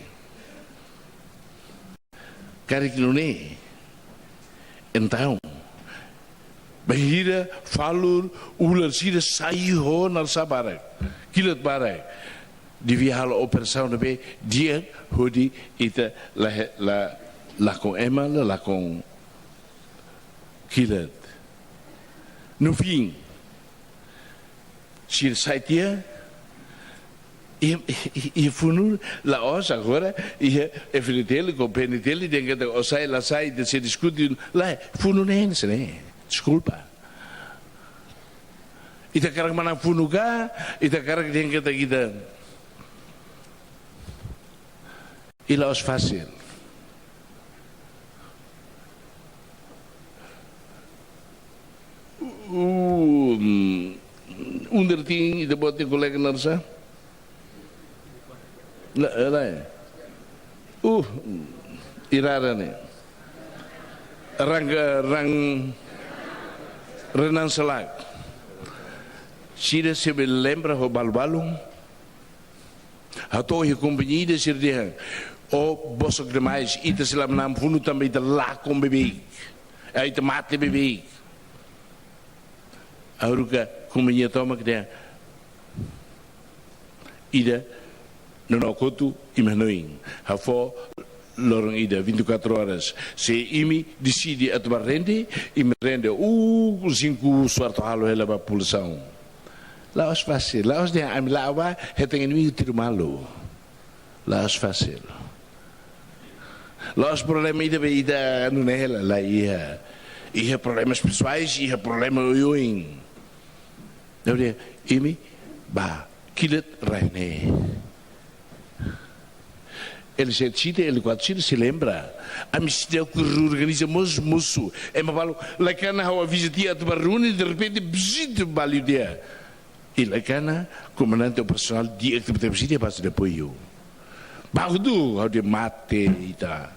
Karik nune'e. Entaun, bainhira falur, ular sira sai ho nasaun barak, kilat barak, devia halo operasaun ne'ebé di'ak hodi ita la, la, lakon ema, la lakon kilat. No fim, sira sai tiha, iha, iha, iha funu la'ós agora, iha F-FDTL, ho PNTL, dehan katak ó sai, la sai, ita sei diskute, lae, funu ne'e hanesan ne'e. Deskulpa. Ita hakarak manán funu ka, ita hakarak dehan katak ita, i la'ós fasil. Uh, mm, Under tin, ita-boot nia kolega naran sá? La, lae. Uh, irara ne'e. Rang, rang, Renan Salak. Sira sei bele lembra ho balu-balun. Hato'o iha kompañia ida sira dehan, ó bosok demais, ita sei la manán funu tanba ita lakon beibeik. Eh, ita mate beibeik. Agora kompañia tomak dehan, ida, nonook hotu, imi hanoin. Ha'u fó loron ida, vinte e quatro horas. Se imi deside atu bá rende, imi rende. Uh, cinco suarto halo hela ba populasaun. La'ós fasil, la'ós dehan ami la'o bá, hetan inimigu tiru malu. La'ós fasil. La'ós problema ida be ida nune'e hela, la iha. Iha problemas pesoais, iha problema oioin. Entaun, imi bá, kilat rai ne'e. L sete sira, L quatro sira sei lembra. Ami seidauk organiza mós mosu. Ema balu, la iha kana ha'u aviza tiha atu bá reúne, derrepente, bzit, balu tiha. I la iha kana, komandante operasionál di'ak tebes-tebes sira bá sei apoiu. Bahu tu, ha'u dehan mate ita.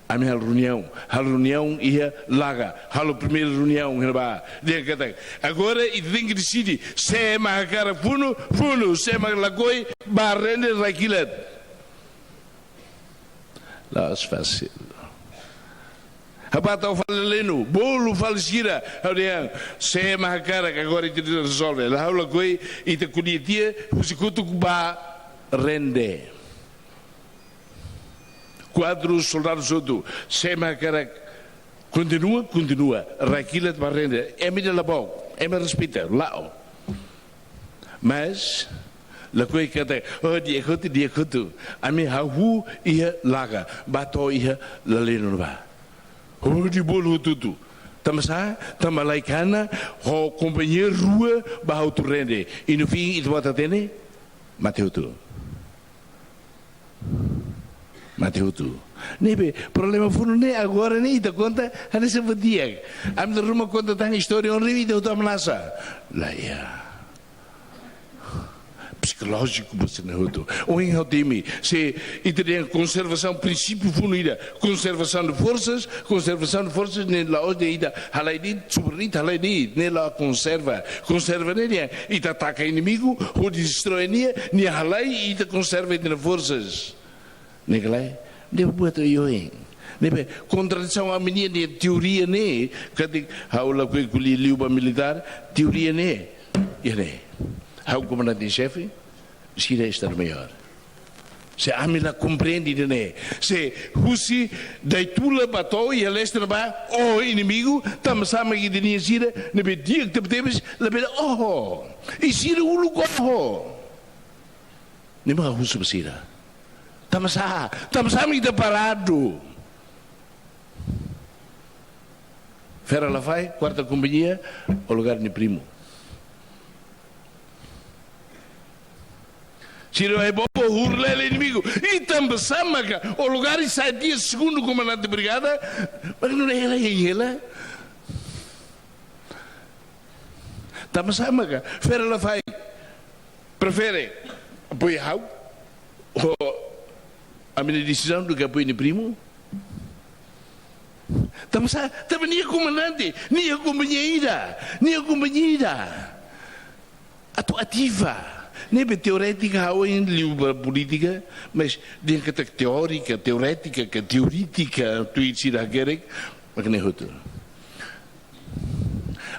Ami halo reuniaun, halo reuniaun iha Laga, halo primeira reuniaun iha ne'ebá, dehan katak, agora ita tenke deside, sé mak hakarak funu, funu, sé mak lakohi, bá rende rai kilat. La'ós fasil. Ha'u bá tau fali lenu, bolu fali sira, ha'u dehan, sé mak hakarak agora ita rezolve. La ha'u lakohi, ita ko'alia tiha, husi kotuk bá rende. Kuadru soldadu hotu, sé mak hakarak kontinua, kontinua. Rai kilat bá rende. Ema ida la book, ema respeita, la'o. Mas, lakohi katak, oh, di'ak hotu, di'ak hotu. Ami hahú iha Laga, bá to'o iha Laleno ne'ebá. Hodi bolu hotu-hotu. Tanba sá, tanba la iha kana, ho kompañia rua, bá hotu rende. I no fim, ita-boot hatene, mate hotu. Mate hotu. Ne'ebé, problema funu ne'e agora ne'e ita konta, hanesan buat di'ak. Ami dala ruma konta tan istória ohin ita hotu ameasa. La iha. Psikolójiku ba sira ne'e hotu. Ohin ha'u temi, se ita dehan konservasaun prinsípiu funu ida, konservasaun de forsas, konservasaun de forsas ne'e la'ós dehan ita halai de'it, subar de'it, halai de'it, ne'e la'ós konserva. Konserva ne'e dehan ita ataka inimigu, hodi destrói nia, nia halai, ita konserva ita-nia forsas. Ne'e ka lae, ne'e buat oioin. Ne'ebé, kontradisaun ami-nia, nia teoria ne'e, katak ha'u lakohi ko'alia liu ba militár, teoria ne'e, iha ne'e. Ha'u komandante-xefe, sira Estadu-Maiór. Se ami la komprende ida-ne'e, se husi Daitula ba to'o iha leste ne'ebá, oho inimigu, tanba sá mak ida-ne'e sira, ne'ebé di'ak tebetebes, labele oho. I sira uluk oho. Ne'e mak husu ba sira. Tanba sá, tanba sá mak ita paradu. Fera Lafai, kuarta kompañia, o lugar nia primu. Sira heboh, huru lele inimigu. I tanba sá maka, o lugar i sai tiha segundu komandante brigada, maka nune'e hela, hein hela. Tanba sá maka, Fera Lafai prefere apoia ha'u, ho ami-nia desizaun duké apoia nia primu. Tanba sá, tanba nia komandante, nia kompañia ida, nia kompañia ida atu ativa. Ne'ebé teorétika ha'u hein liu ba polítika, mas dehan katak teórika, teorétika, ka teorítika, tuir sira hakerek, mak ne'e hotu.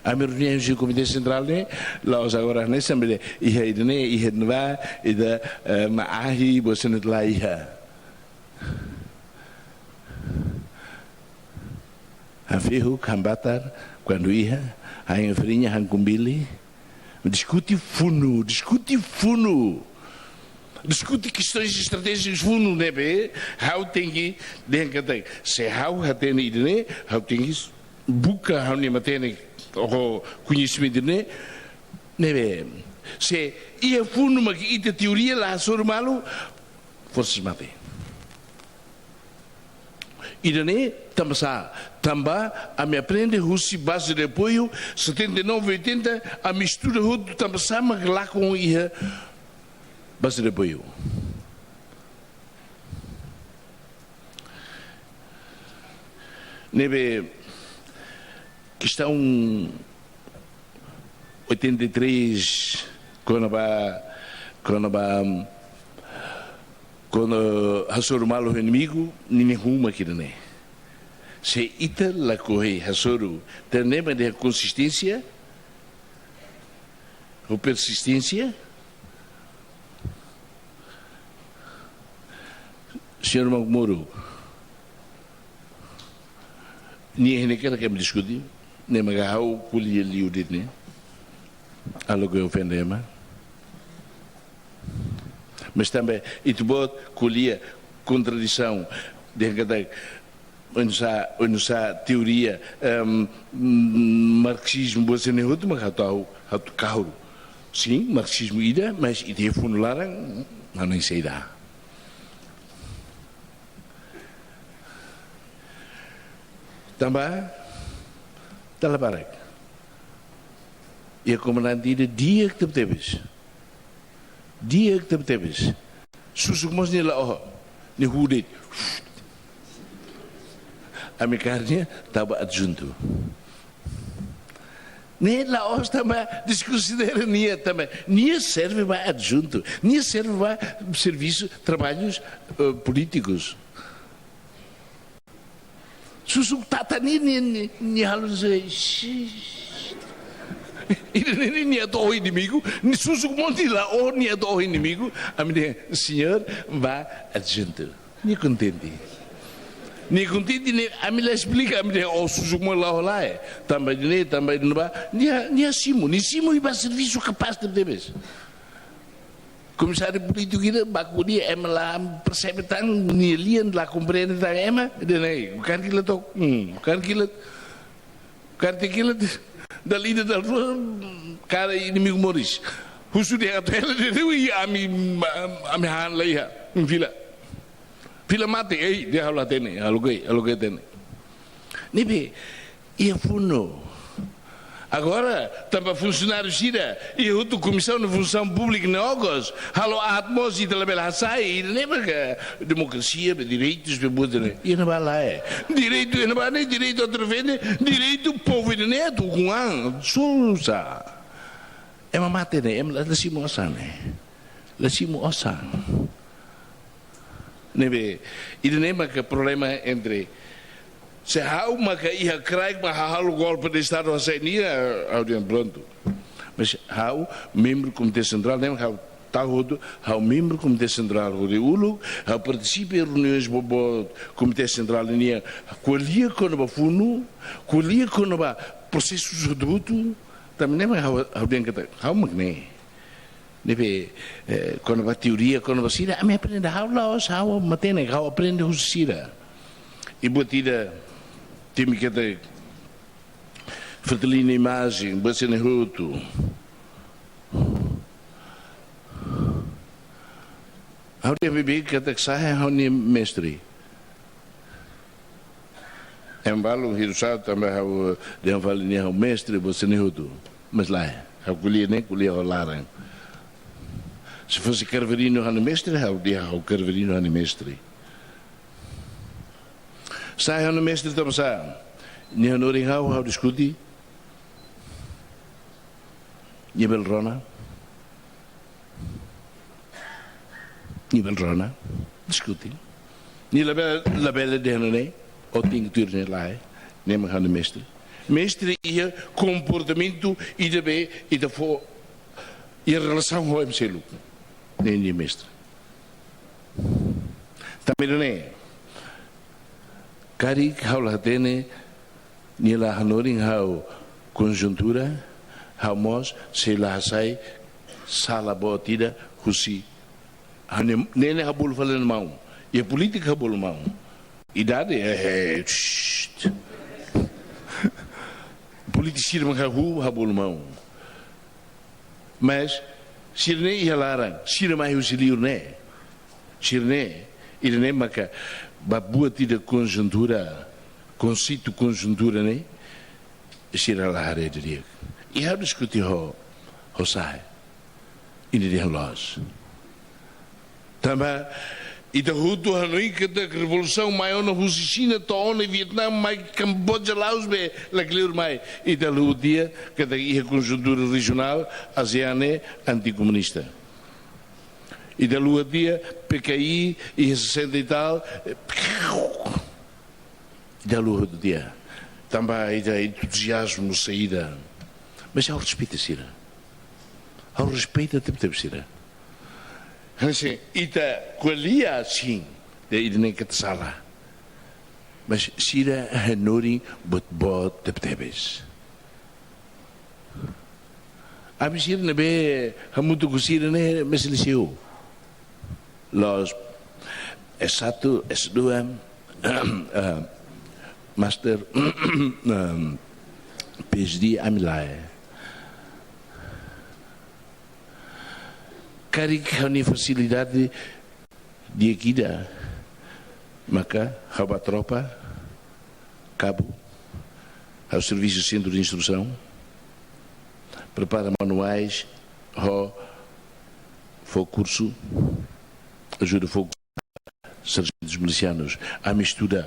Ami reuniaun husi Komité Sentrál ne'e, la'ós agora ne'e, sempre iha ida-ne'e, iha ne'ebá, ida, eh, mak ahi, bosan ne'e la iha. Han fehuk, han batar, kuandu iha, han fariña, han kumbili. Diskute funu, diskute funu. Diskute kestaus estratéjikas funu ne'ebé, ha'u tenke dehan katak, se ha'u hatene ida-ne'e, ha'u tenke buka ha'u-nia matenek, ho koñesimentu ne'e, ne'ebé. Se iha funu mak ita teoria la hasoru malu, forsa mate. Ida-ne'e tanba sá, tanba ami aprende husi baze de apoiu, setenta e nove, oitenta, ami estuda hotu tanba sá mak lakon iha baze de apoiu. Ne'ebé kestaun oitenta e três, kona-ba, kona-ba, kona hasoru malu ho inimigu, ninia ruma kira ne'e. Se ita lakohi hasoru, tenke iha konsisténsia, ho persisténsia, señór Mauro Moro, nia hein ne'e karik ami diskute, ne'e maka ha'u ko'alia liu de'it ne'e. Halo ke ofende ema. Mas tanba ita-boot ko'alia kontradisaun, dehan katak, oinsá, oinsá teoria, em, marxizmu, bosan ne'e hotu mak ha'u tau, ha'u tau kahur. Sin, marxizmu ida, mas ita iha funu laran, ha'u hanoin saida. Tanba, dala barak. Iha komandante ida di'ak tebetebes. Di'ak tebetebes. Susuk mós nia la oho. Nia huu de'it. Ami kaer nia tau ba adjuntu. Ne'e la'ós tanba deskonsidera nia tanba. Nia serve ba adjuntu. Nia serve ba servisu, trabalhus, eh, polítikus. Susuk tata nia, nia, nia, nia halo se, shi-, ida-ne'e nia, nia atu oho inimigu, nia susuk mós nia la oho, nia atu oho inimigu, ami dehan, señór, ba adjuntu. Nia kontente. Nia kontente, nia, ami la esplika, ami dehan, ó susuk mós la oho lae. Tanba ida-ne'e, tanba ida-ne'ebá, nia, nia simu, nia simu i ba servisu kapás tebetebes. Komisáriu polítiku ida, baku nia, ema la persebe tan, nia lian la komprende tan, ema, dehan, "Ei, bukan kilat tok, hmm, bukan kilat, bukan te kilat, dala ida dala rua, kaer inimigu moris." Husu dehan atu hela de'it, "Ui, ami, ami han la iha, fila. Fila mate, ei, dehan ha'u la hatene, ha'u la hatene, ha'u la hatene." Ne'ebé, iha funu. Agora, tanba funsionáriu sira, iha hotu Komisaun Funsaun Públika ne'e okos, halo aat mós ita labele hasai, ida-ne'e maka demokrasia, be direitus, be buat ne'e. Iha ne'ebá lae. Direitu iha ne'ebá ne'e, direitu atu defende, direitu povu ida-ne'e atu ukun an, susar. Ema mate ne'e, ema la, la simu osan ne'e. La simu osan. Ne'ebé, ida-ne'e maka problema entre, se ha'u maka iha kraik mak halo golpe de estadu hasai nia, ha'u dehan prontu. Mas ha'u membru Komité Sentrál ne'e ha'u Tau hotu, ha'u membru Komité Sentrál horiuluk, ha'u partisipa iha reuniões boboot Komité Sentrál nian, ko'alia kona-ba funu, ko'alia kona-ba prosesu hotu-hotu, tanba ne'e mak ha'u, ha'u dehan katak, ha'u mak ne'e. Ne'ebé, eh, kona-ba teoria, kona-ba sira, ami aprende, ha'u la'ós, ha'u matenek, ha'u aprende husi sira. I buat ida, temi katak, Fretilin imajen, buat sira-ne'e hotu. Ha'u dehan beibeik katak sa'e ha'u-nia mestre. Ema balu hirus ha'u tanba ha'u dehan fali nia ha'u mestre, buat sira-ne'e hotu. Mas lae, ha'u ko'alia ne'e, ko'alia ho laran. Se fosse Carverino ha'u-nia mestre, ha'u dehan ha'u Carverino ha'u-nia mestre. Sa'e ha'u-nia mestre tanba sá? Nia hanorin ha'u, ha'u diskute. Nia bele rona. Nia bele rona. Diskute. Nia labele, labele dehan ne'e, ó tenke tuir ne'e lae. Ne'e mak ha'u-nia mestre. Mestre iha komportamentu ida be, ita fó, iha relasaun ho ema seluk. Ne'e nia mestre. Tanba ida-ne'e, karik ha'u la hatene, nia la hanorin ha'u konjuntura, ha'u mós sei la hasai sala boot ida husi. Ha'u-nia, ne'e ne'e ha'u bolu fali maun. Iha polítika ha'u bolu maun. Idade, eh, eh, shh. Polítika sira mak ha'u, ha'u bolu maun. Mas, sira-ne'e iha laran, sira mai husi liur ne'e. Sira-ne'e, ida-ne'e maka, ba buat ida konjuntura, konseitu konjuntura ne'e, sira la haree didi'ak. I ha'u diskute ho, ho sa'e. Ida dehan loos. Tanba, ita hotu hanoin katak revolusaun mai ona husi Xina, to'o ona Vietnam, mai Kamboja, Laos be, lakleur mai. Ita haluha tiha katak iha konjuntura rejionál, ASEAN ne'e antikomunista. Ita haluha tiha, P K I, iha sessenta e tal, ita haluha tiha. Tanba ita entuziazmu saida. Mas ha'u respeita sira. Ha'u respeita tebetebes sira. Hanesan ita ko'alia sin, ida-ne'e katak sala. Mas sira hanorin buat boot tebetebes. Ami sira ne'ebé hamutuk ho sira ne'e, mestre Liceu. Loos S satu, S dua, eh, master, eh, P H D, ami lae. Karik ha'u-nia fasilidade di'ak ida, maka ha'u bá tropa, kabu, ha'u servisu sentru de instrusaun, prepara manuais, ho fó kursu, ajuda fó sarjentus milisianus. Ami estuda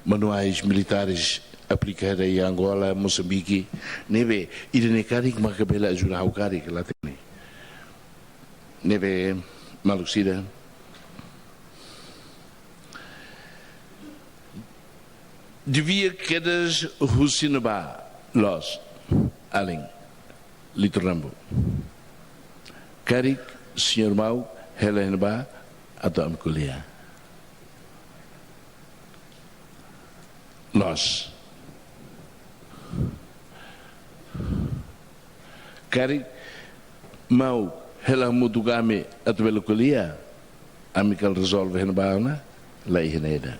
manuais militares aplikada iha Angola, Mosambike, ne'ebé, ida-ne'e karik maka bele ajuda ha'u karik la hatene. Ne'ebé, maluk sira. Devia kedas husi ne'ebá, loos, alin, Litor Rambo. Karik, señór Mau, hela iha ne'ebá, atu ami ko'alia. Loos. Karik Mau hela hamutuk ho ami atu bele ko'alia, ami kala rezolve iha ne'ebá ona, la iha ne'e ida.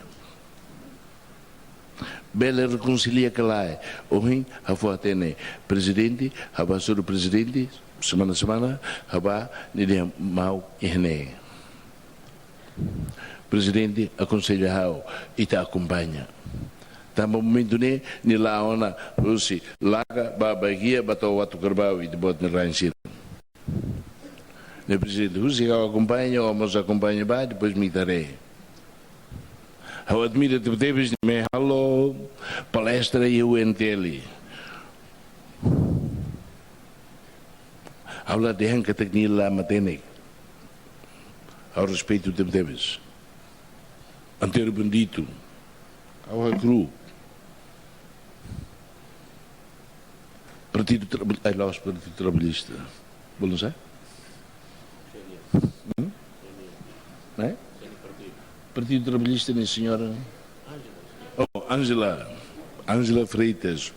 Bele rekonsilia ka lae, ohin ha'u fó hatene prezidente, ha'u bá hasoru prezidente, semana-semana, ha'u bá, nia dehan Mau iha ne'e. Prezidente akonsella ha'u, ita akompaña. Tanba momentu ne'e, nia la'o ona husi Laga, bá Baguia, bá to'o Uatucarbau, ita-boot nia rain sira. Ne'e prezidente, husik ha'u akompaña, ó mós akompaña bá, depois ita haree. Ha'u admira tebetebes, nia halo palestra iha U N T L. Ha'u la dehan katak nia la matenek. Ha'u respeitu tebetebes. Antero Bendito. Ha'u hakru'uk. Partidu Traba-, ai, la'ós Partidu Trabalhista. Belum sa? Partidu Trabalhista, ne'e señora? Oh, Ângela. Ângela Freitas.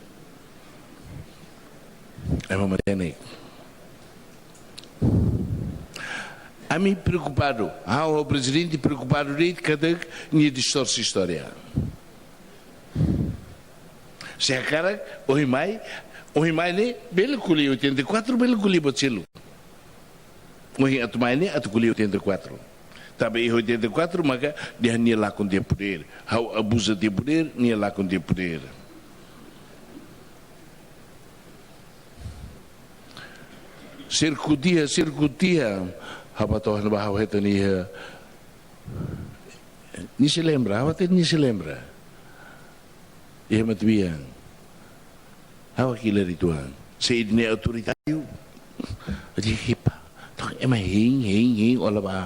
Ema matenek. Ami preokupadu. Ha'u, prezidente, preokupadu de'it katak nia distorsi istória. Se hakarak, ohin mai, ohin mai ne'e, bele ko'alia oitenta e quatro, bele ko'alia buat seluk. Ohin atu mai ne'e, atu ko'alia oitenta e quatro. Tanba iha oitenta e quatro, maka dehan nia lakon tiha podér. Ha'u abuza tiha podér, nia lakon tiha podér. Sira ko'alia, sira ko'alia. Ha'u bá to'o ne'ebá, ha'u hetan nia. Nia sei lembra, ha'u hatene nia sei lembra. Iha matebian. Ha'u hakilar uitoan. Se ida-ne'e autoritáriu. Adi hipa. To'o ema hein, hein, hein, ola bá.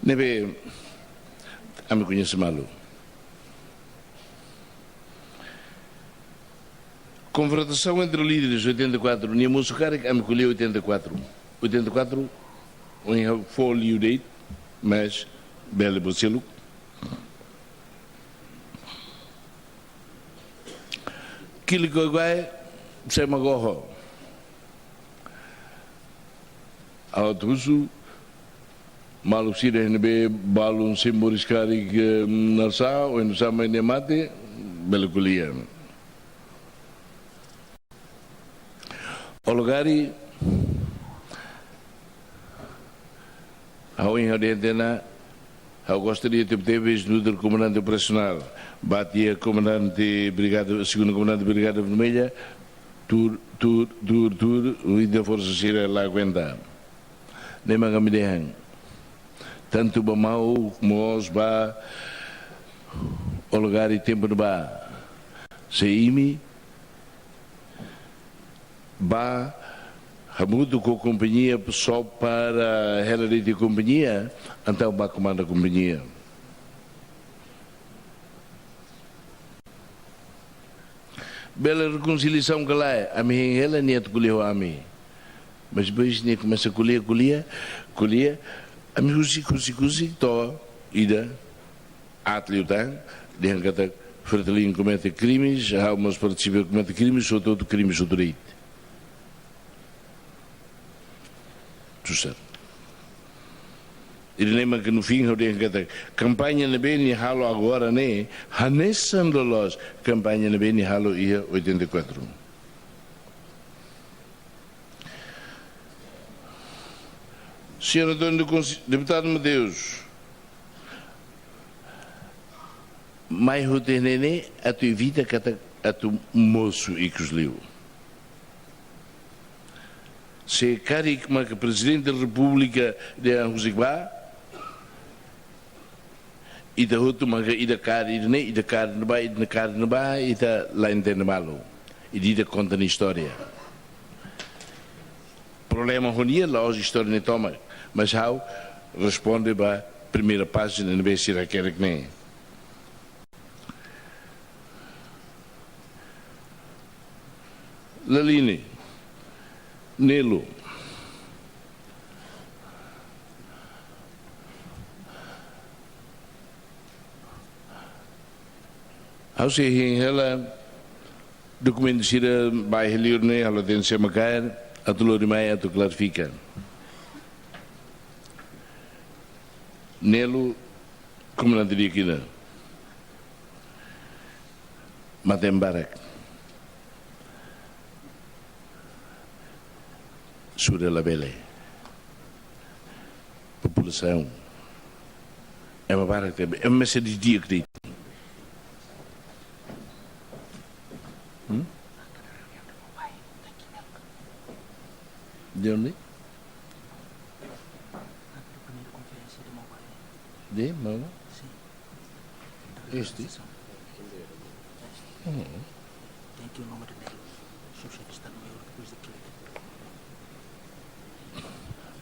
Ne'ebé, ami koñese malu. Konfrontasaun entre líderes, oitenta e quatro, nia mosu karik ami ko'alia oitenta e quatro. Oitenta e quatro, ohin ha'u fó liu de'it, mas bele buat seluk. Kili koe guai, sei magoho. Ha'u atu husu, maluk sira ne'ebé balun sei moris karik, eh, nusá, oinsá mai nia mate, bele ko'alia. Olagari, ha'u ohin ha'u dehan tiha ona, ha'u gostaria tebetebes nu'udar komandante operasionál, bá tiha komandante brigada, segundu komandante brigada vermelha, tuur, tuur, tuur, tuur, ita forsa sira la aguenta. Ne'e mak ami dehan. Tantu Bamau, mós ba Olagari tempu ne'ebá. Se imi bá hamutuk ho kompañia só para hela de'it kompañia, entaun bá komanda kompañia. Bele rekonsiliasaun ka lae, ami hein hela nia atu ko'alia ho ami. Mas depois nia komesa ko'alia, ko'alia, ko'alia, ami husik, husik, husik, to'o ida aat liután, dehan katak Fretilin komete krimes, ha'u mós partisipa komete krimes, hotu-hotu krimes hotu de'it. Susar. Ida-ne'e mak no fim ha'u dehan katak kampaña ne'ebé nia halo agora ne'e, hanesan loloos kampaña ne'ebé nia halo iha oitenta e quatro. Señór António do Conselho, Deputadu Mateus, mai hotu iha ne'e ne'e atu evita katak atu mosu ikus liu. Se karik mak Prezidente da Repúblika dehan husik bá, ita hotu maka ida kaer ida-ne'e, ida kaer ida-ne'ebá, ida kaer ida-ne'ebá, ita la entende malu. Ida-idak konta nia istória. Problema ho nia la'ós istória ne'e tomak, mas ha'u responde ba primeira pájina ne'ebé sira hakerek ne'e. Laline, Nelo. Ha'u sei hein hela dokumentu sira ba iha liur ne'e, ha'u la hatene sé mak kaer, atu lori mai atu klarifika. Nelo, komandante di'ak ida. Mate ema barak. Sudah labele. Populasaun. Ema barak tebe, ema mesak didi'ak de'it. Hmm? De onde? De Mauá? Este? Hum.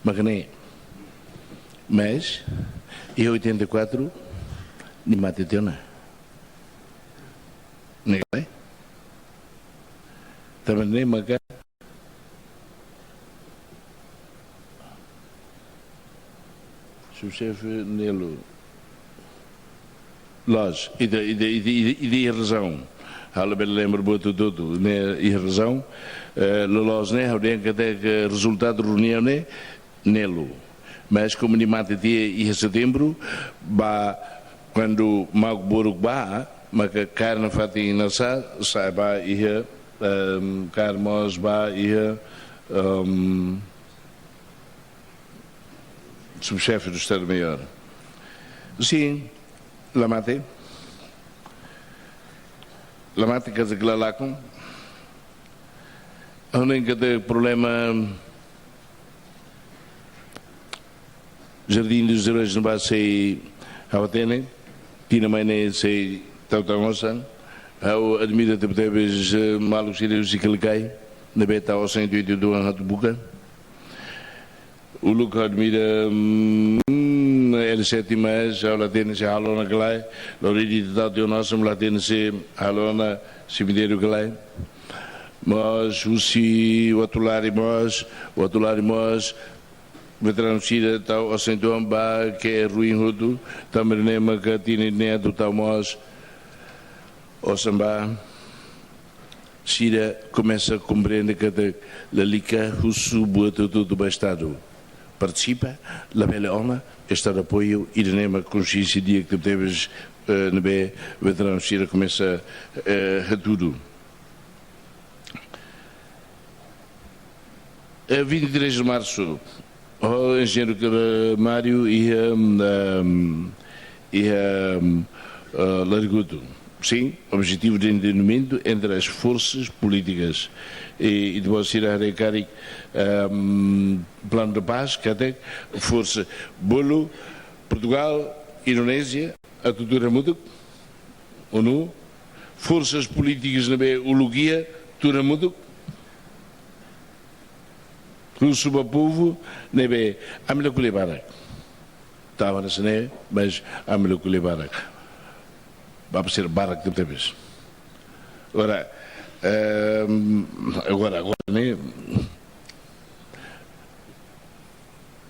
Mak ne'e, mas, iha oitenta e quatro, nia mate tiha ona. Ne'e, eh? Tanba ne'e maka Subxefe Nelo. Loos, ita, ita, ita, ita, ita iha razaun. Ha'u labele lembra buat hotu-hotu, ne'e iha razaun. Eh, loloos ne'e, ha'u dehan katak rezultadu reuniaun ne'e, Nelo. Mas komu nia mate tiha iha setembru, ba, kuandu maun Boruk ba, maka kaer nafatin Nasá, sa'e ba iha, ehm, kaer mós ba iha, ehm, Subxefe do Estado-Maior. Sin, la mate. La mate katak la lakon. Ha'u hanoin katak problema Jardim dos Heróis ne'ebá sei ha'u hatene, tinan mai ne'e sei tau-tau osan. Ha'u admira tebetebes, eh, maluk sira husi Kalikai, ne'ebé tau osan ituan-ituan atu buka. Uluk ha'u admira, mm, L sete, mas ha'u la hatene se halo ona ka lae, lori di tau tiha ona osan, la hatene se halo ona semitériu ka lae. Mas husi Uatulari mós, Uatulari mós, veteranu sira tau osan ituan ba ke ruin hotu, tanba ne'e maka tinan ne'e atu tau mós osan ba. Sira komesa komprende katak lalika husu buat hotu-hotu ba Estadu. Partisipa, labele ona, Estadu apoiu, ida-ne'e mak konsiénsia di'ak tebetebes, eh, ne'ebé veteranu sira komesa, eh, hatudu. Eh, vinte e três de março, ho enjeñeiru Mário iha, ehm, iha, ehm, eh, Larigoto. Sim, objetivo de entendimento entre as forças políticas. I, i depois sira haree karik, ehm, plano de paz, katak forsa bolu Portugal, Indonézia, atu tuur hamutuk, ONU, forsas polítikas ne'ebé uluk iha, tuur hamutuk, husu ba povu, ne'ebé ami la ko'alia barak. Tava na sene, mas ami la ko'alia barak. Ba parseira barak tebetebes. Agora, ehm, agora, agora ne'e,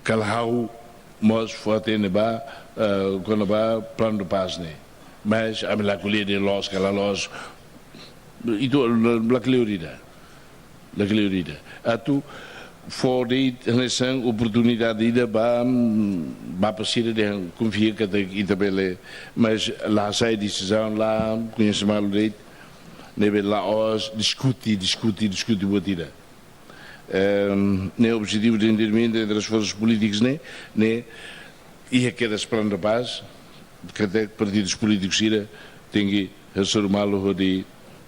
kala ha'u mós fó-hatene ba, eh, kona-ba plano de paz ne'e. Mas ami la ko'alia de'it loos ka la loos. Ita la, la ko'alia ida. La ko'alia ida. Atu fó de'it hanesan oportunidade ida ba, mm, ba parseira dehan konfia katak ita bele. Mas la hasai desizaun, la koñese malu de'it. Ne'ebé la'ós diskute, diskute, diskute buat ida. Ehm, ne'e objetivu de entendimento entre as forças políticas ne'e, ne'e iha kedas plano de paz, katak partidus polítikus sira tenke hasoru malu hodi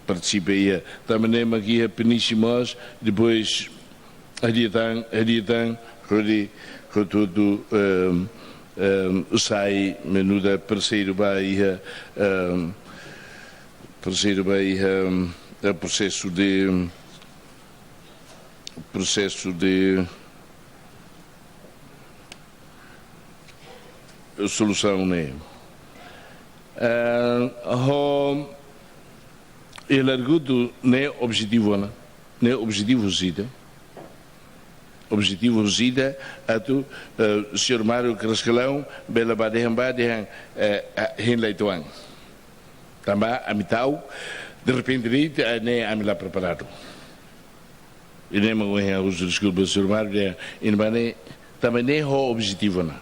partisipa iha. Tanba ne'e mak iha penisimos, depois hadi'a tan, hadi'a tan, hodi hotu-hotu, ehm, ehm, sai, nu'udar parseiru ba iha, ehm, parseiru ba iha, ehm, prosesu de prosesu de solusaun ne'e. Eh, ho, i Larigoto ne'e objetivu ona, ne'e objetivu husi ita. Objetivu husi ita atu, eh, señór Mário Carrascalão bele ba dehan ba dehan, eh, eh, hein lai tuan. Tanba ami tau, derrepente de'it, eh, ne'e ami la preparadu. I ne'e mak ohin ha'u husu deskulpa, señór Mário, dehan, i ne'ebá ne'e, tanba ne'e ho objetivu ona.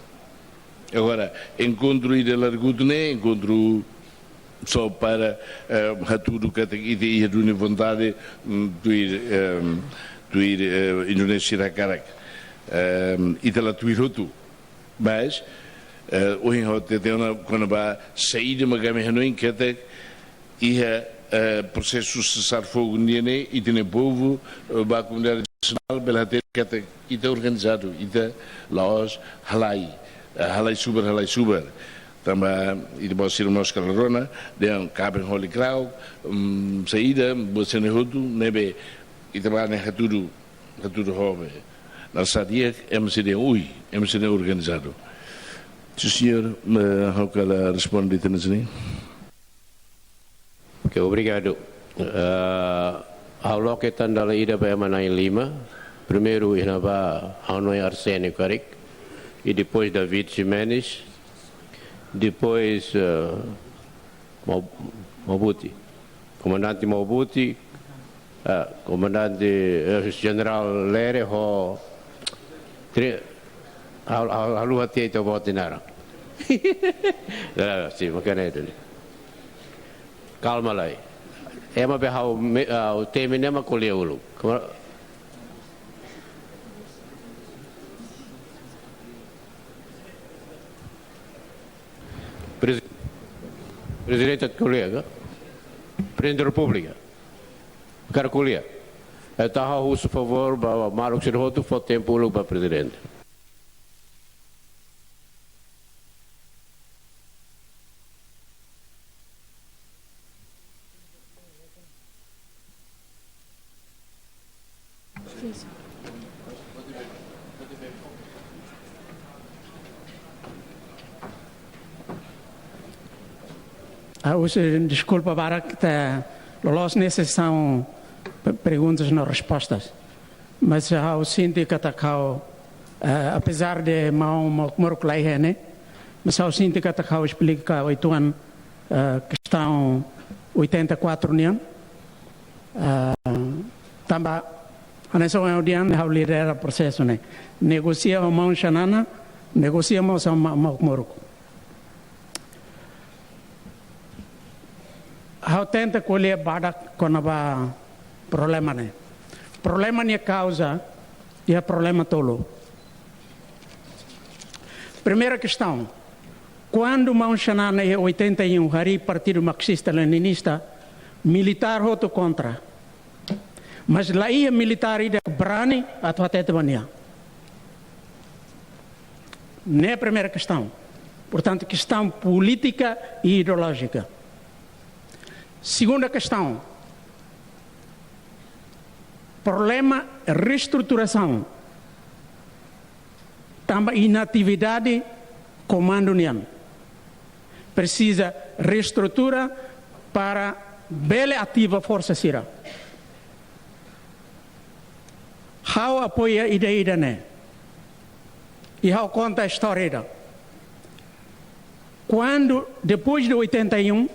Agora, enkontru ida Larigoto ne'e, enkontru só para, eh, hatudu katak ita iha duni vontade, mm, tuir, ehm, tuir, eh, Indonézia sira hakarak. Ehm, ita la tuir hotu. Mas, eh, ohin ha'u hatete ona kona-ba saida mak ami hanoin katak iha, eh, prosesu sesar fogu nian ne'e, ita-nia povu, eh, ba komunidade internasionál, bele hatene katak ita organizadu, ita la'ós halai, eh, halai subar, halai subar. Tanba ita-boot sira mós kala rona, dehan kaben holi krauk, mm, saida, buat sira-ne'e hotu, ne'ebé ita bá ne'e hatudu, hatudu ho be. Nasadia, M C D, ui, M C D organizadu. Sin, señór, eh, ha'u kala responde tan sini. Oke, obrigadu. Eh, ha'u loke tan dala ida ba ema na'in lima. Primeiru, iha ne'ebá, ha'u hanoin Arsénio karik. e depois David Ximenes, depois eh, Mau- Maubuti, Komandante Maubuti, eh, Komandante eh, Jenerál Lere ho tri, hal hal haluha tiha ita-boot nia naran. Ah, sin, makanya itu. Kalma lai. Ema be ha'u me- ah, temi ne'e mak ko'alia uluk. Kama- Prez- Prezidente ko'alia ka? Prezidente Repúblika. Hakarak ko'alia. Entaun ha'u husu favór ba maluk sira hotu fó tempu uluk ba Prezidente. Ah, husu deskulpa barak, ita loloos ne'e sesaun pe- perguntas no respostas. Mas ha'u sente katak ha'u, eh, apezar de maun Mauk Moruk la iha ne'e, mas ha'u sente katak ha'u esplika uitoan, eh, kestaun oitenta e quatro nian. Eh, tanba hanesan ohin ha'u dehan, ha'u lidera prosesu ne'e. Negosia ho maun Xanana, negosia mós ho ma- Mauk Moruk. Ha'u tenta ko'alia badak kona-ba problema ne'e. Problema nia kauza iha problema tolu. Primeira kestaun, kuandu maun Xanana iha oitenta e um harii Partidu Marxista Leninista, militár hotu kontra. Mas la iha militár ida brani atu hatete ba nia. Ne'e primeira kestaun. Portantu, kestaun polítika e ideolójika. Segunda kestaun, problema reestruturasaun. Tanba inatividade komandu nian. Presiza reestrutura para bele ativa forsa sira. Ha'u apoia ideia ida-ne'e. I ha'u konta istória ida. Kuandu, depois de oitenta e um,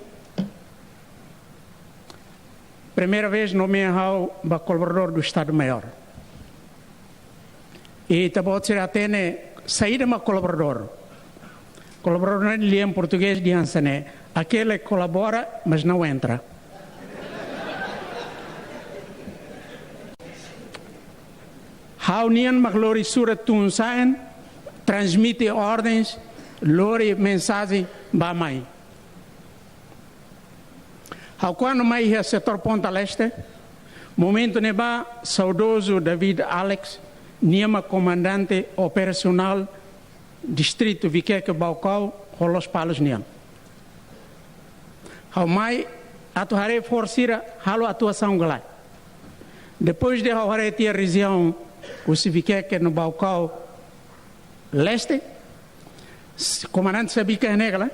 primeira vez nomeia ha'u ba kolaboradór do Estado-Maior. I ita-boot sira hatene saida mak kolaboradór. Kolaboradór ne'e lian portugés dehan hanesan ne'e: aquele que colabora, mas não entra. Ha'u nian mak lori surat tun-sa'en, transmite ordens, lori mensajen bá-mai. Ha'u kuandu mai iha setór Ponta Leste, momentu ne'ebá saudozu David Alex, nia mak komandante operasionál distritu Viqueque, Baucau ho Lospalos nian. Ha'u mai atu haree forsa sira halo atuasaun ka lae. Depois de ha'u haree tiha rejiaun husi Viqueque no Baucau Leste, s- komandante Sabika iha ne'e ka lae?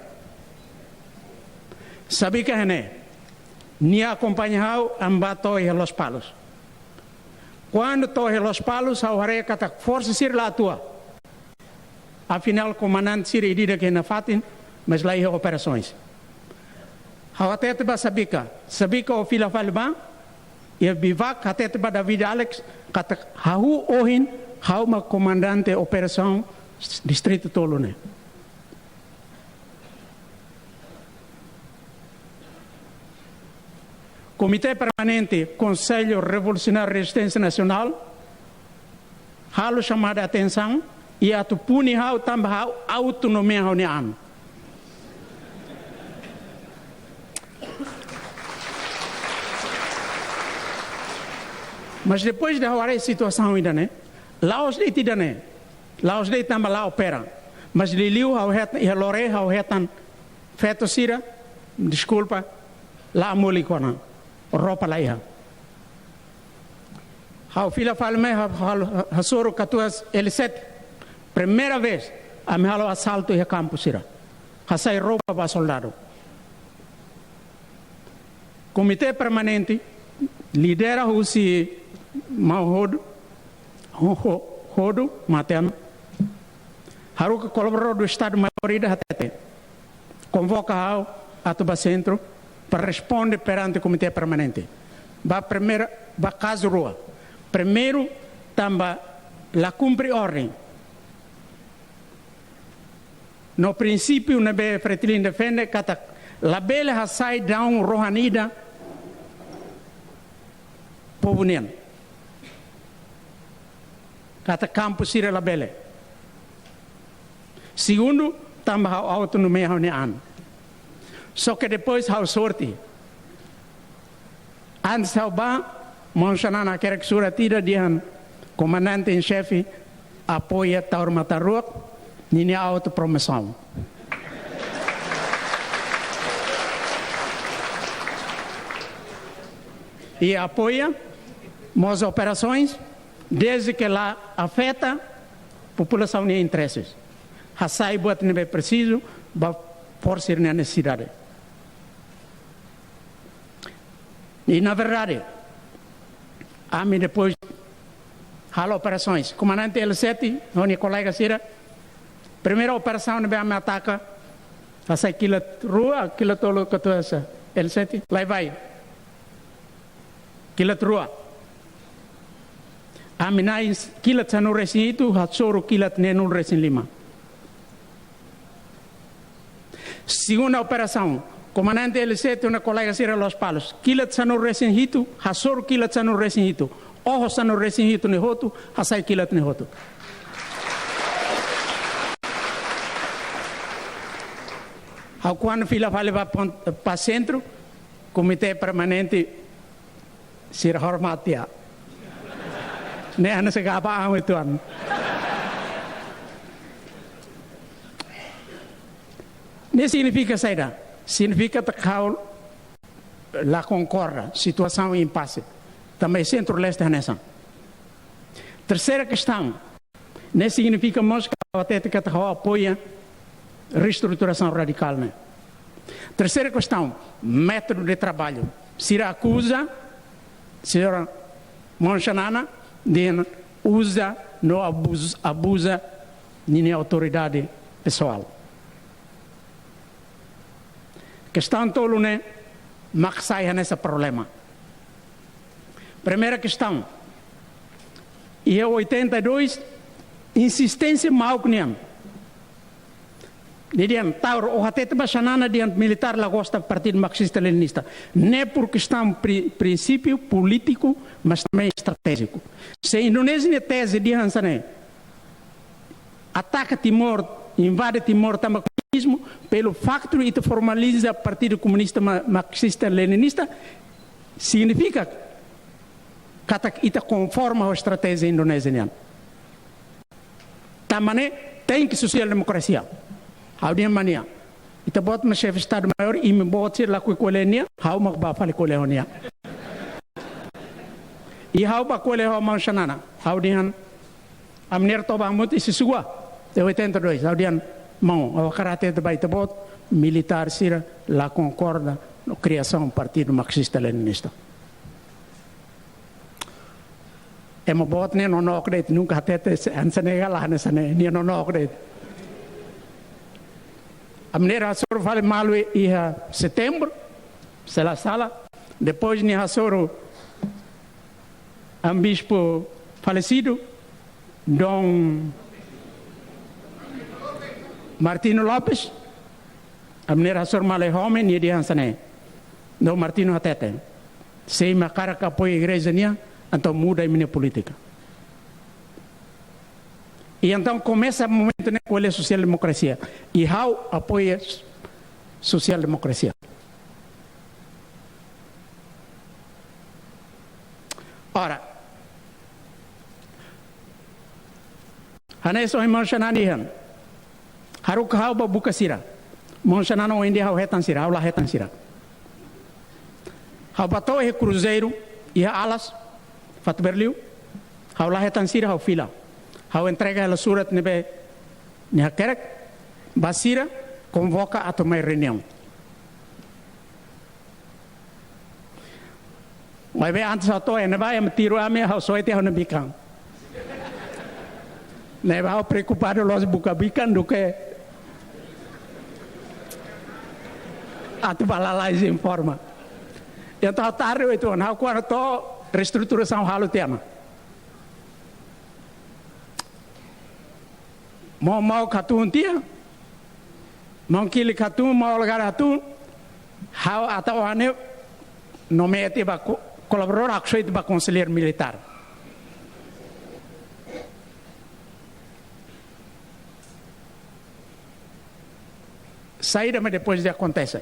Sabika iha ne'e. Nia akompaña ha'u, ami bá to'o iha Lospalos. Kuandu to'o iha Lospalos, ha'u haree katak forsa sira la atua. Afinál, komandante sira ida-idak iha nafatin, mas la iha operasoens. Ha'u hatete ba Sabika, Sabika, ó fila fali bá iha biwak, hatete ba David Alex katak ha'u ohin, ha'u mak komandante operasaun distritu tolu ne'e. Komité Permanente Konsellu Revolusionáriu Rezisténsia Nasionál halo xamada atensaun i atu puni ha'u tanba ha'u autonomeia ha'u-nia an. Mas depois de ha'u haree situasaun ida-ne'e, la'ós de'it ida-ne'e, la'ós de'it tanba la opera. Mas liuliu ha'u hetan, iha loré ha'u hetan feto sira, deskulpa, la molik ona, roupa la iha. Ha'u fila fali mai, ha- ha- hasoru katuas L sete. Primeira vez ami halo asaltu iha kampu sira. Hasai roupa ba soldadu. Komité Permanente lidera husi maun Hodu, Ho- Ho- Hodu Matean. Haruka kolaboradór Estadu-Maiór ida hatete, konvoka ha'u atu bá sentru para responde perante Komité Permanente. Ba primeira, ba kazu rua. Primeiru, tanba la kumpre orden no prinsípiu ne'ebé Fretilin defende katak labele hasai daun rohan ida povu nian. Katak kampu sira labele. Segundu, tanba ha'u autonomia ha'u-nia an. Só ke depois ha'u sorte. Antes ha'u bá, maun Xanana hakerek surat ida dehan komandante-em-xefe apoia Taur Matan Ruak ninia autopromosaun. I apoia mós operasoens, desde ke la afeta populasaun nia intereses. Hasai buat ne'ebé presizu ba fó sira-nia nesesidade. I na verdade, ami depois halo operasoens. Komandante L sete, ho nia kolega sira, primeira operasaun ne'ebé ami ataka, hasai kilat rua, kilat tolu katuasa, L sete, lai-vai. Kilat rua. Ami na'in kilat sanulu-resin-hitu, hasoru kilat neenulu-resin-lima. Segunda operasaun, komandante L sete ho nia kolega sira Lospalos. Kilat sanulu-resin-hitu, hasoru kilat sanulu-resin-hitu. Oho sanulu-resin-hitu ne'e hotu, hasai kilat ne'e hotu. Ha'u kuandu fila fali ba pon-, ba sentru, Komité Permanente sira hormati ha'u. Ne'e hanesan gaba ami tuan. Ne'e signifika saida? Signifika katak ha'u la konkorda, situasaun impase. Tanba iha Sentru-Leste hanesan. Terseira kestaun, ne'e signifika mós katak ha'u hatete katak ha'u apoia reestruturasaun radikál ne'e. Terseira kestaun, métodu de traballu. Sira akuza señora maun Xanana de uza no abuz-, abuza ninia autoridade pesoál. Kestaun tolu ne'e mak sai hanesan problema. Primeira kestaun, iha oitenta e dois, insisténsia mauk nian. Nia dehan Taur, ó hatete ba Xanana dehan militár la gosta Partidu Marxista-Leninista. Ne'e por kestaun pri-, prinsípiu polítiku, mas também estratéjiku. Se Indonézia nia teze dehan hanesan ne'e, ataka Timor, invade Timor tanba komunizmu, pelo faktu ita formaliza Partidu Komunista Ma-, Marxista-Leninista, signifika katak ita konforma ho estratéjia Indonézia nian. Tanba ne'e, tenke sosiál demokrasia. Ha'u dehan ba nia, ita-boot mak xefe Estadu-Maiór, imi-boot sira lakohi ko'alia ho nia, ha'u mak bá fali ko'alia ho nia. I ha'u bá ko'alia ho maun Xanana, ha'u dehan, ami-nia toba hamutuk iha Sisugua, iha oitenta e dois, ha'u dehan, maun, ha'u hakarak hatete ba ita-boot, militár sira la konkorda no kriasaun Partidu Marxista-Leninista. Ema boot ne'e nonook de'it, nunka hatete hanesan ne'e, hanesan ne'e, nia nonook de'it. Ami-nia hasoru fali malu iha Setembru, se la sala. Depois nia hasoru ami-nia bispu falesidu, Dom Martinho Lopes, ami-nia hasoru malu iha home, nia dehan hanesan ne'e. Dom Martinho hatete, se imi hakarak apoia igreja nian, entaun muda imi-nia polítika. I entaun komesa momentu ne'e ko'alia sosiál demokrasia. I ha'u apoia s-, sosiál demokrasia. Ora, hanesan ohin maun Xanana dehan, haruka ha'u bá buka sira. Maun Xanana ohin dehan ha'u hetan sira, ha'u la hetan sira. Ha'u bá to'o iha kruzeiru, iha Alas, Fatuberliu, ha'u la hetan sira, ha'u fila. Ha'u entrega hela surat ne'ebé nia hakerek ba sira, konvoka atu mai reuniaun. Maibé antes ha'u to'o iha ne'ebá, ema tiru ami, ha'u soe tiha ha'u-nia bikan. Ne'ebé ha'u preokupadu loos buka bikan duké atu bá lalais informa. Entaun tarde oitu ona, ha'u kuandu to'o reestruturasaun halo tiha ona. Maun, maun hatún tiha. Maun Kilik hatún, maun Olegário hatún. Ha'u ata wane nomeia tiha ba ko-, kolaboradór, haksoit ba konselleiru militár. Saida mak depois de akontese.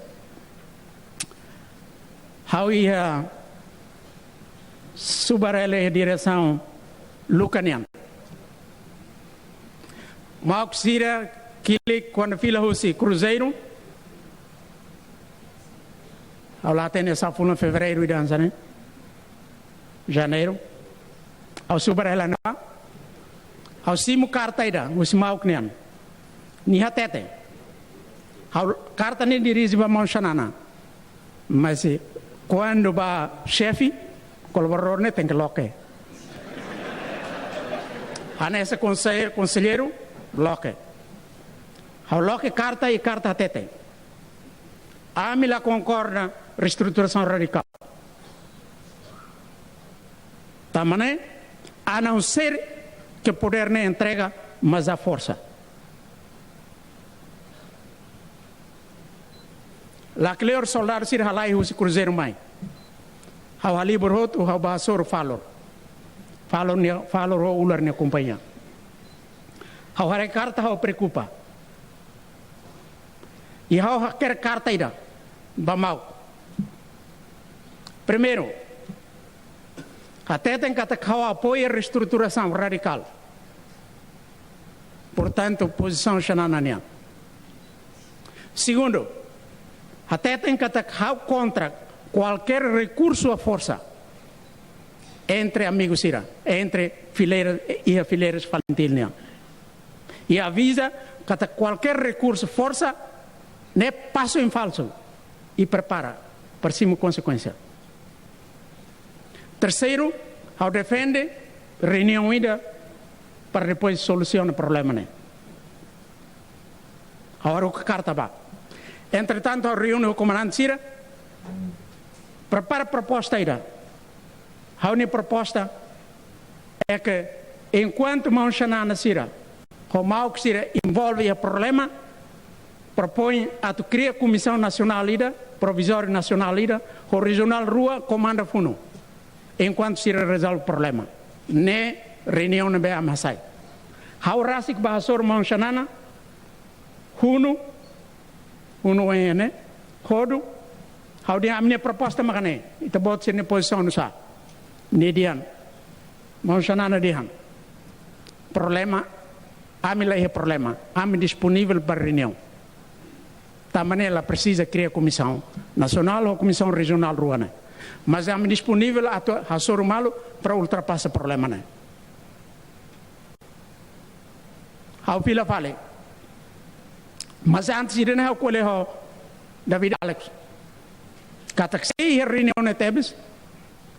Ha'u iha subar hela iha diresaun Luka nian. Mauk sira Kilik kuandu fila husi Kruzeiru. Ha'u la hatene sá fulan, fevereiru ida hanesan ne'e. Janeiru. Ha'u subar hela ne'ebá. Ha'u simu karta ida, husi mauk nian. Nia hatete. Ha'u karta ne'e dirije ba maun Xanana. Mas, eh, kuandu ba xefe, kolaboradór ne'e tenke loke. Hanesan konse-, konselleiru, loke. Ha'u loke karta i karta hatete. Ami la konkorda reestruturasaun radikál. Tanba ne'e, a não ser que podér ne'e entrega, mas à força. Lakleur soldadu sira halai husi Kruzeiru mai. Ha'u halibur hotu, ha'u bá hasoru Falur. Falur nia, Falur ho Ular nia kompañia. Ha'u haree karta, ha'u preokupa. I ha'u hakerek karta ida ba mauk. Primeiru, hateten katak ha'u apoia reestruturasaun radikál. Portantu, pozisaun Xanana nian. Segundu, hateten katak ha'u kontra kualkér rekursu à força entre amigu sira, entre fileiras, iha fileiras FALINTIL nian. I aviza katak kualkér rekursu forsa ne'e pasu em falsu i prepara para simu konsekuénsia. Terseiru, ha'u defende reuniaun ida para depois solusiona problema ne'e. Ha'u haruka karta bá. Entretantu, ha'u reúne ho komandante sira, prepara proposta ida. Ha'u-nia proposta é que, enkuantu maun Xanana sira ho mauk sira envolve iha problema, propoin atu kria komisaun nasionál ida, provizóriu nasionál ida, ho rejionál rua komanda funu. Enkuantu sira rezolve problema. Ne'e reuniaun ne'ebé ami hasai. Ha'u rasik bá hasoru maun Xanana, Hunu, Hunu N N, Hodu, ha'u dehan ami-nia proposta maka ne'e, ita-boot sira-nia pozisaun nusá? Nia dehan, maun Xanana dehan, problema, ami la iha problema, ami disponivel para reuniaun. Tanba ne'e la presiza kria komisaun nasionál ou komisaun rejionál rua ne'e. Mas ami disponivel atu hasoru malu para ultrapasa problema ne'e. Ha'u fila fali. Mas antes ida-ne'e ha'u ko'alia ho David Alex. Katak se iha reuniaun ne'e tebes,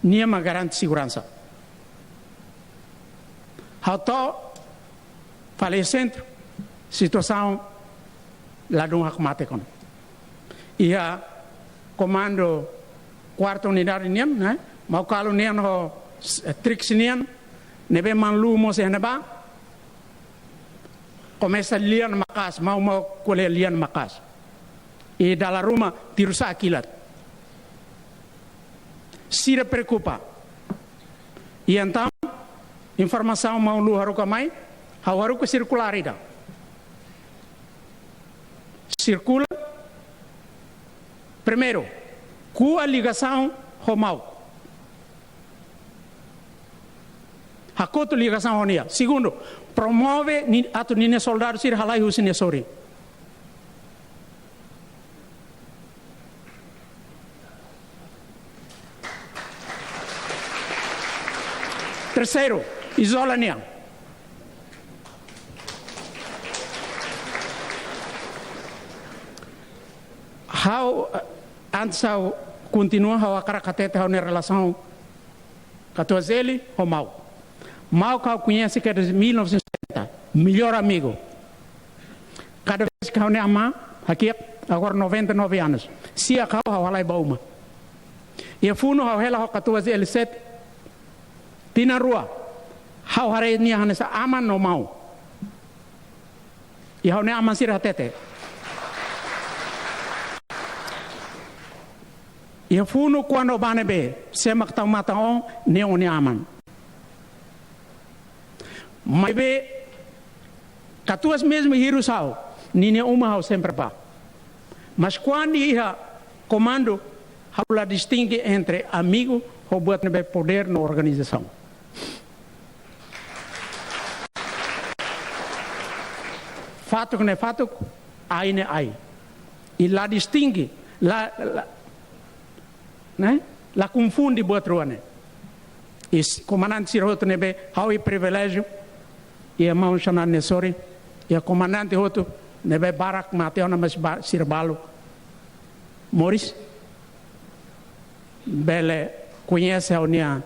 nia mak garante seguransa. Ha'u to'o fali sentru, situasaun ladún hakmatek ona. Iha komandu kuarta unidade nian, ne'e? Mauk Kalu nian ho, eh, Trix nian, ne'ebé Manlu mós iha ne'ebá. Komesa lian maka'as, maun, maun ko'alia lian maka'as. I dala ruma tiru sa'e kilat. Sira preokupa. I entaun, informasaun maun Lu haruka mai, ha'u haruka sirkulár ida. Sirkula, primeiru, ko'a ligasaun ho mauk. Hakotu ligasaun ho nia. Segundu, promove ni-, atu ninia soldadu sira halai husi nia sorin. Terseiru, izola nia. Ha'u, eh, antes ha'u kontinua, ha'u hakarak hatete ha'u-nia relasaun Katuas Eli ho mauk. Mauk ha'u koñese desde mil novecentos e setenta. melhor amigo. Kada vez ke ha'u-nia amá, hakiak, agora noventa e nove anos. Si'ak ha'u, ha'u halai ba uma. Iha funu ha'u hela ho katuas L Z. Tinan rua. Ha'u haree nia hanesan aman no maun. I ha'u-nia aman sira hatete. Iha funu kuandu bá ne'ebé, sé mak tau matan ó, ne'e ó-nia aman. Maibé, katuas mezmu hirus ha'u, ninia uma ha'u sempre bá. Mas kuandu iha komandu, ha'u la distinge entre amigu ho buat ne'ebé podér no organizasaun. Fatuk ne'e fatuk, ai ne'e ai. I la distinge, la, la, ne'e? La konfunde buat rua ne'e. I s-, komandante sira hotu ne'ebé ha'u iha priviléjiu, iha maun Xanana Nessori, iha komandante hotu ne'ebé barak mate ona, mas ba-, sira balu moris, bele koñese ha'u-nia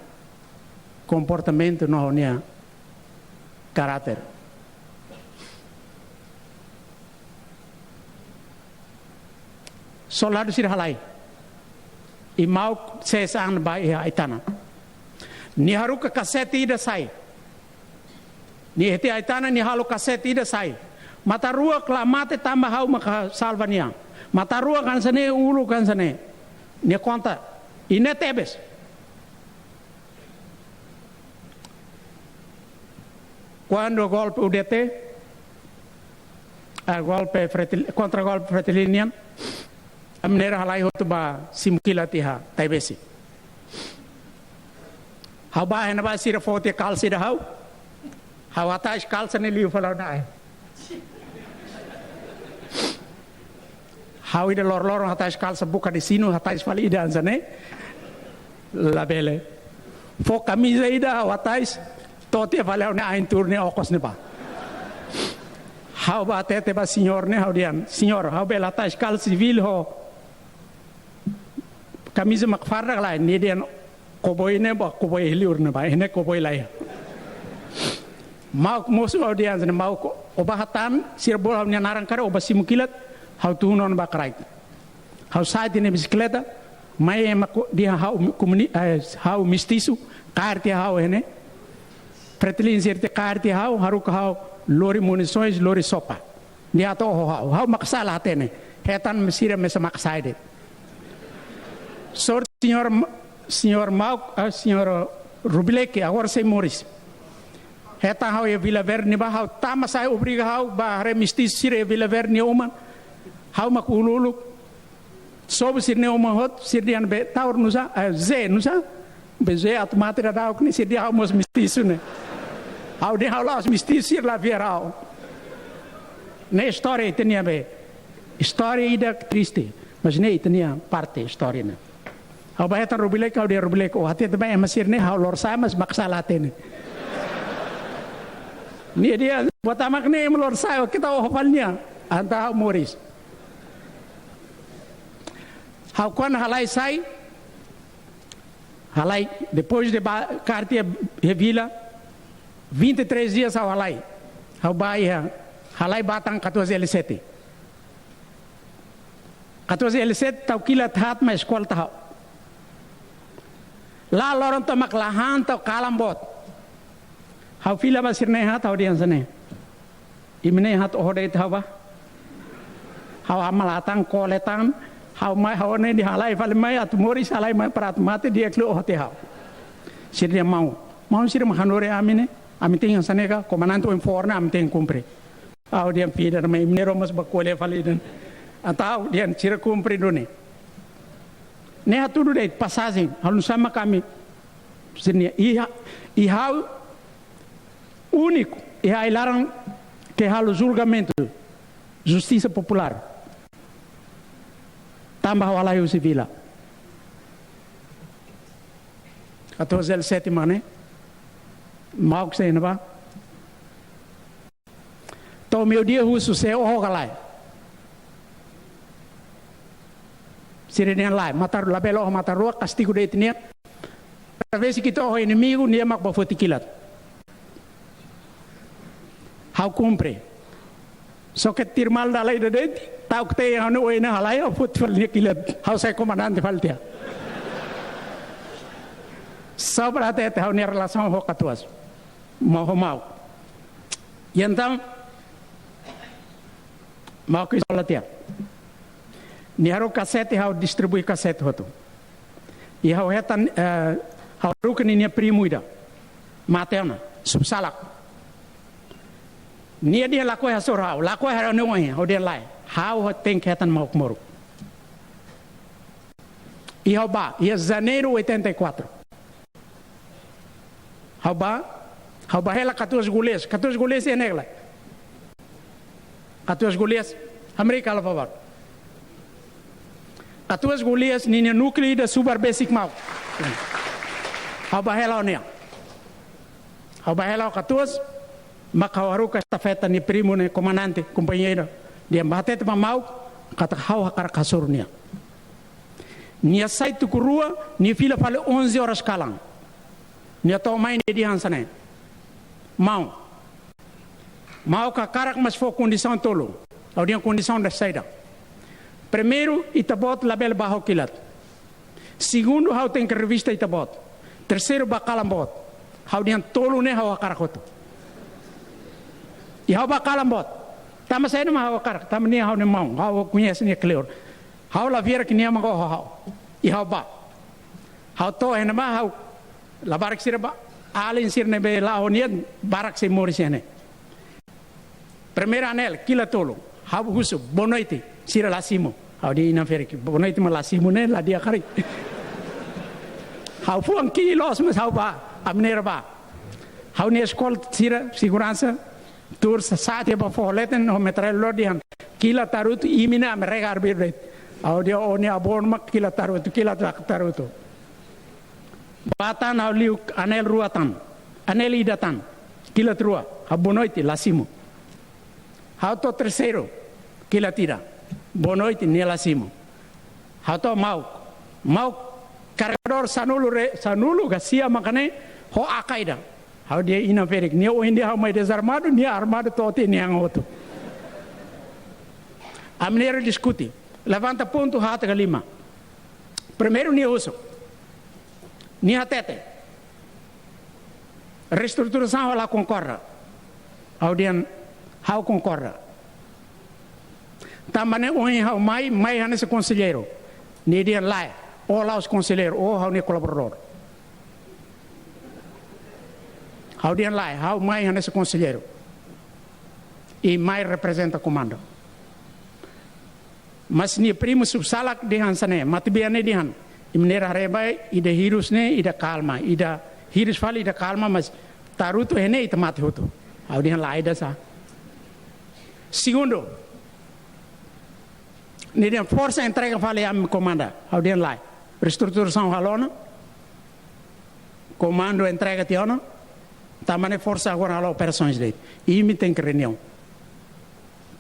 komportamentu no ha'u-nia karáter. Soldadu sira halai. I mauk sees an ba iha Aitana. Nia haruka kasete ida sai. Nia hetan Aitana, nia halo kasete ida sai. Matan rua la mate tanba ha'u maka salva nia. Matan rua hanesan ne'e, uluk hanesan ne'e. Nia konta. I ne'e tebes. Kuandu golpe U D T, ah, golpe Fretil-, kontra-golpe Fretilin nian, ami na'in-rua halai hotu ba simu kilat iha Taibesi. Ha'u bá iha ne'ebá, sira foti kalsa ida ha'u. Ha'u hatais kalsa ne'e liu fali ha'u-nia ain. Ha'u ida loroloron hatais kalsa buka de sinu, hatais fali ida hanesan ne'e. Labele. Fó kamiza ida ha'u hatais, to'o tiha fali ha'u-nia ain tuur nia okos ne'ebá. Ha'u bá hatete ba señór ne'e, ha'u dehan: "Señór, ha'u bele hatais kalsa sivíl ho kamiza mak farda ka lae?" Nia dehan: "Koboi ne'e ba, koboi iha liur ne'ebá, iha ne'e koboi laiha." Mauk mosu, ha'u dehan hanesan ne'e: "Mauk, ó bá hatán, sira bolu ha'u-nia naran karik, ó bá simu kilat, ha'u tun ona ba kraik." Ha'u sa'e tiha nia bisikleta, mai ema ko-, dehan ha'u komuni-, eh, ha'u mestisu, kaer tiha ha'u iha ne'e. Fretilin sira tiha kaer tiha ha'u, haruka ha'u lori munisoens, lori sopa. Nia atu oho ha'u, ha'u mak sala hatene. Hetan sira mesak mak sa'e de'it. Sorte señór M-, señór Mauk, ah, señór Rubileke, agora sei moris. Hetan ha'u iha Vila Verde ne'ebá, ha'u tama sai, obriga ha'u bá haree mestisu sira iha Vila Verde nia uma. Ha'u mak uluk-uluk. Sobu sira-nia uma hotu, sira dehan: "Be Taur nusá, eh, Zé nusá?" "Be Zé atu mate dadauk ne'e," sira dehan, "ha'u mós mestisu ne'e." Ha'u dehan: "Ha'u la'ós mestisu, sira la fiar ha'u." Ne'e istória ita-nia be. Istória ida triste, mas ne'e ita-nia parte istória ne'e. Ha'u bá hetan Rubileke, ha'u dehan: "Rubileke, ó hatete ba ema sira ne'e ha'u lorosa'e, mas mak sala hatene." Nia dehan: "Buat amak ne'e ema lorosa'e, ó keta oho fali nia." Entaun ha'u moris. Ha'u kuandu halai sai, halai, depois de ba-, kaer tiha iha vila, vinte e três dias ha'u halai. Ha'u bá iha, halai ba tan katuas L sete. Katuas L sete tau kilat haat mai eskolta ha'u. Lae, loron tomak la han, tau kalan boot. Ha'u fila ba sira-ne'e haat, ha'u dehan hanesan ne'e: "Imi-ne'e haat oho de'it ha'u bá. Ha'u amal hatán, kole tan, ha'u mai, ha'u ne'e dehan halai fali mai, atu moris, halai mai para atu mate, di'ak liu oho tiha ha'u." Sira dehan: "Maun, maun sira mak hanorin ami ne'e, ami tenke hanesan ne'e ka, komandante ohin fó ona, ami tenke kumpre." Ha'u dehan: "Pida, mai imi-nia romas ba kole fali ida." Entaun ha'u dehan: "Sira kumpre duni." Ne'e hatudu de'it pasajen, halo nusá mak ami. Sira-nia iha, iha ha'u úniku iha ai-laran ke halo julgamentu, justisa populár. Tanba ha'u halai husi vila. Katuas L sete mak ne'e, Mauk sei iha ne'ebá. To'o meiudia husu se oho ka lae. Sira dehan lae, matan, labele oho matan rua, kastigu de'it nia. Kada vez ke ita oho inimigu, nia mak bá foti kilat. Ha'u kumpre. Só ke tuir malu dala ida de'it, ta'uk tiha ha'u-nia oin ne'e halai, ha'u foti fali nia kilat, ha'u sai komandante fali tiha. Só para hatete ha'u-nia relasaun ho katuas. Maun ho maun. I entaun, maun ke eskola tiha. Nia haruka kasete, ha'u distribui kasete hotu. I ha'u hetan, eh, ha'u haruka ninia primu ida. Mate ona, subsalak. Nia dehan lakohi hasoru ha'u, lakohi ha'u-nia oin, ha'u dehan lae. Ha'u tenke hetan mauk moruk. I ha'u bá, iha Janeiru oitenta e quatro. Ha'u bá, ha'u bá hela katuas Golias, katuas Golias iha ne'e ka lae. Katuas Golias, Amérika, halo favór. Katuas Golias ninia núkleu ida subar besik mauk. Ha'u bá hela ho nia. Ha'u bá hela ho katuas, mak ha'u haruka estafeta nia primu ne'e komandante, kompañeiru. Dehan bá hatete ba mauk, katak ha'u hakarak hasoru nia. Nia sai tuku rua, nia fila fali onze horas kalan. Nia to'o mai nia dehan hanesan ne'e. Maun. Mauk hakarak, mas fó kondisaun tolu. Ha'u dehan kondisaun ida saida. Primeiru, ita-boot labele bá ho kilat. Segundu, ha'u tenke revista ita-boot. Terseiru, bá kalan boot. Ha'u dehan tolu ne'e ha'u hakarak hotu. I ha'u bá kalan boot. Tanba saida mak ha'u hakarak, tanba nia ha'u-nia maun, ha'u koñese nia kleur. Ha'u la vira ke nia mak oho ha'u. I ha'u bá. Ha'u to'o iha ne'ebá, ha'u labarik sira bá, alin sira ne'ebé la'o ho nia, barak sei moris iha ne'e. Primeiru anel, kilat tolu. Ha'u husu, boa noite, sira la simu. Ha'u dehan inan ferik, boa noite mak la simu ne'e, la di'ak karik. Ha'u fuan ki'ik loos, mas ha'u bá, ami na'in bá. Ha'u-nia eskolta sira, seguransa, tuur sa'e tiha ba foho leten, ho metralhadór dehan, kilat tarutu, imi ne'e ami rega arbiru de'it. Ha'u dehan, ó-nia avó mak kilat tarutu, kilat tarutu. Bá tan ha'u liu anel rua tan. Anel ida tan. Kilat rua. Ha'u boa noite, la simu. Ha'u to'o terseiru. Kilat ida. Boa noite, nia la simu. Ha'u to'o mauk. Mauk karregadór sanulu re-, sanulu ka sia maka ne'e ho A K ida. Ha'u dehan inan ferik. Nia ohin dehan ha'u mai dezarmadu, nia armadu to'o tiha nia an hotu. Ami na'in diskute. Levanta pontu haat ka lima. Primeiru nia husu. Nia hatete. Reestruturasaun ha'u la konkorda. Ha'u dehan ha'u konkorda. Tanba ne'e ohin ha'u mai, mai hanesan konselleiru. Nia dehan lae, ó la'ós konselleiru, ó ha'u-nia kolaboradór. Ha'u dehan lae, ha'u mai hanesan konselleiru. I mai reprezenta komandu. Mas nia primu subsalak dehan hanesan ne'e, matebian ne'e dehan. Imi na'in haree ba, ida hirus ne'e, ida kalma, ida hirus fali, ida kalma, mas tarutu iha ne'e ita mate hotu. Ha'u dehan lae, ida sá. Segundu, nia dehan forsa entrega fali ami komanda. Ha'u dehan lae. Reestruturasaun halo ona. Komandu entrega tiha ona. Tanba ne'e forsa agora halo operasoens de'it. Imi tenke reuniaun.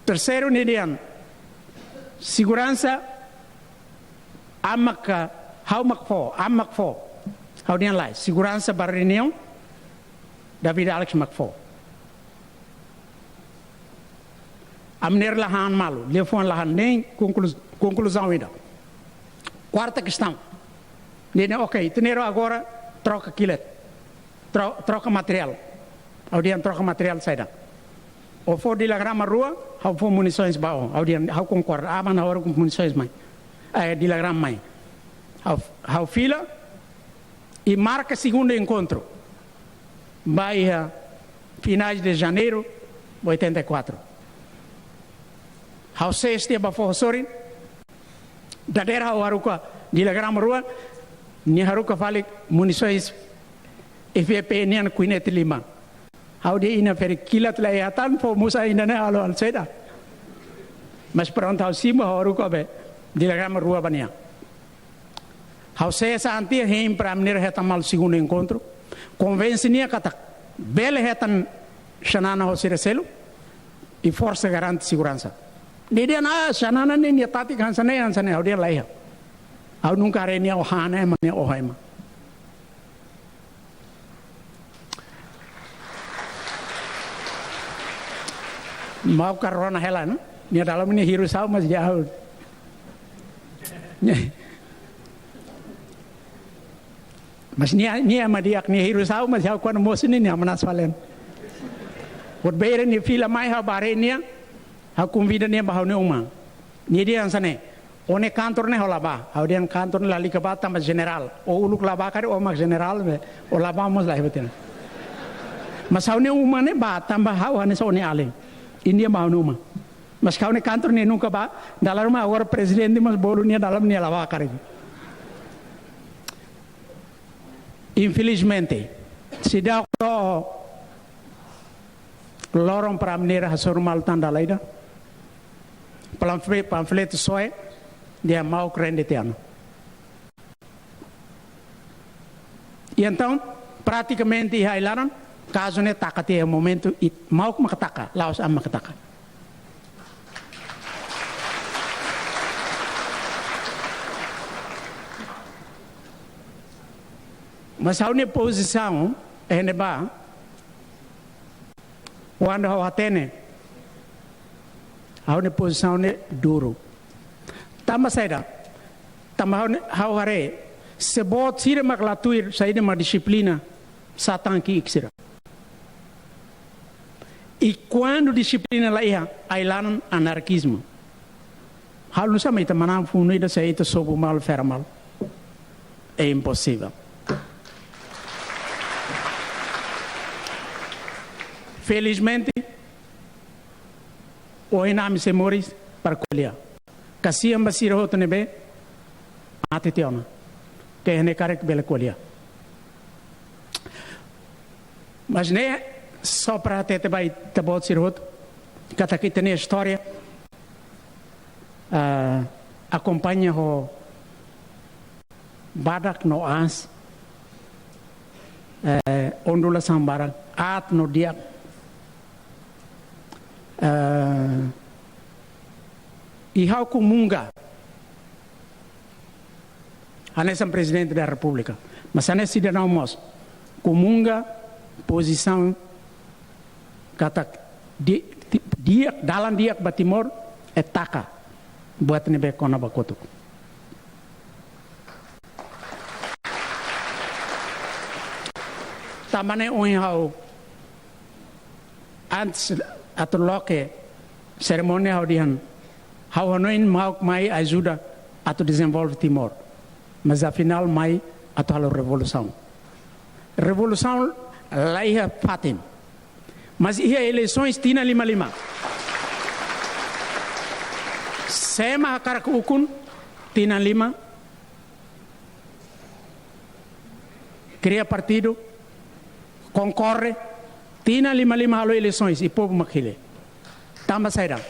Terseiru nia dehan, seguransa, ami mak, ha'u mak fó, ami mak fó. Ha'u dehan lae, seguransa ba reuniaun, David Alex mak fó. Ami na'in la han malu, liafuan la han, nein konkluz-, konkluzaun ida. Kuarta kestaun. Nia dehan, ok, ita na'in agora troka kilat. Tro-, troka materiál. Ha'u dehan troka materiál saida. Ó fó dilagrama rua, ha'u fó munisoens ba ó. Ha'u dehan, ha'u konkorda, aban ha'u haruka munisoens mai. Eh, dilagrama mai. Ha'u, ha'u fila, i marka segundu enkontru. Ba iha finais de Janeiru, oitenta e quatro. Ha'u sees tiha ba foho sorin, dadeer ha'u haruka dilagrama rua, nia haruka fali munisoens F P nian kuinete lima. Ha'u dehan inan ferik, kilat la iha tan, fó mós ainda ne'e halo halo saida. Mas prontu ha'u simu, ha'u haruka be dilagrama rua ba nia. Ha'u sees an tiha hein para ami na'in hetan malu segundu enkontru. Konvense nia katak bele hetan Xanana ho sira seluk. I forsa garante seguransa. Nia dehan, ah, Xanana ne'e nia tátika hanesan ne'e, hanesan ne'e, ha'u dehan la iha. Ha'u nunka haree nia oho han ema, nia oho ema. Mauk ka rona hela, no? Nia dalam ne'e hirus ha'u, mas di'ak ha'u. Mas nia, nia ema di'ak, nia hirus ha'u, mas ha'u kuandu mosu ne'e nia hamanas fali. Buat beira nia fila mai, ha'u bá haree nia, ha'u konvida nia bá ha'u-nia uma. Nia dehan hanesan ne'e: "Ó-nia kantor ne'e ha'u la bá." Ha'u dehan: "Kantor ne'e lalika bá tanba jenerál. Ó uluk la bá karik, ó mak jenerál, be ó la bá mós laiha buat ida." Mas ha'u-nia uma ne'e bá tanba ha'u hanesan ó-nia alin. I nia bá ha'u-nia uma. Mas ha'u-nia kantor nia nunka bá, dala ruma agora prezidente, mas bolu nia dalam nia la bá karik. Infelizmente, seidauk to'o loron para maneira hasoru malu tan dala ida. Panfle-, panfletu soe, dehan mauk rende tiha ona. I entaun, pratikamente iha ai-laran, kazu ne'e taka tiha iha momentu ida, mauk maka taka, la'ós ami maka taka. Mas ha'u-nia pozisaun, eh, ne'ebá, kuandu ha'u hatene, ha'u-nia pozisaun ne'e duru. Tanba saida? Tanba ha'u ne'e, ha'u haree, se boot sira mak la tuir saida mak dixiplina, sá tan ki'ik sira. I kuandu dixiplina la iha, ai-laran anarkizmu. Halo nu'usá mak ita manán funu ida se ita sobu malu, fera malu? É imposivel. Felizmente, ohin ami sei moris para ko'alia. Kasian ba sira hotu ne'ebé mate tiha ona, ke hene karek bele ko'alia. Mas ne'e só para hatete ba ita-boot sira hotu katak ita-nia istória, ah, akompaña ho badak no aas, eh, ondulasaun barak, aat no di'ak. Eh, i ha'u komunga hanesan Prezidente da Repúblika, mas hanesan sidadaun mós, komunga pozisaun katak di-, di-, di'ak, dalan di'ak ba Timor é taka buat ne'ebé kona ba kotuk. Tanba ne'e ohin ha'u, antes atu loke serimónia, ha'u dehan, ha'u hanoin mauk mai ajuda atu dezenvolve Timor. Mas afinál mai atu halo revolusaun. Revolusaun la iha fatin. Mas iha eleisoens tinan lima lima. Sé mak hakarak ukun tinan lima, kria partidu, konkorre, tinan lima lima halo eleisoens, i povu mak hili. Tanba saida?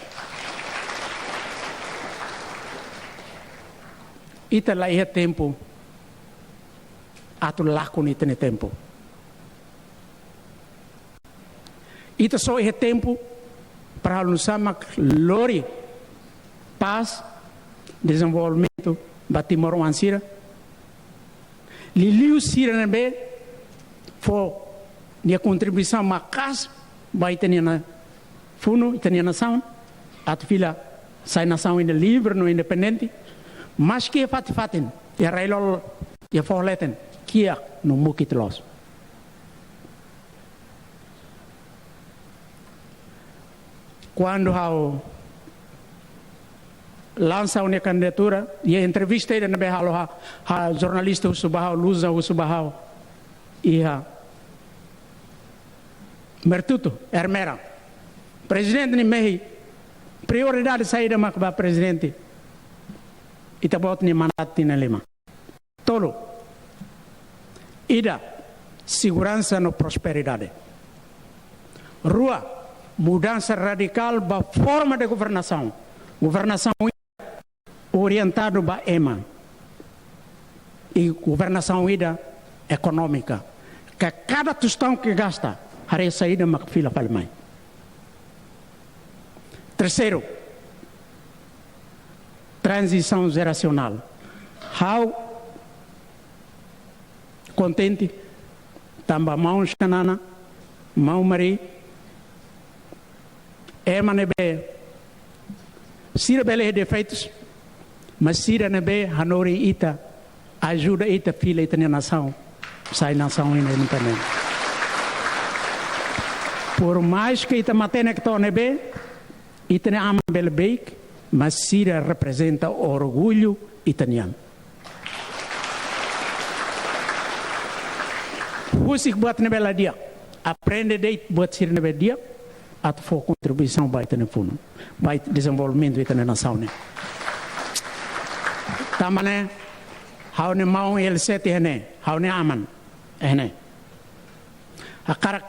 Ita la iha tempu atu lakon ita-nia tempu. Ita só iha tempu para halo nu'usá mak lori pás, dezenvolvimentu ba timoroan sira. Liuliu sira ne'ebé fó nia kontribuisaun maka'as ba ita-nia na-, funu, ita-nia nasaun, atu fila sai nasaun ida livre no independente, maski iha fatin-fatin, iha rai-lolol, iha foho leten, kiak no mukit loos. Kuandu ha'u lansa ha'u-nia kandidatura, iha entrevista ida ne'ebé halo ha, ha jornalista husu ba ha'u, Luza husu ba ha'u, iha Mertutu, Ermera. Prezidente nia mehi, prioridade saida mak ba prezidente ita-boot nia mandatu tinan lima? Tolu. Ida, seguransa no prosperidade. Rua, mudansa radikál ba forma de governasaun. Governasaun orientadu ba ema. I governasaun ida ekonómika. Ke kada tostaun ke gasta, haree saida mak fila fali mai. Terseiru, tranzisaun jerasionál. Ha'u kontente tanba maun Xanana, maun Mari, Ema ne'ebé sira bele iha defeitus, mas sira ne'ebé hanorin ita, ajuda ita fila ita-nia nasaun sai nasaun independente. Por mais ke ita matenek to'o ne'ebé, ita-nia aman bele beik, mas sira reprezenta orgullu ita-nian. Husik buat ne'ebé la di'ak, aprende de'it buat sira ne'ebé di'ak, atu fó kontribuisaun ba ita-nia funu, ba dezenvolvimentu ita-nia nasaun ne'e. Tanba ne'e, ha'u-nia maun L C T iha ne'e, ha'u-nia aman iha ne'e. Hakarak,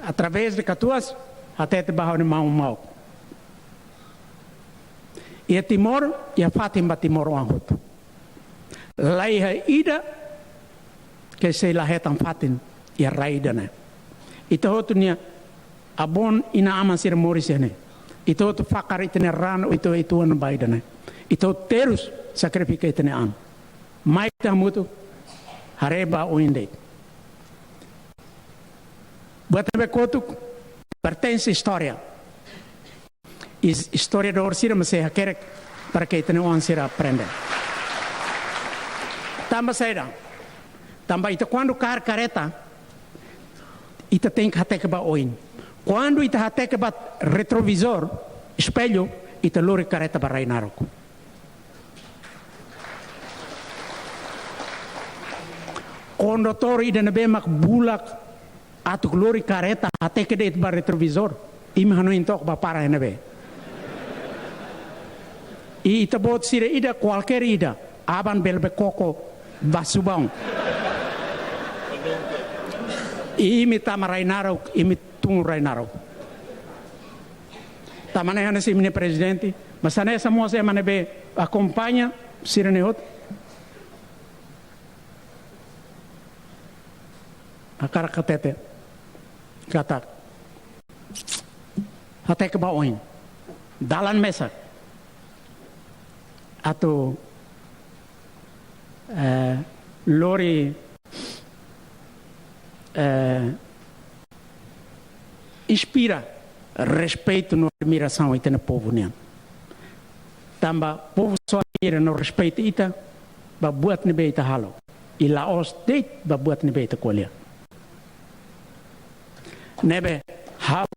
através de katuas, hatete ba ha'u-nia maun Mauk. Iha Timor, iha fatin ba timoroan hotu. La iha ida ke sei la hetan fatin iha rai ida-ne'e. Ita hotu nia avó, inan-aman sira moris iha ne'e. Ita hotu fakar ita-nia raan, ita hotu ita-nia rai ida-ne'e. Ita hotu terus sakrifika ita-nia an. Mai ita hamutuk haree ba oin de'it. Buat ne'ebé kotuk pertense istória. Is-, istoriadór sira mak sei hakerek para ke ita-nia oan sira aprende. Tanba saida? Tanba ita kuandu kaer kareta, ita tenke hateke ba oin. Kuandu ita hateke ba retrovizór, espellu, ita lori kareta ba rai naruk. Kondutór ida ne'ebé mak bulak atu lori kareta hateke de'it ba retrovizór, imi hanoin took ba para iha ne'ebé. I ita-boot sira ida, kualkér ida, aban bele bá koko ba subaun. I imi tama rai naruk, imi tun rai naruk. Tanba ne'e hanesan imi-nia prezidente, mas hanesan mós ema ne'ebé akompaña sira-ne'e hotu. Hakarak hatete katak, hateke ba oin. Dalan mesak atu, eh, lori, eh, inspira respeitu no admirasaun ita-nia povu nian. Tanba povu só admira no respeita ita ba buat ne'ebé ita halo. I la'ós de'it ba buat ne'ebé ita ko'alia. Ne'ebé, ha'u,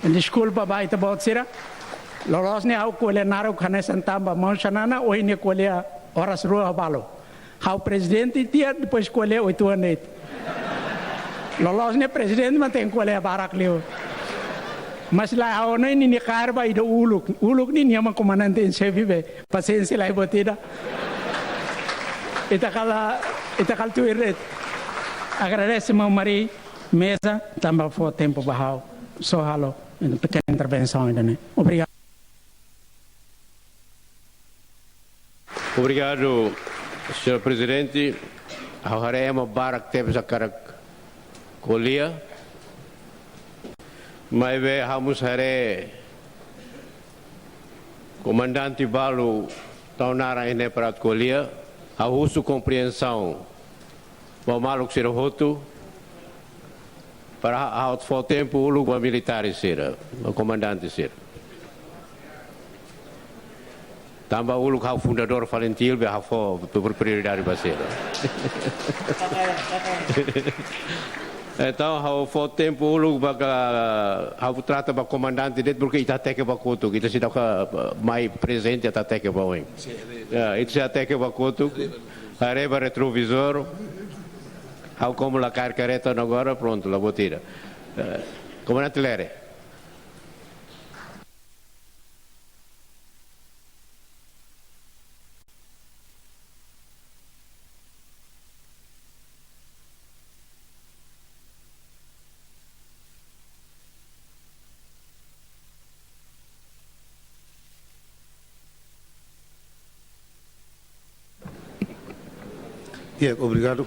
deskulpa ba ita-boot sira. Loloos ne'e ha'u ko'alia naruk hanesan tan ba maun Xanana, ohin nia ko'alia oras rua balu. Ha'u prezidente tiha, depois ko'alia oituan de'it. Loloos ne'e prezidente mak tenke ko'alia barak liu. Mas la ha'u hanoin nia kaer ba ida uluk. Uluk ne'e nia mak komandante em xefe be. Pasiénsia lai buat ida. Ita kala, ita kala tuir de'it. Agradese maun Mari Meza, tanba fó tempu ba ha'u. Só halo pequena intervensaun ida-ne'e. Obrigadu. Obrigadu, señór Prezidente. Ha'u haree ema barak tebes hakarak ko'alia. Maibé ha'u mós haree komandante balu tau naran iha ne'e para atu ko'alia. Ha'u husu kompriensaun ba maluk sira hotu, para ha'u atu fó tempu uluk ba militares sira, ba komandante sira. Tanba uluk ha'u fundadór FALINTIL be ha'u fó pri-, prioridade ba sira. Entaun, ha'u fó tempu uluk ba ka, ha'u trata ba komandante de'it, porque ita hateke ba kotuk, ita seidauk mai prezente, ita hateke ba oin. Ya, ita sei hateke ba kotuk. Haree ba retrovizór. Ha'u komu la kaer kareta agora, prontu, la buat ida. Eh, Komandante Lere. Ya, obrigadu,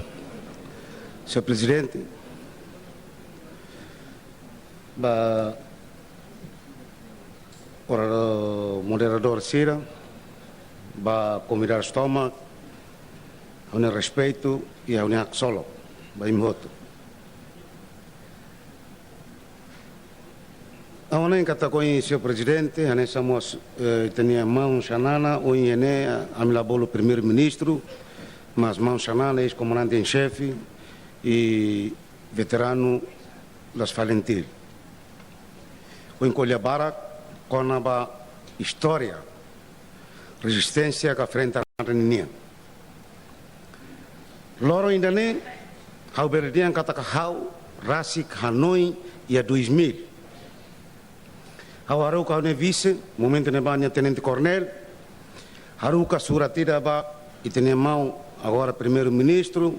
señór Prezidente. Ba oradór, moderadór sira, ba konvidadu sira tomak, ha'u-nia respeitu i ha'u-nia haksolok ba imi hotu. Ha'u hanoin katak ohin, señór Prezidente, hanesan mós, eh, ita-nia maun Xanana, ohin ne'e, ami la bolu Primeiru-Ministru, mas maun Xanana, eis-komandante em xefe, i veteranu das FALINTIL. Ohin ko'alia barak kona-ba istória rezisténsia ka frente armada ninian. Loron ida-ne'e, ha'u bele dehan katak ha'u rasik hanoin iha dois mil. Ha'u haruka ha'u-nia vise, momentu ne'ebá nia tenente-koronél, haruka surat ida ba ita-nia maun agora Primeiru-Ministru,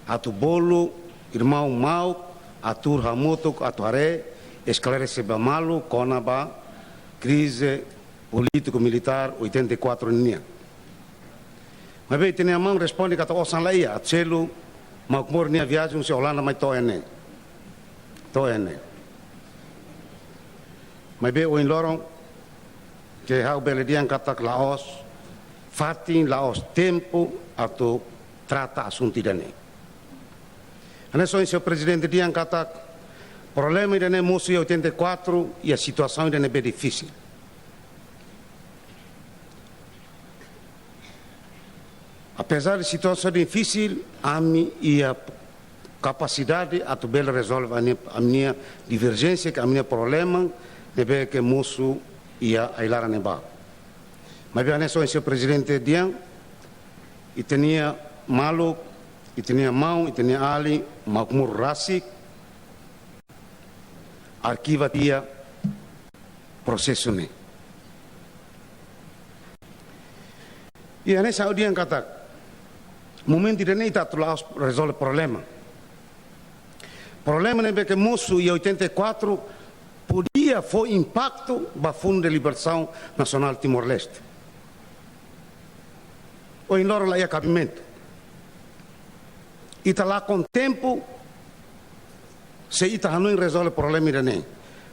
atu bolu irmaun Mauk, atu hamutuk, atu haree, esklarese ba malu kona-ba krize polítiku-militár oitenta e quatro nian. Maibé ita-nia maun responde katak osan laiha, atu selu Mauk Moro nia viajen husi Olanda mai to'o iha ne'e. To'o iha ne'e. Maibé ohin loron, ke ha'u bele dehan katak la'ós fatin, la'ós tempu atu trata asuntu ida-ne'e. Hanesan ohin señór Prezidente dehan katak problema ida-ne'e mosu iha oitenta e quatro, iha situasaun ida ne'ebé difisil. Apezar de situasaun difisil, ami iha kapasidade atu bele rezolve ami-nia, ami-nia diverjénsia, ka ami-nia problema ne'ebé ke mosu iha ai-laran ne'ebá. Maibé hanesan ohin señór Prezidente dehan, ita-nia maluk, ita-nia maun, ita-nia alin, Mauk Moro rasik, arkiva tiha prosesu ne'e. I hanesan ha'u dehan katak, momentu ida-ne'e ita atu la'ós rezolve problema. Problema ne'ebé ke mosu iha oitenta e quatro podia fó impaktu ba Fundo de Libertação Nacional Timor-Leste. Ohin loron laiha kabimentu. Ita lakon tempu, se ita hanoin rezolve problema ida-ne'e.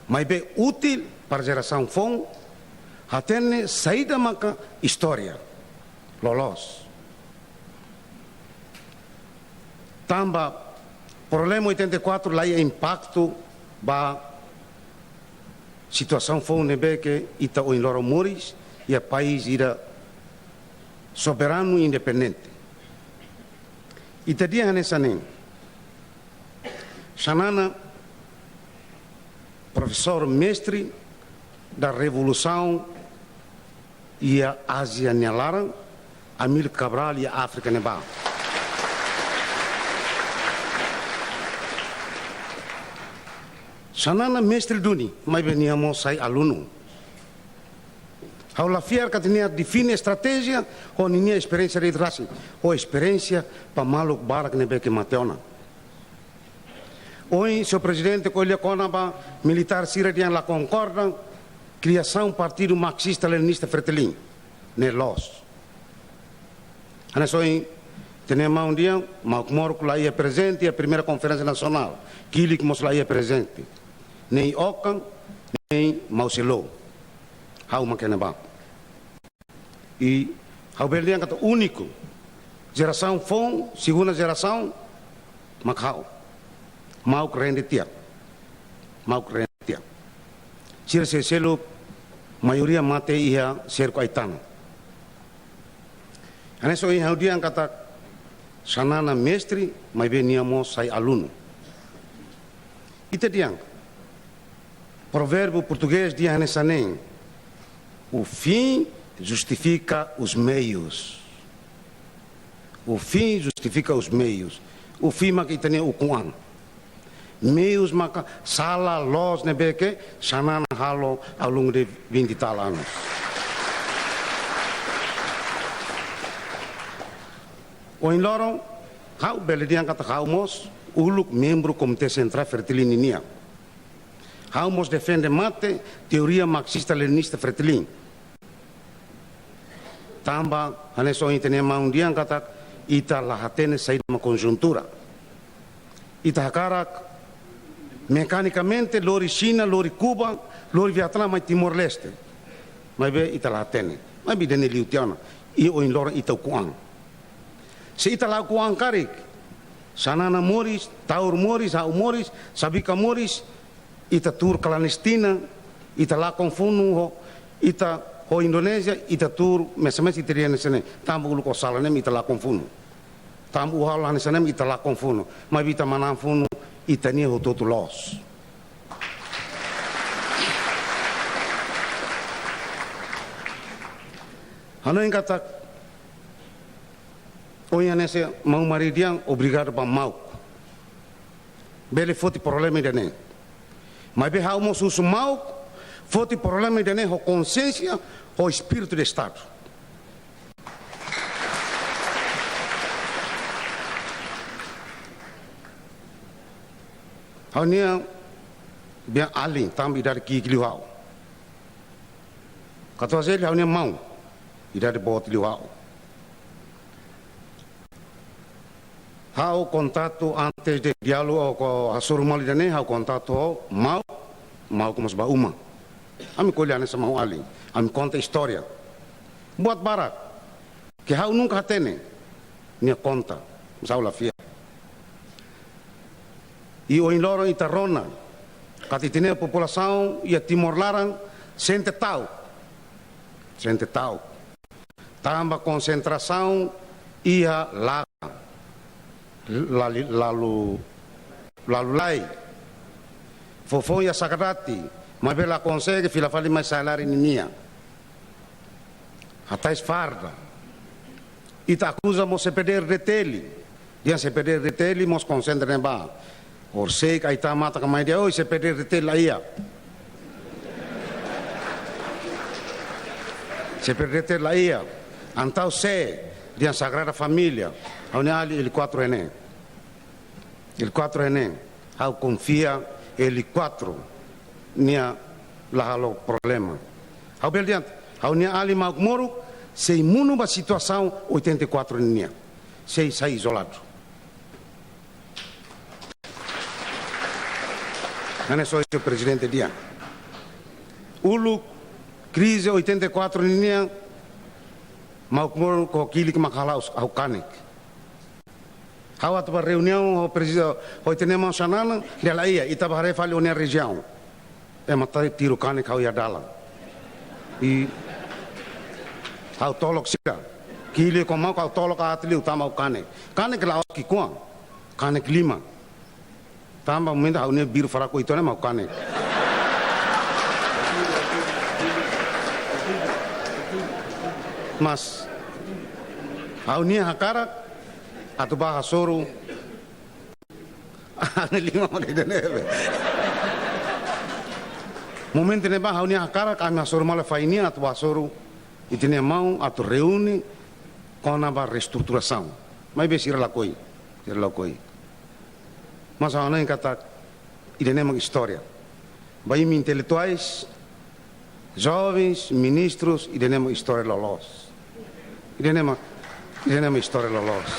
Maibé útil para jerasaun foun hatene saida maka istória loloos. Tanba problema oitenta e quatro laiha impaktu ba situasaun foun ne'ebé ke ita ohin loron moris iha país ida soberanu independente. Ita dehan hanesan ne'e. Xanana, profesór mestre da revolusaun iha Ázia nia laran, Amílcar Cabral iha Áfrika ne'ebá. Xanana mestre duni, maibé nia mós sai alunu. Ha'u la fiar katak nia define estratéjia ho ninia esperiénsia de'it rasik, ho esperiénsia ba maluk barak ne'ebé ke mate ona. Ohin, señór Prezidente ko'alia kona-ba militár sira dehan la konkorda kriasaun Partidu Marxista-Leninista Fretilin, ne'e loos. Hanesan ohin ita-nia maun dehan, Mauk Moro la iha prezente iha primeira konferénsia nasionál, Kilik mós la iha prezente. Nein Okan, nein Mausilou. Ha'u mak iha ne'ebá. I ha'u bele dehan katak úniku. Jerasaun foun, segunda jerasaun, mak ha'u. Mauk rende tiha. Mauk rende tiha. Sira seluk, maioria mate iha serku Aitana. Hanesan ohin ha'u dehan katak Xanana mestre, maibé nia mós sai alunu. Ita dehan, provérbiu portugés dehan hanesan ne'e: o fim justifica os meios. O fim justifica os meios. O fim maka ita-nia ukun-an. Meius maka sala loos ne'ebé ke Xanana halo ao longo de vinte e tal anos. Ohin loron, ha'u bele dehan katak ha'u mós uluk membru Komité Sentrál Fretilin nian. Ha'u mós defende mate teoria marxista-leninista Fretilin. Tanba, hanesan ohin ita-nia maun dehan katak, ita la hatene saida mak konjuntura. Ita hakarak mekanikamente lori Xina, lori Kuba, lori Vietnam mai Timor-Leste. Maibé ita la hatene. Maibé ida-ne'e liu tiha ona. I ohin loron ita ukun-an. Se ita la ukun-an karik, Xanana moris, Taur moris, ha'u moris, Xabika moris, ita tuur klandestina, Ita lakon funu ho, ita ho Indonézia, ita tuur, mesak-mesak ita dehan hanesan ne'e, tanba uluk ó sala ne'e mak ita lakon funu. Tanba ó halo hanesan ne'e mak ita lakon funu. Maibé ita manán funu, ita-nia hotu-hotu loos. Hanoin katak, ohin hanesan maun Mari dehan, obrigadu ba Mauk. Bele foti problema ida-ne'e. Maibé ha'u mós husu Mauk, foti problema ida-ne'e ho konxiénsia, ho espíritu de Estadu. Ha'u-nia bian alin, tanba idade ki'ik liu ha'u. Katuas Eli ha'u-nia maun, idade boot liu ha'u. Ha'u kontatu antes de diálogu ho hasoru malu ida-ne'e, ha'u kontatu ho Mauk, Mauk mós bá uma. Ami ko'alia hanesan maun-alin, ami konta istória. Buat barak ke ha'u nunka hatene, nia konta, mas ha'u la fiar. I ohin loron ita rona katak ita-nia populasaun iha Timor laran sente ta'uk. Sente ta'uk. Tanba konsentrasaun iha laran. Lali-, lalu, lalu lai. Foufoun iha Sakadati, maibé la konsege fila fali mai Sailari ninian. Hatais farda. Ita akuza mós C P D R D T L. Dehan C P D R D T L mós konsentra ne'ebá. Horisehik Aitá matan ka mai dehan, oi, C P D R D T L laiha. C P D R D T L laiha. Entaun sé, dehan Sagrada Família. Ha'u-nia alin L quatro ne'e. L quatro ne'e, ha'u konfia L quatro nia la halo problema. Ha'u bele dehan, ha'u-nia alin Mauk Moruk sei monu ba situasaun oitenta e quatro ninian. Sei sai izoladu. Hanesan ohin prezidente dehan. Uluk krize oitenta e quatro ninian, Mauk Moruk ho ki'ik mak halo ha'u kanek. Ha'u atu ba reuniaun ho prezide-, ho ita-nia maun Xanana, dehan laiha, ita bá haree fali ó-nia rejiaun. Ema tiru kanek ha'u iha dalan. I ha'u tolok sira. Ki'ik liu ho Mauk ha'u tolok aat liu tanba ha'u kanek. Kanek la'ós ki'ikoan. Kanek liman. Tanba momentu ha'u-nia biru fraku itu ne'e mak ha'u kanek. Mas ha'u-nia hakarak atu bá hasoru. Ha'u-nia liman mak ida-ne'e. Momentu ne'ebá ha'u-nia hakarak ami hasoru malu fali nian atu bá hasoru ita-nia maun atu reúne kona-ba reestruturasaun. Maibé sira lakohi, sira lakohi. Mas ha'u hanoin katak ida-ne'e mak istória. Ba imi intelektuais, jovens, ministrus, ida-ne'e mak istória loloos. Ida-ne'e mak, ida-ne'e mak istória loloos.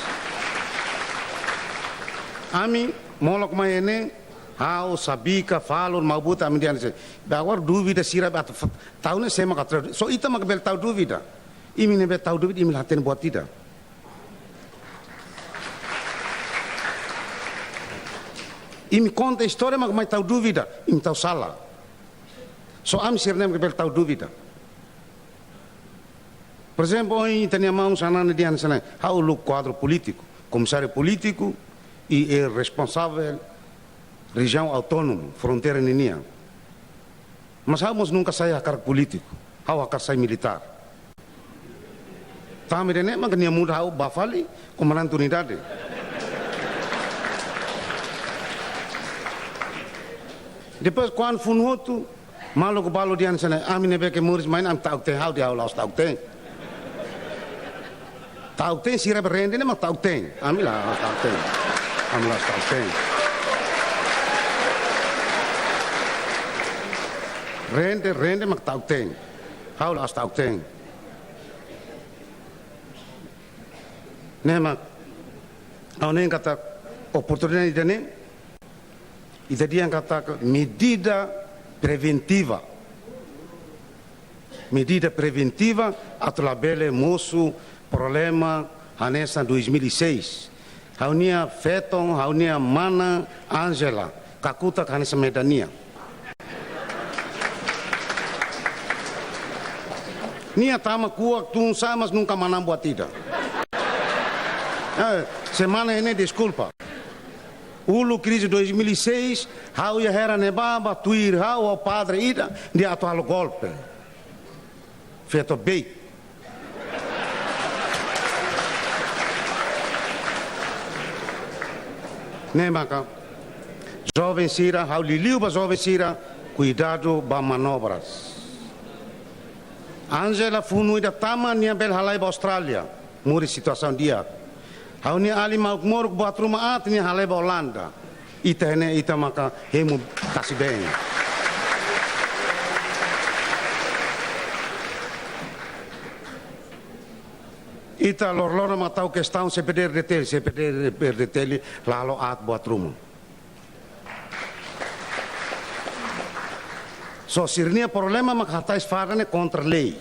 Ami molok mai ne'e, ha'u, Sabika, Falur, Maubuta, ami dehan hanesan ne'e. Be agora dúvida sira be atu f-, tau ne'e sé mak atu, só ita mak bele tau dúvida. Imi ne'ebé tau dúvida, imi la hatene buat ida. Imi konta istória mak mai tau dúvida, imi tau sala. Só ami sira-ne'e mak bele tau dúvida. Por ezemplu, ohin ita-nia maun Xanana dehan hanesan ne'e, ha'u uluk kuadru polítiku, komisáriu polítiku, i responsavel rejiaun autónoma, fronteira ninian. Mas ha'u mós nunka sai hakarak polítiku, ha'u hakarak sai militár. Tanba ida-ne'e mak nia muda ha'u bá fali komandante unidade. Depois kuandu funu hotu, maluk balu dehan hanesan ne'e, ami ne'ebé ke moris mai ne'e ami ta'uk-teen, ha'u dehan ha'u la'ós ta'uk-teen. Ta'uk-teen sira be rende ne'e mak ta'uk-teen. Ami la'ós ta'uk-teen. Ami la'ós ta'uk-teen. Rende, rende mak ta'uk-teen. Ha'u la'ós ta'uk-teen. Ne'e mak, ha'u hanoin katak oportunidade ida-ne'e, ita dehan katak medida preventiva. Medida preventiva atu labele mosu problema hanesan dois mil e seis. Ha'u-nia feton, ha'u-nia mana Ângela, kakutak hanesan medan nia. Nia tama kuak tun sá, mas nunka manán buat ida. Eh, semana ne'e deskulpa. Uluk krize dois mil e seis, ha'u iha Hera ne'ebá, ba tuir ha'u ho padre ida, dehan atu halo golpe. Feto beibeik. Ne'e maka, joven sira, ha'u liuliu ba joven sira, kuidadu ba manobras. Angela funu ida tama, nia bele halai ba Austrália, moris situasaun di'ak. Ha'u-nia alin maluk moruk buat ruma aat, nia halai ba Olanda. Ita ne'e, ita maka hemu tasi-been. Ita loroloron mak tau kestaun C P D R D T L, C P D R D T L la halo aat buat ruma. Só sira-nia problema mak hatais farda ne'e kontra lei.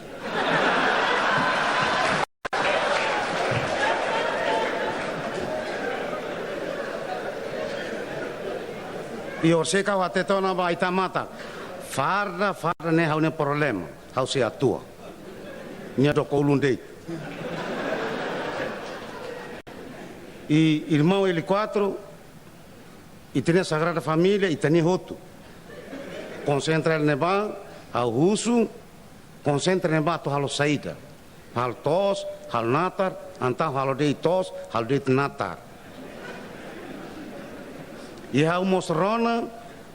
I orsida ha'u hatete ona ba ita mata. Farda, farda ne'e ha'u-nia problema. Ha'u sei atua. Nia doko ulun de'it. I irmaun L quatro, ita-nia Sagrada Família, ita-nia hotu. Konsentra hela ne'ebá, ha'u husu, konsentra ne'ebá atu halo saida. Halo to'os, halo natar, entaun halo de'it to'os, halo de'it natar. I ha'u mós rona,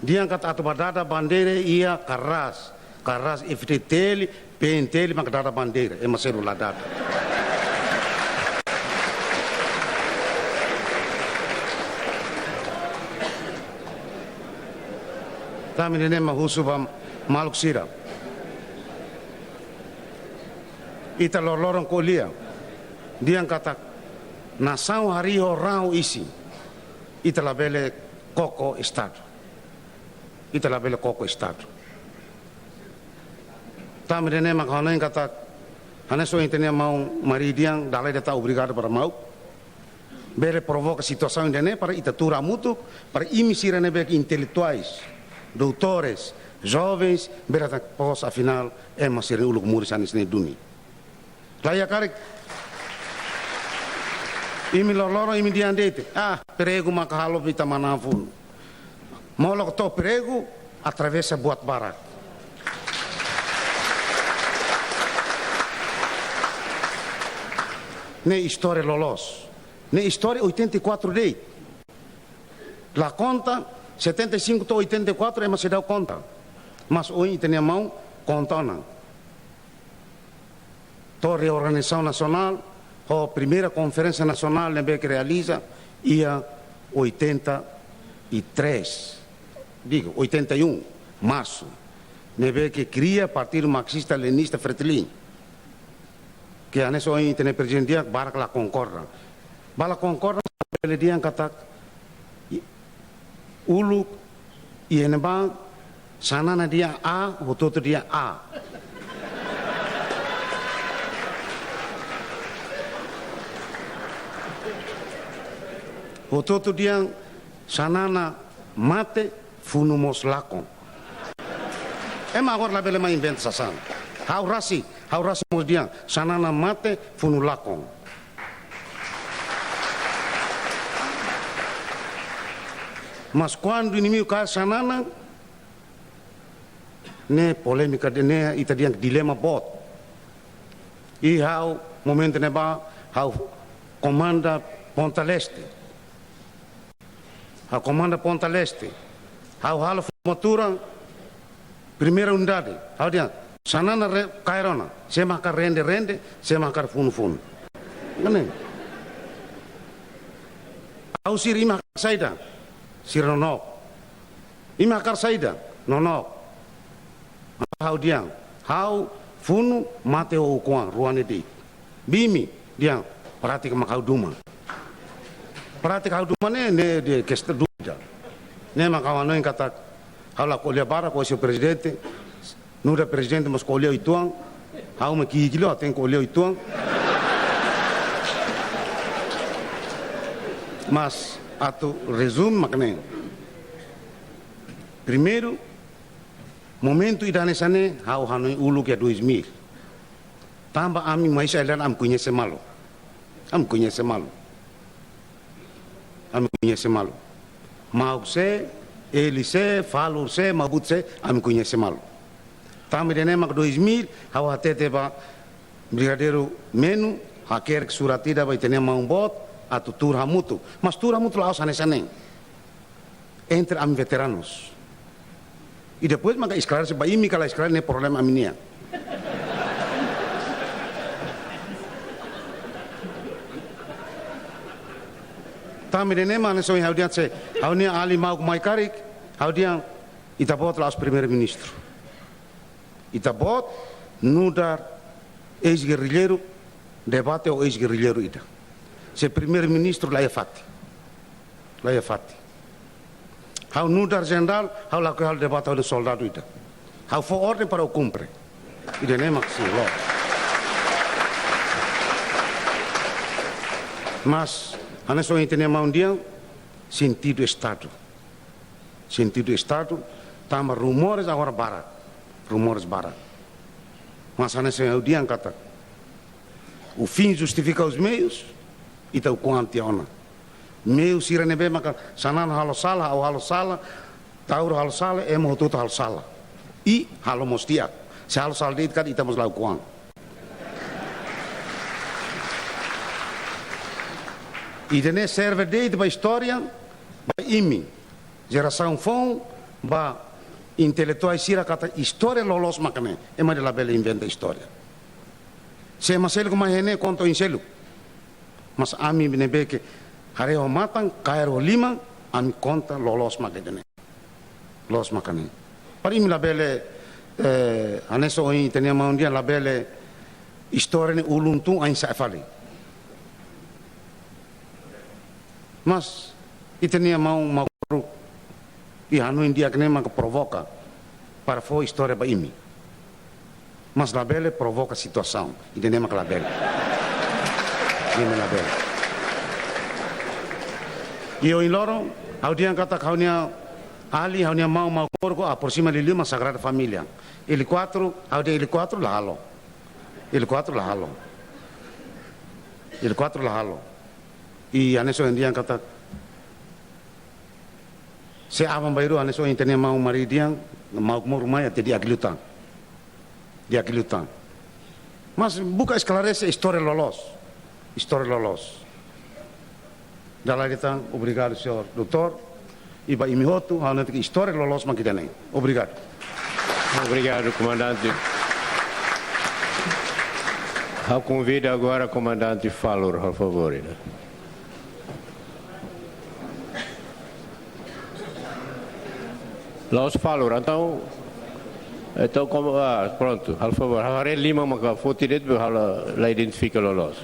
dehan katak atu ba dada bandeira iha Karas. Karas F D T L, P N T L, maka dada bandeira, ema seluk la dada. Tanba ne'e mak husu ba maluk sira. Ita loroloron ko'alia. Dehan katak nasaun harii ho raan isin. Ita labele koko Estadu. Ita labele koko Estadu. Tanba ne'e mak hanoin katak, hanesan ohin ita-nia maun Mari dehan, dala ida ita obrigadu para mauk. Bele provoka situasaun ida-ne'e para ita tuur hamutuk, para imi sira ne'ebé ke intelektuais, doutores, jovens, bele ita pos afinál, ema sira uluk moris hanesan ne'e duni. Laiha karik. Imi loroloron, imi dehan de'it. Ah, pregu maka halo ita manán funu. Molok to'o pregu, atravesa buat barak. Ne'e istória loloos. Ne'e istória oitenta e quatro de'it. La konta, setenta e cinco to'o oitenta e quatro, ema seidauk konta. Mas ohin ita-nia maun konta ona. To'o reorganizasaun nasionál, ho primeira konferénsia nasionál ne'ebé ke realiza iha oitenta e três, digo, oitenta e um, marsu, ne'ebé ke kria Partidu Marxista Leninista Fretilin. Ke hanesan ohin ita-nia prezidente dehan, barak la konkorda. Ba la konkorda, bele dehan katak, i-, uluk, iha ne'ebá, Xanana dehan A, hotu-hotu dehan A. Hotu-hotu dehan Xanana mate, funu mós lakon. Ema agora labele mai inventa sasán. Ha'u rasik, ha'u rasik mós dehan, Xanana mate, funu lakon. Mas kuandu inimigu kaer Xanana, ne'e polémika ida-ne'e, ita dehan dilema boot. I ha'u momentu ne'ebá, ha'u komanda Ponta Leste. Ha'u komanda Ponta Leste. Ha'u halo formatura primeira unidade. Ha'u dehan, Xanana re-, kaer ona. Sé mak hakarak rende, rende, sé mak hakarak funu, funu. Ne'e. Ha'u sira, imi hakarak saida? Sira nonook. Imi hakarak saida? Nonook. Ha'u dehan, ha'u funu, mate ho ukun-an, rua ne'e de'it. Ba imi, dehan, prátika mak ha'u duman. Prátika ha'u duman ne'e, ne'e dehan kestaun dúvida. Ne'e mak ha'u hanoin katak, ha'u la ko'alia barak ho señór prezidente, nu'udar prezidente mós ko'alia uitoan, ha'u mak ki'ik liu, ha'u tenke ko'alia uitoan. Mas, atu rezume mak ne'e. Primeiru, momentu ida hanesan ne'e, ha'u hanoin uluk iha dois mil. Tanba ami mai sai lan ami koñese malu. Ami koñese malu. Ami koñese malu. Mauk sé, Eli sé, Falur sé, Maubut sé, ami koñese malu. Tanba ida-ne'e mak dois mil, ha'u hatete ba Brigadeiru Menu, hakerek surat ida ba ita-nia maun boot, atu tuur hamutuk. Mas tuur hamutuk la'ós hanesan ne'e. Entre ami veteranus. I depois maka esklarese ba imi ka la esklarese ne'e problema ami-nian. Tanba ida-ne'e mak hanesan ohin ha'u dehan se, ha'u-nia alin Mauk mai karik, ha'u dehan ita-boot la'ós primeiru-ministru. Ita-boot nu'udar eis-gerrilleiru, debate ho eis-gerrilleiru ida. Se primeiru-ministru la iha fatin. La iha fatin. Ha'u nu'udar jenerál, ha'u lakohi halo debate ho soldadu ida. Ha'u fó orden para ha'u kumpre. Ida-ne'e mak sei loos. Mas, hanesan ohin ita-nia maun dehan, sentidu Estadu. Sentidu Estadu, tanba rumores agora barak. Rumores barak. Mas hanesan ha'u dehan katak, o fim justifica os meios, ita ukun tiha ona. Meiu sira ne'ebé maka Xanana halo sala, ha'u halo sala, Taur halo sala, ema hotu-hotu halo sala. I halo mós tiha. Se halo sala de'it karik ita mós la ukun. Ida-ne'e serve de'it ba istória, ba imi. Jerasaun foun, ba intelektuál sira katak istória loloos maka ne'e, ema ida labele inventa istória. Se ema seluk mai iha ne'e konta oin seluk. Mas ami ne'ebé ke haree ho matan, kaer ho liman, ami konta loloos maka ida-ne'e. Loos maka ne'e. Para imi labele, eh, hanesan ohin ita-nia maun dehan labele istória ne'e ulun tun ain sa'e fali. Mas, ita-nia maun Mauk Moru, i hanoin di'ak ne'e maka provoka, para fó istória ba imi. Mas labele provoka situasaun, ida-ne'e maka labele. Ida-ne'e labele. I ohin loron, ha'u dehan katak ha'u-nia alin, ha'u-nia maun Mauk Moru aproxima liuliu mak Sagrada Família. L quatro, ha'u dehan L quatro la halo. L quatro la halo. L quatro la halo. I hanesan ohin dehan katak, se aban-bainrua hanesan ohin ita-nia maun Mari dehan, Mauk Moru mai até di'ak liután. Di'ak liután. Mas buka esklarese istória loloos. Istória loloos. Dala ida tan, obrigadu, señór doutór. I ba imi hotu, ha'u hatete katak istória loloos mak ida-ne'e. Obrigadu. Obrigadu, komandante. Ha'u konvida agora komandante Falur, por favor, né? La'ós Falur, entaun, entaun, como, ah, prontu, por favor, haree liman maka foti de'it, ha'u la, la identifika loloos.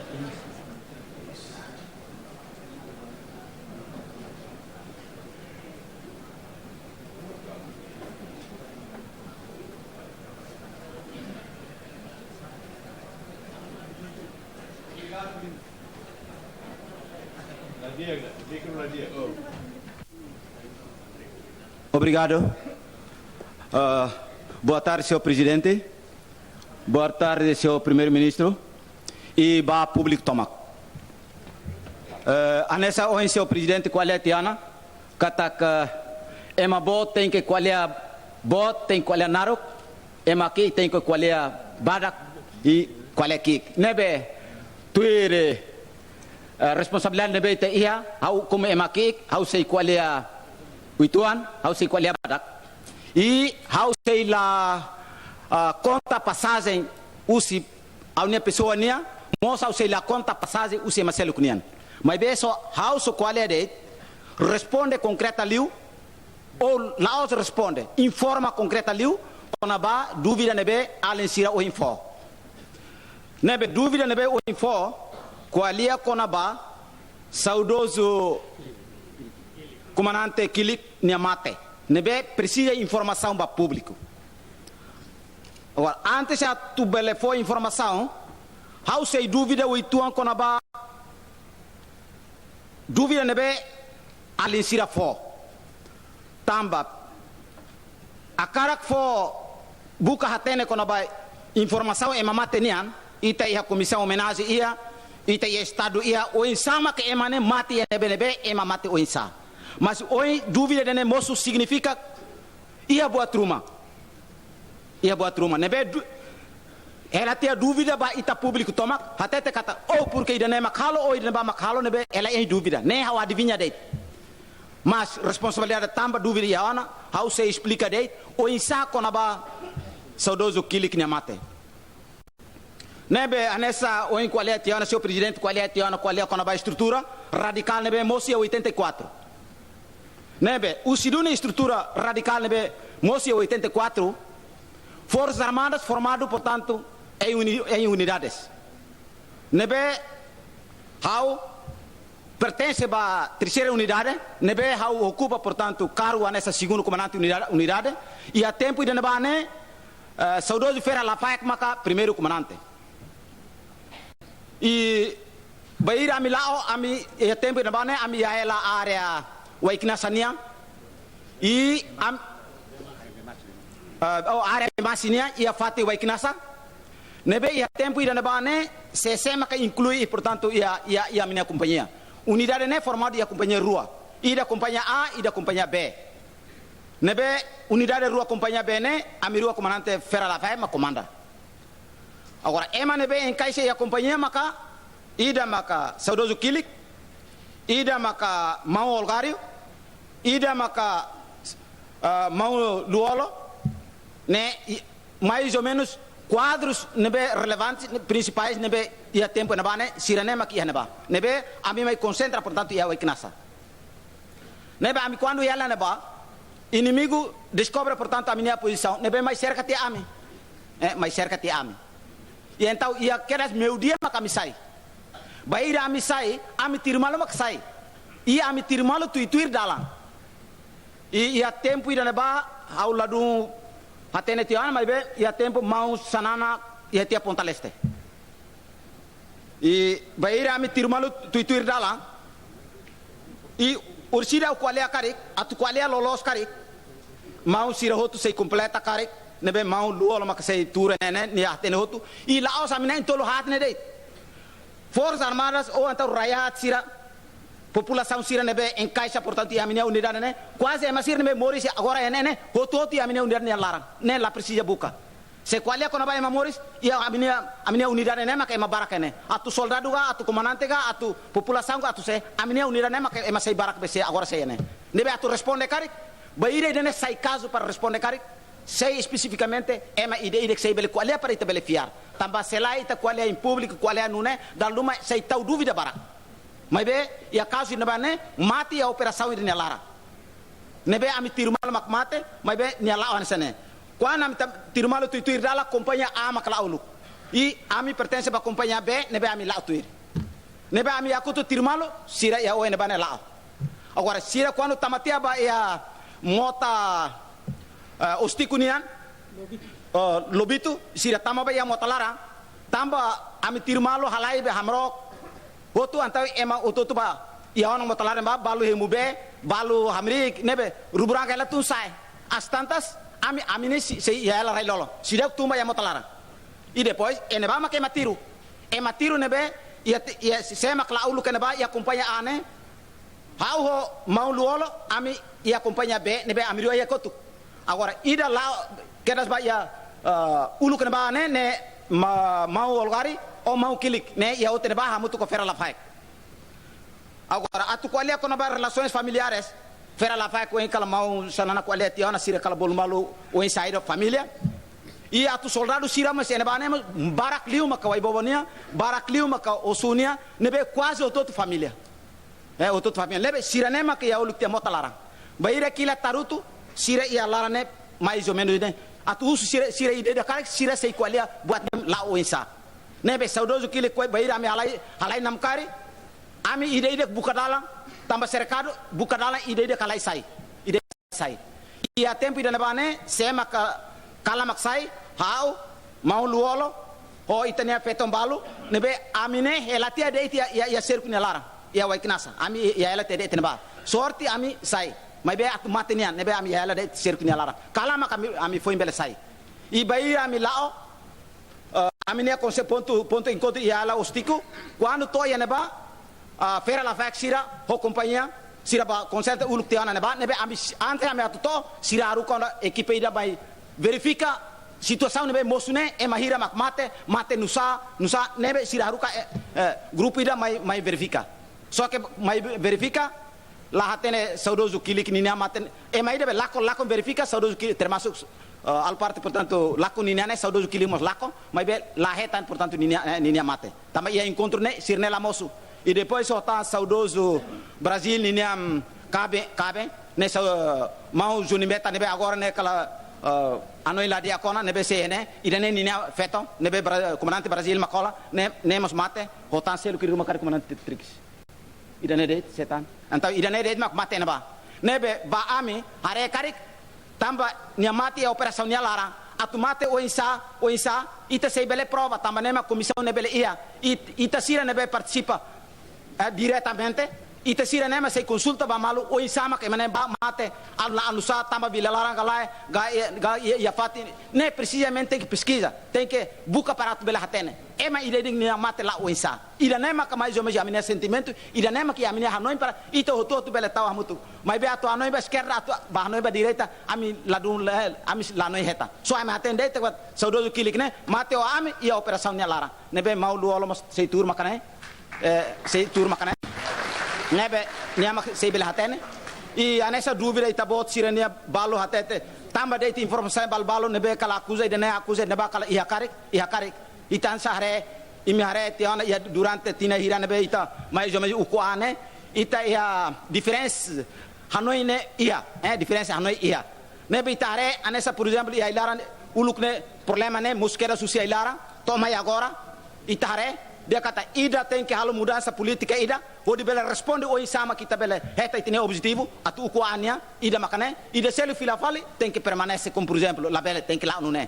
Obrigadu. Ah, boa tarde, señór Prezidente. Boa tarde, señór Primeiru-Ministru. I ba públiku tomak. Eh, hanesan ohin señór Prezidente ko'alia tiha ona, katak ema boot tenke ko'alia boot, tenke ko'alia naruk, ema ki'ik tenke ko'alia badak, i ko'alia ki'ik. Ne'ebé, tuir, eh, responsabilidade ne'ebé ita iha, ha'u komu ema ki'ik, ha'u sei ko'alia uitoan, ha'u sei ko'alia badak. I ha'u sei la, ah, konta pasajen husi ha'u-nia pesoa nian, mós ha'u sei la konta pasajen husi ema seluk nian. Maibé só ha'u só ko'alia de'it, responde konkreta liu, ou la'ós responde, informa konkreta liu, kona-ba dúvida ne'ebé alin sira ohin fó. Ne'ebé dúvida ne'ebé ohin fó, ko'alia kona-ba saudozu komandante Kilik nia mate. Ne'ebé presiza informasaun ba públiku. Agora, antes atu bele fó informasaun, ha'u sei dúvida uitoan kona-ba dúvida ne'ebé alin sira fó. Tanba hakarak fó buka hatene kona-ba informasaun ema mate nian, Ita iha komisaun omenajen iha, ita iha estadu iha, oinsá mak ema ne'e mate iha ne'ebé-ne'ebé, ema mate oinsá. Mas ohin dúvida ida-ne'e mosu signifika iha buat ruma. Iha buat ruma. Ne'ebé du-, hela tiha dúvida ba ita públiku tomak, hatete katak, oh, porke ida-ne'e mak halo, oh, ida-ne'ebá mak halo, ne'ebé hela iha dúvida. Ne'e ha'u adiviña de'it. Mas responsabilidade tanba dúvida iha ona, ha'u sei esplika de'it, oinsá kona-ba saudozu Kilik nia mate. Ne'ebé hanesan ohin ko'alia tiha ona, señór prezidente ko'alia tiha ona, ko'alia kona-ba estrutura radikál ne'ebé mosu iha oitenta e quatro. Ne'ebé, husi duni estrutura radikál ne'ebé mosu iha oitenta e quatro, Forsas Armadas formadu, portantu, em uni-, em unidades. Ne'ebé, ha'u pertense ba terseira unidade, ne'ebé ha'u okupa, portantu, kargu hanesan segundu komandante unidade, unidade, iha tempu ida-ne'ebá ne'e, eh, saudozu Fera Lafaek maka primeiru komandante. I bainhira ami la'o, ami iha tempu ida-ne'ebá ne'e, ami iha hela área Waiknasa nian. I am-, eh, oh, área Bemasi nian, iha fatin Waiknasa. Ne'ebé iha tempu ida-ne'ebá ne'e, sé-sé maka inklui, portantu, iha, iha, iha ami-nia kompañia. Unidade ne'e formadu iha kompañia rua. Ida kompañia A, ida kompañia B. Ne'ebé unidade rua kompañia B ne'e, ami rua komandante Fera Lafaek mak komanda. Agora, ema ne'ebé enkaixa iha kompañia maka, ida maka saudozu Kilik, ida maka maun Olgário, ida maka, ah, maun Lú-Olo, ne'e i-, mais ou menus kuadrus ne'ebé relevante, ne-, prinsipais ne'ebé iha tempu ne'ebá ne'e, sira-ne'e mak iha ne'ebá. Ne'ebé ami mai konsentra, portantu, iha Waiknasa. Ne'ebé ami kuandu iha hela ne'ebá, inimigu deskobre, portantu, ami-nia pozisaun, ne'ebé mai serka tiha ami. Eh, mai serka tiha ami. I entaun, iha kedas meiudia mak ami sai. Bainhira ami sai, ami tuir malu mak sai. I ami tuir malu tuir-tuir dalan. I iha tempu ida-ne'ebá, ha'u ladún hatene tiha ona, maibé iha tempu maun Xanana iha tiha Ponta Leste. I bainhira ami tuir malu tuir-tuir dalan, i orsida ha'u ko'alia karik, atu ko'alia loloos karik, maun sira hotu sei kompleta karik, ne'ebé maun Lú-Olo maka sei tuur ne'e, ne'e, nia hatene hotu, i la'ós ami na'in-tolu haat ne'e de'it. Forsas Armadas ou entaun rakyat sira, populasaun sira ne'ebé enkaixa, portantu, iha ami-nia unidade ne'e, kuaze ema sira ne'ebé moris agora iha ne'e ne'e, hotu-hotu iha ami-nia unidade nia laran, ne'e la presiza buka. Se ko'alia kona-ba ema moris, iha ami-nia, ami-nia unidade ne'e maka ema barak iha ne'e. Atu soldadu ka, atu komandante ka, atu populasaun ka, atu sé, ami-nia unidade ne'e maka ema sei barak be sé agora sei iha ne'e. Ne'ebé atu responde karik, bainhira ida-ne'e sai kazu para responde karik, sei espesifikamente ema ida-idak sei bele ko'alia para ita bele fiar. Tanba se lae ita ko'alia em públiku, ko'alia nune'e, dala ruma sei tau dúvida barak. Maibé, iha kazu ne'ebá ne'e, mate iha operasaun ida nia laran. Ne'ebé ami tuir malu mak mate, maibé nia la'o hanesan ne'e. Kuandu ami ta-, tuir malu tuir-tuir dalan, kompañia A mak la'o uluk. I ami pertense ba kompañia B, ne'ebé ami la'o tuir. Ne'ebé ami hakotu tuir malu, sira iha oin ne'ebá ne'e la'o. Agora, sira kuandu tama tiha ba iha mota, eh, Ostico nian, eh, Lobito, sira tama ba iha mota laran, tanba ami tuir malu halai be hamrook, hotu entaun ema hotu-hotu ba iha ona mota laran ba, balu hemu bee, balu hamriik, ne'ebé, ruborangka hela tun sa'e. Às tantas, ami, ami ne'e sei, sei iha hela rai-lolon. Seidauk tun ba iha mota laran. I depois, iha ne'ebá mak ema tuir. Ema tuir ne'ebé, iha te-, iha sé mak la'o uluk iha ne'ebá, iha kompañia A ne'e, ha'u ho maun Lú-Olo, ami iha kompañia B, ne'ebé ami rua iha kotuk. Agora, ida la'o, kedas ba iha, eh, uluk ne'ebá ne'e, ne'e ma-, maun Olgário, ou maun Kilik, ne'e iha hotu ne'ebá hamutuk ho Fera Lafaek. Agora, atu ko'alia kona-ba relações familiares, Fera Lafaek ohin kala maun Xanana ko'alia tiha ona, sira kala bolu malu oinsá ida família. I atu soldadu sira mós iha ne'ebá ne'e mós barak liu maka Waibobo nian, barak liu maka Osu nian, ne'ebé kuaze hotu-hotu família. Eh, hotu-hotu família. Ne'ebé sira-ne'e maka iha uluk tiha mota laran. Bainhira kilat tarutu, sira iha laran ne'e mais ou menus ne'e. Atu husu sira, sira ida-idak karik, sira sei ko'alia buat ne'e la'o oinsá. Ne'ebé saudozu Kilik ko'alia bainhira ami halai, halai Namkari, ami ida-idak buka dalan, tanba serkadu, buka dalan ida-idak halai sai. Ida sai. Iha tempu ida-ne'ebá ne'e, sé maka kalan mak sai, ha'u, maun Lú-Olo, ho ita-nia feton balu, ne'ebé ami ne'e hela tiha de'it iha, iha, iha serku nia laran, iha Waiknasa, ami iha hela tiha de'it iha ne'ebá. Sorte ami sai, maibé atu mate nian, ne'ebé ami hela de'it serku nia laran. Kalan mak ami, ami foin bele sai. I bainhira ami la'o, eh, ami-nia konse-, pontu, pontu enkontru iha Ala Ostico, kuandu to'o iha ne'ebá, ah, feira la fek sira ho kompañia, sira bá konsentra uluk tiha ona ne'ebá, ne'ebé ami, antes ami atu to'o, sira haruka ona ekipa ida mai verifika situasaun ne'ebé mosu ne'e, ema hira mak mate, mate nusá, nusá, ne'ebé sira haruka, eh, eh, grupu ida mai, mai verifika. Só ke mai verifika, la hatene saudozu Kilik ninia mate, ema ida be lakon, lakon verifika, saudozu Kilik termasuk, eh, Alparte, portantu, lakon ninia ne'e, saudozu Kilik mós lakon, maibé la hetan, portantu, ninia, eh, ninia mate. Tanba iha enkontru ne'e, sira-ne'e la mosu. I depois ho tan saudozu Brazil ninia, mm, kaben, kaben, ne'e sa, eh, maun Juni Meta ne'ebé agora ne'e kala, eh, hanoin la di'ak ona, ne'ebé sei ne'e, ida-ne'e ninia feton, ne'ebé Bra-, komandante Brazil mak hola, ne'e, ne'e mós mate, ho tan selu ki'ik ruma karik komandante Trix. Ida-ne'e de'it, setan. Entaun ida-ne'e de'it mak mate ne'ebá. Ne'ebé ba ami haree karik, tanba nia mate iha operasaun nia laran. Atu mate oinsá, oinsá, ita sei bele prova, tanba ne'e mak komisaun ne'e bele iha. It-, ita sira ne'ebé partisipa, eh, diretamente, ita sira ne'e mak sei konsulta ba malu, oinsá mak ema ne'e bá mate, al-, nusá, tanba Vila Laran ka lae, ka, ka, iha, iha fatin. Ne'e presizamente tenke peskiza, tenke buka para atu bele hatene. Ema ida-idak nia mate la'o oinsá. Ida-ne'e maka mais ou menos ami-nia sentimentu, ida-ne'e maka ami-nia hanoin para ita hotu-hotu bele tau hamutuk. Maibé atu hanoin ba eskerda, atu ba hanoin ba direita, ami ladún le, ami la hanoin hetan. Só ami hatene de'it katak saudozu Kilik ne'e mate ho ami iha operasaun nia laran. Ne'ebé maun Lú-Olo mós sei tuur mak ne'e, eh, sei tuur mak ne'e. Ne'ebé nia mak sei bele hatene. I hanesan dúvida ita-boot sira-nia balu hatete. Tanba de'it informasaun balu-balu ne'ebé kala akuza ida-ne'e, akuza ida-ne'ebá, kala iha karik, iha karik. Ita hanesan haree, imi haree tiha ona iha durante tinan hira ne'ebé ita mais ou menos ukun an ne'e, ita iha diferensa hanoin ne'e iha, eh, diferensa hanoin iha. Ne'ebé ita haree hanesan, por ezemplu, iha ai-laran uluk ne'e problema ne'e mosu kedas husi ai-laran, to'o mai agora, ita haree, dehan katak ita tenke halo mudansa polítika ida, hodi bele responde oinsá mak ita bele hetan ita-nia objetivu, atu ukun an nian, ida mak ne'e, ida seluk fila fali, tenke permanese, como por ezemplu, labele, tenke la'o nune'e.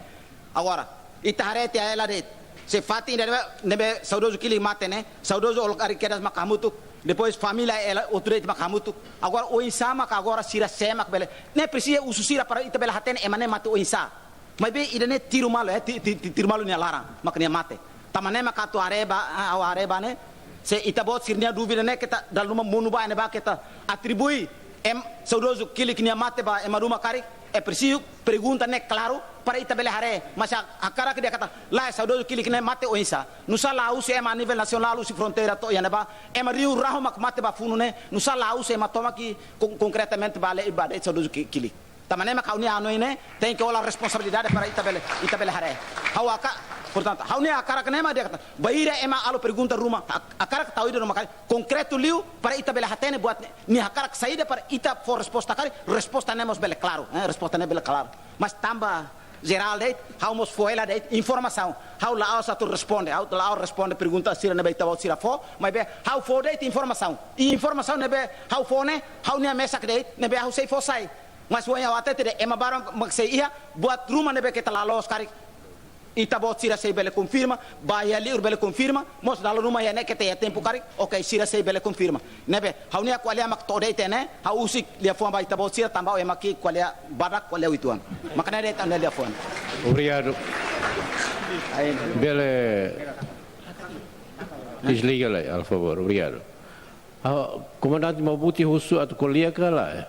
Agora, ita haree tiha hela de'it. Se fatin ida ne'ebé, ne'ebé saudozu Kilik mate ne'e, saudozu Olokari kedas maka hamutuk, depois família hela hotu de'it maka hamutuk. Agora, oinsá maka agora sira sé mak bele. Ne'e presiza husu sira para ita bele hatene ema ne'e mate oinsá. Maibé ida-ne'e tiru malu, eh, ti-, ti-, ti-, tiru malu nia laran, maka nia mate. Tanba ne'e maka atu haree ba, ah, ha'u haree ba ne'e, se ita-boot sira-nia dúvida ne'e keta dala ruma monu ba ne'ebá keta atribui ema saudozu Kilik nia mate ba ema ruma karik, é presiza pergunta ne'e klaru para ita bele haree. Mas ha'u hakarak dehan katak, lae, saudozu Kilik ne'e mate oinsá. Nusá la'o husi ema a nivel nasionál, husi fronteira to'o iha ne'ebá, ema riun rahun mak mate ba funu ne'e, nusá la'o husi ema tomak kon-, konkretamente ba le, ba de'it saudozu Ki-, Kilik. Tanba ne'e mak ha'u-nia hanoin ne'e, tenke hola responsabilidade para ita bele, ita bele haree. Ha'u haka-, portantu, ha'u-nia hakarak ne'e mak dehan katak, bainhira ema halo pergunta ruma, hak-, hakarak tau ida ruma karik, konkretu liu para ita bele hatene buat ne'e, nia hakarak saida para ita fó resposta karik, resposta ne'e mós bele klaru, eh, resposta ne'e bele klaru. Mas tanba jerál de'it, ha'u mós fó hela de'it informasaun. Ha'u la'ós atu responde, ha'u la'ós responde pergunta sira ne'ebé ita-boot sira fó, maibé ha'u fó de'it informasaun. I informasaun ne'ebé ha'u fó ne'e, ha'u-nia mesak de'it, ne'ebé ha'u sei fó sai. Mas ohin ha'u hatete dehan ema barak mak sei iha, buat ruma ne'ebé keta la loos karik, ita-boot sira sei bele konfirma, ba iha liur bele konfirma, mós dala ruma iha ne'e keta iha tempu karik, oke, sira sei bele konfirma. Ne'ebé, ha'u-nia ko'alia mak to'o de'it iha ne'e, ha'u husik liafuan ba ita-boot sira, tanba ha'u ema ki'ik ko'alia badak, ko'alia uitoan. Maka ne'e de'it ha'u-nia liafuan. Obrigadu. Bele desliga lai, por favor. Obrigadu. Ah, Komandante Mabuti husu atu ko'alia ka lae?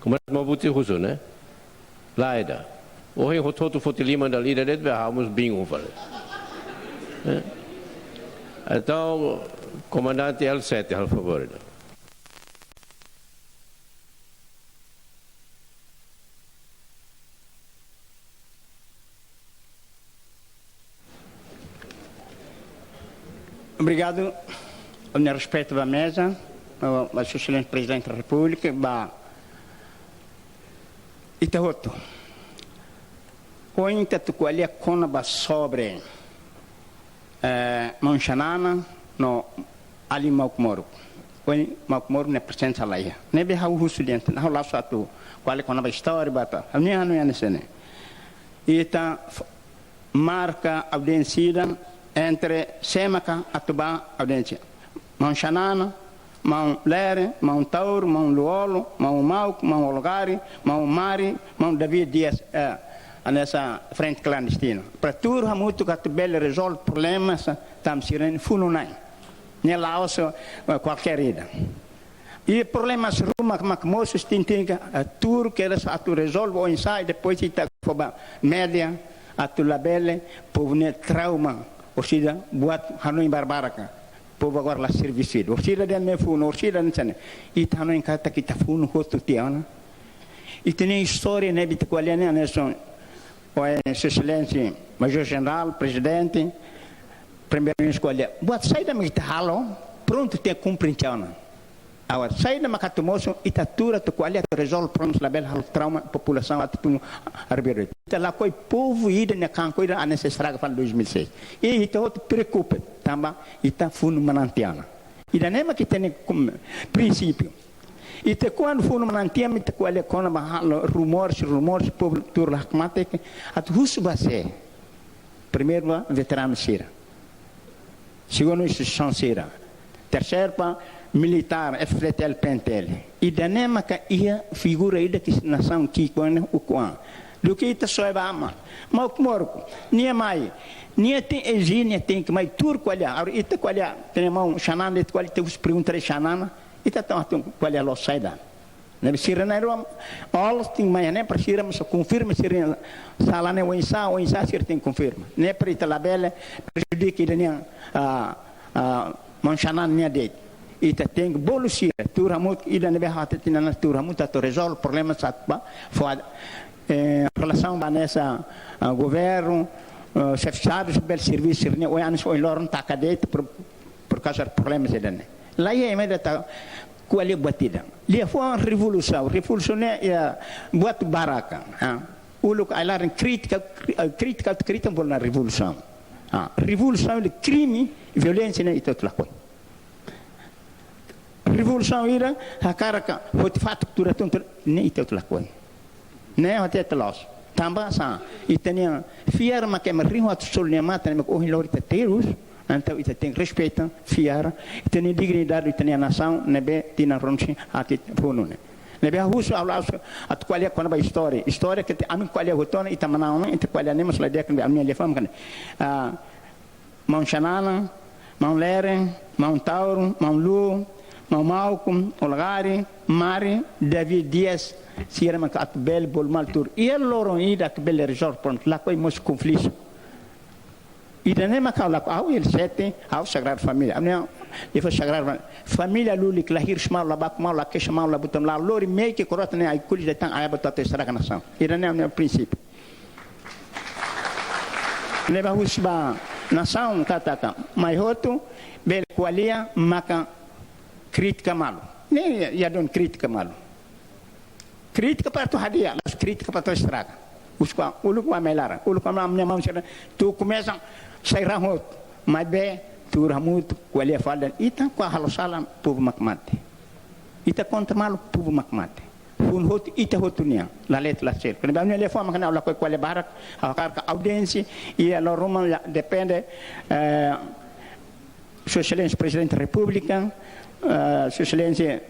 Komandante Mabuti husu, ne'e? Lae ida. Ohin hotu-hotu foti liman dala ida de'it, be ha'u mós bingu fali. Eh? Entaun, Komandante L sete, por favor. Obrigadu. Ha'u-nia respeitu ba meza, ba Sua Exelénsia Prezidente da Repúblika, ba ita hotu. Ohin ita atu ko'alia kona-ba sobre, eh, maun Xanana no alin Mauk Moruk. Ohin Mauk Moruk nia prezensa la iha. Ne'ebé ha'u husu diante, ha'u la'ós atu ko'alia kona-ba istória, ba ta. Ha'u-nia hanoin hanesan ne'e. Ita f-, marka audiénsia ida entre sé maka atu bá audiénsia. Maun Xanana, maun Lere, maun Taur, maun Lú-Olo, maun Mauk, maun Olokari, maun Mari, maun David Dias, eh, hanesan frente klandestina. Para tuur hamutuk atu bele rezolve problemas, tanba sira-nia funu-na'in. Ne'e la'ós, eh, kualkér ida. I problemas ruma mak mosu, tenke, eh, tuur kedas atu rezolve oinsá, i depois ita fó ba média atu labele povu ne'e trauma, orsida buat hanoin barbarak. Povu agora la servisu ida. Orsida dehan ne'e funu, orsida dehan sene. Ita hanoin katak ita funu hotu tiha ona. Ita-nia istória ne'ebé ita ko'alia ne'e, hanesan ohin Sua Exelénsia Majór Jenerál, Prezidente, Primeiru-Ministru ko'alia. Buat saida mak ita halo, prontu tenke kumpre tiha ona. Agora, saida mak atu mosu, ita tuur atu ko'alia atu rezolve problemas, labele halo trauma populasaun atu tun arbiru. Ita lakohi povu ida-ne'e, kanko ida hanesan estraga fali dois mil e seis. I ita hotu preokupa, tanba ita funu manán tiha ona. Ida-ne'e mak ita-nia kum-, prinsípiu. Ita kuandu funu manán tiha, ita ko'alia kona-ba halo rumores, rumores, povu tuur la hakmatek, atu husu ba sé? Primeiru ba veteranu sira. Segundu, instituisaun sira. Terseiru, ba militár, F-FDTL, P N T L. Ida-ne'e maka iha figura ida ke nasaun ki'ik ona ukun an. Duké ita soe ba aman. Mauk Moruk, nia mai. Nia tenke ezije, nia tenke mai tuur ko'alia. Agora ita ko'alia, ita-nia maun Xanana, ita ko'alia, ita husu pergunta de'it Xanana. Ita tau atu ko'alia loos saida? Ne'ebé sira na'in-rua, ol tenke mai ne'e para sira mós konfirma sira-nia sala ne'e oinsá, oinsá sira tenke konfirma. Ne'e para ita labele prejudika ida-ne'e, ah, ah, maun Xanana nia de'it. Ita tenke bolu sira, tuur hamutuk, ida ne'ebé hatete tiha ona, tuur hamutuk atu rezolve problema sira ba fó, eh, relasaun ba hanesan, ah, governu, ah, xefe estadu, bele servisu sira-ne'e, oin hanesan ohin loron taka de'it, por, por kauza problema sira-ne'e. La iha ema ida atu ko'alia buat ida. Liafuan revolusaun, revolusaun ne'e iha buat barak. Ah. Uluk ai-laran kritika, kri-, ah, kritika, kritika bolu ona revolusaun. Ah, revolusaun ne'e krime, violénsia ne'e ita hotu lakohi. Revolusaun ida hakarak hodi fatuk tuur hatun tuur, ne'e ita hotu lakohi. Ne'e hatete loos. Tanba sá, ita-nia fiar mak ema rihun atus tolu nia matan ne'e mak ohin loron ita terus, entaun ita tenke respeita, fiar ita-nia dignidade, ita-nia nasaun ne'ebé tinan ruanulu-resin-haat ita funu ne'e. Ne'ebé ha'u husu, ha'u la husu atu ko'alia kona-ba istória. Istória ke te, ami ko'alia hotu ona, ita manán ona, ita ko'alia ne'e mós la di'ak, ne'ebé ami-nia liafuan mak ne'e. Ah, maun Xanana, maun Lere, maun Taur, maun Lu, maun Mauk, Olgari, Mari, David Dias, sira mak atu bele bolu malu tuur. Iha loron ida atu bele rezolve prontu, lakohi mosu konflitu. Ida-ne'e mak ha'u lakohi, ha'u L sete, ha'u Sagrada Família. Ami-nia, ita fó Sagrada Família. Família lulik, la hirus malu, la baku malu, la keixa malu, la buta malu, la lori meik, koroat ne'e ai-kulit de'it tan, ai-abut atu estraga nasaun. Ida-ne'e ami-nia prinsípiu. Ne'ebé husu ba nasaun katak, mai hotu, bele ko'alia, maka kritika malu. Ne'e iha, iha duni kritika malu. Kritika para atu hadi'a, la'ós kritika para atu estraga. Husu ba uluk ba mai laran, uluk ba ami-nia maun sira, tuir komesa sai raan hotu, maibé tuur hamutuk, ko'alia fali dehan ita kuandu halo sala, povu mak mate. Ita konta malu, povu mak mate. Funu hotu, ita hotu nian, la leet la seluk. Ne'ebé ami-nia liafuan mak ne'e, ha'u lakohi ko'alia barak, ha'u hakarak audiénsia, iha loron ruma la depende, eh, Sua Exelénsia Prezidente da Repúblika, eh, Sua Exelénsia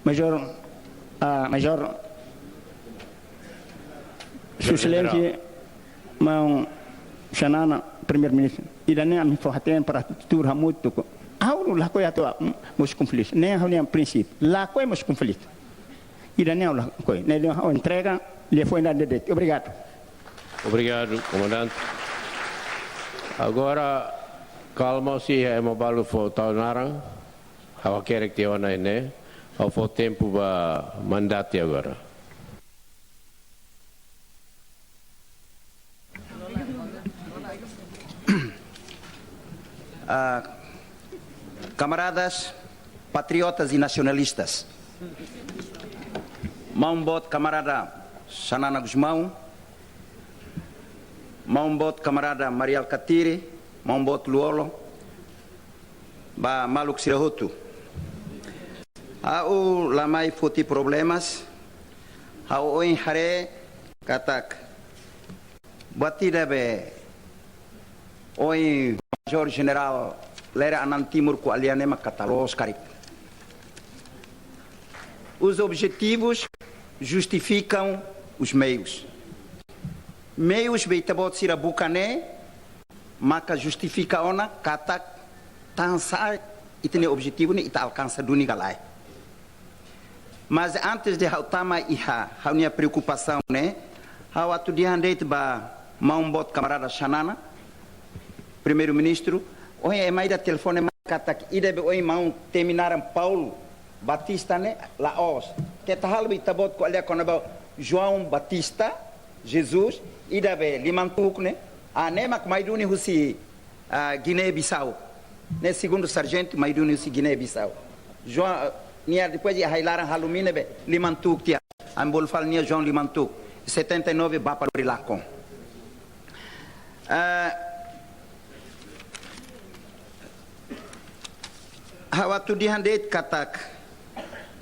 Majór, ah, Majór, Sua Exelénsia Maun Xanana, Primeiru-Ministru. Ida-ne'e ami fó-hatene para tuur hamutuk. Ha'u lakohi atu, ah, mosu konflitu. Ne'e ha'u-nia prinsípiu. Lakohi mosu konflitu. Ida-ne'e ha'u lakohi. Ne'e ha'u entrega, liafuan ida-ne'e de'it. Obrigadu. Obrigadu, komandante. Agora, kalma, se é uma balu fo tau naran. Ha'u hakerek tiha ona ne'e, ha'u fó tempu ba Mandati agora. Ah, camaradas patriotas e nacionalistas. Maun boot kamarada Xanana Gusmão, maun boot kamarada Mari Alkatiri, maun boot Lú-Olo, ba maluk sira hotu. Ha'u la mai foti problemas, ha'u ohin haree katak buat ida be ohin Majór Jenerál Lere Anan Timur ko'alia ne'e mak katak loos karik. Os objetivos justificam os meios. Meius be ita-boot sira buka ne'e maka justifika ona katak tansá ita-nia objetivu ne'e ita alkansa duni ka lae. Mas antes de ha'u tama iha ha'u-nia preokupasaun ne'e, ha'u atu dehan de'it ba maun boot kamarada Xanana, Primeiru-Ministru, ohin ema ida telefone mai katak ida be ohin maun temi naran Paulo Batista ne'e la'ós. Keta halo be ita-boot ko'alia kona-ba João Batista, Jesus, ida be liman tuuk ne'e. Ah, ne'e mak mai duni husi, ah, Guiné-Bissau. Ne'e segundu sarjentu mai duni husi Guiné-Bissau. João, ah, nia depois de hailaran halo mina be liman tuuk tiha. Ami bolu fali nia João liman tuuk. Setenta e nove bapa lori lakon. Ah, ha'u atu dehan de'it katak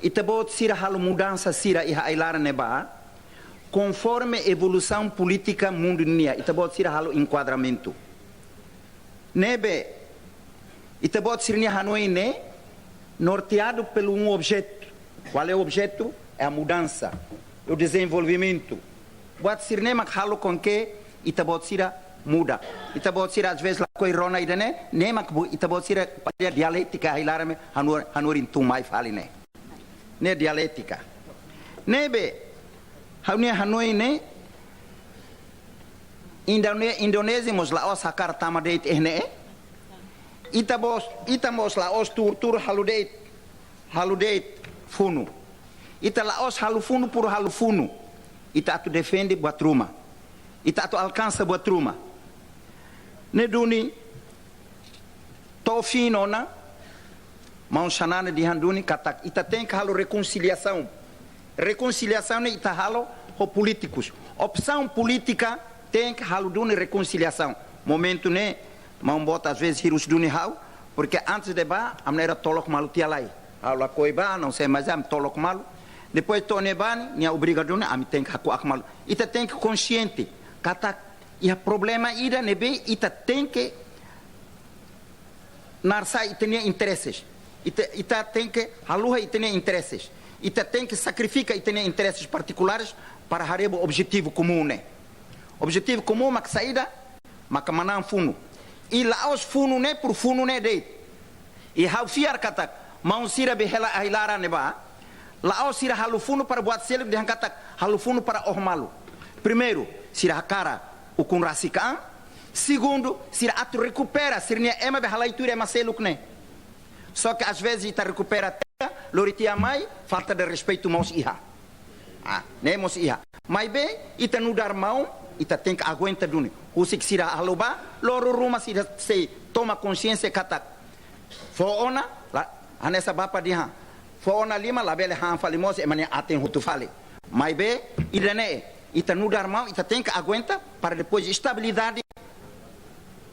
ita-boot sira halo mudansa sira iha ai-laran ne'ebá, konforme evolusaun polítika mundu nian, ita-boot sira halo enkuadramentu. Ne'ebé, ita-boot sira-nia hanoin ne'e norteado pelo um objeto. Qual é o objeto? É a mudança, é o desenvolvimento. Buat sira-ne'e mak halo com que ita-boot sira muda. Ita-boot sira às vezes lakohi rona ida-ne'e, ne'e mak bu-, ita-boot sira ko'alia dialétika ai-laran ne'e hanorin, hanorin tun mai fali ne'e. Ne'e dialétika. Ne'ebé, ha'u-nia hanoin ne'e, Indone-, Indonézia mós la'ós hakarak tama de'it iha ne'e. Ita mós, ita mós la'ós tuur-tuur halo de'it, halo de'it funu. Ita la'ós halo funu por halo funu. Ita atu defende buat ruma. Ita atu alkansa buat ruma. Ne'e duni, to'o fim ona, maun Xanana dehan duni katak ita tenke halo rekonsiliasaun. Rekonsiliasaun ne'e ita halo ho polítikus. Opsaun polítika tenke halo duni rekonsiliasaun. Momentu ne'e, maun boot às vezes hirus duni ha'u, porque antes de bá, ami era tolok malu tiha lai. Ha'u lakohi bá, não sei, mas ami tolok malu. Depois to'o ne'ebá, nia obriga duni, ami tenke hakuak malu. Ita tenke konxiente katak iha problema ida ne'ebé ita tenke narsai ita-nia interesses. Ita, ita tenke haluha ita-nia interesses. Ita tenke sakrifika ita-nia interesses particulares para haree ba objetivu komún ne'e. Objetivu komún mak saida? Maka manán funu. I la'ós funu ne'e por funu ne'e de'it. I ha'u fiar katak maun sira be hela ai-laran ne'ebá, la'ós sira halo funu para buat seluk dehan katak halo funu para oho malu. Primeiru, sira hakarak ukun rasik an. Segundu, sira atu rekupera sira-nia ema be halai tuir ema seluk ne'e. Só que às vezes ita rekupera tiha, lori tiha mai, falta de respeitu mós iha. Ah, ne'e mós iha. Maibé, ita nu'udar maun, ita tenke aguenta duni. Husik sira halo bá, loron ruma sira sei toma konxiénsia katak fó ona, la, hanesan bapa dehan. Fó ona liman, labele han fali mós, ema nia aten hotu fali. Maibé, ida-ne'e, ita nu'udar maun, ita tenke aguenta, para depois estabilidade,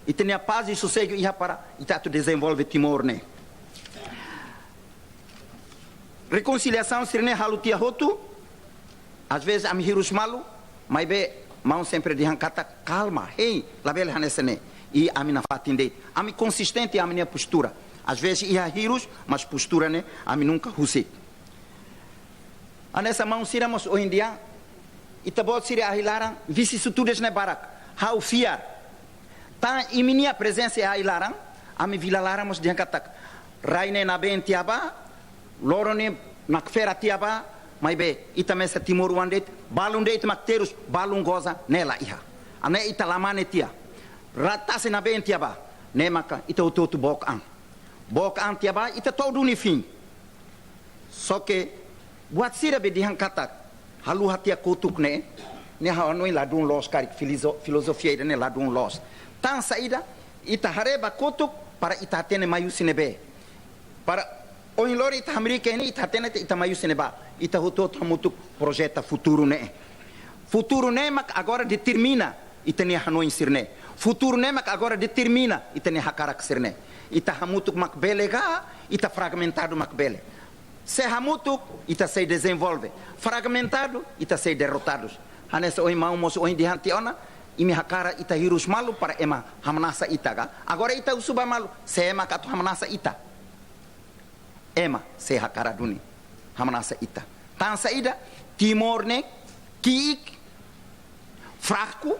ita-nia pás i sosegu iha para ita atu dezenvolve Timor ne'e. Rekonsiliasaun sira-ne'e halo tiha hotu, às vezes ami hirus malu, maibé maun sempre dehan katak kalma, hei, labele hanesan ne'e. I ami nafatin de'it. Ami konsistente ami-nia postura. Às vezes iha hirus, mas postura ne'e ami nunka husik. Hanesan maun sira mós ohin dehan, ita-boot sira ai-laran, vicisitudes ne'e barak. Ha'u fiar. Tan imi-nia prezensa iha ai-laran, ami Vila Laran mós dehan katak rai ne'e nabeen tiha bá, loron ne'e nakfera tiha bá, maibé ita mesak timoroan de'it, balun de'it mak terus, balun goza ne'e la iha. Hanesan ita la mane tiha. Rai tasi nabeen tiha bá, ne'e maka ita hotu-hotu book an. Book an tiha bá, ita to'o duni fim. Só que, buat sira be dehan katak haluha tiha kotuk ne'e, ne'e ha'u hanoin ladún loos karik, filizo-, filozofia ida-ne'e ladún loos. Tan saida, ita haree ba kotuk para ita hatene mai husi ne'ebé. Para ohin loron ita hamriik iha ne'e, ita hatene ita mai husi ne'ebá. Ita hotu-hotu hamutuk projeta futuru ne'e. Futuru ne'e mak agora determina ita-nia hanoin sira-ne'e. Futuru ne'e mak agora determina ita-nia hakarak sira-ne'e. Ita hamutuk mak bele ka, ita fragmentadu mak bele. Se hamutuk, ita sei dezenvolve. Fragmentadu, ita sei derrotadus. Hanesan ohin maun mós ohin dehan tiha ona, imi hakarak ita hirus malu para ema hamnasa ita ka. Agora ita husu ba malu, sé mak atu hamnasa ita? Ema sei hakarak duni hamnasa ita. Tan saida, Timor ne'e ki'ik, fraku,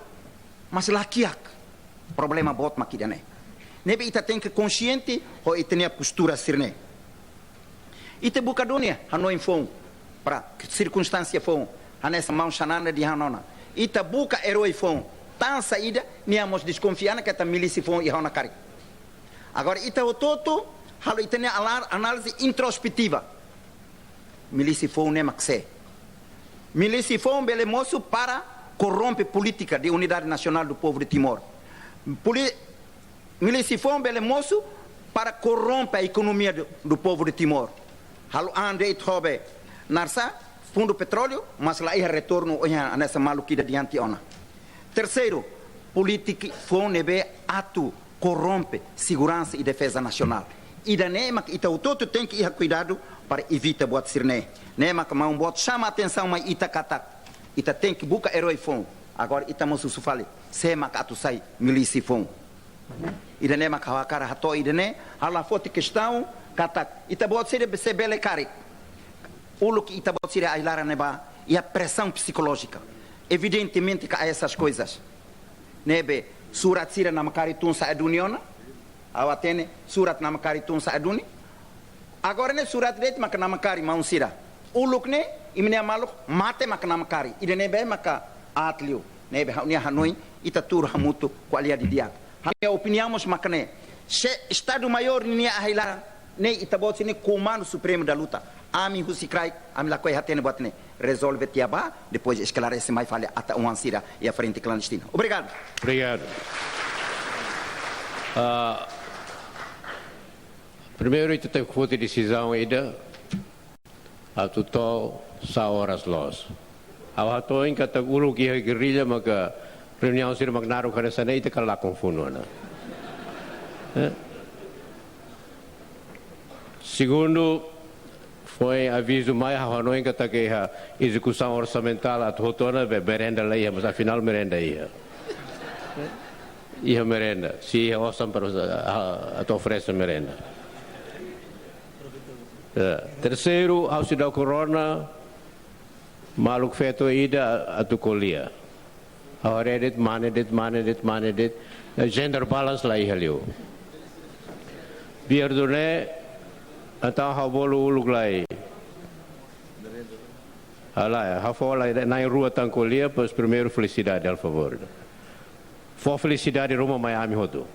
mas la kiak. Problema boot mak ida-ne'e. Ne'ebé ita tenke konxiente ho ita-nia postura sira-ne'e. Ita buka duni hanoin foun para sirkunstánsia foun, hanesan maun Xanana dehan ona. Ita buka erói foun, tan saida, nia mós deskonfia ona katak milísia foun iha ona karik. Agora ita hotu-hotu halo ita-nia ala-, análize introspetiva. Milísia foun ne'e mak sé? Milísia foun bele mosu para korrompe polítika de unidade nasionál do povu de Timor. Poli-, milísia foun bele mosu para korrompe a ekonomia do, do povu de Timor. Halo an de'it ho be narsa fundu petróleu, mas la iha retornu, ohin hanesan maluk ida dehan tiha ona. Terseiru, polítika foun ne'ebé atu korrompe seguransa i defeza nasionál. Ida-ne'e mak ita hotu-hotu tenke iha kuidadu para evita buat sira-ne'e. Ne'e mak maun boot xama atensaun mai ita katak ita tenke buka erói foun. Agora ita mós husu fali, sé mak atu sai milísia foun? Ida-ne'e mak ha'u hakarak hato'o ida-ne'e, ha'u la foti kestaun katak ita-boot sira be se bele karik. Uluk ita-boot sira iha ai-laran ne'ebá iha presaun psikolójika. Evidentemente que há essas coisas. Ne'ebé surat sira Namkari tun sa'e duni ona. Ha'u hatene surat Namkari tun sa'e duni. Agora ne'e surat de'it maka Namkari, maun sira. Uluk ne'e imi-nia maluk mate maka Namkari. Ida-ne'ebé maka aat liu. Ne'ebé ha'u-nia hanoin ita tuur hamutuk ko'alia didi'ak. Ha'u-nia opiniaun mós mak ne'e. Se Estadu Maiór ninia ai-laran ne'e, ita-boot sira-ne'e Komandu Supremu da Luta. Ami husi kraik, ami lakohi hatene buat ne'e. Rezolve tiha bá, depois esklarese mai fali ata oan sira iha frente klandestina. Obrigadu. Obrigadu. Ah, primeiru ita tenke foti desizaun ida atu to'o sá oras loos. Ha'u hato'o katak uluk iha gerrilla maka reuniaun sira mak naruk hanesan ne'e, ita kala lakon funu ona. Eh? Segundu, foin avizu mai, ha'u hanoin katak iha ezekusaun orsamentál atu hotu ona be merenda la iha, mas afinál merenda iha. Iha merenda, sei iha osan para, ah, atu oferese merenda. Ya, terseiru, ha'u seidauk rona maluk feto ida atu ko'alia. Ha'u haree de'it mane de'it, mane de'it, mane de'it. Gender balance la iha liu. Biar dune, entaun ha'u bolu uluk lai. Ha'u la, ha'u fó lai na'in rua tan ko'alia, pois primeiru felisidade, por favor. Fó felisidade ruma mai ami hotu.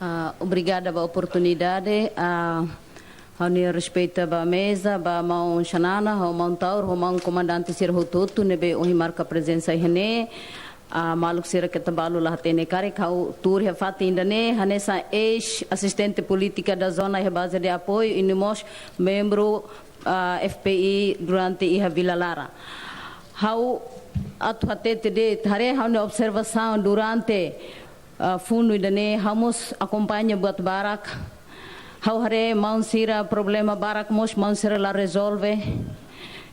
Ah, obrigada ba oportunidade. Ah, ha'u-nia respeitu ba meza, ba maun Xanana, ho maun Taur, ho maun komandante sira hotu-hotu ne'ebé ohin marka prezensa iha ne'e. Ah, maluk sira keta balu la hatene karik, ha'u tuur iha fatin ida-ne'e, hanesan eis-asistente polítika da zona iha baze de apoiu, i mós membru, ah, F P I durante iha Vila Lara. Ha'u atu hatete de'it, haree ha'u-nia observasaun durante, ah, funu ida-ne'e, ha'u mós akompaña buat barak. Ha'u haree maun sira problema barak mós maun sira la rezolve.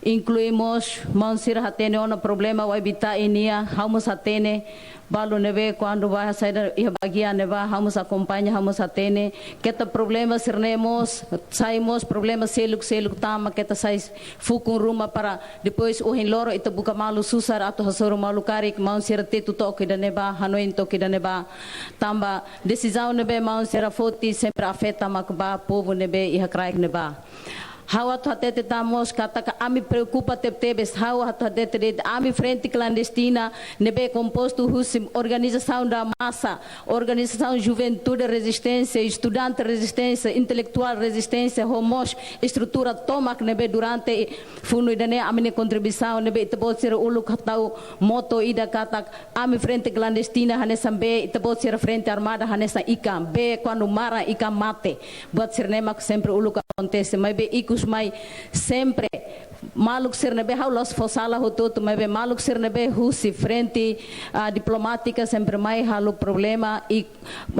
Inklui mós maun sira hatene ona problema Waibitá nian, ha'u mós hatene. Balu ne'ebé kuandu bá saida iha bagian ne'ebá, ha'u mós akompaña, ha'u mós hatene. Keta problema sira-ne'e mós, sai mós problema seluk-seluk tama, keta sai fukun ruma para depois ohin loron ita buka malu susar atu hasoru malu karik, maun sira tetu to'ok ida-ne'ebá, hanoin to'ok ida-ne'ebá. Tanba desizaun ne'ebé maun sira foti sempre afeta mak ba povu ne'ebé iha kraik ne'ebá. Ha'u atu hatete tan mós katak ami preokupa tebetebes, ha'u atu hatete de'it ami frente klandestina ne'ebé kompostu husi organizasaun da masa, organizasaun juventude rezisténsia, estudante rezisténsia, intelektuál rezisténsia, ho mós estrutura tomak ne'ebé durante funu ida-ne'e ami-nia kontribuisaun ne'ebé ita-boot sira uluk hatau moto ida katak ami frente klandestina hanesan be ita-boot sira frente armada hanesan ikan, be kuandu maran ikan mate. Buat sira-ne'e mak sempre uluk akontese, maibé ikus mai sempre maluk sira ne'ebé ha'u la'ós fó sala hotu-hotu, maibé maluk sira ne'ebé husi frente, ah, diplomátika sempre mai halo problema i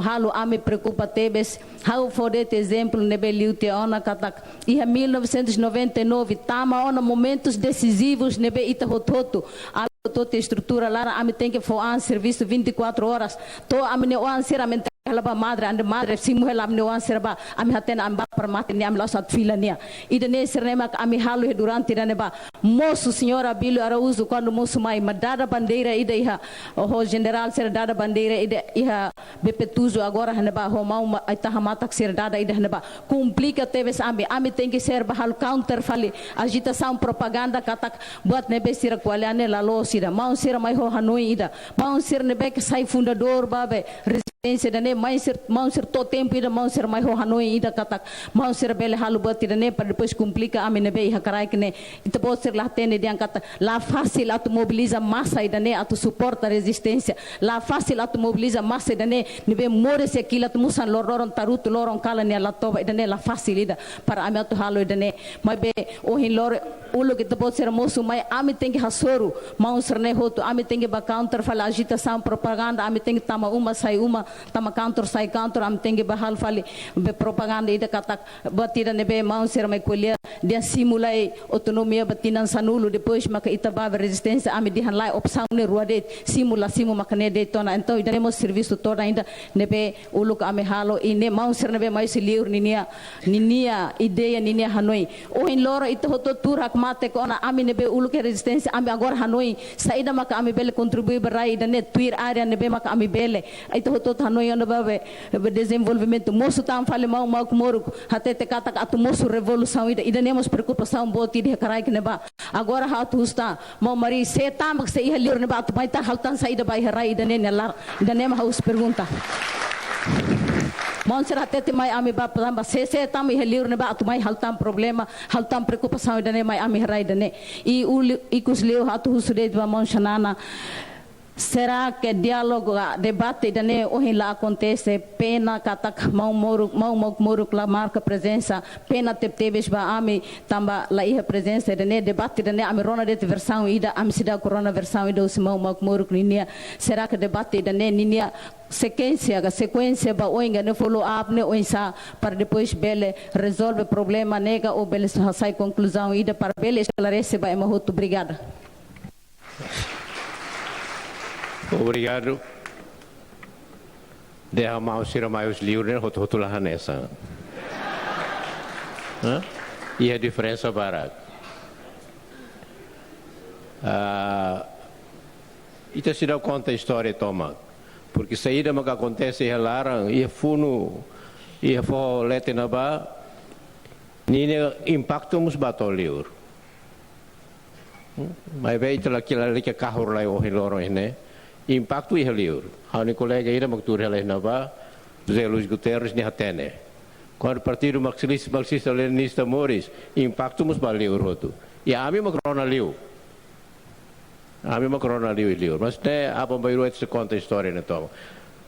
halo ami preokupa tebes. Ha'u fó de'it ezemplu ne'ebé liu tiha ona katak iha mil novecentos e noventa e nove tama ona momentus desizivus ne'ebé ita hotu-hotu, ami hotu-hotu estrutura laran ami tenke fó an servisu vinte e quatro horas. To'o ami-nia oan sira ami hela ba madre, ande madre simu hela ami-nia oan sira ba, ami hatene ami bá para mate ne'e ami la'ós atu fila nia. Ida-ne'e sira-ne'e mak ami halo iha durante ida-ne'ebá. Mosu señór Abílio Araújo, kuandu mosu mai, mak dada bandeira ida iha, ho jenerál sira dada bandeira ida iha B P Tuju agora iha ne'ebá, ho maun ma-, Aitahan Matak sira dada ida iha ne'ebá. Komplika tebes ami, ami tenke ser bá halo counter fali ajitasaun propaganda katak buat ne'ebé sira ko'alia ne'e la loos ida. Maun sira mai ho hanoin ida. Maun sira ne'ebé ke sai fundadór ba be rezisténsia ida-ne'e, maun sira, maun sira to'o tempu ida, maun sira mai ho hanoin ida katak maun sira bele halo buat ida-ne'e para depois komplika ami ne'ebé iha kraik ne'e. Ita-boot sira la hatene dehan katak la fasil atu mobiliza masa ida-ne'e atu suporta rezisténsia. La fasil atu mobiliza masa ida-ne'e, ne'ebé moris iha kilat musan lor-, loron tarutu, loron kalan nia la toba, ida-ne'e la fasil ida para ami atu halo ida-ne'e. Maibé ohin loron uluk ita-boot sira mosu mai, ami tenke hasoru maun sira-ne'e hotu, ami tenke bá counter fali ajitasaun propaganda, ami tenke tama uma, sai uma, tama kantor, sai kantor, ami tenke bá halo fali be propaganda ida katak buat ida ne'ebé maun sira mai ko'alia dehan simu lai autonomia ba tinan sanulu, depois maka ita bá be rezisténsia, ami dehan lae, opsaun ne'e rua de'it, simu la simu maka ne'e de'it ona. Entaun ida-ne'e mós servisu todan ida ne'ebé uluk ami halo, i ne'e maun sira ne'ebé mai husi liur ninia, ninia ideia, ninia hanoin. Ohin loron ita hotu tuur hakmatek ona, ami ne'ebé uluk iha rezisténsia, ami agora hanoin saida maka ami bele kontribui ba rai ida-ne'e tuir área ne'ebé maka ami bele. Ita hotu hanoin ona ba be, be dezenvolvimentu. Mosu tan fali maun Mauk Moruk hatete katak atu mosu revolusaun ida. Ida-ne'e mós preokupasaun boot ida iha kraik ne'ebá. Agora ha'u atu husu tan, maun Mari, sé tan mak sei iha liur ne'ebá atu mai tan halo tan saida ba iha rai ida-ne'e nia laran? Ida-ne'e mak ha'u husu pergunta. Maun sira hatete mai ami bá tanba sé, sé tan mak iha liur ne'ebá atu mai halo tan problema, halo tan preokupasaun ida-ne'e mai ami iha rai ida-ne'e. I uli-, ikus liu ha'u atu husu de'it ba maun Xanana. Será que diálogu, ah, debate ida-ne'e ohin la akontese, pena katak maun Moruk, maun Mauk Moruk la marka prezensa, pena tebetebes ba ami, tanba la iha prezensa ida-ne'e, debate ida-ne'e ami rona de'it versaun ida, ami seidauk rona versaun ida husi maun Mauk Moruk ninia. Será que debate ida-ne'e ninia sekuénsia ka, sekuénsia ba oin ka ne'e, follow up ne'e oinsá para depois bele rezolve problema ne'e ka, ou bele sa-, sai konkluzaun ida para bele esklarese ba ema hotu? Obrigada. Obrigadu. Dehan maun sira mai husi liur ne'e hotu-hotu la hanesan. Hã? Iha diferensa barak. Ah, ita seidauk konta istória tomak. Porke saida maka akontese iha laran, iha funu, iha foho leten ne'ebá, ninia impaktu mós ba to'o liur. Hmm? Maibé ita la kila lika kahur lai ohin loron ne'e. Impaktu iha liur. Ha'u-nia kolega ida mak tuur hela iha ne'ebá, José Luís Guterres, nia hatene. Kuandu Partidu Marxis-, Marxista Leninista moris, impaktu mós ba liur hotu. I ami mak rona liu. Ami mak rona liu, liu. Mas ne'e aban-bainrua ita sei konta istória ne'e tomak.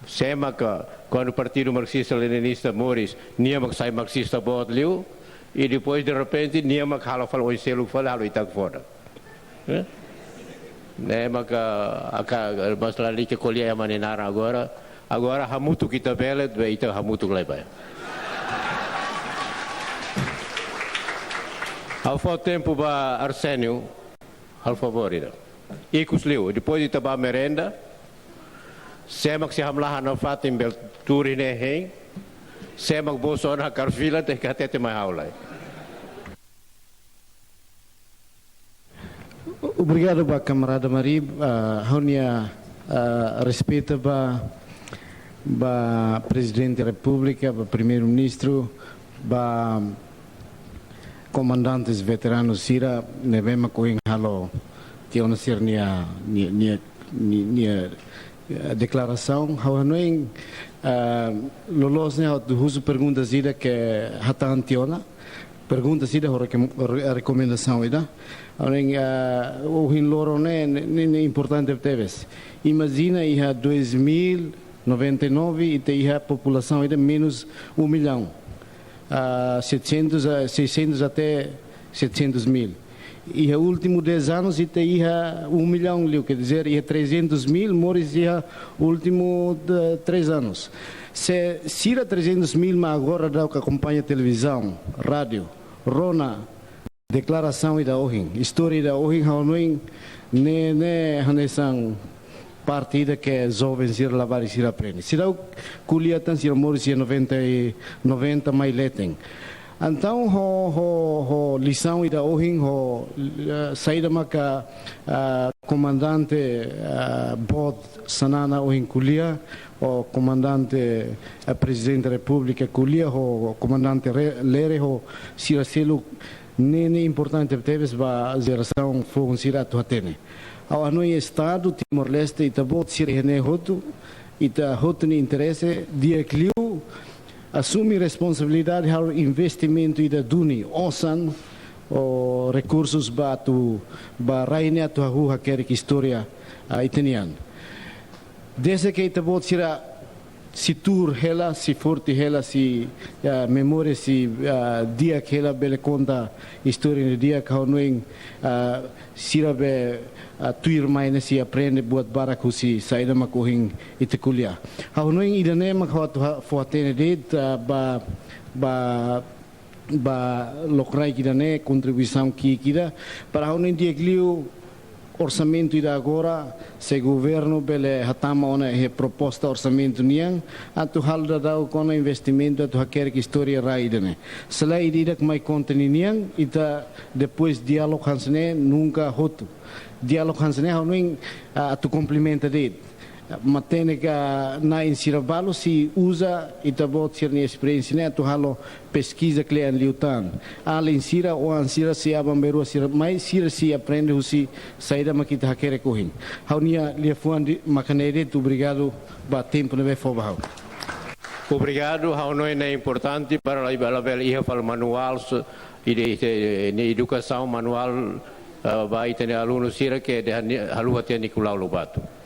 Sé maka, kuandu Partidu Marxista Leninista moris, nia mak sai marxista boot liu, i depois derrepente nia mak halo fali oin seluk fali, halo Ita-Boot foda. Eh? Ne'e maka, aka, mas lalika ko'alia ema nia naran agora. Agora hamutuk ita bele, be ita hamutuk lai ba. Ha'u fó tempu ba Arsénio. Halo favór ida. Ikus liu, depois ita bá merenda. Sé mak sei hamlaha nafatin bele tuur iha ne'e hein. Sé mak bosu ona hakarak fila, tenke hatete mai ha'u lai. Obrigadu ba kamarada Mari, ah, ha'u-nia, ah, respeitu ba, ba Prezidente Repúblika, ba Primeiru-Ministru, ba komandantes veteranu sira ne'ebé mak ohin halo tiha ona sira-nia, nia, nia, nia, nia, eh, deklarasaun. Ha'u hanoin, eh, loloos ne'e ha'u atu husu pergunta ida ke hatán tiha ona. Pergunta ida ho reke-, re-, rekomendasaun ida. Ha'u hanoin, eh, ohin loron ne'e, ne'e, ne'e, ne'e importante tebes. Imajina iha dois mil noventa e nove ita iha populasaun ida menus um milhão. Ah, setecentos a, seiscentos até setecentos mil. Iha últimu dez anos ita iha um milhão liu, quer dizer, iha trezentos mil moris iha últimu, eh, três anos. Se sira trezentos mil mak agora daudauk akompaña televizaun, rádiu, rona deklarasaun ida ohin, istória ida ohin, ha'u hanoin ne'e, ne'e hanesan parte ida ke joven sira labarik sira aprende. Sira ko'alia tan sira moris iha noventa e, noventa mai leten. Entaun, ho, ho, ho lisaun ida ohin, ho, eh, saida maka, ah, komandante, ah, boot Xanana ohin ko'alia, ho komandante, eh, Prezidente Repúblika ko'alia, ho komandante Re-, Lere, ho sira seluk, ne'e ne'e importante tebes ba jerasaun foun sira atu hatene. Ha'u hanoin Estadu Timor-Leste, ita-boot sira iha ne'e hotu, ita hotu nia interese, di'ak liu, asume responsabilidade halo investimentu ida duni, osan, ou rekursus ba atu, ba rai ne'e atu hahú hakerek istória, ah, ita-nian. Desde ke ita-boot sira sei tuur hela, sei forte hela, sei, ah, memória sei, ah, di'ak hela, bele konta istória ne'e di'ak, ha'u hanoin, ah, sira be, ah, tuirmai ne'e sei aprende buat barak husi saida mak ohin ita ko'alia. Ha'u hanoin ida-ne'e mak ha'u atu ha-, fó-hatene de'it, ah, ba, ba, ba lokraik ida-ne'e, kontribuisaun ki'ik ida, para ha'u hanoin di'ak liu orsamentu ida agora, se governu bele hatama ona iha proposta orsamentu nian, atu halo daudaun kona investimentu atu hakerek istória rai ida-ne'e. Se lae ida-idak mai konta ninian, ita depois diálogu hanesan ne'e nunka hotu. Diálogu hanesan ne'e ha'u hanoin, ah, atu komplementa de'it. Matenek na'in sira balu sei uza ita-boot sira-nia esperiénsia ne'e atu halo peskiza kle'an liután. Alin sira, oan sira sei aban-bainrua sira mai, sira sei aprende husi saida mak ita hakerek ohin. Ha'u-nia liafuan de'it maka ne'e de'it, obrigadu ba tempu ne'ebé fó ba ha'u. Obrigadu, ha'u hanoin ne'e importante para la, labele iha fali manuál so, ida, ida, ne'e edukasaun manuál, ah, ba ita-nia alunu sira ke dehan ne'e haluha tiha Nicolau Lobato.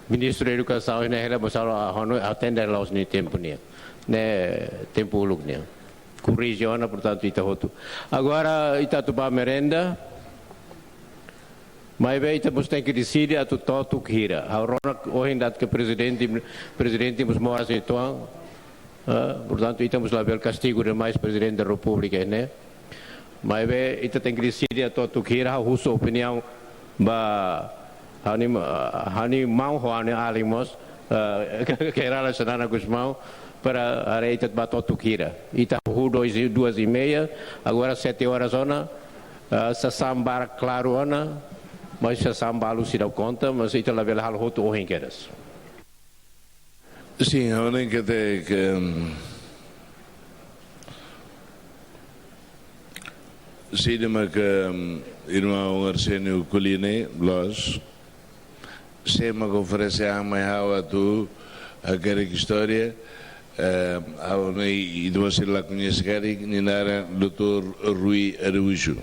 Ministru Edukasaun ne'e hela mós ha'u hanoin atende la'ós nia tempu nian. Ne'e tempu uluk nian. Korrije ona, portantu, ita hotu. Agora, ita atu ba merenda. Maibé ita mós tenke deside atu to'o tuku hira. Ha'u rona ohin data ke prezidente, prezidente mós moras uitoan. Ah, portantu, ita mós labele kastigu demais Prezidente da Repúblika ne'e. Maibé ita tenke deside atu to'o tuku hira, ha'u husu opiniaun ba ha'u-nia, ha'u-nia maun ho ha'u-nia alin mós, ah, Kay Rala Xanana Gusmão, para haree ita ba to'o tuku hira. Ita hahú dois, duas e meia, agora sete horas ona, ah, sasán barak klaru ona, mas sasán balu seidauk konta, mas ita labele halo hotu ohin kedas. Sin, ha'u hanoin katak, mm, saida mak, mm, irmaun Arsénio ko'alia ne'e, loos. Sé mak oferese an mai ha'u atu hakerek istória, eh, ha'u hanoin ita-boot sira la koñese karik, nia naran doutór Rui Araújo.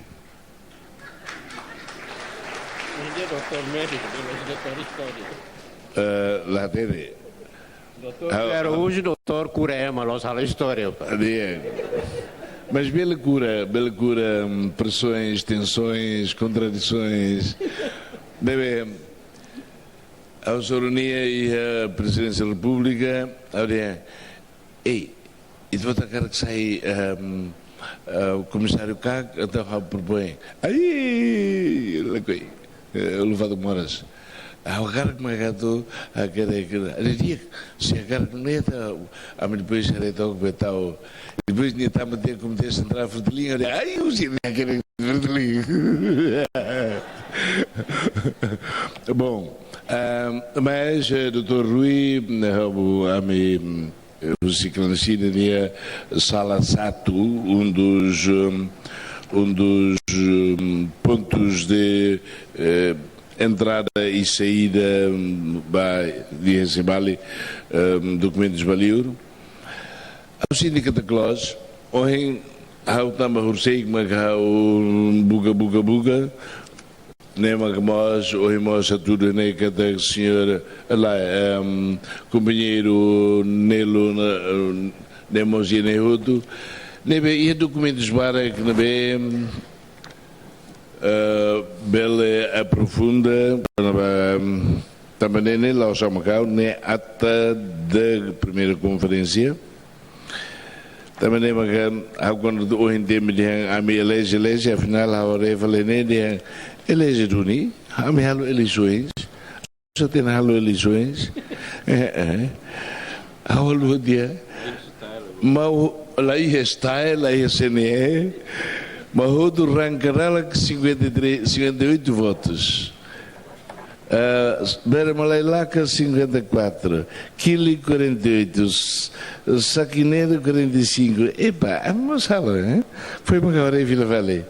Ele é doutor médico, ele é doutor história. Eh, la hatene. Doutor Rui Araújo, doutór kura ema, la'ós halo istória. Di'ak. Mas bele kura, bele kura, hum, pressões, tensões, contradições. Ne'ebé, ha'u soru nia iha Prezidénsia Repúblika, ha'u dehan, ei, ita-boot hakarak sai, ehm, eh, komisáriu KAK, entaun ha'u propoin. Ai, lakohi. Eh, ulun fatuk moras. Ha'u hakarak mak atu, ah, kere, kere. Ha'u dehan di'ak, se hakarak ne'e ita, ami depois haree took be tau. Depois nia tama tiha Komité Sentrál Fretilin, ha'u dehan, ai, husi ne'e hakarak Fretilin. Bom, ah, mas, eh, doutór Rui, eh, ha'u, ami, eh, husi Klandestina nia sala satu, um dos, hum, um dos, hum, pontos de, eh, entrada e saída, hum, ba, di hesi Bali, hum, dokumentus ba liur. Ha'u sente katak loos, ohin ha'u tanba horiseik mak ha'u buka, buka, buka. Ne'e mak mós, ohin mós hatudu ne'e katak señór, la, em, kompañeiru Nelo, na, ne'e mós iha ne'e hotu. Ne'ebé iha dokumentus barak ne'ebé, eh, bele aprofunda, tanba, em, tanba ne'e, ne'e la'ós ha'u mak ha'u, ne'e ata de primeira konferénsia. Tanba ne'e maka ha'u kuandu ohin temi dehan ami eleje, eleje, afinál ha'u haree fali ne'e dehan eleje duni, ami halo eleisoens, só tenke halo eleisoens. Eh, eh. Ha'u halo dia. Maibé la iha style, la iha C N E. Maibé hotu ranka dalak cinquenta e três, cinquenta e oito votos. Ah, Bere Malai Laka, cinquenta e quatro. Kili, quarenta e oito. S-, Sakinedo, quarenta e cinco. Epa, ami mós halo, eh? Foin maka haree fila fali.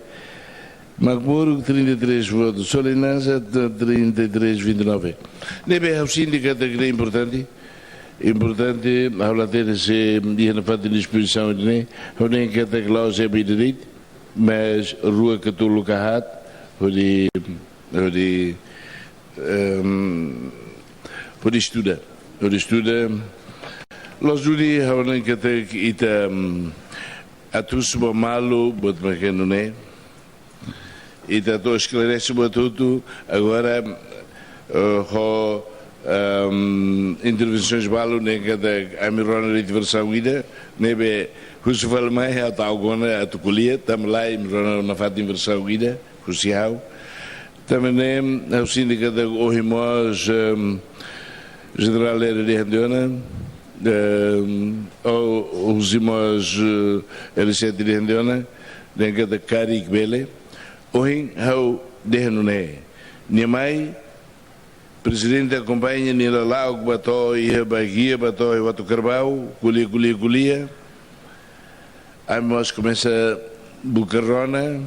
Makmuru, trinta e três votos. Solinasa, t-, trinta e três, vinte e nove. Ne'ebé ha'u sente katak ne'e importante. Importante, ha'u la hatene se iha nafatin dispozisaun ne'e. Ha'u hanoin katak la'ós ema ida de'it, mas rua ka tolu ka haat, hodi, hodi, ehm, hodi estuda. Hodi estuda. Loos duni, ha'u hanoin katak ita, ehm, atu husu ba malu, buat mak ne'e. Ita atu esklarese buat hotu, agora, eh, ho, ehm, intervensoens balu ne'e katak ami rona de'it versaun ida, ne'ebé husu fali mai atu agora atu ko'alia, tanba lae ami rona nafatin versaun ida, husi ha'u. Tanba ne'e, ha'u sente katak ohin mós, ehm, Jenerál Lere dehan tiha ona, ehm, ou, husi mós, eh, L sete dehan tiha ona, dehan katak karik bele. Ohin ha'u dehan nune'e. Nia mai, prezidente akompaña nia lala'ok ba to'o iha, ba iha ba to'o iha Watu Karbau, ko'alia, ko'alia, ko'alia. Ami mós komesa buka rona.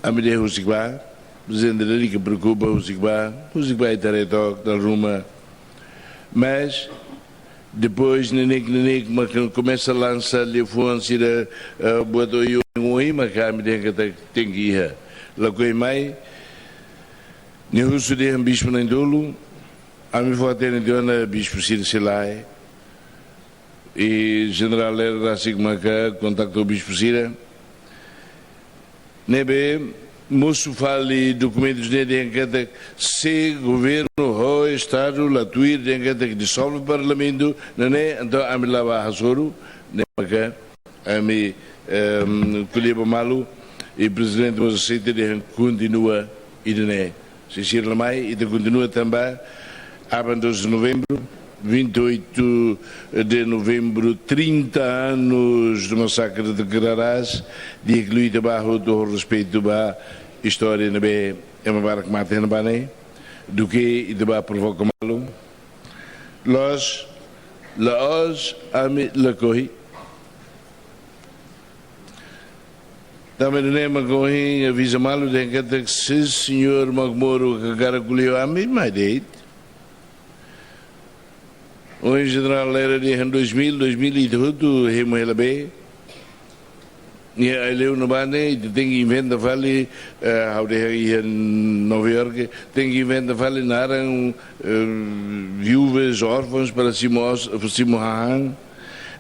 Ami dehan husik ba, prezidente lalika preokupa, husik ba, husik ba ita haree took dala ruma. Mas, depois, neineik, neineik, mak komesa lansa liafuan sira, eh, buat oioin, mak ami dehan katak tenke iha. Lakohi mai, nia husu dehan bispu na'in-tolu, ami fó hatene tiha ona bispu sira sei la'e. I Jenerál Lere rasik maka kontaktu bispu sira. Ne'ebé mosu fali dokumentus ne'e dehan katak se governu ho Estadu la tuir dehan katak disolve Parlamentu, nune'e entaun ami la bá hasoru, ne'e maka ami, ehm, ko'alia ba malu, i prezidente mós aseita dehan kontinua ida-ne'e. Se sira la mai, ita kontinua tanba aban doze de novembro, vinte e oito de novembro, trinta anos do massacre de Cararás, di'ak liu ita bá hotu ho respeitu ba istória ne'ebé ema barak mate iha ne'ebá ne'e, duké ita bá provoka malu. Loos, la'ós ami lakohi. Tanba ne'e mak ohin aviza malu dehan katak se señór Makmoro hakarak ko'alia ho ami, mai de'it. Ohin Jenerál Lere dehan dois mil, dois mil ita hotu hemu hela be. Iha Aileu ne'ebá ne'e, ita tenke inventa fali, eh, ha'u dehan iha Nova Iorke, tenke inventa fali naran, eh, viúvas, órfãos para simu os-, simu hahán.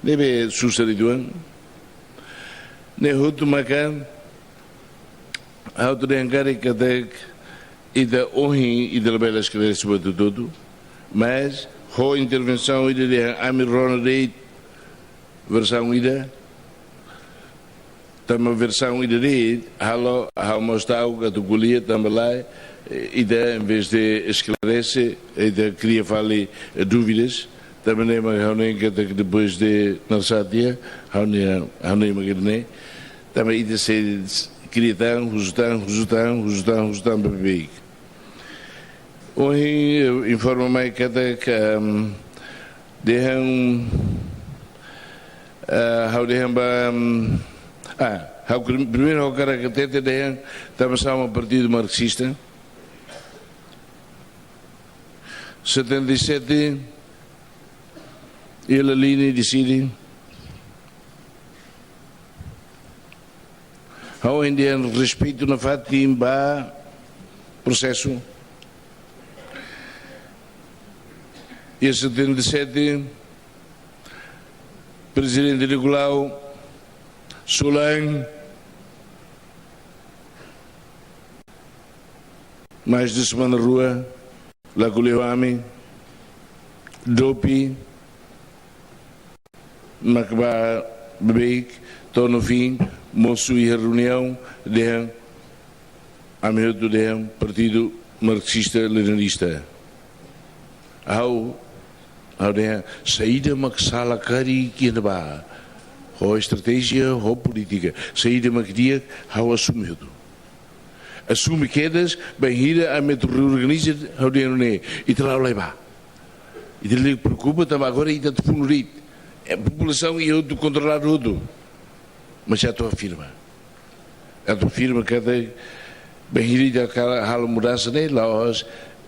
Ne'ebé susar uitoan. Ne'e hotu maka, ha'u atu dehan karik katak ita ohin, ita labele esklarese buat hotu-hotu. Mas, ho intervensaun ida dehan ami rona de'it versaun ida. Tanba versaun ida de'it, halo, ha'u mós ta'uk atu ko'alia, tanba lae, eh, ita, em vez de esklarese, ita kria fali, eh, dúvidas. Tanba ne'e mak ha'u hanoin katak depois de narsá tiha, ha'u-nia, ha'u hanoin mak ne'e. Tanba ita sei kria tan, husu tan, husu tan, husu tan, husu tan, beibeik. Ohin, eh, informa mai katak, ehm, dehan, eh, ha'u dehan ba, ehm, ah, ha'u kri-, primeiru ha'u hakarak hatete dehan, tanba sá mak partidu marxista. Setenta e sete, Iha Laline deside. Ha'u ohin dehan respeitu nafatin ba prosesu. Iha setenta e sete, Prezidente Nicolau, Sulan, mais de semana rua, la ko'alia ho ami, dopi, mak ba beibeik, to'o no fin, mosu iha reuniaun, dehan, ami hotu dehan Partidu Marxista Leninista. Ha'u, ha'u dehan, saida mak sala karik iha ne'ebá. Ho estratéjia, ho polítika. Saida mak di'ak, ha'u asume hotu. Asume kedas, bainhira ami atu reorganiza, ha'u dehan nune'e, ita la'o lai bá. Ita la preokupa, tanba agora ita atu funu de'it. Eh, populasaun iha hotu kontroladu hotu. Mas atu afirma. Atu afirma katak, bainhira ita hakarak halo mudansa ne'e, la'ós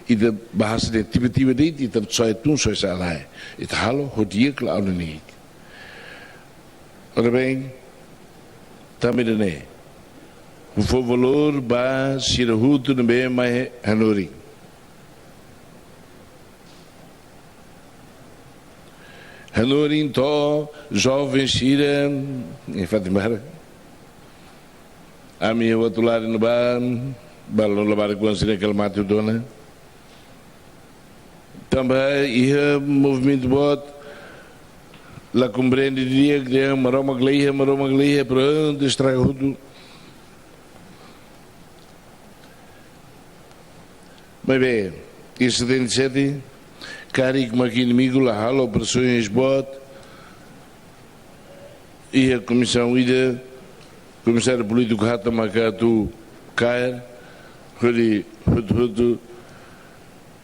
ita bahasa de'it tiba-tiba de'it, ita soe tun, soe sa'e lae. Ita halo, ho di'ak la'o nune'e. Ora bem, tanba ida-ne'e, ha'u fó valór ba sira hotu ne'ebé mai hanorin. Hanorin to'o joven sira, e Fatimara. Ami iha Uatulari ne'ebá, balun labarik kuan sira kala mate hotu ona. Tanba iha movimentu boot, la komprende di'ak, dehan Maromak la iha, Maromak la iha, prontu estraga hotu. Maibé, iha setenta e sete, karik mak inimigu la halo presoens boot, iha komisaun ida, komisáriu polítiku hata maka atu kaer, hodi hotu-hotu,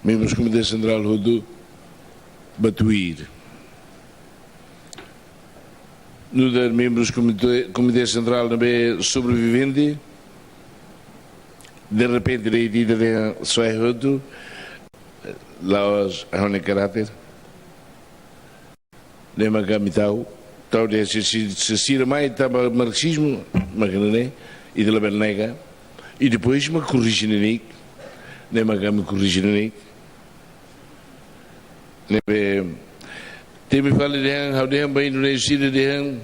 membrus Komité Sentrál hotu, ba tuir. Nu'udar membrus Komité, Komité Sentrál ne'ebé sobrevivente, derrepente de'it ita dehan soe hotu, la'ós ha'u-nia karáter. Ne'e mak ami tau, tau dehan se, se, se sira mai tanba marxizmu, mak ne'e, ita labele nega. I depois mak korrije neineik, ne'e mak ami korrije neineik. Ne'ebé, temi fali dehan, ha'u dehan ba Indonézia dehan,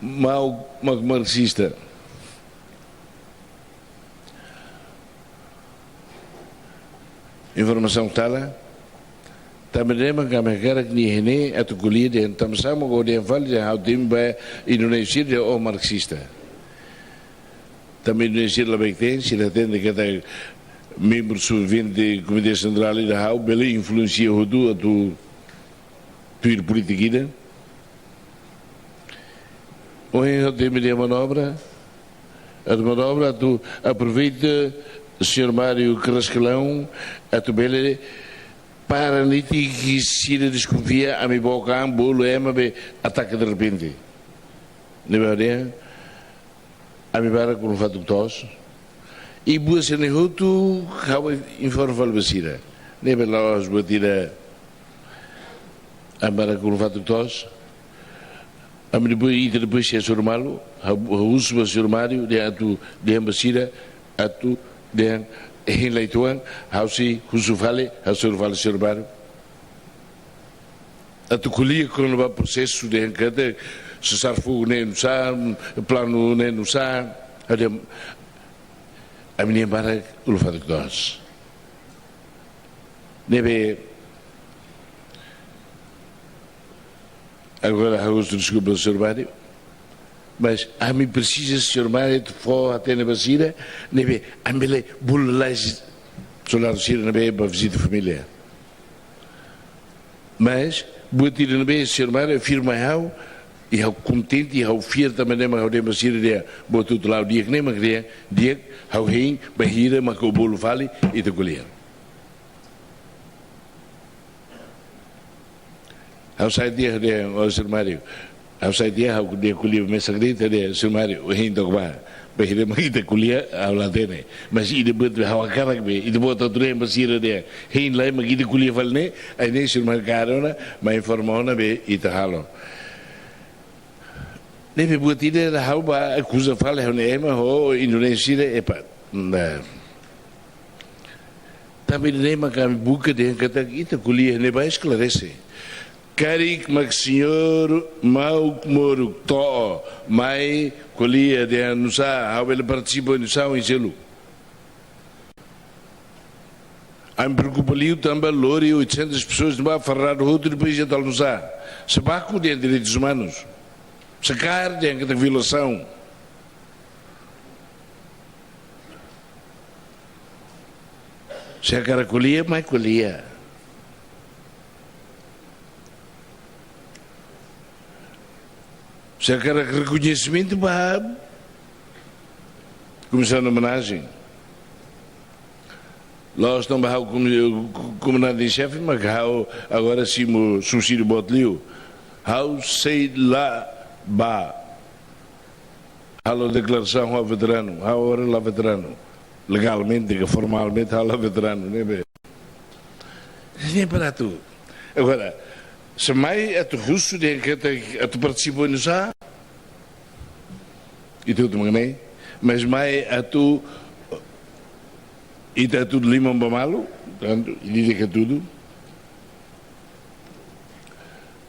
mau mak marxista. Informasaun tala, tanba ne'e mak ami hakarak nia hein atu ko'alia dehan tanba sá mak ó dehan fali dehan ha'u temi ba Indonézia dehan ó marxista. Tanba Indonézia labele ita, sira hatene katak membru sobrevivente Komité Sentrál ida ha'u bele influensia hotu atu tuir polítika ida. Ohin ha'u temi dehan manobra, atu manobra, atu aproveita señór Mário Carrascalão, atu bele para netik sira deskonfia, ami boka an, bolu ema be ataka derrepente. Ne'ebé dehan, ami barak ulun fatuk toos. I buat sira-ne'e hotu, ha'u informa fali ba sira. Ne'ebé la'ós buat ida, ami barak ulun fatuk toos. Ami depois, ita depois sei hasoru malu, ha'u, ha'u husu ba señór Mário, dehan atu, dehan ba sira, atu, dehan, hein lai tuan, ha'u sei husu fali, hasoru fali señór Mário. Atu ko'alia kona-ba prosesu dehan katak sesar fogu ne'e nusá, planu ne'e nusá, ha'u dehan, ami-nian barak ulun fatuk toos. Ne'ebé, agora ha'u husu deskulpa señór Mário, mas ami presiza señór Mário atu fó hatene ba sira, ne'ebé, ami bele bolu lai soldadu sira ne'ebé ba vizita família. Mas, buat ida ne'ebé señór Mário afirma ha'u, i ha'u kontente, i ha'u fiar tanba ne'e mak ha'u dehan ba sira dehan, buat hotu la'o di'ak ne'e mak dehan, di'ak, ha'u hein, bainhira mak ó bolu fali, ita ko'alia. Ha'u sai tiha dehan, ó señór Mário, ha'u sai tiha, ha'u dehan ko'alia mesak de'it, dehan señór Mário, hein took bá. Bainhira mak ita ko'alia, ha'u la hatene. Mas ida buat ha'u hakarak be, ida buat atu dehan ba sira dehan, hein lai mak ita ko'alia fali ne'e, ai ne'e señór Mário kaer ona, mai informa ona be ita halo. Ne'ebé buat ida ha'u bá akuza fali ha'u-nia ema ho Indonézia dehan, epá. Nah. Tanba ne'e mak ami buka dehan katak ita ko'alia ne'e bá esklarese. Karik mak señór Mauk Moruk to'o mai ko'alia dehan nusá, ha'u bele partisipa nusá oin seluk. Ami preokupa liu tanba lori oitocentas pessoas ne'ebá farradu hotu, depois ita almosa. Se baku dehan direitus umanus. Se kaer dehan katak violasaun. Se hakarak ko'alia, mai ko'alia. Se hakarak rekoñesimentu ba komisaun de omenajen. La'ós tanba ha'u komi-, komandante-xefe, mas ha'u agora simu subsídiu boot liu. Ha'u sei la bá halo deklarasaun ha'u veteranu, ha'u agora la veteranu. Legalmente, ka formalmente, ha'u la veteranu, ne'ebé. Ne'e para atu. Agora, se mai atu husu dehan katak atu partisipa oinsá, ita hotu mak ne'e, mas mai atu, ita atu liman ba malu, tantu, ida-idak hatudu.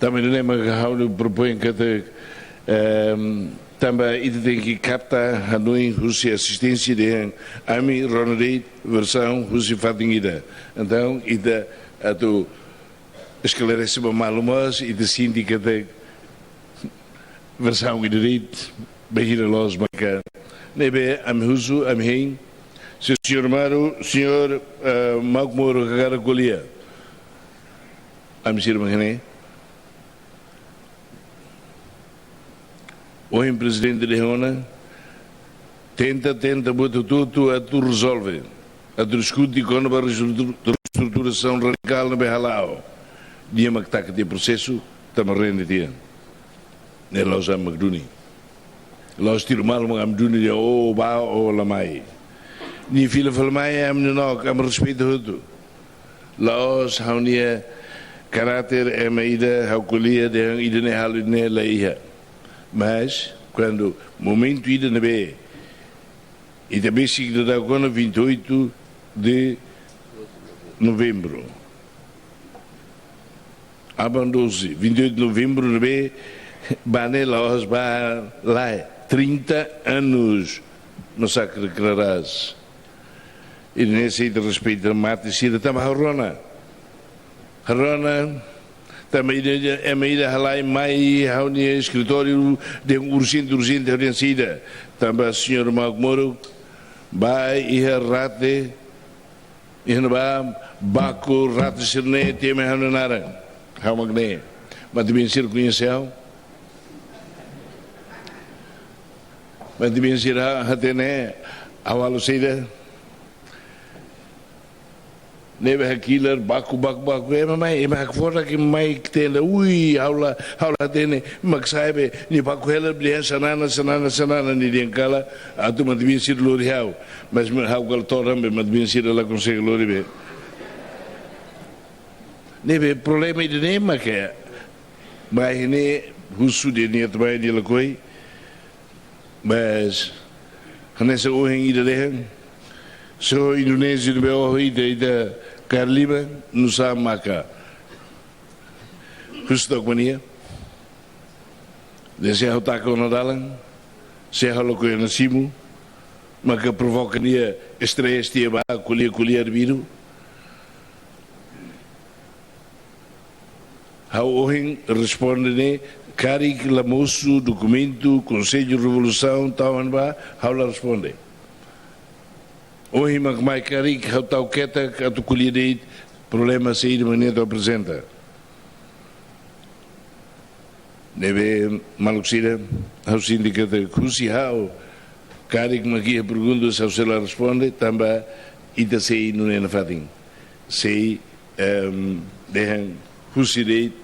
Tanba ne'e mak ha'u propoin katak, ehm, tanba ita tenke kapta hanoin husi asisténsia dehan ami rona de'it versaun husi fatin ida. Entaun, ita atu esklarese ba malu mós, ita sente katak versaun ida de'it, bainhira loos maka. Ne'ebé ami husu, ami hein, se señór Mauro, señór, eh, Mauro Moro hakarak ko'alia. Ami sira mak ne'e. Ohin prezidente dehan ona, tenta, tenta, buat hotu-hotu atu rezolve. Atu diskute kona-ba reestrutu-, reestruturasaun radikál ne'ebé hala'o. Nia mak taka tiha prosesu, tanba rende tiha. Ne'e la'ós ami mak duni. La'ós tiru malu mak ami duni dehan, o bá, o la mai. Nia fila fali mai, ami nonook, ami respeita hotu. La'ós ha'u-nia karáter ema ida, ha'u ko'alia dehan ida-ne'e halo ida-ne'e, la iha. Mas, kuandu momentu ida ne'ebé, ita besik daudauk ona vinte e oito de novembro. Aban doze, vinte e oito de novembro ne'ebé, bá ne'e la'ós bá lae, trinta anos masakre Clarás. Ida-ne'e sei ita respeita mate sira tanba ha'u rona. Ha'u rona, tanba ida, ida, ema ida halai mai ha'u-nia eskritóriu dehan urjente, urjente, urjente saida. Tanba señór Mauro Moro bá iha rate, iha ne'ebá baku rate sira-ne'e temi ha'u-nia naran. Ha'u mak ne'e. Matebian sira koñese ha'u. Matebian sira hatene ha'u halo saida. Ne'ebé hakilar, baku, baku, baku, ema mai, ema hakfodak, ema mai tenda, ui, ha'u la, ha'u la hatene, mak sa'e be, nia baku hela, dehan Xanana, Xanana, Xanana, nia dehan kala, atu matebian sira lori ha'u. Mas ha'u kala todan be, matebian sira la konsege lori be. Ne'ebé problema ida-ne'e mak, bainhira ne'e husu dehan nia atu mai, nia lakohi. Mas, hanesan ohin ita dehan, se Indonézia ne'ebé oho ita, ita kaer liman, nusá maka husu took ba nia. Dehan se ha'u taka ona dalan, se ha'u lakohi ona simu, maka provoka nia estrés tiha ba ko'alia, ko'alia arbiru. Ha'u ohin responde ne'e, karik la mosu dokumentu Konsellu Revolusaun tau iha ne'ebá, ha'u la responde. Ohin mak mai karik, ha'u tau ketak atu ko'alia de'it problema saida mak nia atu aprezenta. Ne'ebé maluk sira, ha'u sente katak husi ha'u, karik mak iha perguntas ha'u sei la responde, tanba ita sei nune'e nafatin. Sei, em, dehan husi de'it,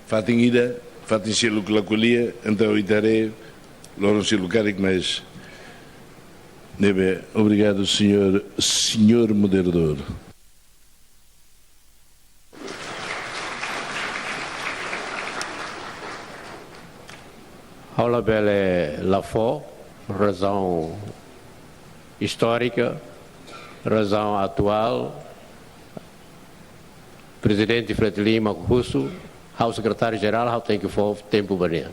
fatin ida, fatin seluk la ko'alia, entaun ita haree, loron seluk karik mais. Ne'ebé, obrigadu, señór, señór moderadór. Ha'u labele la fó razaun istórika, razaun atuál. Prezidente Fretilin mak husu, ha'u sekretáriu jerál, ha'u tenke fó tempu ba nia.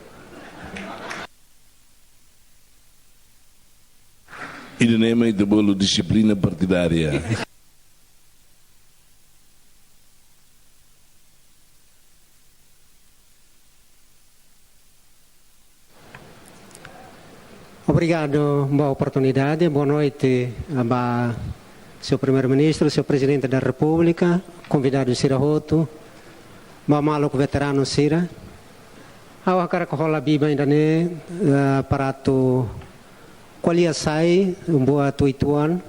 Ida-ne'e mak ita bolu dixiplina partidária. Obrigadu ba oportunidade. Boa noite ba Señór Primeiru-Ministru, Señór Prezidente da Repúblika, konvidadu sira hotu, ba maluk veteranu sira. Ha'u hakarak hola biban ida-ne'e, eh, para atu ko'alia sai buat uitoan,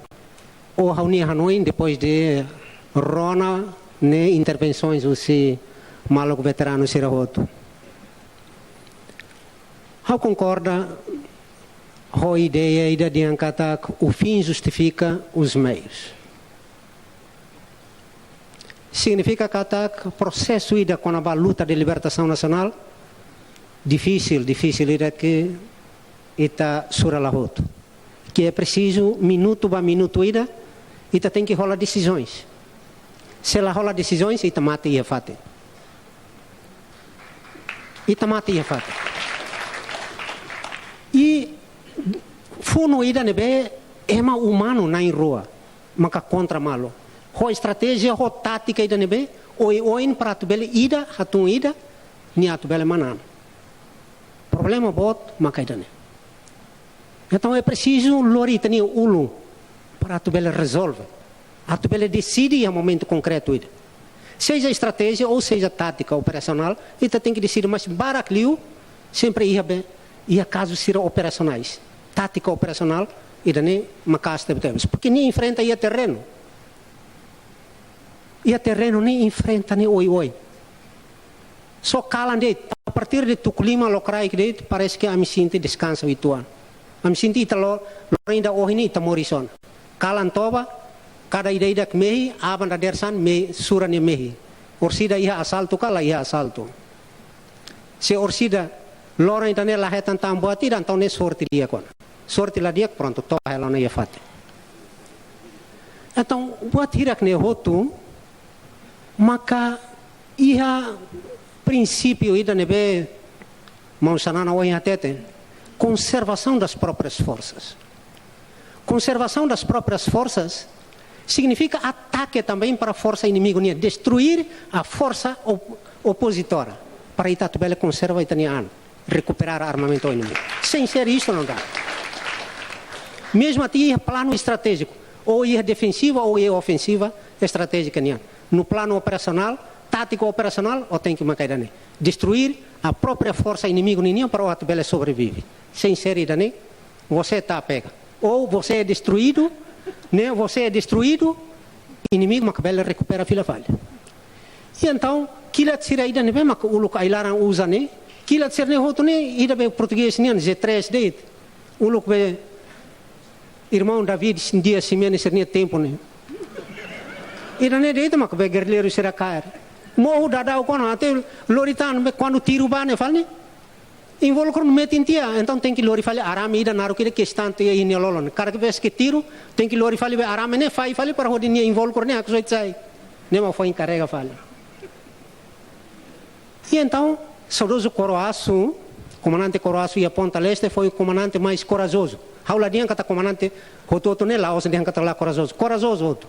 ou ha'u-nia hanoin depois de rona ne'e intervensoens husi maluk veteranu sira hotu. Ha'u konkorda ho ideia ida dehan katak o fim justifica os meios. Signifika katak prosesu ida kona-ba luta de libertasaun nasionál difisil, difisil ida ke ita sura la hotu. Ke é presizu minutu ba minutu ida, ita tenke hola desizoens. Se la hola desizoens, ita mate iha fatin. Ita mate iha fatin. I funu ida ne'ebé ema umanu na'in-rua maka kontra malu. Ho estratéjia, ho tátika ida ne'ebé oioin para atu bele ida, hatún ida, nia atu bele manán. Problema boot maka ida-ne'e. Entaun é presizu lori ita-nia ulun para atu bele rezolve, atu bele deside iha momentu konkretu ida. Seja estratéjia ou seja tátika operasionál, ita tenke deside, mas barak liu sempre iha be, iha kazu sira operasionais. Tátika operasionál ida-ne'e maka'as tebetebes. Porque nia enfrenta iha terrenu. Iha terrenu nia enfrenta ne'e oioin. Só kalan de'it, a partir de tuku lima lokraik de'it, parese ke ami sente deskansa uitoan. Ami sente ita lo, loron ida ohin ne'e ita moris ona. Kalan toba, kada ida-idak mehi, aban dadeer-saan mehi, sura nia mehi. Orsida iha asaltu ka la iha asaltu. Se orsida loron ida-ne'e la hetan tan buat ida, entaun ne'e sorte di'ak ona. Sorte la di'ak, prontu, toba hela ona iha fatin. Entaun, buat hirak-ne'e hotu, maka iha prinsípiu ida ne'ebé maun Xanana ohin hatete, conservação das próprias forças. Conservação das próprias forças significa ataque também para a força inimigo nian, destruir a força op-, opositora, para ita atu bele konserva ita-nia an, recuperar armamento inimigo. Sem ser isto, não dá. Mesmo até iha plano estratégico, ou iha defensiva, ou iha ofensiva estratégica nian. No plano operacional, tático operacional, ó tenke maka ida-ne'e. Destruir a própria força inimigo ninian para o atu bele sobrevive. Sem ser ida-ne'e, você tá pega. Ou você é destruído, né? Você é destruído, inimigu maka bele rekupera fila fali. I entaun, kilat sira ida ne'ebé maka uluk ai-laran uza ne'e, kilat sira-ne'e hotu ne'e, ida be portugés nian, Z três de'it. Uluk be irmaun David Dias Ximenes sira-nia tempu ne'e. Ida-ne'e de'it maka be gerrilleiru sira kaer. Mohu daudauk ona, até lori tan be kuandu tiru ba ne'e fali ne'e. Invólukur metin tiha, entaun tenke lori fali arame ida naruk ida ke estante iha nia lolon. Kada vez ke tiru, tenke lori fali be arame ne'e fahe fali para hodi nia invólukur ne'e haksoit sai. Ne'e mak foin karrega fali. I entaun, saudozu Coroaço, komandante Coroaço iha Ponta Leste, foi o comandante mais corajoso. Ha'u la dehan katak komandante hotu-hotu ne'e la'ós dehan katak la corajoso. Corajoso hotu.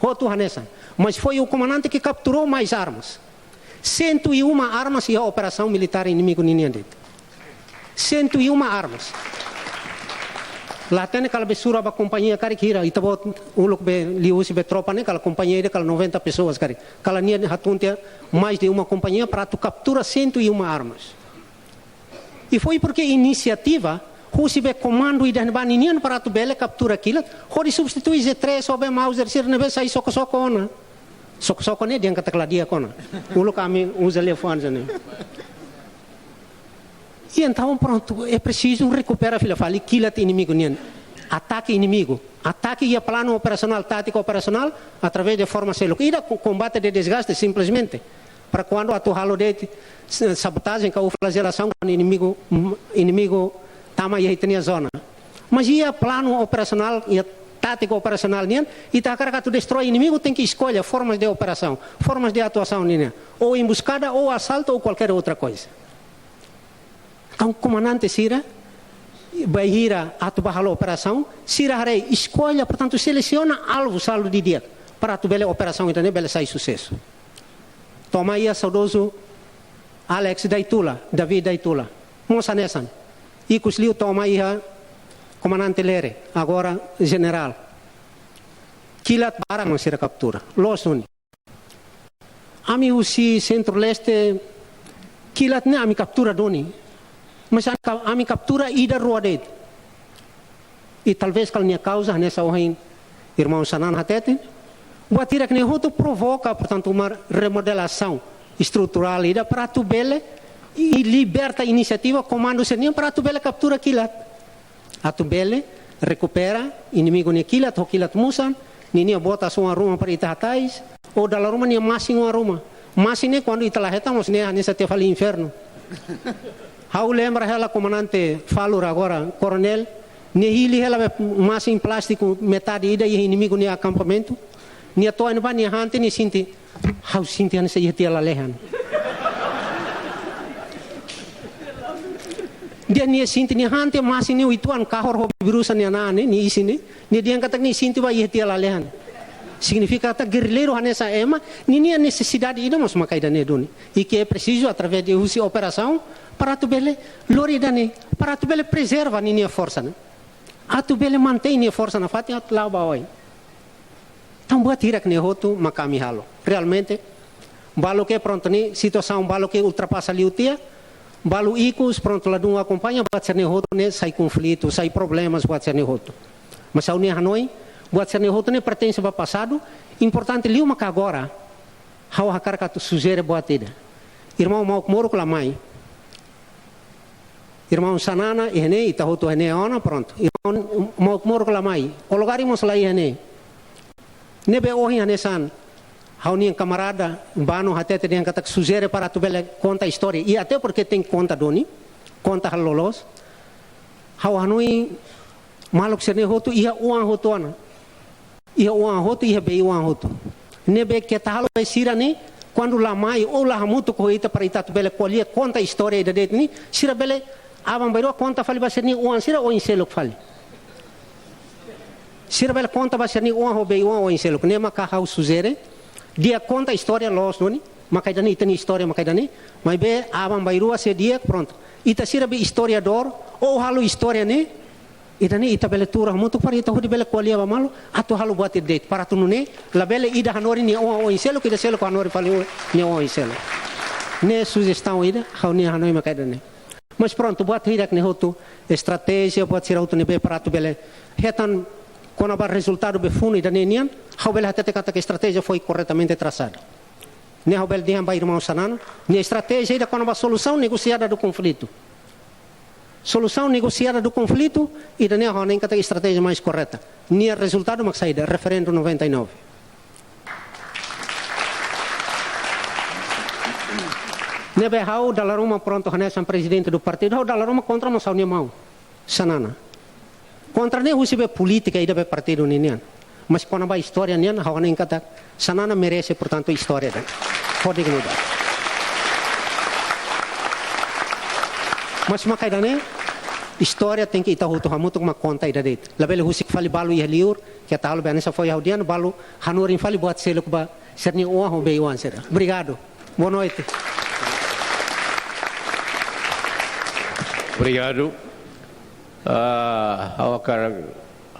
Hotu hanesan. Mas foi o comandante que capturou mais armas. Cento e uma armas iha operasaun militár inimigu ninian de'it. Cento e uma armas. La hatene kala be sura ba kompañia karik hira, ita-boot uluk be liuhusi be tropa ne'e kala kompañia ida kala noventa pessoas karik. Kala nia hatun tiha mais de uma companhia para atu kaptura cento e uma armas. I foi porque inisiativa husi be komandu ida ne'ebá ninian para atu bele kaptura kilat, hodi substitui Z três ho be Mauser sira ne'ebé sai soko-soko ona. Soko-soko ne'e dehan katak la di'ak ona. Uluk ami uza liafuan hanesan ne'e. I entaun prontu, é presizu rekupera fila fali kilat inimigu nian. Atake inimigu. Atake iha planu operasionál, tátika operasionál, através de forma seluk. Ida ko-, kombate de desgaste, simplesmente. Para kuandu atu halo de'it, s-, sabotajen ka flagelasaun, kuandu inimigu, inimigu tama iha ita-nia zona. Mas iha planu operasionál, iha tátika operasionál nian, ita hakarak atu destroi inimigu, tenke eskolha formas de operasaun, formas de atuasaun nian. Ou embuskada, ou asalto, ou qualquer outra coisa. Entaun, komandante sira, bainhira atu ba halo operasaun, sira haree, eskolha, portantu, selesiona alvu salu didi'ak, para atu bele operasaun ida-ne'e bele sai susesu. To'o mai iha saudozu Alex Daitula, David Daitula. Mós hanesan. Ikusliu to'o mai iha Komandante Lere, agora jenerál. Kilat barak mak sira kaptura. Loos duni. Ami husi Sentru-Leste, kilat ne'e ami kaptura duni. Mas ami ka-, ami kaptura ida rua de'it. I talvés kala nia kauza hanesan ohin irmaun Xanana hatete, buat hirak ne'e hotu provoka, portantu, uma remodelasaun estruturál ida para atu bele i liberta inisiativa komandu sira-nian para atu bele kaptura kilat. Atu bele rekupera inimigu nia kilat, ho kilat musan, ninia botas oan ruma para ita hatais, ou dala ruma nia masin oan ruma. Masin ne'e kuandu ita la hetan mós ne'e hanesan tiha fali infernu. Ha'u lembra hela komandante Falur agora, koronél, nia hili hela be masin plástiku metade ida iha inimigu nia akampamentu. Nia to'o iha ne'ebá nia hante nia sente, ha'u sente hanesan iha tiha lalehan. Dehan nia sente nia hante masin ne'e uitoan kahur ho birusa nia na'an ne'e, nia isin ne'e. Nia dehan katak nia sente ba iha tiha lalehan. Signifika katak gerrilleiru hanesan ema, ninia nesesidade ida mós mak ida-ne'e duni. I ke presizu através de husi operasaun, para atu bele lori ida-ne'e, para atu bele prezerva ninia forsa ne'e. Atu bele mantein nia forsa nafatin atu la'o ba oin. Entaun buat hirak ne'e hotu mak ami halo. Realmente, balu ke prontu ne'e, situasaun balu ke ultrapasa liu tiha, balu ikus prontu ladún akompaña, buat sira-ne'e hotu ne'e sai konflitu, sai problemas, buat sira-ne'e hotu. Mas ha'u-nia hanoin, buat sira-ne'e hotu ne'e pertense ba pasadu, importante liu maka agora, ha'u hakarak atu sujere buat ida. Irmaun Mauk Moruk la mai. Irmaun Xanana iha ne'e, ita hotu iha ne'e ona, prontu. Irmaun Mauk Moruk la mai. Ologari mós la iha ne'e. Ne'ebé ohin hanesan ha'u-nia kamarada Bano hatete dehan katak sujere para atu bele konta istória. I até porque tenke konta duni, konta halo loloos. Ha'u hanoin maluk sira-ne'e hotu iha oan hotu ona. Iha oan hotu, iha bei-oan hotu. Ne'ebé keta halo ba sira-ne'e, kuandu la mai ou la hamutuk ho ita para ita atu bele ko'alia konta istória ida de'it ne'e, sira bele aban-bainrua konta fali ba sira-nia oan sira oin seluk fali. Sira bele konta ba sira-nia oan ho bei-oan oin seluk. Ne'e maka ha'u sujere, di'ak konta istória loos duni, maka ida-ne'e ita-nia istória maka ida-ne'e, maibé aban-bainrua se di'ak prontu. Ita sira be istoriadór, ou halo istória ne'e, ida-ne'e ita bele tuur hamutuk para ita hodi bele ko'alia ba malu, atu halo buat ida de'it. Para atu nune'e, labele ida hanorin nia oan oin seluk, ida seluk hanorin fali nia oan oin seluk. Ne'e sujestaun ida, ha'u-nia hanoin maka ida-ne'e. Mas prontu, buat hirak ne'e hotu, estratéjia, buat sira hotu ne'ebé para atu bele hetan kona-ba rezultadu be funu ida-ne'e nian, ha'u bele hatete katak estratéjia foi korretamente trasada. Ne'e ha'u bele dehan ba irmaun Xanana, nia estratéjia ida kona-ba solusaun negosiada do konflitu. Solusaun negosiada do konflitu, ida-ne'e ha'u hanoin katak estratéjia mais korreta. Nia rezultadu mak saida, referendu noventa e nove. Ne'ebé ha'u dala ruma prontu hanesan prezidente do partidu, ha'u dala ruma kontra mós ha'u-nia maun Xanana. Kontra ne'e husi be polítika ida be partidu ninian. Mas kona-ba istória nian, ha'u hanoin katak Xanana merese, portantu, istória ida ho dignidade. Mas maka ida-ne'e, istória tenke ita hotu hamutuk mak konta ida de'it. Labele husik fali balu iha liur, keta halo be hanesan foin ha'u dehan, balu hanorin fali buat seluk ba sira-nia oan ho bei-oan sira. Obrigadu. Boa noite. Obrigadu. Ah, ha'u hakarak,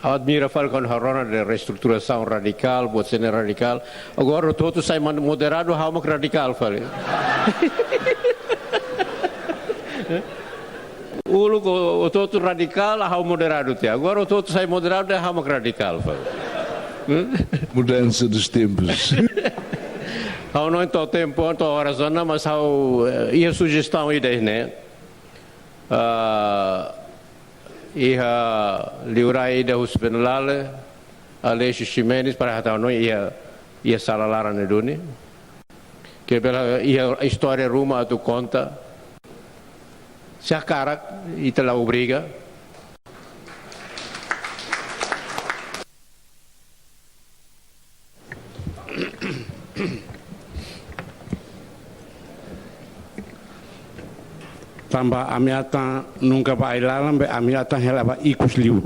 ha'u admira fali kuandu ha'u rona dehan reestruturasaun radikál, buat sira-ne'e radikál. Agora hotu-hotu sai man-, moderadu, ha'u mak radikál fali. Uluk ho-, hotu-hotu radikál, ha'u moderadu tiha. Agora hotu-hotu sai moderadu, ha'u mak radikál fali. Mudança dos tempos. Ha'u hanoin to'o tempu, to'o oras ona, mas ha'u, eh, iha sujestaun ida ne'e. Ah, iha liurai ida husi Benalale, Aleixo Ximenes, para ha'u hanoin iha, iha sala laran ne'e duni. Ke bele iha istória ruma atu konta. Se hakarak, ita la obriga. Tanba ami atan nunka ba ai-laran, be ami atan hela ba ikus liu.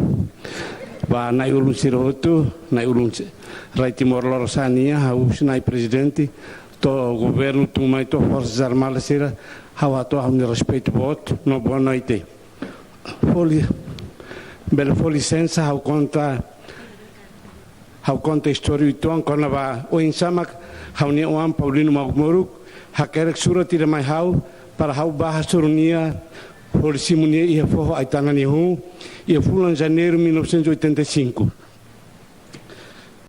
Ba na'i-ulun sira hotu, na'i-ulun si-, rai Timor Lorosa'e nian, ha'u husi na'i prezidente, to'o governu tun mai to'o Forsas Armadas sira, ha'u hato'o ha'u-nia respeitu boot, no boa noite. Fó lia. Bele fó lisensa, ha'u konta, ha'u konta istória uitoan kona-ba oinsá mak ha'u-nia oan Paulino Mauk Moruk hakerek surat ida mai ha'u para ha'u bá hasoru nia, hodi simu nia iha foho Aitana nia hun, iha fulan Janeiru mil novecentos e oitenta e cinco.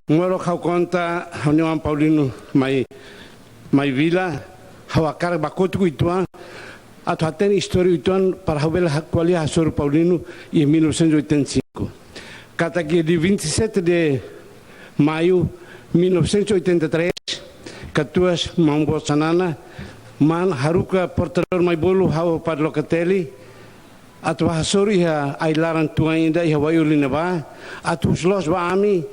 Molok ha'u konta ha'u-nia oan Paulino mai, mai vila, ha'u hakarak bá kotuk uitoan, atu hatene istória uitoan para ha'u bele ha-, ko'alia hasoru Paulino iha mil novecentos e oitenta e cinco. Katak iha dia vinte e sete de maio mil novecentos e oitenta e três, katuas maun boot Xanana, mak haruka portadór mai bolu ha'u ho Padre Locatelli, atu bá hasoru iha ai-laran tuan ida iha Waiuli ne'ebá, atu husu loos ba ami,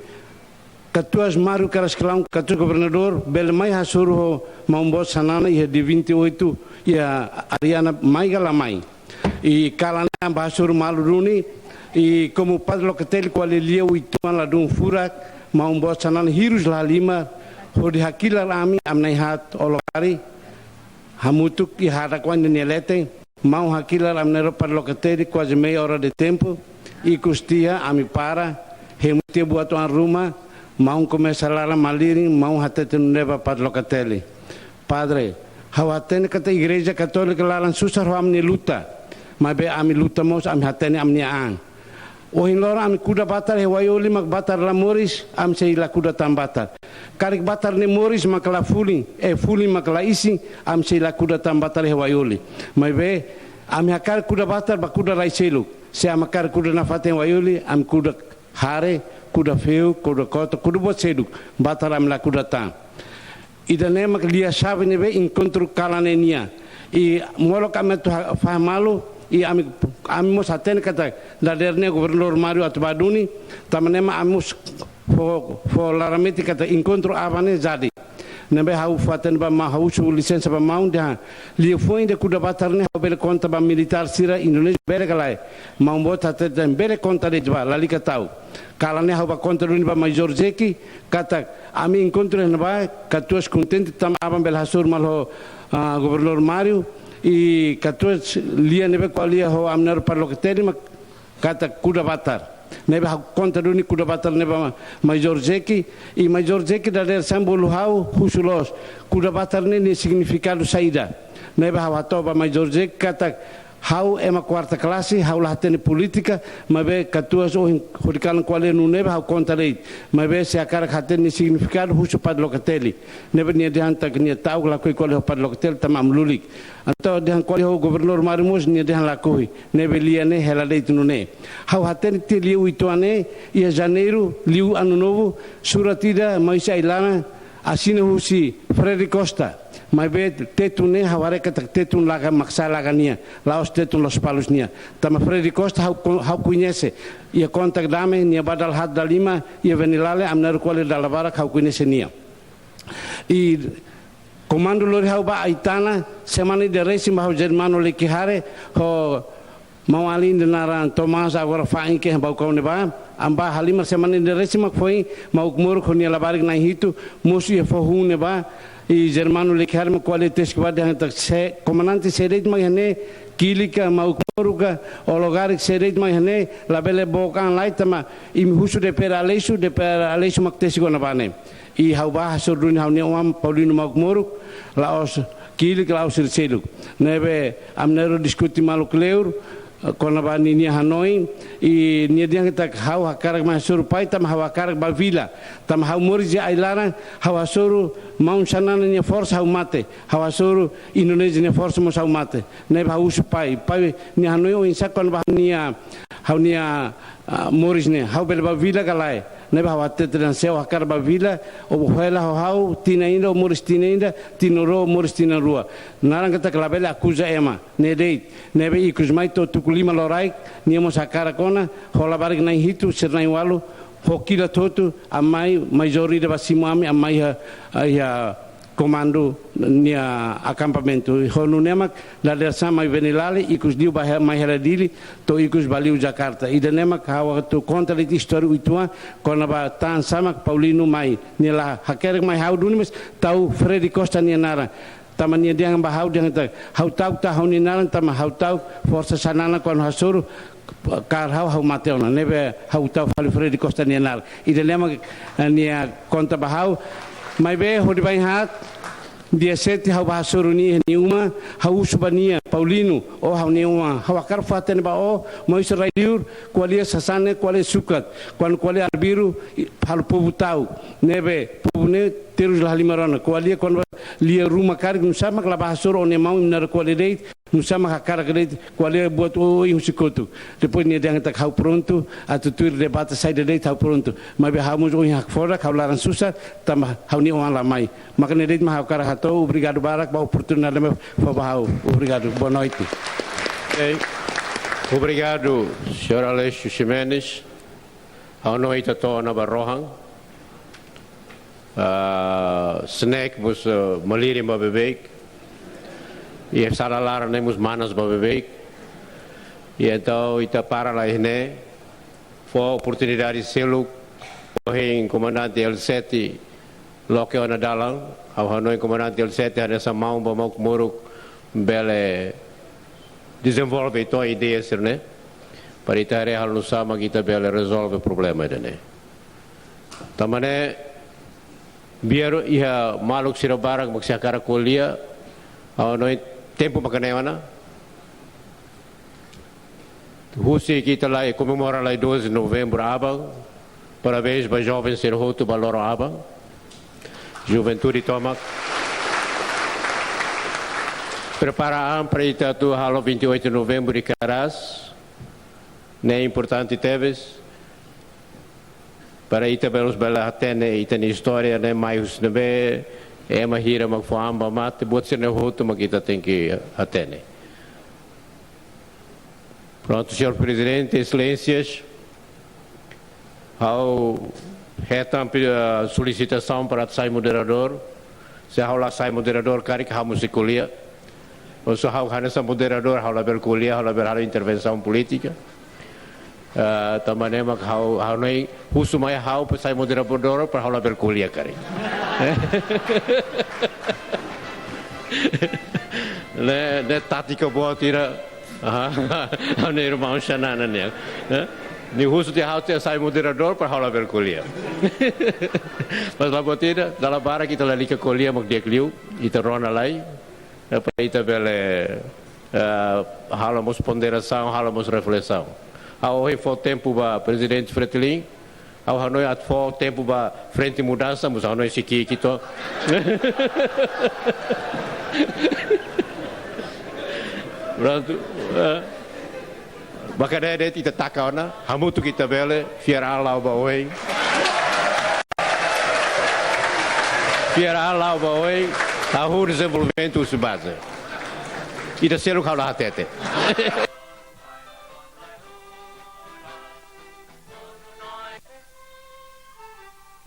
katuas Mário Carrascalão, katuas governadór, bele mai hasoru ho maun boot Xanana iha dia vinte e oito iha Ariana, mai ka la mai. I kalan ne'e ami bá hasoru malu duni, i komu Padre Locatelli ko'alia lia uitoan ladún furak, maun boot Xanana hirus la halimar, hodi hakilar ami, ami na'in-haat Olokari, hamutuk iha hadaku an nia leten, maun hakilar ami-nia roupa Locatelli kuaze meia hora de tempu, ikus tiha ami para, hemu tiha buat oan ruma, maun komesa laran malirin, maun hatete nune'e ba Padre Locatelli: Padre, ha'u hatene katak Igreja Katólika laran susar ho ami-nia luta, maibé ami luta mós, ami hatene ami-nia an. Ohin loron ami kuda batar iha Waiuli mak batar la moris, ami sei la kuda tan batar. Karik batar ne'e moris mak la fulin, eh, fulin mak la isin, ami sei la kuda tan batar iha Waiuli. Maibé, ami hakarak kuda batar ba kuda rai seluk. Se ami hakarak kuda nafatin iha Waiuli, ami kuda hare, kuda feu, kuda kotak, kuda buat seluk. Batar ami la kuda tan. Ida-ne'e mak lia xave ne'ebé enkontru kalan ne'e nian. I molok ami atu ha-, fahe malu, i ami, ami mós hatene katak dadeer ne'e governadór Mário atu bá duni, tanba ne'e mak ami mós fó, fó laran metin katak enkontru aban ne'e jadi. Ne'ebé ha'u fó-hatene ba maun, ha'u husu lisensa ba maun dehan liafuan ida kuda batar ne'e ha'u bele konta ba militár sira Indonézia bele ka lae. Maun boot hatete bele konta de'it bá, lalika ta'uk. Kalan ne'e ha'u bá konta duni ba Major Zeki, katak ami enkontru iha ne'ebá, katuas kontente tanba aban bele hasoru malu ho, ah, governadór Mário, i katuas lia ne'ebé ko'alia ho ami-nia roupa Locatelli mak katak kuda batar. Ne'ebé ha'u konta duni kuda batar ne'e ba Major Zeki, i Major Zeki dadeer-saan bolu ha'u husu loos kuda batar ne'e nia signifikadu saida. Ne'ebé ha'u hato'o ba Major Zeki katak ha'u ema kuarta klase, ha'u la hatene polítika, maibé katuas ohin hodi kalan ko'alia nune'e ba ha'u konta de'it. Maibé se hakarak hatene nia signifikadu husu Padre Locatelli. Ne'ebé nia dehan katak nia ta'uk lakohi ko'alia ho Padre Locatelli tanba ami lulik. Entaun dehan ko'alia ho governadór Mário mós nia dehan lakohi. Ne'ebé lia ne'e hela de'it nune'e. Ha'u hatene tiha liu uitoan ne'e, iha Janeiru, liu Ano Novo, surat ida mai husi ai-laran, asina husi Frederick Costa. Maibé tetun ne'e ha'u haree katak tetun laga Maksa laga nian, la'ós tetun Lospalos nian. Tanba Frederick Costa ha'u ko-, ha'u koñese, iha kontak dame, nia bá dala haat dala lima iha Venilale, ami na'in-rua ko'alia dala barak, ha'u koñese nia. I komandu lori ha'u ba Aitana, semana ida resin ba ho Germano Lekihare, ho maun-alin ida naran Tomás, agora fain ke Baucau ne'ebá, ami bá halimar semana ida resin mak foin, Mauk Moruk ho nia labarik na'in-hitu, mosu iha foho ne'ebá, i Germano Lekihare mak ko'alia tesik ba dehan katak se, komandante sé de'it mak iha ne'e, Kili ka, Mauk Moruk ka, Olokari sé de'it mak iha ne'e, labele book an lai tanba, imi husu DPR Aleixo, DPR Aleixo mak tesik ona ba ne'e. I ha'u bá hasoru duni ha'u-nia oan Paulino Mauk Moruk, la'ós Kili ka la'ós sira seluk. Ne'ebé ami na'in-rua diskute malu kleur, eh, kona-ba ninia hanoin, i nia dehan katak ha'u hakarak mai hasoru pai, tanba ha'u hakarak bá vila. Tanba ha'u moris iha ai-laran, ha'u hasoru maun Xanana nia forsa ha'u mate. Ha'u hasoru Indonézia nia forsa mós ha'u mate. Ne'ebé ha'u husu pai, pai nia hanoin oinsá kona-ba ha'u-nia, ha'u-nia, ah, moris ne'e. Ha'u bele bá vila ka lae. Ne'ebé ha'u hatete dehan se ó hakarak bá vila, ó hela ho ha'u, tinan ida ó moris tinan ida, tinan rua ó moris tinan rua. Naran katak labele akuza ema, ne'e de'it. Ne'ebé ikus mai to'o tuku lima loraik, nia mós hakarak ona, ho labarik na'in-hitu, sira na'in-ualu, ho kilat hotu, ami mai, Major ida bá simu ami, ami mai iha, iha komandu nia akampamentu. Ho nune'e mak dadeer-saan mai Venilale, ikus liu bá he-, mai hela Dili, to'o ikus bá liu Jakarta. Ida-ne'e mak ha'u atu konta de'it istória uitoan, kona-ba tansá mak Paulino mai. Nia la hakerek mai ha'u duni, mas tau Frederick Costa nia naran. Tanba nia dehan ba ha'u dehan katak, ha'u ta'uk tan ha'u-nia naran, tanba ha'u ta'uk forsa Xanana kuandu hasoru, kaer ha'u, ha'u mate ona, ne'ebé ha'u tau fali Freddy Costa nia naran. Ida-ne'e mak, eh, nia konta ba ha'u. Maibé hodi bá iha dia sete ha'u bá hasoru nia iha nia uma, ha'u husu ba nia, Paulino, ó ha'u-nia oan, ha'u hakarak fó-hatene ba ó, maibé rai-liur, ko'alia sasán ne'e, ko'alia sukat, kuandu ko'alia arbiru, i, halo povu ta'uk, ne'ebé povu ne'e terus la halimar ona, ko'alia kuandu lia ruma karik, nusá mak la bá hasoru ó-nia maun imi na'in-rua ko'alia de'it, nusá mak hakarak de'it, ko'alia buat oioin husi kotuk. Depois nia dehan katak ha'u prontu atu tuir debate saida de'it, ha'u prontu. Maibé ha'u mós ohin hakfodak, ha'u laran susar, tanba ha'u-nia oan la mai. Maka ne'e de'it mak ha'u hakarak hato'o, obrigadu barak ba oportunidade ne'ebé fó ba ha'u. Obrigadu. Boa noite. Ok. Obrigadu, señór Aleixo Ximenes. Ha'u hanoin ita to'o ona ba rohan. Ah, snack mós, eh, malirin ba beibeik. I sala laran ne'e mós manas ba beibeik. I entaun ita para lai ne'e, fó oportunidade seluk, ohin komandante L sete loke ona dalan, ha'u hanoin komandante L sete hanesan maun ba Mauk Moruk bele dezenvolve to'o ideia sira-ne'e, para ita haree halo nusá mak ita bele rezolve problema ida-ne'e. Tanba ne'e, biar iha maluk sira barak mak sei hakarak ko'alia, ha'u hanoin tempu maka ne'e ona. Husi ita lai komemora lai doze de novembro aban. Parabéns ba joven sira hotu ba loron aban. Juventude tomak. Prepara an para ita atu halo vinte e oito de novembro iha Carrasco. Ne'e importante tebes. Para ita bele, bele hatene ita-nia istória ne'e mai husi ne'ebé, ema hira mak fó an ba mate, buat sira-ne'e hotu mak ita tenke hatene. Prontu, señór Prezidente, Exelénsias, ha'u hetan pe-, ah, solisitasaun para sai moderadór. Se ha'u la sai moderadór, karik ha'u mós sei ko'alia. Ou se ha'u hanesan moderadór, ha'u labele ko'alia, ha'u labele halo intervensaun polítika. Ah, tanba ne'e mak ha'u, ha'u hanoin husu mai ha'u para sai moderadór, para ha'u labele ko'alia karik. Ne'e, ne'e tátika boa tira. Aha, ha'u-nia irmaun Xanana nian. Eh? Nia husu tiha ha'u atu sai moderadór para ha'u labele ko'alia. Mas la buat ida, dala barak ita lalika ko'alia mak di'ak liu, ita rona lai. Eh, para ita bele, eh, halo mós ponderasaun, halo mós reflesaun. Ha'u ohin fó tempu ba Prezidente Fretilin, ha'u hanoin atu fó tempu ba Frente Mudansa, mós ha'u hanoin sei ki'ik to'o. Prontu, eh. Maka ne'e de'it ita taka ona, hamutuk ita bele, fiar an la'o ba oin. Fiar an la'o ba oin, hahú dezenvolvimentu husi baze. Ida seluk ha'u la hatete.